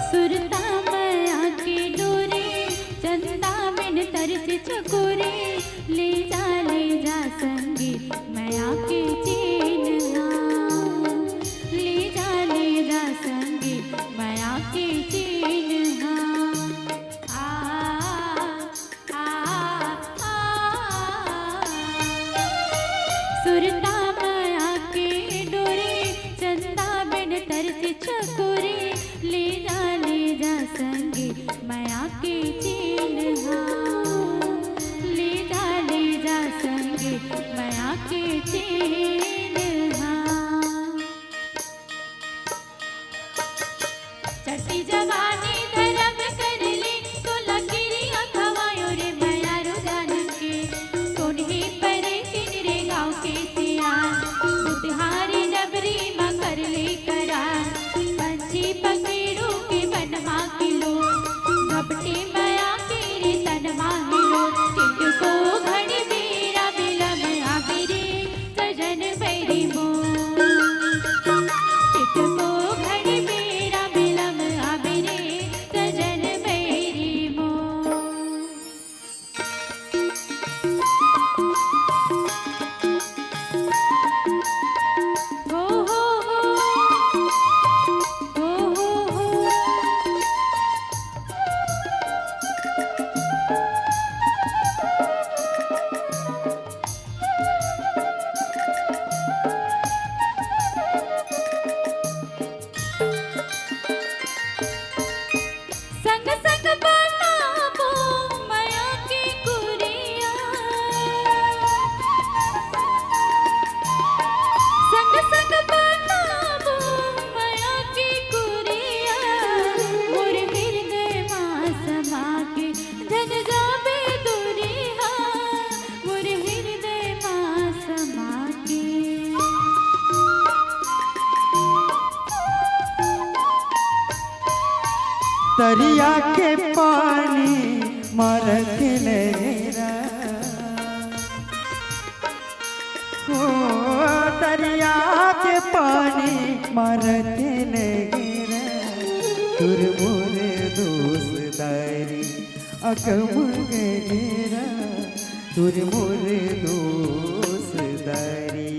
सुरता मया के डोरी, चंदा बिन तरस चकोरी, ले जा, ले जा संगी मया के चिन्हा, ले जा, ले जा संगी मया के चिन्हा। आ, आ, आ, आ। सुरता मया के डोरी, चंदा बिन तरस चकोरी, ले जा, ले जा संगी मया के चिन्हा, ले जा, ले जा संगी मया के चिन्हा। चढ़ती जवानी धरम कर ले, तोला किरिया खवायो रे मयारू जान के। कोन हे परे किन रे गाँव के सियान, बुधहारी डबरी म कर ले करार। पंछी पखेरू के मन मा किलो, झपटे मया के रे तन मा हिलो। चित को घड़ी बेरा बिलम आबे रे, सजन बैरी मोर। चित को घड़ी बेरा बिलम आबे रे, सजन बैरी मोर। हो, हो, हो। हो, हो, हो। संग संग बनाबो मया के कुरिया। संग संग बनाबो मया के कुरिया। मोर हृदय मा समा के झन जाबे दूरिहा। मोर हृदय मा समा के। तरिया के पानी मरत नहिरा, हो, तरिया के पानी मरत नहिरा, तुर मोर दोस्त दारी अकम गहिरा, तुर मोर दोस्त दारी।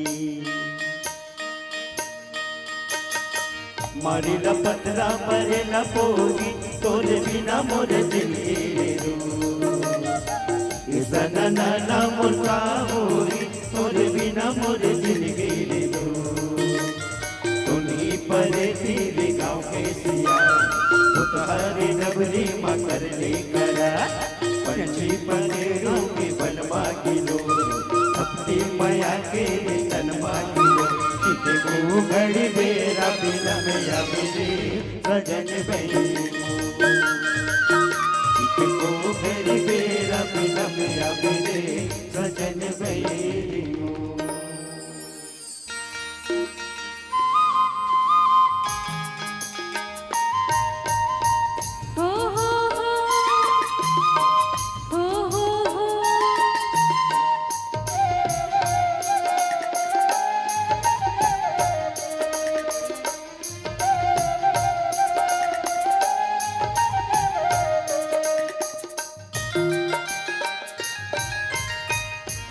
मारी ला पतरा, मरे ला पोरी, तोरे बिना मोर जिनगी रे रू। इसन नना मोर का होई, तोरे बिना मोर जिनगी रे रू। तुनी परे तीर गाँव के सिया, उतहारी डबरी मा करनी करा। पंछी पनेरू के बन मा गिलो, अपनी मया के तन मा गिलो। चित को घड़ी बेरा बिलम या बिले सजन बई। चित को घड़ी बेरा बिलम या बिले सजन बई।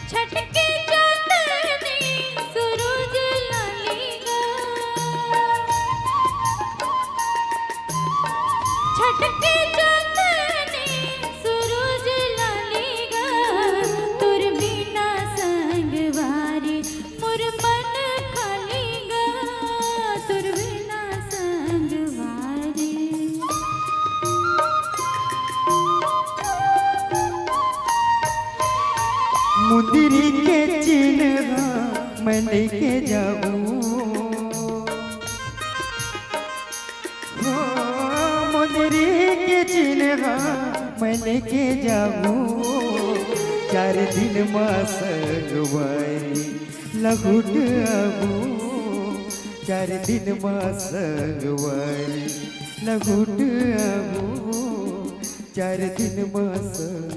छटके चांदनी सुरुज लाली गा। छटके चांदनी सुरुज लाली गा। तोर बिना संगवारी मोर मन खाली गा। तोर बिना संगवारी। मुंदरी के चिन्हा मैं लेके जाहूँ। हो, मुंदरी के चिन्हा मैं लेके जाहूँ। चार दिन मा संगवारी लहुट आबो। चार दिन मा संगवारी लहुट आबो। चार दिन मा संगवारी।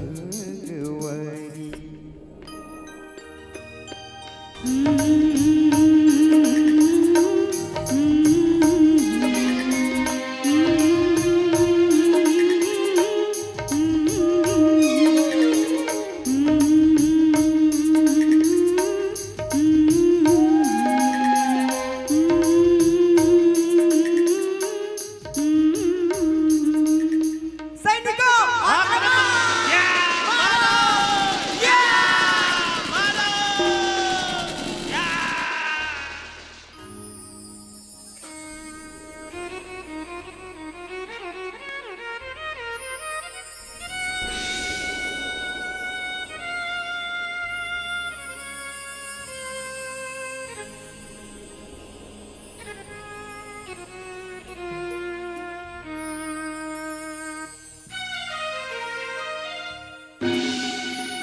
सैनिकों, आक्रमण! या! मारो! या! मारो! या!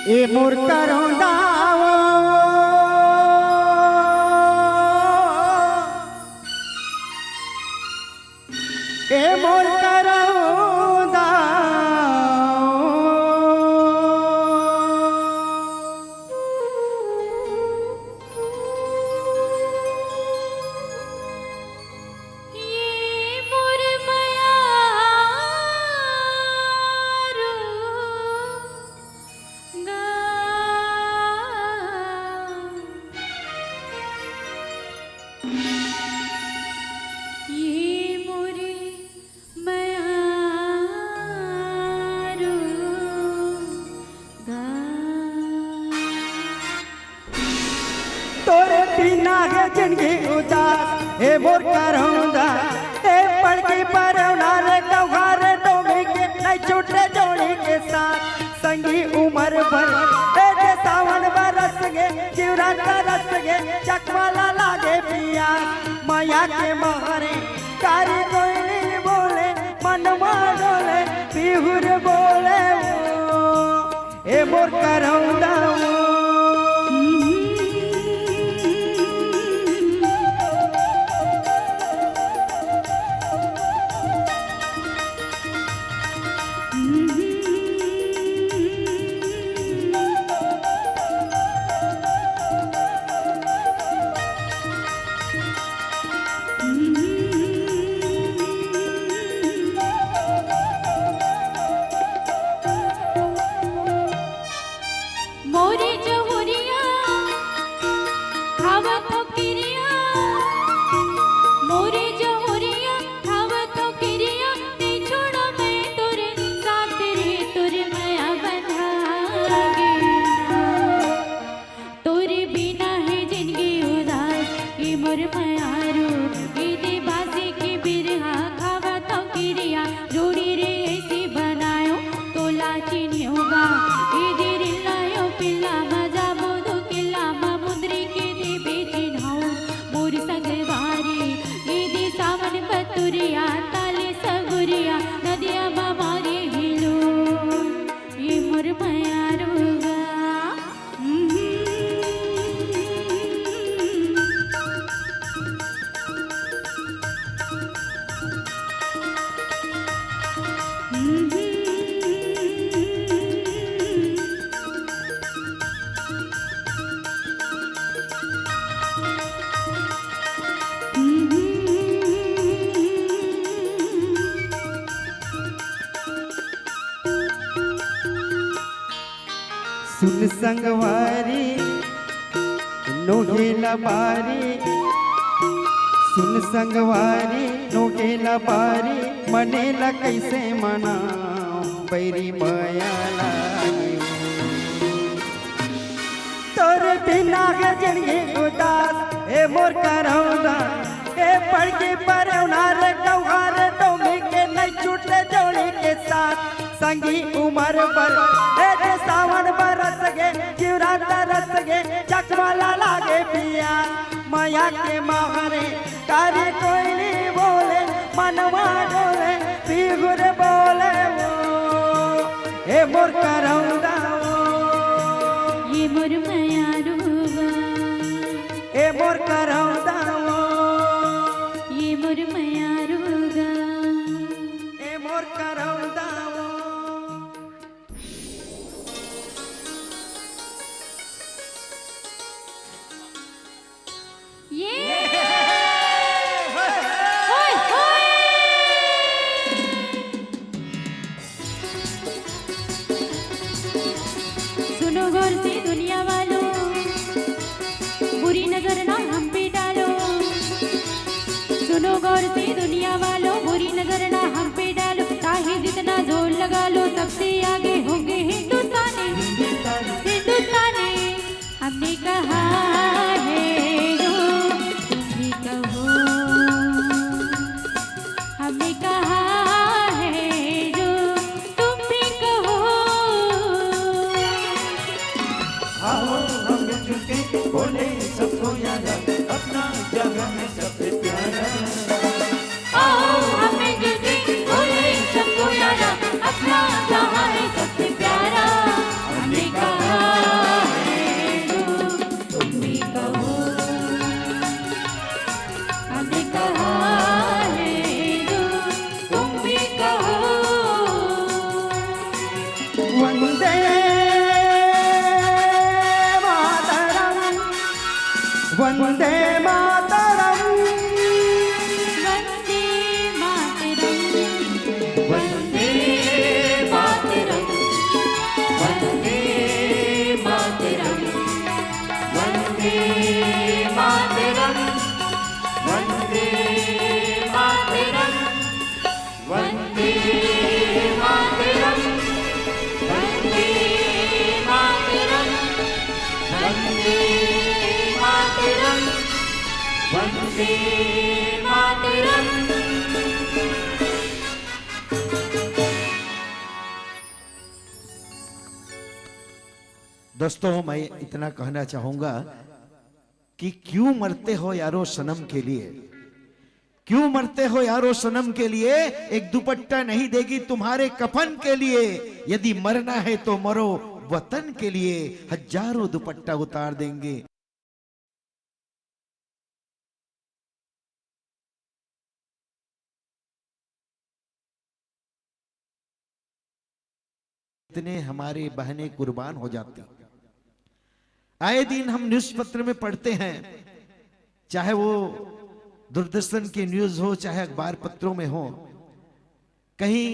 ए मोर करौंदा ओ, ए मोर करौंदा ओ। ये मोर मयारू गा। ये मोरे मयारू गा। तोरे बिना हे जिनगी उदास, हे मोर करौंदा। हे पड़की परौना रे, गौहा रे डोमी के, नहीं छूटे जोड़ी के साथ। संगी उमर भर, हे जे सावन बरस गे, जीवरा तरस गे, चकमाला लागे पिया। मया के महरे, कारी कोयली बोले, मनवा डोले, बिहुर बोले ओ। ए मोर करौंदा ओ। सुन संगवारी, नोहे ला बारी, सुन संगवारी, नोहे ला बारी, मने ला कइसे मनाओ, बैरी मया लागे। तोर बिना हे जिनगी उदास, ए मोर करौंदा, ए पड़की परौना रे, डौहा रे, डोमी के नहीं छूटे जोड़ी के साथ। संगी उमर बर, ए जे सावन बरस गे, जीवरा तरस गे, चकमा ला लागे पिया। मया के मारे, कारी कोयली बोले, मनवा डोले, बिगुर बोले वो। ए मोर करौंदा वो। ए मोर मयारुगा। ए मोर करौंदा वो। ए मोर मयारुगा। ए मोर करौंदा वो। ये। होय, होय। सुनो गौर से दुनिया वालों, बुरी नजर ना हम पे डालो। सुनो गौर से दुनिया वालों, बुरी नजर ना हम पे डालो। चाहे जितना जोर लगा लो, सबसे आगे होंगे हिंदुस्तानी। हिंदुस्तानी। हमने कहा है जो तुम भी कहो, हमने कहा है जो तुम भी कहो। आओ हम मिलजुल के बोले सबको यारा, अपना जहां है सबसे प्यारा। आओ हम मिलजुल के बोले सबको यारा, अपना जहां है सबसे प्यारा। हमने कहा है जो तुम भी कहो, हमने कहा है जो तुम भी कहो। वंदे मातरम, वंदे मातरम। वंदे मातरम। वंदे मातरम। वंदे मातरम। वंदे मातरम। वंदे मातरम। वंदे मातरम। वंदे मातरम। वंदे मातरम। वंदे मातरम। दोस्तों, मैं इतना कहना चाहूंगा कि क्यों मरते हो यारो सनम के लिए, क्यों मरते हो यारो सनम के लिए? एक दुपट्टा नहीं देगी तुम्हारे कफन के लिए। यदि मरना है तो मरो वतन के लिए, हजारों दुपट्टा उतार देंगे। इतने हमारे बहनें कुर्बान हो जाती। आए दिन हम न्यूज़ पत्र में पढ़ते हैं, चाहे वो दूरदर्शन की न्यूज़ हो, चाहे अखबार पत्रों में हो, कहीं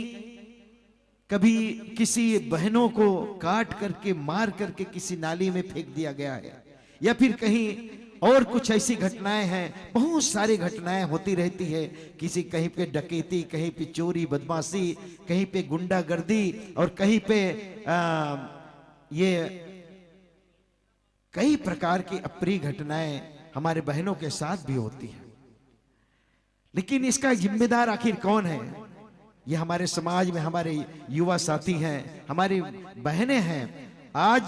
कभी किसी बहनों को काट करके, मार करके किसी नाली में फेंक दिया गया है, या फिर कहीं और कुछ ऐसी घटनाएं हैं। बहुत सारी घटनाएं होती रहती है, किसी, कहीं पे डकैती, कहीं पे चोरी बदमाशी, कहीं पे गुंडागर्दी और कहीं पे आ, ये कई प्रकार की अप्रिय घटनाएं हमारे बहनों के साथ भी होती हैं। लेकिन इसका जिम्मेदार आखिर कौन है? ये हमारे समाज में हमारे युवा साथी हैं, हमारी बहनें हैं। आज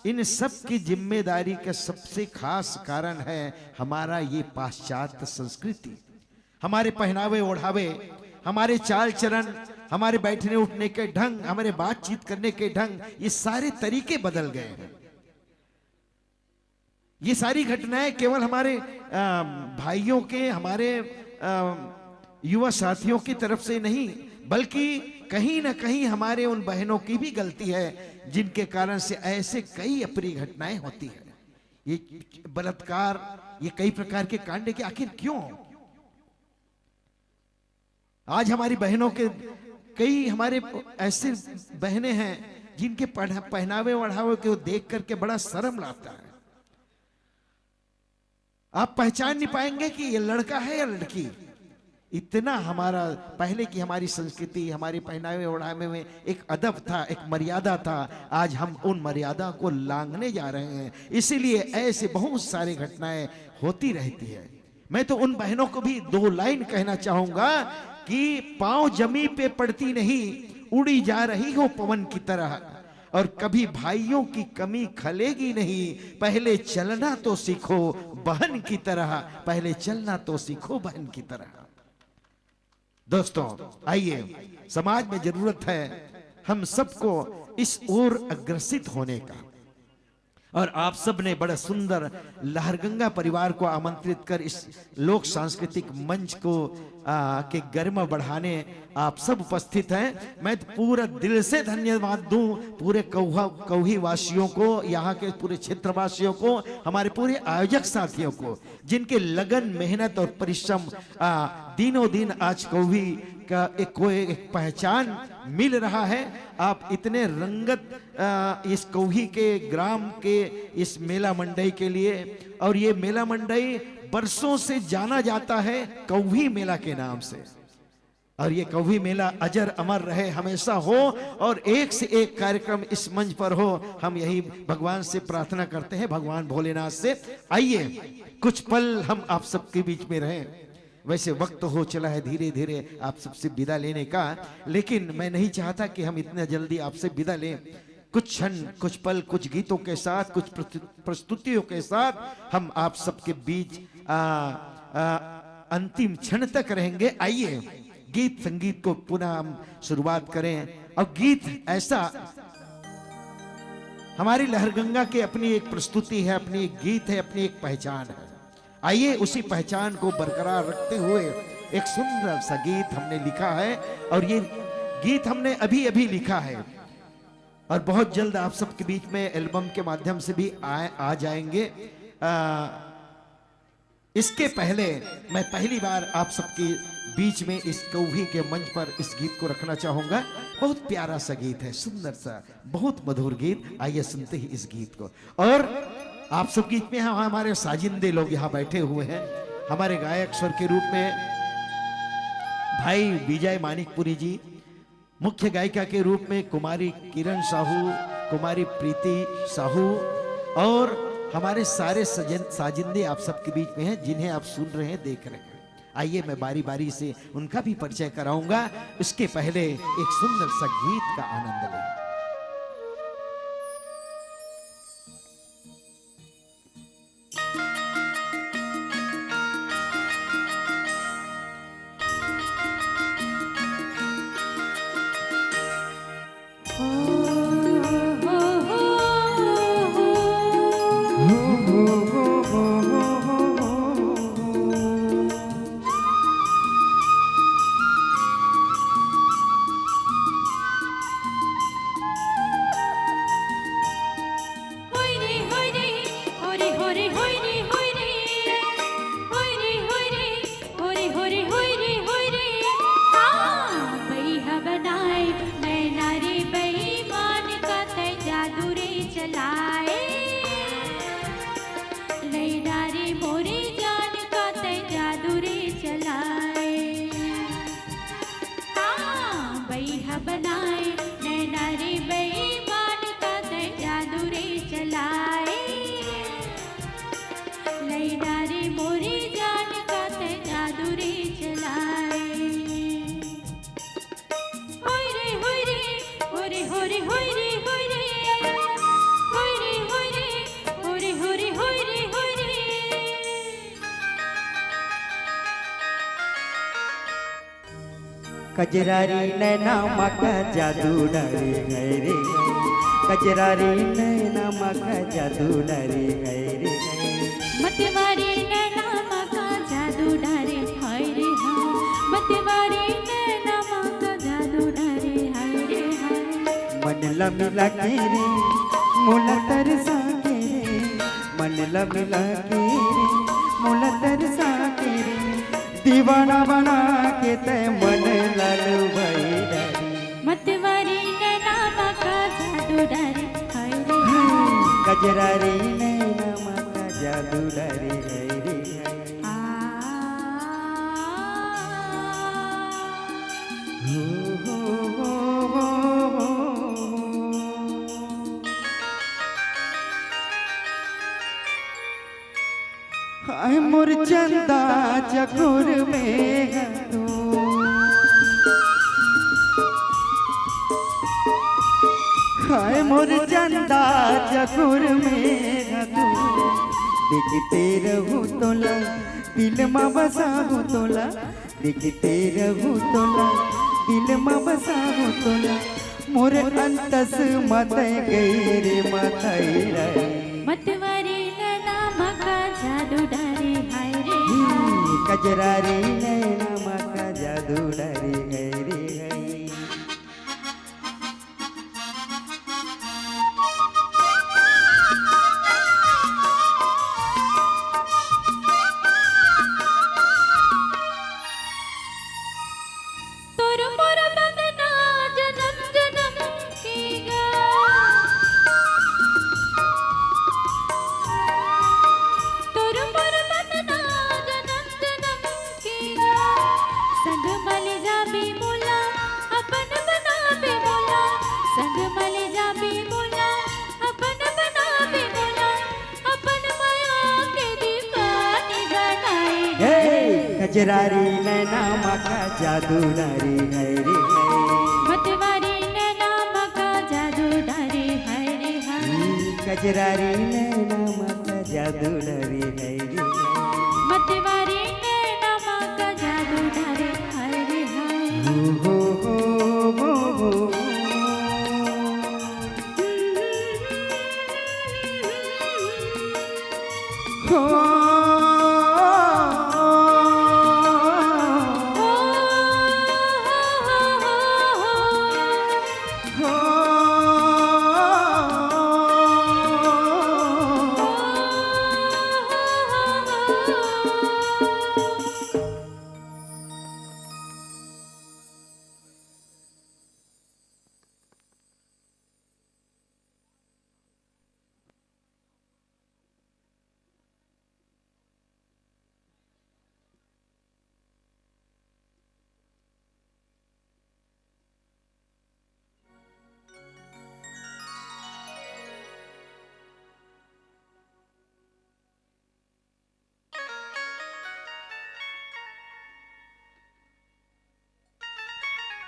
इन सब की जिम्मेदारी का सबसे खास कारण है हमारा ये पाश्चात्य संस्कृति, हमारे पहनावे ओढ़ावे, हमारे चाल चलन, हमारे बैठने उठने के ढंग, हमारे बातचीत करने के ढंग, ये सारे तरीके बदल गए हैं। ये सारी घटनाएं केवल हमारे अ, भाइयों के, हमारे अ, युवा साथियों की तरफ से नहीं, बल्कि कहीं ना कहीं हमारे उन बहनों की भी गलती है, जिनके कारण से ऐसे कई अप्रिय घटनाएं होती हैं। ये बलात्कार, ये कई प्रकार के कांड के आखिर क्यों? आज हमारी बहनों के, कई हमारे ऐसे बहनें हैं जिनके पहना-, पहनावे ओढ़ावे को देख करके बड़ा शर्म आता है। आप पहचान नहीं पाएंगे कि ये लड़का है या लड़की। इतना हमारा, पहले की हमारी संस्कृति, हमारे पहनावे ओढ़ावे में एक अदब था, एक मर्यादा था। आज हम उन मर्यादा को लांघने जा रहे हैं। इसीलिए ऐसे बहुत सारे घटनाएं होती रहती है। मैं तो उन बहनों को भी दो लाइन कहना चाहूंगा कि पांव जमी पे पड़ती नहीं, उड़ी जा रही हो पवन की तरह। और कभी भाइयों की कमी खलेगी नहीं, पहले चलना तो सीखो बहन की तरह, पहले चलना तो सीखो बहन की तरह। दोस्तों, आइए, समाज में जरूरत है हम सबको इस ओर अग्रसित होने का। और आप सब ने बड़ा सुंदर लहरगंगा परिवार को आमंत्रित कर इस लोक सांस्कृतिक मंच को, आ, के गरिमा बढ़ाने आप सब उपस्थित हैं। मैं तो पूरा दिल से धन्यवाद दूं पूरे कौहा, कौही वासियों को, यहाँ के पूरे क्षेत्रवासियों को, हमारे पूरे आयोजक साथियों को, जिनके लगन, मेहनत और परिश्रम, आ, दिनों दिन आज कौही का एक, को एक पहचान मिल रहा है। आप इतने रंगत, आ, इस कौही के ग्राम के इस मेला मंडई के लिए, और ये मेला मंडई बरसों से जाना जाता है कौही मेला के नाम से। और ये कौही मेला अजर अमर रहे, हमेशा हो, और एक से एक कार्यक्रम इस मंच पर हो। हम यही भगवान से प्रार्थना करते हैं, भगवान भोलेनाथ से। आइए, कुछ पल हम आप सबके बीच में रहें। वैसे वक्त हो चला है धीरे धीरे आप सबसे विदा लेने का, लेकिन मैं नहीं चाहता कि हम इतना जल्दी आपसे विदा लें। कुछ क्षण, कुछ पल, कुछ गीतों के साथ, कुछ प्रस्तु-, प्रस्तुतियों के साथ हम आप सबके बीच, आ, आ, अंतिम क्षण तक रहेंगे। आइए, गीत संगीत को पुनः हम शुरुआत करें। और गीत ऐसा, हमारी लहरगंगा की अपनी एक प्रस्तुति है, अपनी एक गीत है, अपनी एक पहचान है। आइए, उसी पहचान को बरकरार रखते हुए एक सुंदर सा गीत हमने लिखा है, और ये गीत हमने अभी अभी लिखा है, और बहुत जल्द आप सबके बीच में एल्बम के माध्यम से भी आए, आ जाएंगे। आ, इसके पहले मैं पहली बार आप सबके बीच में इस कौही के मंच पर इस गीत को रखना चाहूंगा। बहुत प्यारा सा गीत है, सुंदर सा, बहुत मधुर गीत। आइए, सुनते ही इस गीत को। और आप सब बीच में हम, हमारे साजिंदे लोग यहाँ बैठे हुए हैं, हमारे गायक स्वर के रूप में भाई विजय मानिकपुरी जी, मुख्य गायिका के रूप में कुमारी किरण साहू, कुमारी प्रीति साहू, और हमारे सारे सजन, साजिंदे आप सबके बीच में हैं, जिन्हें आप सुन रहे हैं, देख रहे हैं। आइए, मैं बारी बारी से उनका भी परिचय कराऊंगा, उसके पहले एक सुंदर सा गीत का आनंद लें। कजरारी नैना मा का जादू डारे है रे, कजरारी नैना मा का जादू डारे है रे। मतवारी नैना मा का जादू डारे हाय रे हाय, मतवारी नैना मा का जादू डारे हाय रे हाय। मन ला मिला के रे, मोला तरसा के रे, मन ला मिला के रे, मोला तरसा के रे, दीवाना बना के तै मन लाल भाई डारी। मतवारी नैना मा का जादू कजरारी नैना मा का जादू डारे हाय रे हाय। आ। हो, हो, हो, हो, हो। हाय मोर चंदा चकोर में ह तू, हाय मोर चंदा चकोर में ह तू, देखते रहूं तोला, दिल मा बसाहूं तोला, देखते रहूं तोला, दिल मा बसाहूं तोला, मोर अंतस मा तैं गई रे मा तैं रही। मतवारी नैना मा का जादू डारे हाय रे हाय। कजरारी नैना मा का जादू डारे हाय रे हाय। तोर मोर बंधना जनम जनम के गा। तोर मोर बंधना जनम जनम के गा। संग मा ले जाबे मोला, अपन बनाबे मोला। संग मा ले जाबे मोला, अपन बनाबे मोला। अपन मया के दीवानी बनाए हे, हे। कजरारी नैना मा का जादू डारे हाय रे हाय। मतवारी नैना मा का जादू डारे हाय रे हाय। हम्म, कजरारी नैना मा का जादू डारे हाय रे हाय। मतवारी नैना मा का जादू डारे हाय रे हाय। हो, हो, हो, हो, हो।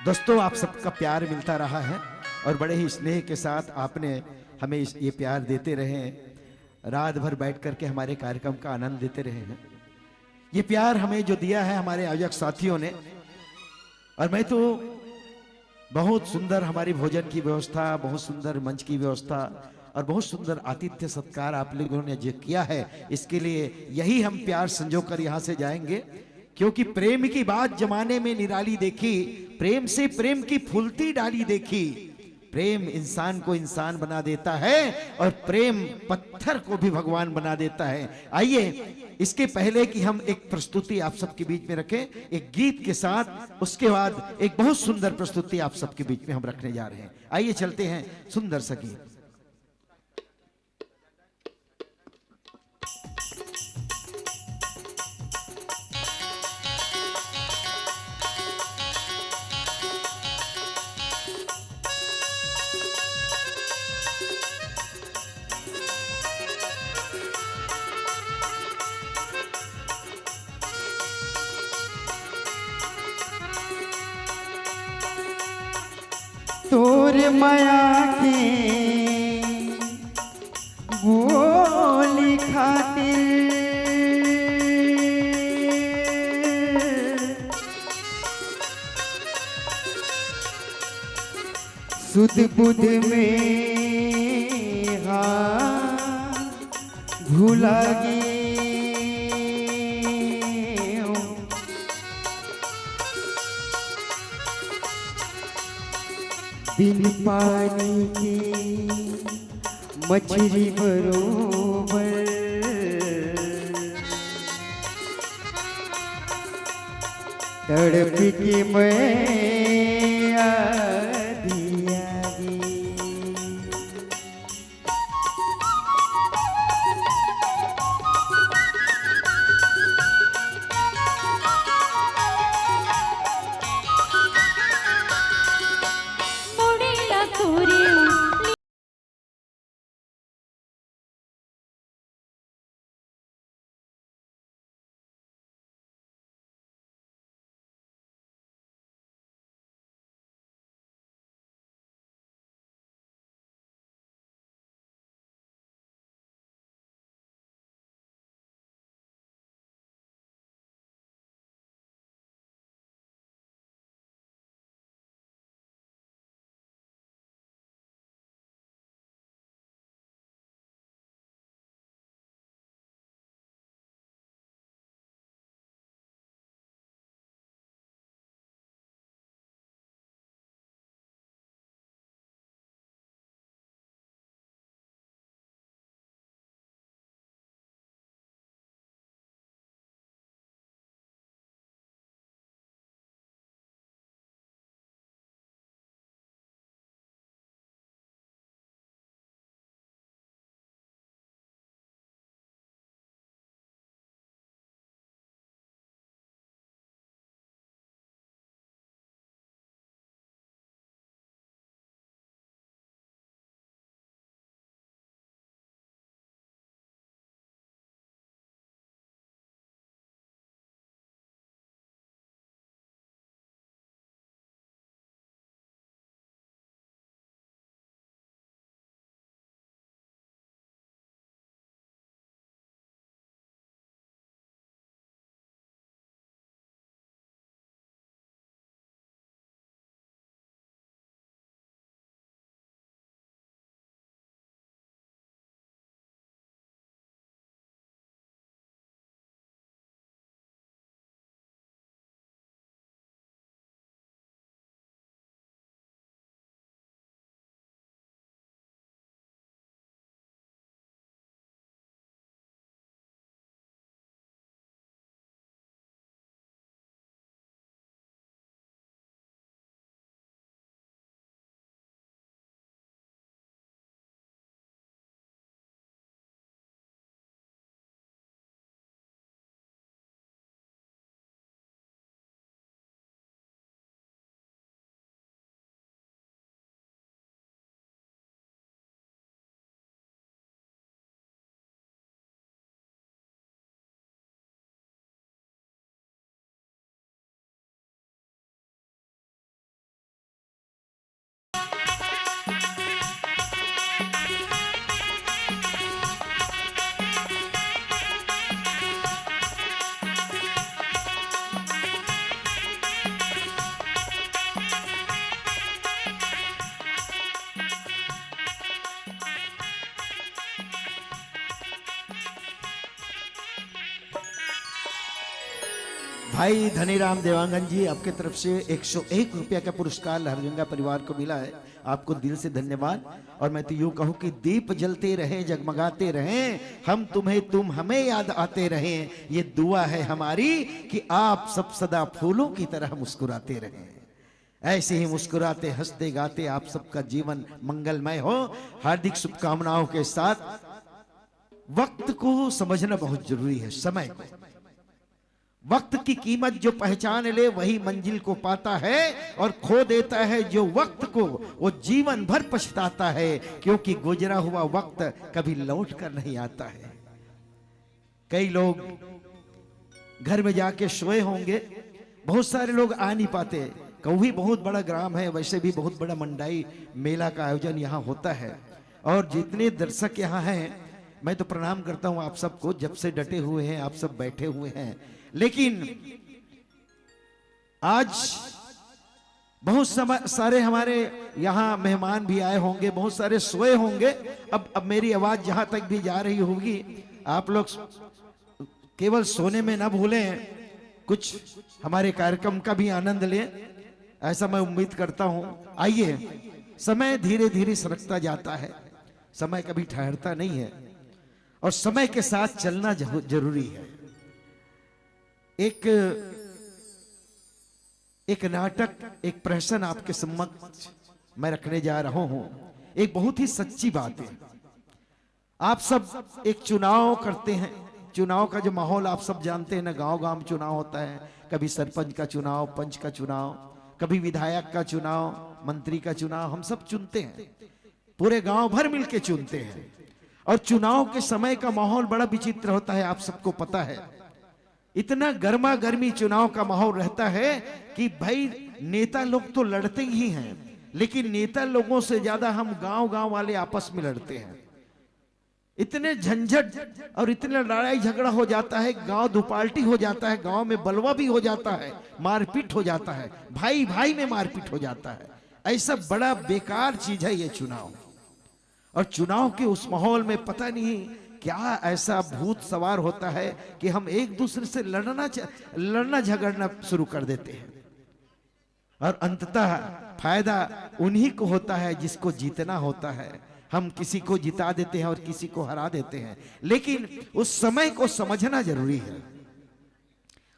दोस्तों, आप सबका प्यार मिलता रहा है और बड़े ही स्नेह के साथ आपने हमें इस, ये प्यार देते रहे हैं, रात भर बैठ करके हमारे कार्यक्रम का आनंद लेते रहे हैं। ये प्यार हमें जो दिया है हमारे आयोजक साथियों ने, और मैं तो बहुत सुंदर हमारी भोजन की व्यवस्था, बहुत सुंदर मंच की व्यवस्था और बहुत सुंदर आतिथ्य सत्कार आप लोगों ने जो किया है, इसके लिए यही हम प्यार संजो कर यहाँ से जाएंगे, क्योंकि प्रेम की बात जमाने में निराली देखी, प्रेम से प्रेम की फूलती डाली देखी। प्रेम इंसान को इंसान बना देता है और प्रेम पत्थर को भी भगवान बना देता है। आइए, इसके पहले कि हम एक प्रस्तुति आप सबके बीच में रखें, एक गीत के साथ, उसके बाद एक बहुत सुंदर प्रस्तुति आप सबके बीच में हम रखने जा रहे हैं। आइए, चलते हैं सुंदर सा गीत। तोर मया के बोली खातिर सुध बुध में हा भुला गे। बिन पानी के मछरी बरोबर तड़प के मैं आधी आधी। भाई धनीराम देवांगन जी, आपके तरफ से एक सौ एक रुपया का पुरस्कार लहरगंगा परिवार को मिला है। आपको दिल से धन्यवाद। और मैं तो यूं कहूं कि दीप जलते रहें, जगमगाते रहें, हम तुम्हें, तुम हमें याद आते रहें। ये दुआ है हमारी कि आप सब सदा फूलों की तरह मुस्कुराते रहें। ऐसे ही मुस्कुराते, हंसते, गाते आप सबका जीवन मंगलमय हो। हार्दिक शुभकामनाओं के साथ। वक्त को समझना बहुत जरूरी है, समय को। वक्त की कीमत जो पहचान ले, वही मंजिल को पाता है, और खो देता है जो वक्त को, वो जीवन भर पछताता है, क्योंकि गुजरा हुआ वक्त कभी लौट कर नहीं आता है। कई लोग घर में जाके सोए होंगे, बहुत सारे लोग आ नहीं पाते। कौही बहुत बड़ा ग्राम है, वैसे भी बहुत बड़ा मंडाई मेला का आयोजन यहाँ होता है, और जितने दर्शक यहाँ हैं, मैं तो प्रणाम करता हूँ आप सबको, जब से डटे हुए हैं, आप सब बैठे हुए हैं। लेकिन आज बहुत सम-, सारे हमारे यहाँ मेहमान भी आए होंगे, बहुत सारे सोए होंगे। अब, अब मेरी आवाज जहाँ तक भी जा रही होगी, आप लोग केवल सोने में न भूलें, कुछ हमारे कार्यक्रम का भी आनंद लें, ऐसा मैं उम्मीद करता हूँ। आइए, समय धीरे धीरे सरकता जाता है, समय कभी ठहरता नहीं है, और समय के साथ चलना जहू-, जरूरी है। एक, एक नाटक, एक प्रहसन आपके समक्ष मैं रखने जा रहा हूं। एक बहुत ही सच्ची बात है। आप सब एक चुनाव करते हैं, चुनाव का जो माहौल आप सब जानते हैं ना, गांव गांव चुनाव होता है, कभी सरपंच का चुनाव, पंच का चुनाव, कभी विधायक का चुनाव, मंत्री का चुनाव, हम सब चुनते हैं, पूरे गांव भर मिलके चुनते हैं। और चुनाव के समय का माहौल बड़ा विचित्र होता है, आप सबको पता है। इतना गर्मा गर्मी चुनाव का माहौल रहता है कि भाई, नेता लोग तो लड़ते ही हैं, लेकिन नेता लोगों से ज्यादा हम गांव गांव वाले आपस में लड़ते हैं। इतने झंझट और इतने लड़ाई झगड़ा हो जाता है, गांव दुपाल्टी हो जाता है, गांव में बलवा भी हो जाता है, मारपीट हो जाता है, भाई भाई में मारपीट हो जाता है। ऐसा बड़ा बेकार चीज है ये चुनाव। और चुनाव के उस माहौल में पता नहीं क्या ऐसा भूत सवार होता है कि हम एक दूसरे से लड़ना च-, लड़ना झगड़ना शुरू कर देते हैं। और अंततः फायदा उन्हीं को होता है जिसको जीतना होता है। हम किसी को जिता देते हैं और किसी को हरा देते हैं, लेकिन उस समय को समझना जरूरी है।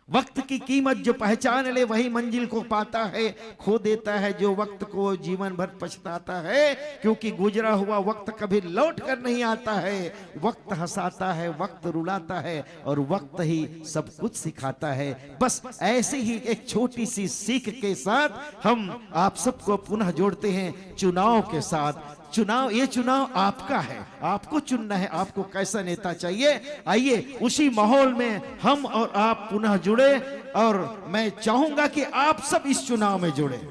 वक्त की कीमत जो पहचान ले, वही मंजिल को पाता है, खो देता है जो वक्त को, जीवन भर पछताता है, क्योंकि गुजरा हुआ वक्त कभी लौट कर नहीं आता है। वक्त हंसाता है, वक्त रुलाता है, और वक्त ही सब कुछ सिखाता है। बस ऐसे ही एक छोटी सी सीख के साथ हम आप सबको पुनः जोड़ते हैं चुनाव के साथ। चुनाव, ये चुनाव आपका है, आपको चुनना है, आपको कैसा नेता चाहिए। आइए, उसी माहौल में हम और आप पुनः जुड़े, और मैं चाहूंगा कि आप सब इस चुनाव में जुड़े।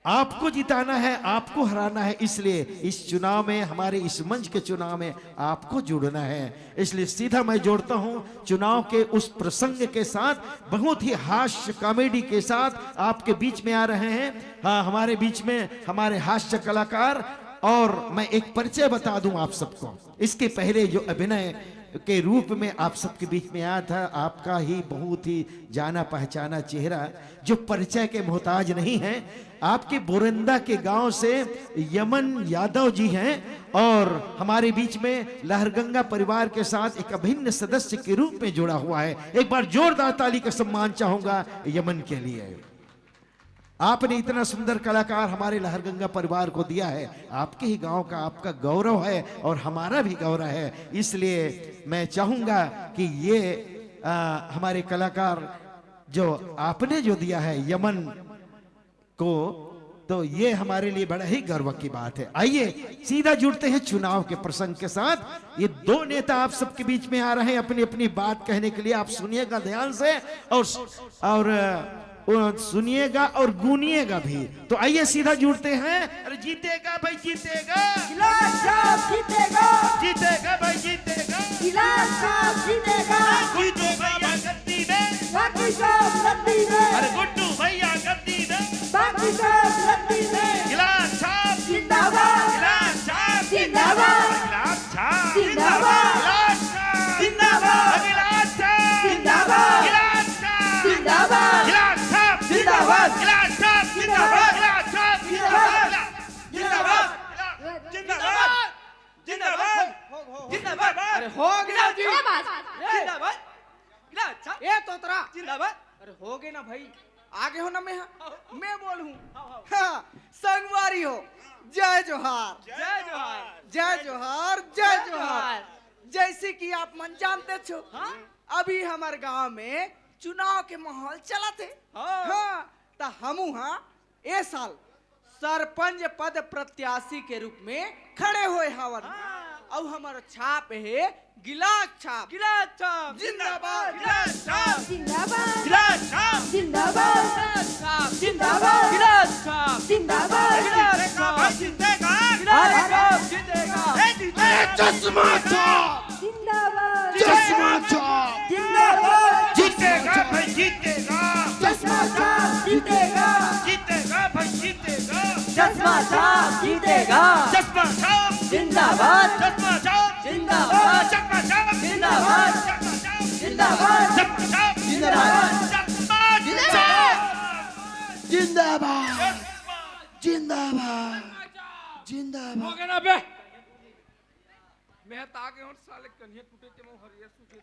आपको जिताना है, आपको हराना है, इसलिए इस चुनाव में, हमारे इस मंच के चुनाव में आपको जुड़ना है। इसलिए सीधा मैं जोड़ता हूं चुनाव के उस प्रसंग के साथ, बहुत ही हास्य कॉमेडी के साथ आपके बीच में आ रहे हैं। हाँ, हमारे बीच में हमारे हास्य कलाकार। और मैं एक परिचय बता दूं आप सबको, इसके पहले जो अभिनय के रूप में आप सबके बीच में आया था, आपका ही बहुत ही जाना पहचाना चेहरा, जो परिचय के मोहताज नहीं है, आपके बोरंदा के गांव से यमन यादव जी हैं, और हमारे बीच में लहरगंगा परिवार के साथ एक अभिन्न सदस्य के रूप में जुड़ा हुआ है। एक बार जोरदार ताली का सम्मान चाहूंगा यमन के लिए। आपने इतना सुंदर कलाकार हमारे लहरगंगा परिवार को दिया है, आपके ही गांव का, आपका गौरव है और हमारा भी गौरव है। इसलिए मैं चाहूंगा कि ये, आ, हमारे कलाकार जो आपने जो दिया है यमन को, तो ये हमारे लिए बड़ा ही गर्व की बात है। आइए, सीधा जुड़ते हैं चुनाव के प्रसंग के साथ। ये दो नेता आप सबके बीच में आ रहे हैं अपनी अपनी बात कहने के लिए। आप सुनिएगा ध्यान से, और, और, अ, सुनिएगा और गुनिएगा भी। तो आइए, सीधा जुड़ते हैं। अरे जीतेगा भाई, जीतेगा। गिलास छाप जीतेगा। जीतेगा भाई, जीतेगा। गिलास छाप जीतेगा। गुड्डू भैया गद्दी में। बाकी सब रद्दी में। अरे गुड्डू भैया गद्दी में। बाकी सब रद्दी में। गिलास छाप जिंदाबाद। गिलास छाप जिंदाबाद। गिलास छाप जिंदाबाद। गिलास छाप जिंदाबाद। गिलास छाप जिंदाबाद। अरे हो गया जी। क्या बात? जिंदाबाद। जिंदाबाद। ए तोतरा। जिंदाबाद। अरे हो गए ना भाई, आगे हो ना मैं, हाँ, मैं बोलूं। हाँ, हाँ। हाँ, संगवारी हो, जय जोहार। जय जोहार। जय जोहार, जय जोहार। जैसे कि आप मन जानते छो, हाँ? अभी हमर गांव में चुनाव के माहौल चलत हे। हाँ। हाँ, त हमू हा ए साल सरपंच पद प्रत्याशी के रूप में खड़े होए हावन। हाँ। अउ हमर छाप हे गिलास छाप। गिलास छाप। जिंदाबाद। गिलास छाप। जिंदाबाद। गिलास छाप। जिंदाबाद। गिलास छाप। जिंदाबाद। गिलास छाप। जिंदाबाद। गिलास छाप। जीतेगा भाई, जीतेगा। गिलास छाप जीतेगा। ए, जीतेगा। अरे चश्मा छाप। जिंदाबाद। चश्मा छाप। जिंदाबाद। जीतेगा भाई, जीतेगा। चश्मा छाप जीतेगा। जीतेगा भाई, जीतेगा। चश्मा छाप जीतेगा। चश्मा छाप। जिंदाबाद। चश्मा छाप। जिंदाबाद। चश्मा छाप। जिंदाबाद। चश्मा छाप। जिंदाबाद। चश्मा छाप। जिंदाबाद। चश्मा छाप। जिंदाबाद। जिंदाबाद। जिंदाबाद। जिंदाबाद। हो गया ना बे? मैं तो आगे हूँ साले, कन्हे टूटे के मुंह हरियर सूखे।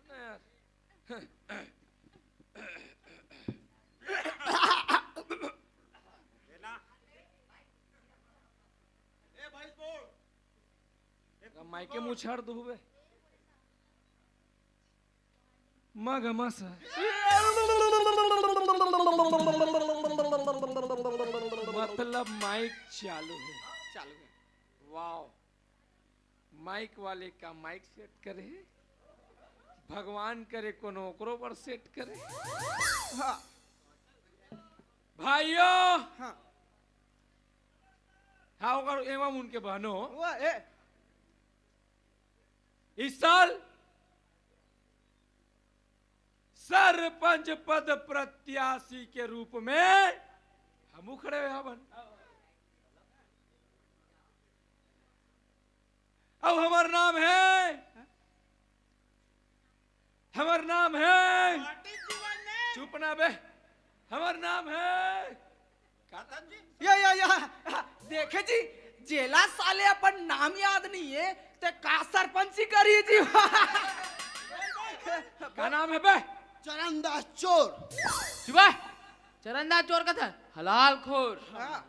ना यार। माइके मुछाड़ दो बे। मगमस। मतलब माइक चालू है। चालू है। वाओ। माइक वाले का माइक सेट करे, भगवान करे कोनो ओकरो पर सेट करे। हाँ। भाइयों। हाँ। हाँ, ओकर एवं उनके बहनों। वाह, ए। इस साल सरपंच पद प्रत्याशी के रूप में हमू खड़े हुए हवन। अब हमर नाम है, हमर नाम है, चुप ना बे, हमर नाम है। या, या, या, देखे जी, जेला साले अपन नाम याद नहीं है, ते का सरपंची करी जी? का नाम है बे? चरणदास चोर। शिवा, चरणदास चोर का था? हलाल खोर। हाँ।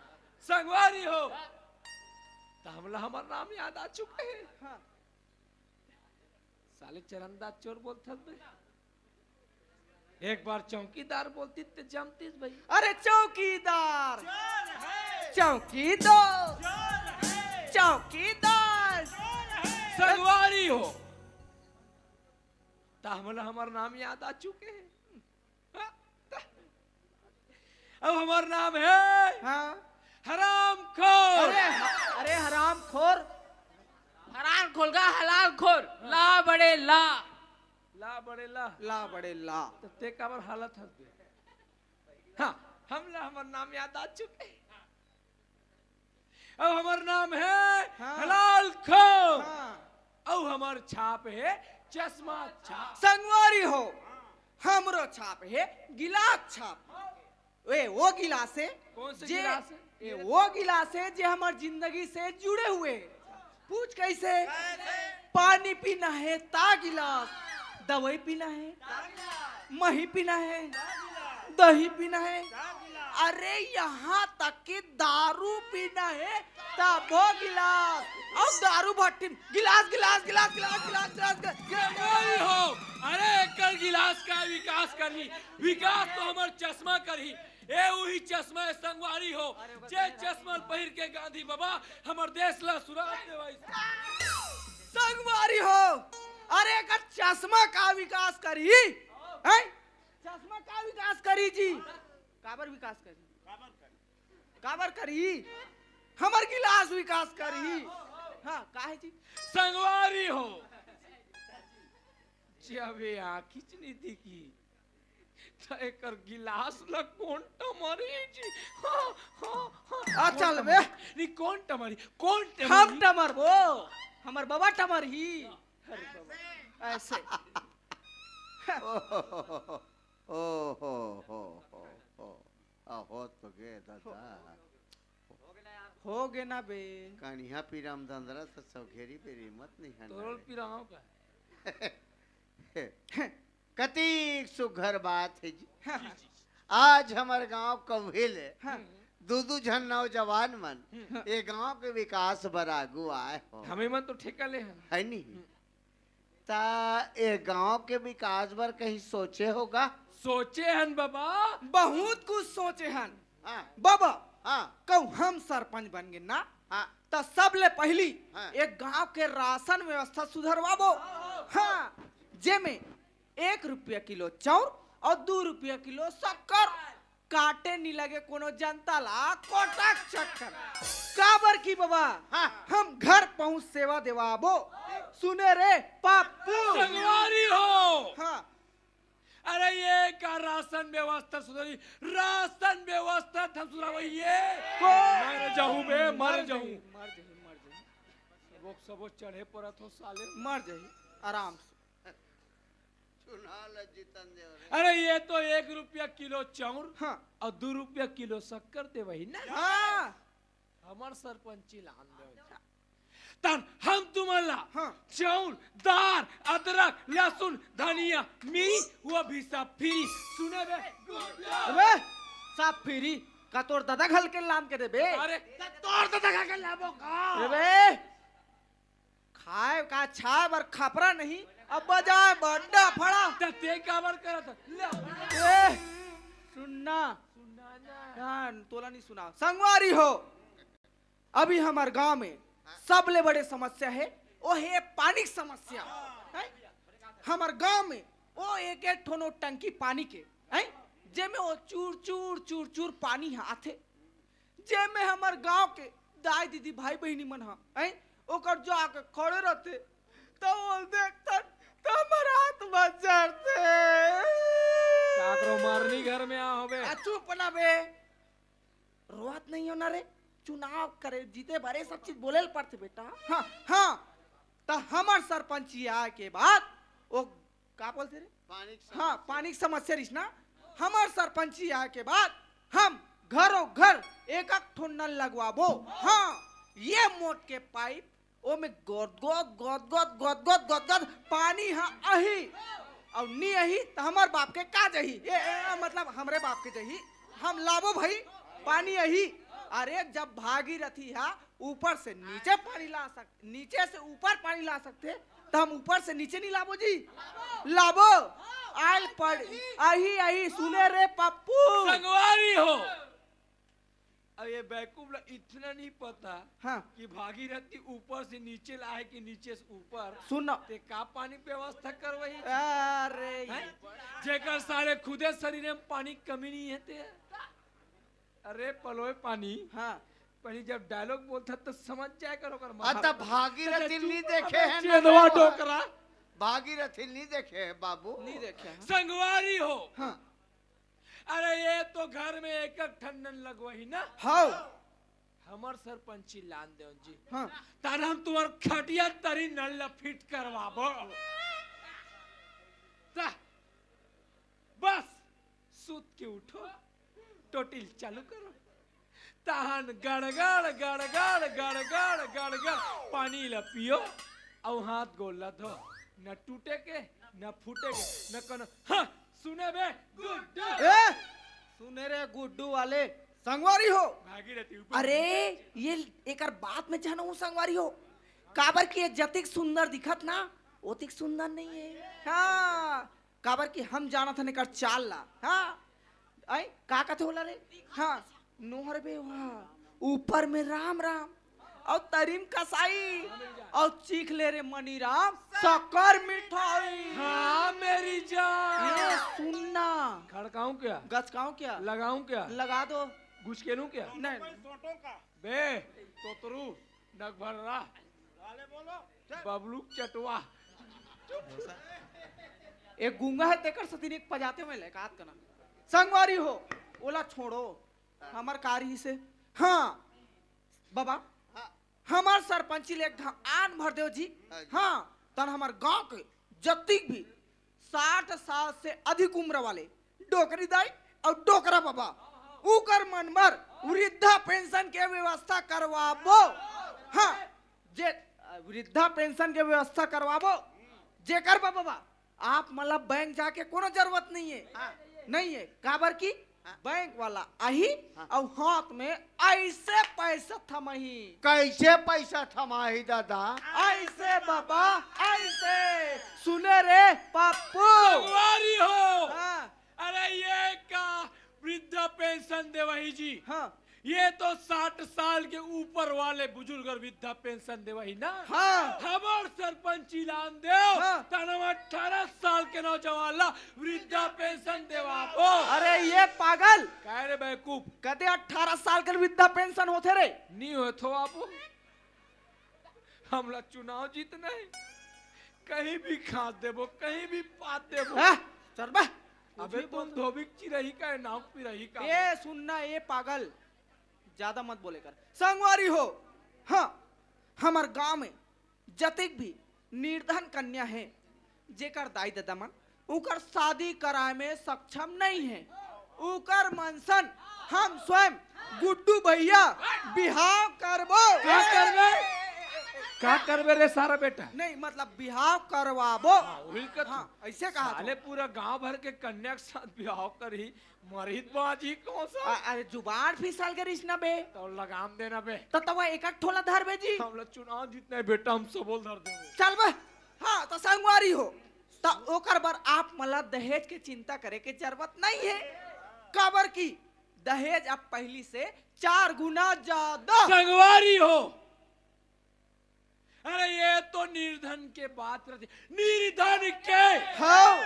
संगवारी हो, त हमला हमर नाम याद आ चुके हे। हाँ। साले चरणदास चोर बोलथस बे। एक बार चौकीदार बोलती त जमतीस भाई। अरे चौकीदार, चौकीदार, चौकीदार। संगवारी हो, त हमला हमर नाम याद आ चुके हे। अब हमर नाम है, हाँ। हरामखोर। अरे, अरे हरामखोर। हराम खोल का हलाल खोर। ला बड़े ला। ला बड़े ला। ला बड़े ला। त ते काबर हालत हस बे? हाँ, हमला हमर नाम याद आ चुके। अब हमर नाम है, हाँ। हलाल खोर। हाँ। अउ हमर छाप है चश्मा छाप। संगवारी हो, हमरो छाप है गिलास छाप। ए, वो गिलास है कौन से जे, गिलास है? ए, वो गिलास है जे हमर जिंदगी से जुड़े हुए। पूछ कैसे? कैसे? पानी पीना है ता गिलास, दवाई पीना है, ता गिलास। मही पीना है, ता गिलास। दही पीना है, ता गिलास। अरे यहाँ तक कि दारू पीना है तभो गिलास। अउ दारू भट्टी में गिलास, गिलास, गिलास। संगवारी हो, अरे एकर गिलास का विकास करही, विकास तो हमर चश्मा करही। ए उही चश्मा ए संगवारी हो, जे चश्मा पहिर के गांधी बाबा हमर देश ला सुराज देवाइस। संगवारी हो, अरे एकर चश्मा का विकास करही, हैं? चश्मा का विकास करही जी? काबर विकास करही? काबर करही? हमर गिलास विकास करही। हाँ, काहे जी? संगवारी हो, जब ये आँखिच नहीं दिखी, त एकर गिलास ला कोन टमरही जी? हाँ, हाँ, हाँ। आ, कोन चल बे। टमरही? नहीं, कोन टमरही? कोन हम टमरही? टमरबो, हमर बाबा टमरही। अरे बाबा, ऐसे। ओ हो हो हो हो। आ, हो तो गे दादा। हो गे ना बे। कनिहा पीरा म दंदरा त सौघेरी बेरी मत नहीं हन तोरल रे। पीरा हव का? कतिक सुघर बात हे जी। हाँ। आज हमर गांव कौहे ले हाँ। दू दू झन नौजवान मन हम्म। ये गांव के विकास बर आगू आए हो। हमें मन तो ठेका ले हन। है नहीं? हम्म। ता ये गांव के विकास बर कहीं सोचे होगा? सोचे हन बाबा। बहुत कुछ सोचे हन। हाँ। बाबा, हाँ। कहूँ हम सरपंच बन गे ना, हाँ। त सबले पहली हाँ। एक गांव के राशन व्यवस्था सुधरवाबो। हाँ, जेमे एक रुपया किलो चाउर और दू रुपया किलो शक्कर काटे नी लगे कोनो जनता ला कोटक चक्कर। काबर की बाबा, हाँ। हम घर पहुंच सेवा देवाबो। सुने रे पप्पू। संगवारी हो। हाँ। अरे ये का राशन व्यवस्था सुधरी, राशन व्यवस्था हम सुधरवाबो ये। को- मर जाहूं बे, मर मर जाहूं। जाही, मर जाही, मर जाही। सबो, सबो चढ़े परत हो साले। मर जाही, आराम से। चुनाव ल जीतन देव रे। अरे ये तो एक रुपया किलो चाउर हाँ। और दू रुपया किलो शक्कर देवही ना। हाँ। हमर सरपंची लान देव। तब हम तुमन ला हाँ। चाउर, दार, अदरक, लहसुन, धनिया, मिरी, वो भी सब फ्री। सुने बे? अबे, सब फ्री? का तोर दादा घल के लान के देबे? अरे, त तोर दादा घल के लाबो का? अबे, खाए का छाए बर खपरा नहीं, अब बजाए बर डफड़ा। त ते काबर करत? ले। ए, सुनना। सुनना ना। हाँ, तोला नहीं सुना। संगवारी हो, अभी हमर गांव में सबले बड़े समस्या हे, वो हे पानी के समस्या। हैं? हमर गांव में वो एक एक ठो नौटंकी पानी के, हैं? जेमे वो चूर चूर चूर चूर पानी ह आथे, जेमे हमर गांव के दाई दीदी भाई बहिनी मन ह, हैं? ओकर जाके खड़े रहते, त वो देखथन, त हमर हाथ म जरथे। काकरो मारनी घर में आ होबे। आ, चुप ना बे। रोवत नहीं हो ना रे, चुनाव करे, जीते बर ये सब चीज बोले ल पड़थे बेटा। हाँ, हाँ, त हमर सरपंची आए के बाद, वो का बोलथे रे? पानी के हाँ, समस्या। पानी के समस्या रहिस ना, हमर सरपंची आए के बाद हम घरों घर एक एक ठो नल लगवाबो। हाँ, ये मोट के पाइप ओमे गोद गोद, गोद गोद, गोद गोद, गोद गोद पानी ह आही। अउ नी आही त हमर बाप के का जही? ए, ए, मतलब हमरे बाप के जही। हम लाबो भई, पानी आही। अरे जब भागीरथी ह ऊपर से नीचे पानी ला सक, नीचे से ऊपर पानी ला सकथे, त हम ऊपर से नीचे नी लाबो जी? लाबो। आइल पड़, आही, आही, सुने रे पप्पू। संगवारी हो, अब ये बैकूफ ला इतना नहीं पता हाँ। कि भागीरथी ऊपर से नीचे ला है कि नीचे से ऊपर। सुन ना। ते का पानी व्यवस्था करवाही? अरे हैं? जेकर सारे खुदे शरीर में पानी कमी नहीं है ते। अरे पलोय पानी। हाँ। पहले जब डायलॉग बोलता तो समझ जाए करो कर अ, त भागीरथी नहीं देखे हैं ना चेदवा बाबा। डोकरा। भागीरथी नहीं देखे हैं बाबू। नहीं देखे हैं। संगवारी हो। हाँ। अरे ये तो घर में एक एक ठन नल लगवाही ना। हाव। हमर सरपंची लान देव जी। हाँ। तार हम तुम्हार खटिया तरी नल ला फिट करवाबो। ता, बस, सुत के उठो, टोटिल चालू करो। तहन गड़गड़, गड़गड़, गड़गड़, गड़गड़, पानी ला पियो, अउ हाथ गोड़ ला धो। न टूटे के, न फूटे के, न कोनो, हाँ, सुने बे, गुड्डू। ए, सुने रे गुड्डू वाले, संगवारी हो। भागीरथी ऊपर अरे, ये एकर बात में जानहूं संगवारी हो। काबर कि ये जतिक सुंदर दिखत ना, ओतिक सुंदर नहीं है। हाँ, काबर कि हम जानत हन एकर चाल ला। हाँ, आई, का कथे होला रे? हाँ, नोहर बे वाह, ऊपर में राम राम, अउ तरी म कसाई, अउ चीख ले रे मनीराम, शक्कर मिठाई। हाँ, मेरी जान। ये सुन ना। खड़काऊं क्या? गचकाऊं क्या? लगाऊं क्या? लगा दो। गुचकेलूं क्या? नहीं। बे, तोतरू, नगभर्रा, बबलू चटवा। एक गूंगा है, तेकर सतीन एक पजाते में ले, कात कना। संगवारी हो, ओला छोड़ो। हमर कारी से। हाँ, बाबा, हाँ। हमर सरपंची ले एक घाव आन भर देव जी। हाँ जी। हाँ, तन हमर गांव के जतिक भी साठ साल से अधिक उम्र वाले डोकरी दाई अउ डोकरा बाबा, उकर मन बर वृद्धा पेंशन के व्यवस्था करवाबो। हाँ, जे वृद्धा पेंशन के व्यवस्था करवाबो, जेकर बा-, बाबा, आप मन ला बैंक जाके कोनो जरूरत नहीं है। हाँ। नहीं है, काबर कि हाँ। बैंक वाला आही हाँ। अउ हाथ में ऐसे पैसा थमाही। कैसे पैसा थमाही दादा? ऐसे बाबा, ऐसे। सुने रे पप्पू। संगवारी हो। हाँ। अरे ये का वृद्धा पेंशन देवही जी? हाँ। ये तो साठ साल के ऊपर वाले बुजुर्ग वृद्धा पेंशन देवही ना। हाँ। हमर सरपंच चिलान देव, हाँ। तन हम अठारह साल के नौजवान ला वृद्धा पेंशन देवाबो। अरे ये पागल। काय रे बेवकूफ? कते अठारह साल के वृद्धा पेंशन होथे रे? नी होथो बाबू। हमला चुनाव जीतना हे, कहीं भी खाद देबो, कहीं भी पात देबो। हाँ, चल बे। अबे कुछ भी तुम बोल। धोबी के चिरही का है, नाम पिरही का ए, है। सुनना ए पागल, ज्यादा मत बोले कर। संगवारी हो, हाँ, हमर गांव में जतिक भी निर्धन कन्या हे, जेकर दाई ददा मन उकर शादी कराए में सक्षम नहीं है, उकर मन सन हम स्वयं गुड्डू भैया बिहाव करबो। का करबे? का करबे रे सारा बेटा? नहीं, मतलब बिहाव करवाबो। हाँ, वही का हाँ, ऐसे कहा साले था। पूरा गांव भर के कन्या के साथ बिहाव करही, मरित बाजी कौन सा? अ-, अरे जुबान फिसल के रिस ना बे। तो लगाम देना बे। तो तवा एक एक ठोला धर बे जी। हमला चुनाव जीतना हे बेटा, हम सबो ल धर देबो। चल बे। हाँ, तो संगवारी हो, त ओकर बर आप मन ला दहेज के चिंता करे के जरूरत नहीं है, काबर कि दहेज अब पहिली से चार गुना ज्यादा। संगवारी हो, अरे ये तो निर्धन के बात रथे, निर्धन के। हाँ।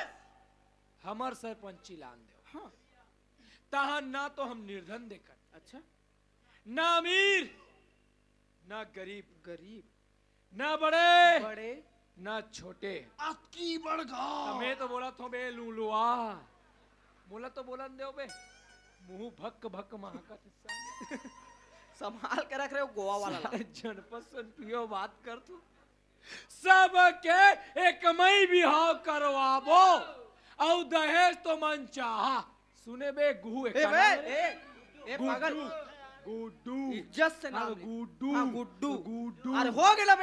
हमर सरपंच चिलान देव। हाँ। तहां ना तो हम निर्धन देखन, अच्छा। ना अमीर, ना गरीब, गरीब। ना बड़े, बड़े। ना छोटे। अतकी बड़ गाँव। त मैं तो बोलत हों बे लूलुआ, मोला तो बोलन देव बे, मुंह भक भक महकत हे। संभाल के रख रे वो गोवा वाला ला। साले जनपद संतुयो बात कर तू। सबके एकमई बिहाव करवाबो, अउ दहेज तो मन चाहा। सुने बे, गुहू ए, एका बे, नाम रे? ए, ए, गुड्डू, पागल। गुड्डू। इज्जत से नाम हाँ, ले। गुड्डू। हाँ, गुड्डू। गुड्डू। अरे, हो गेला बे।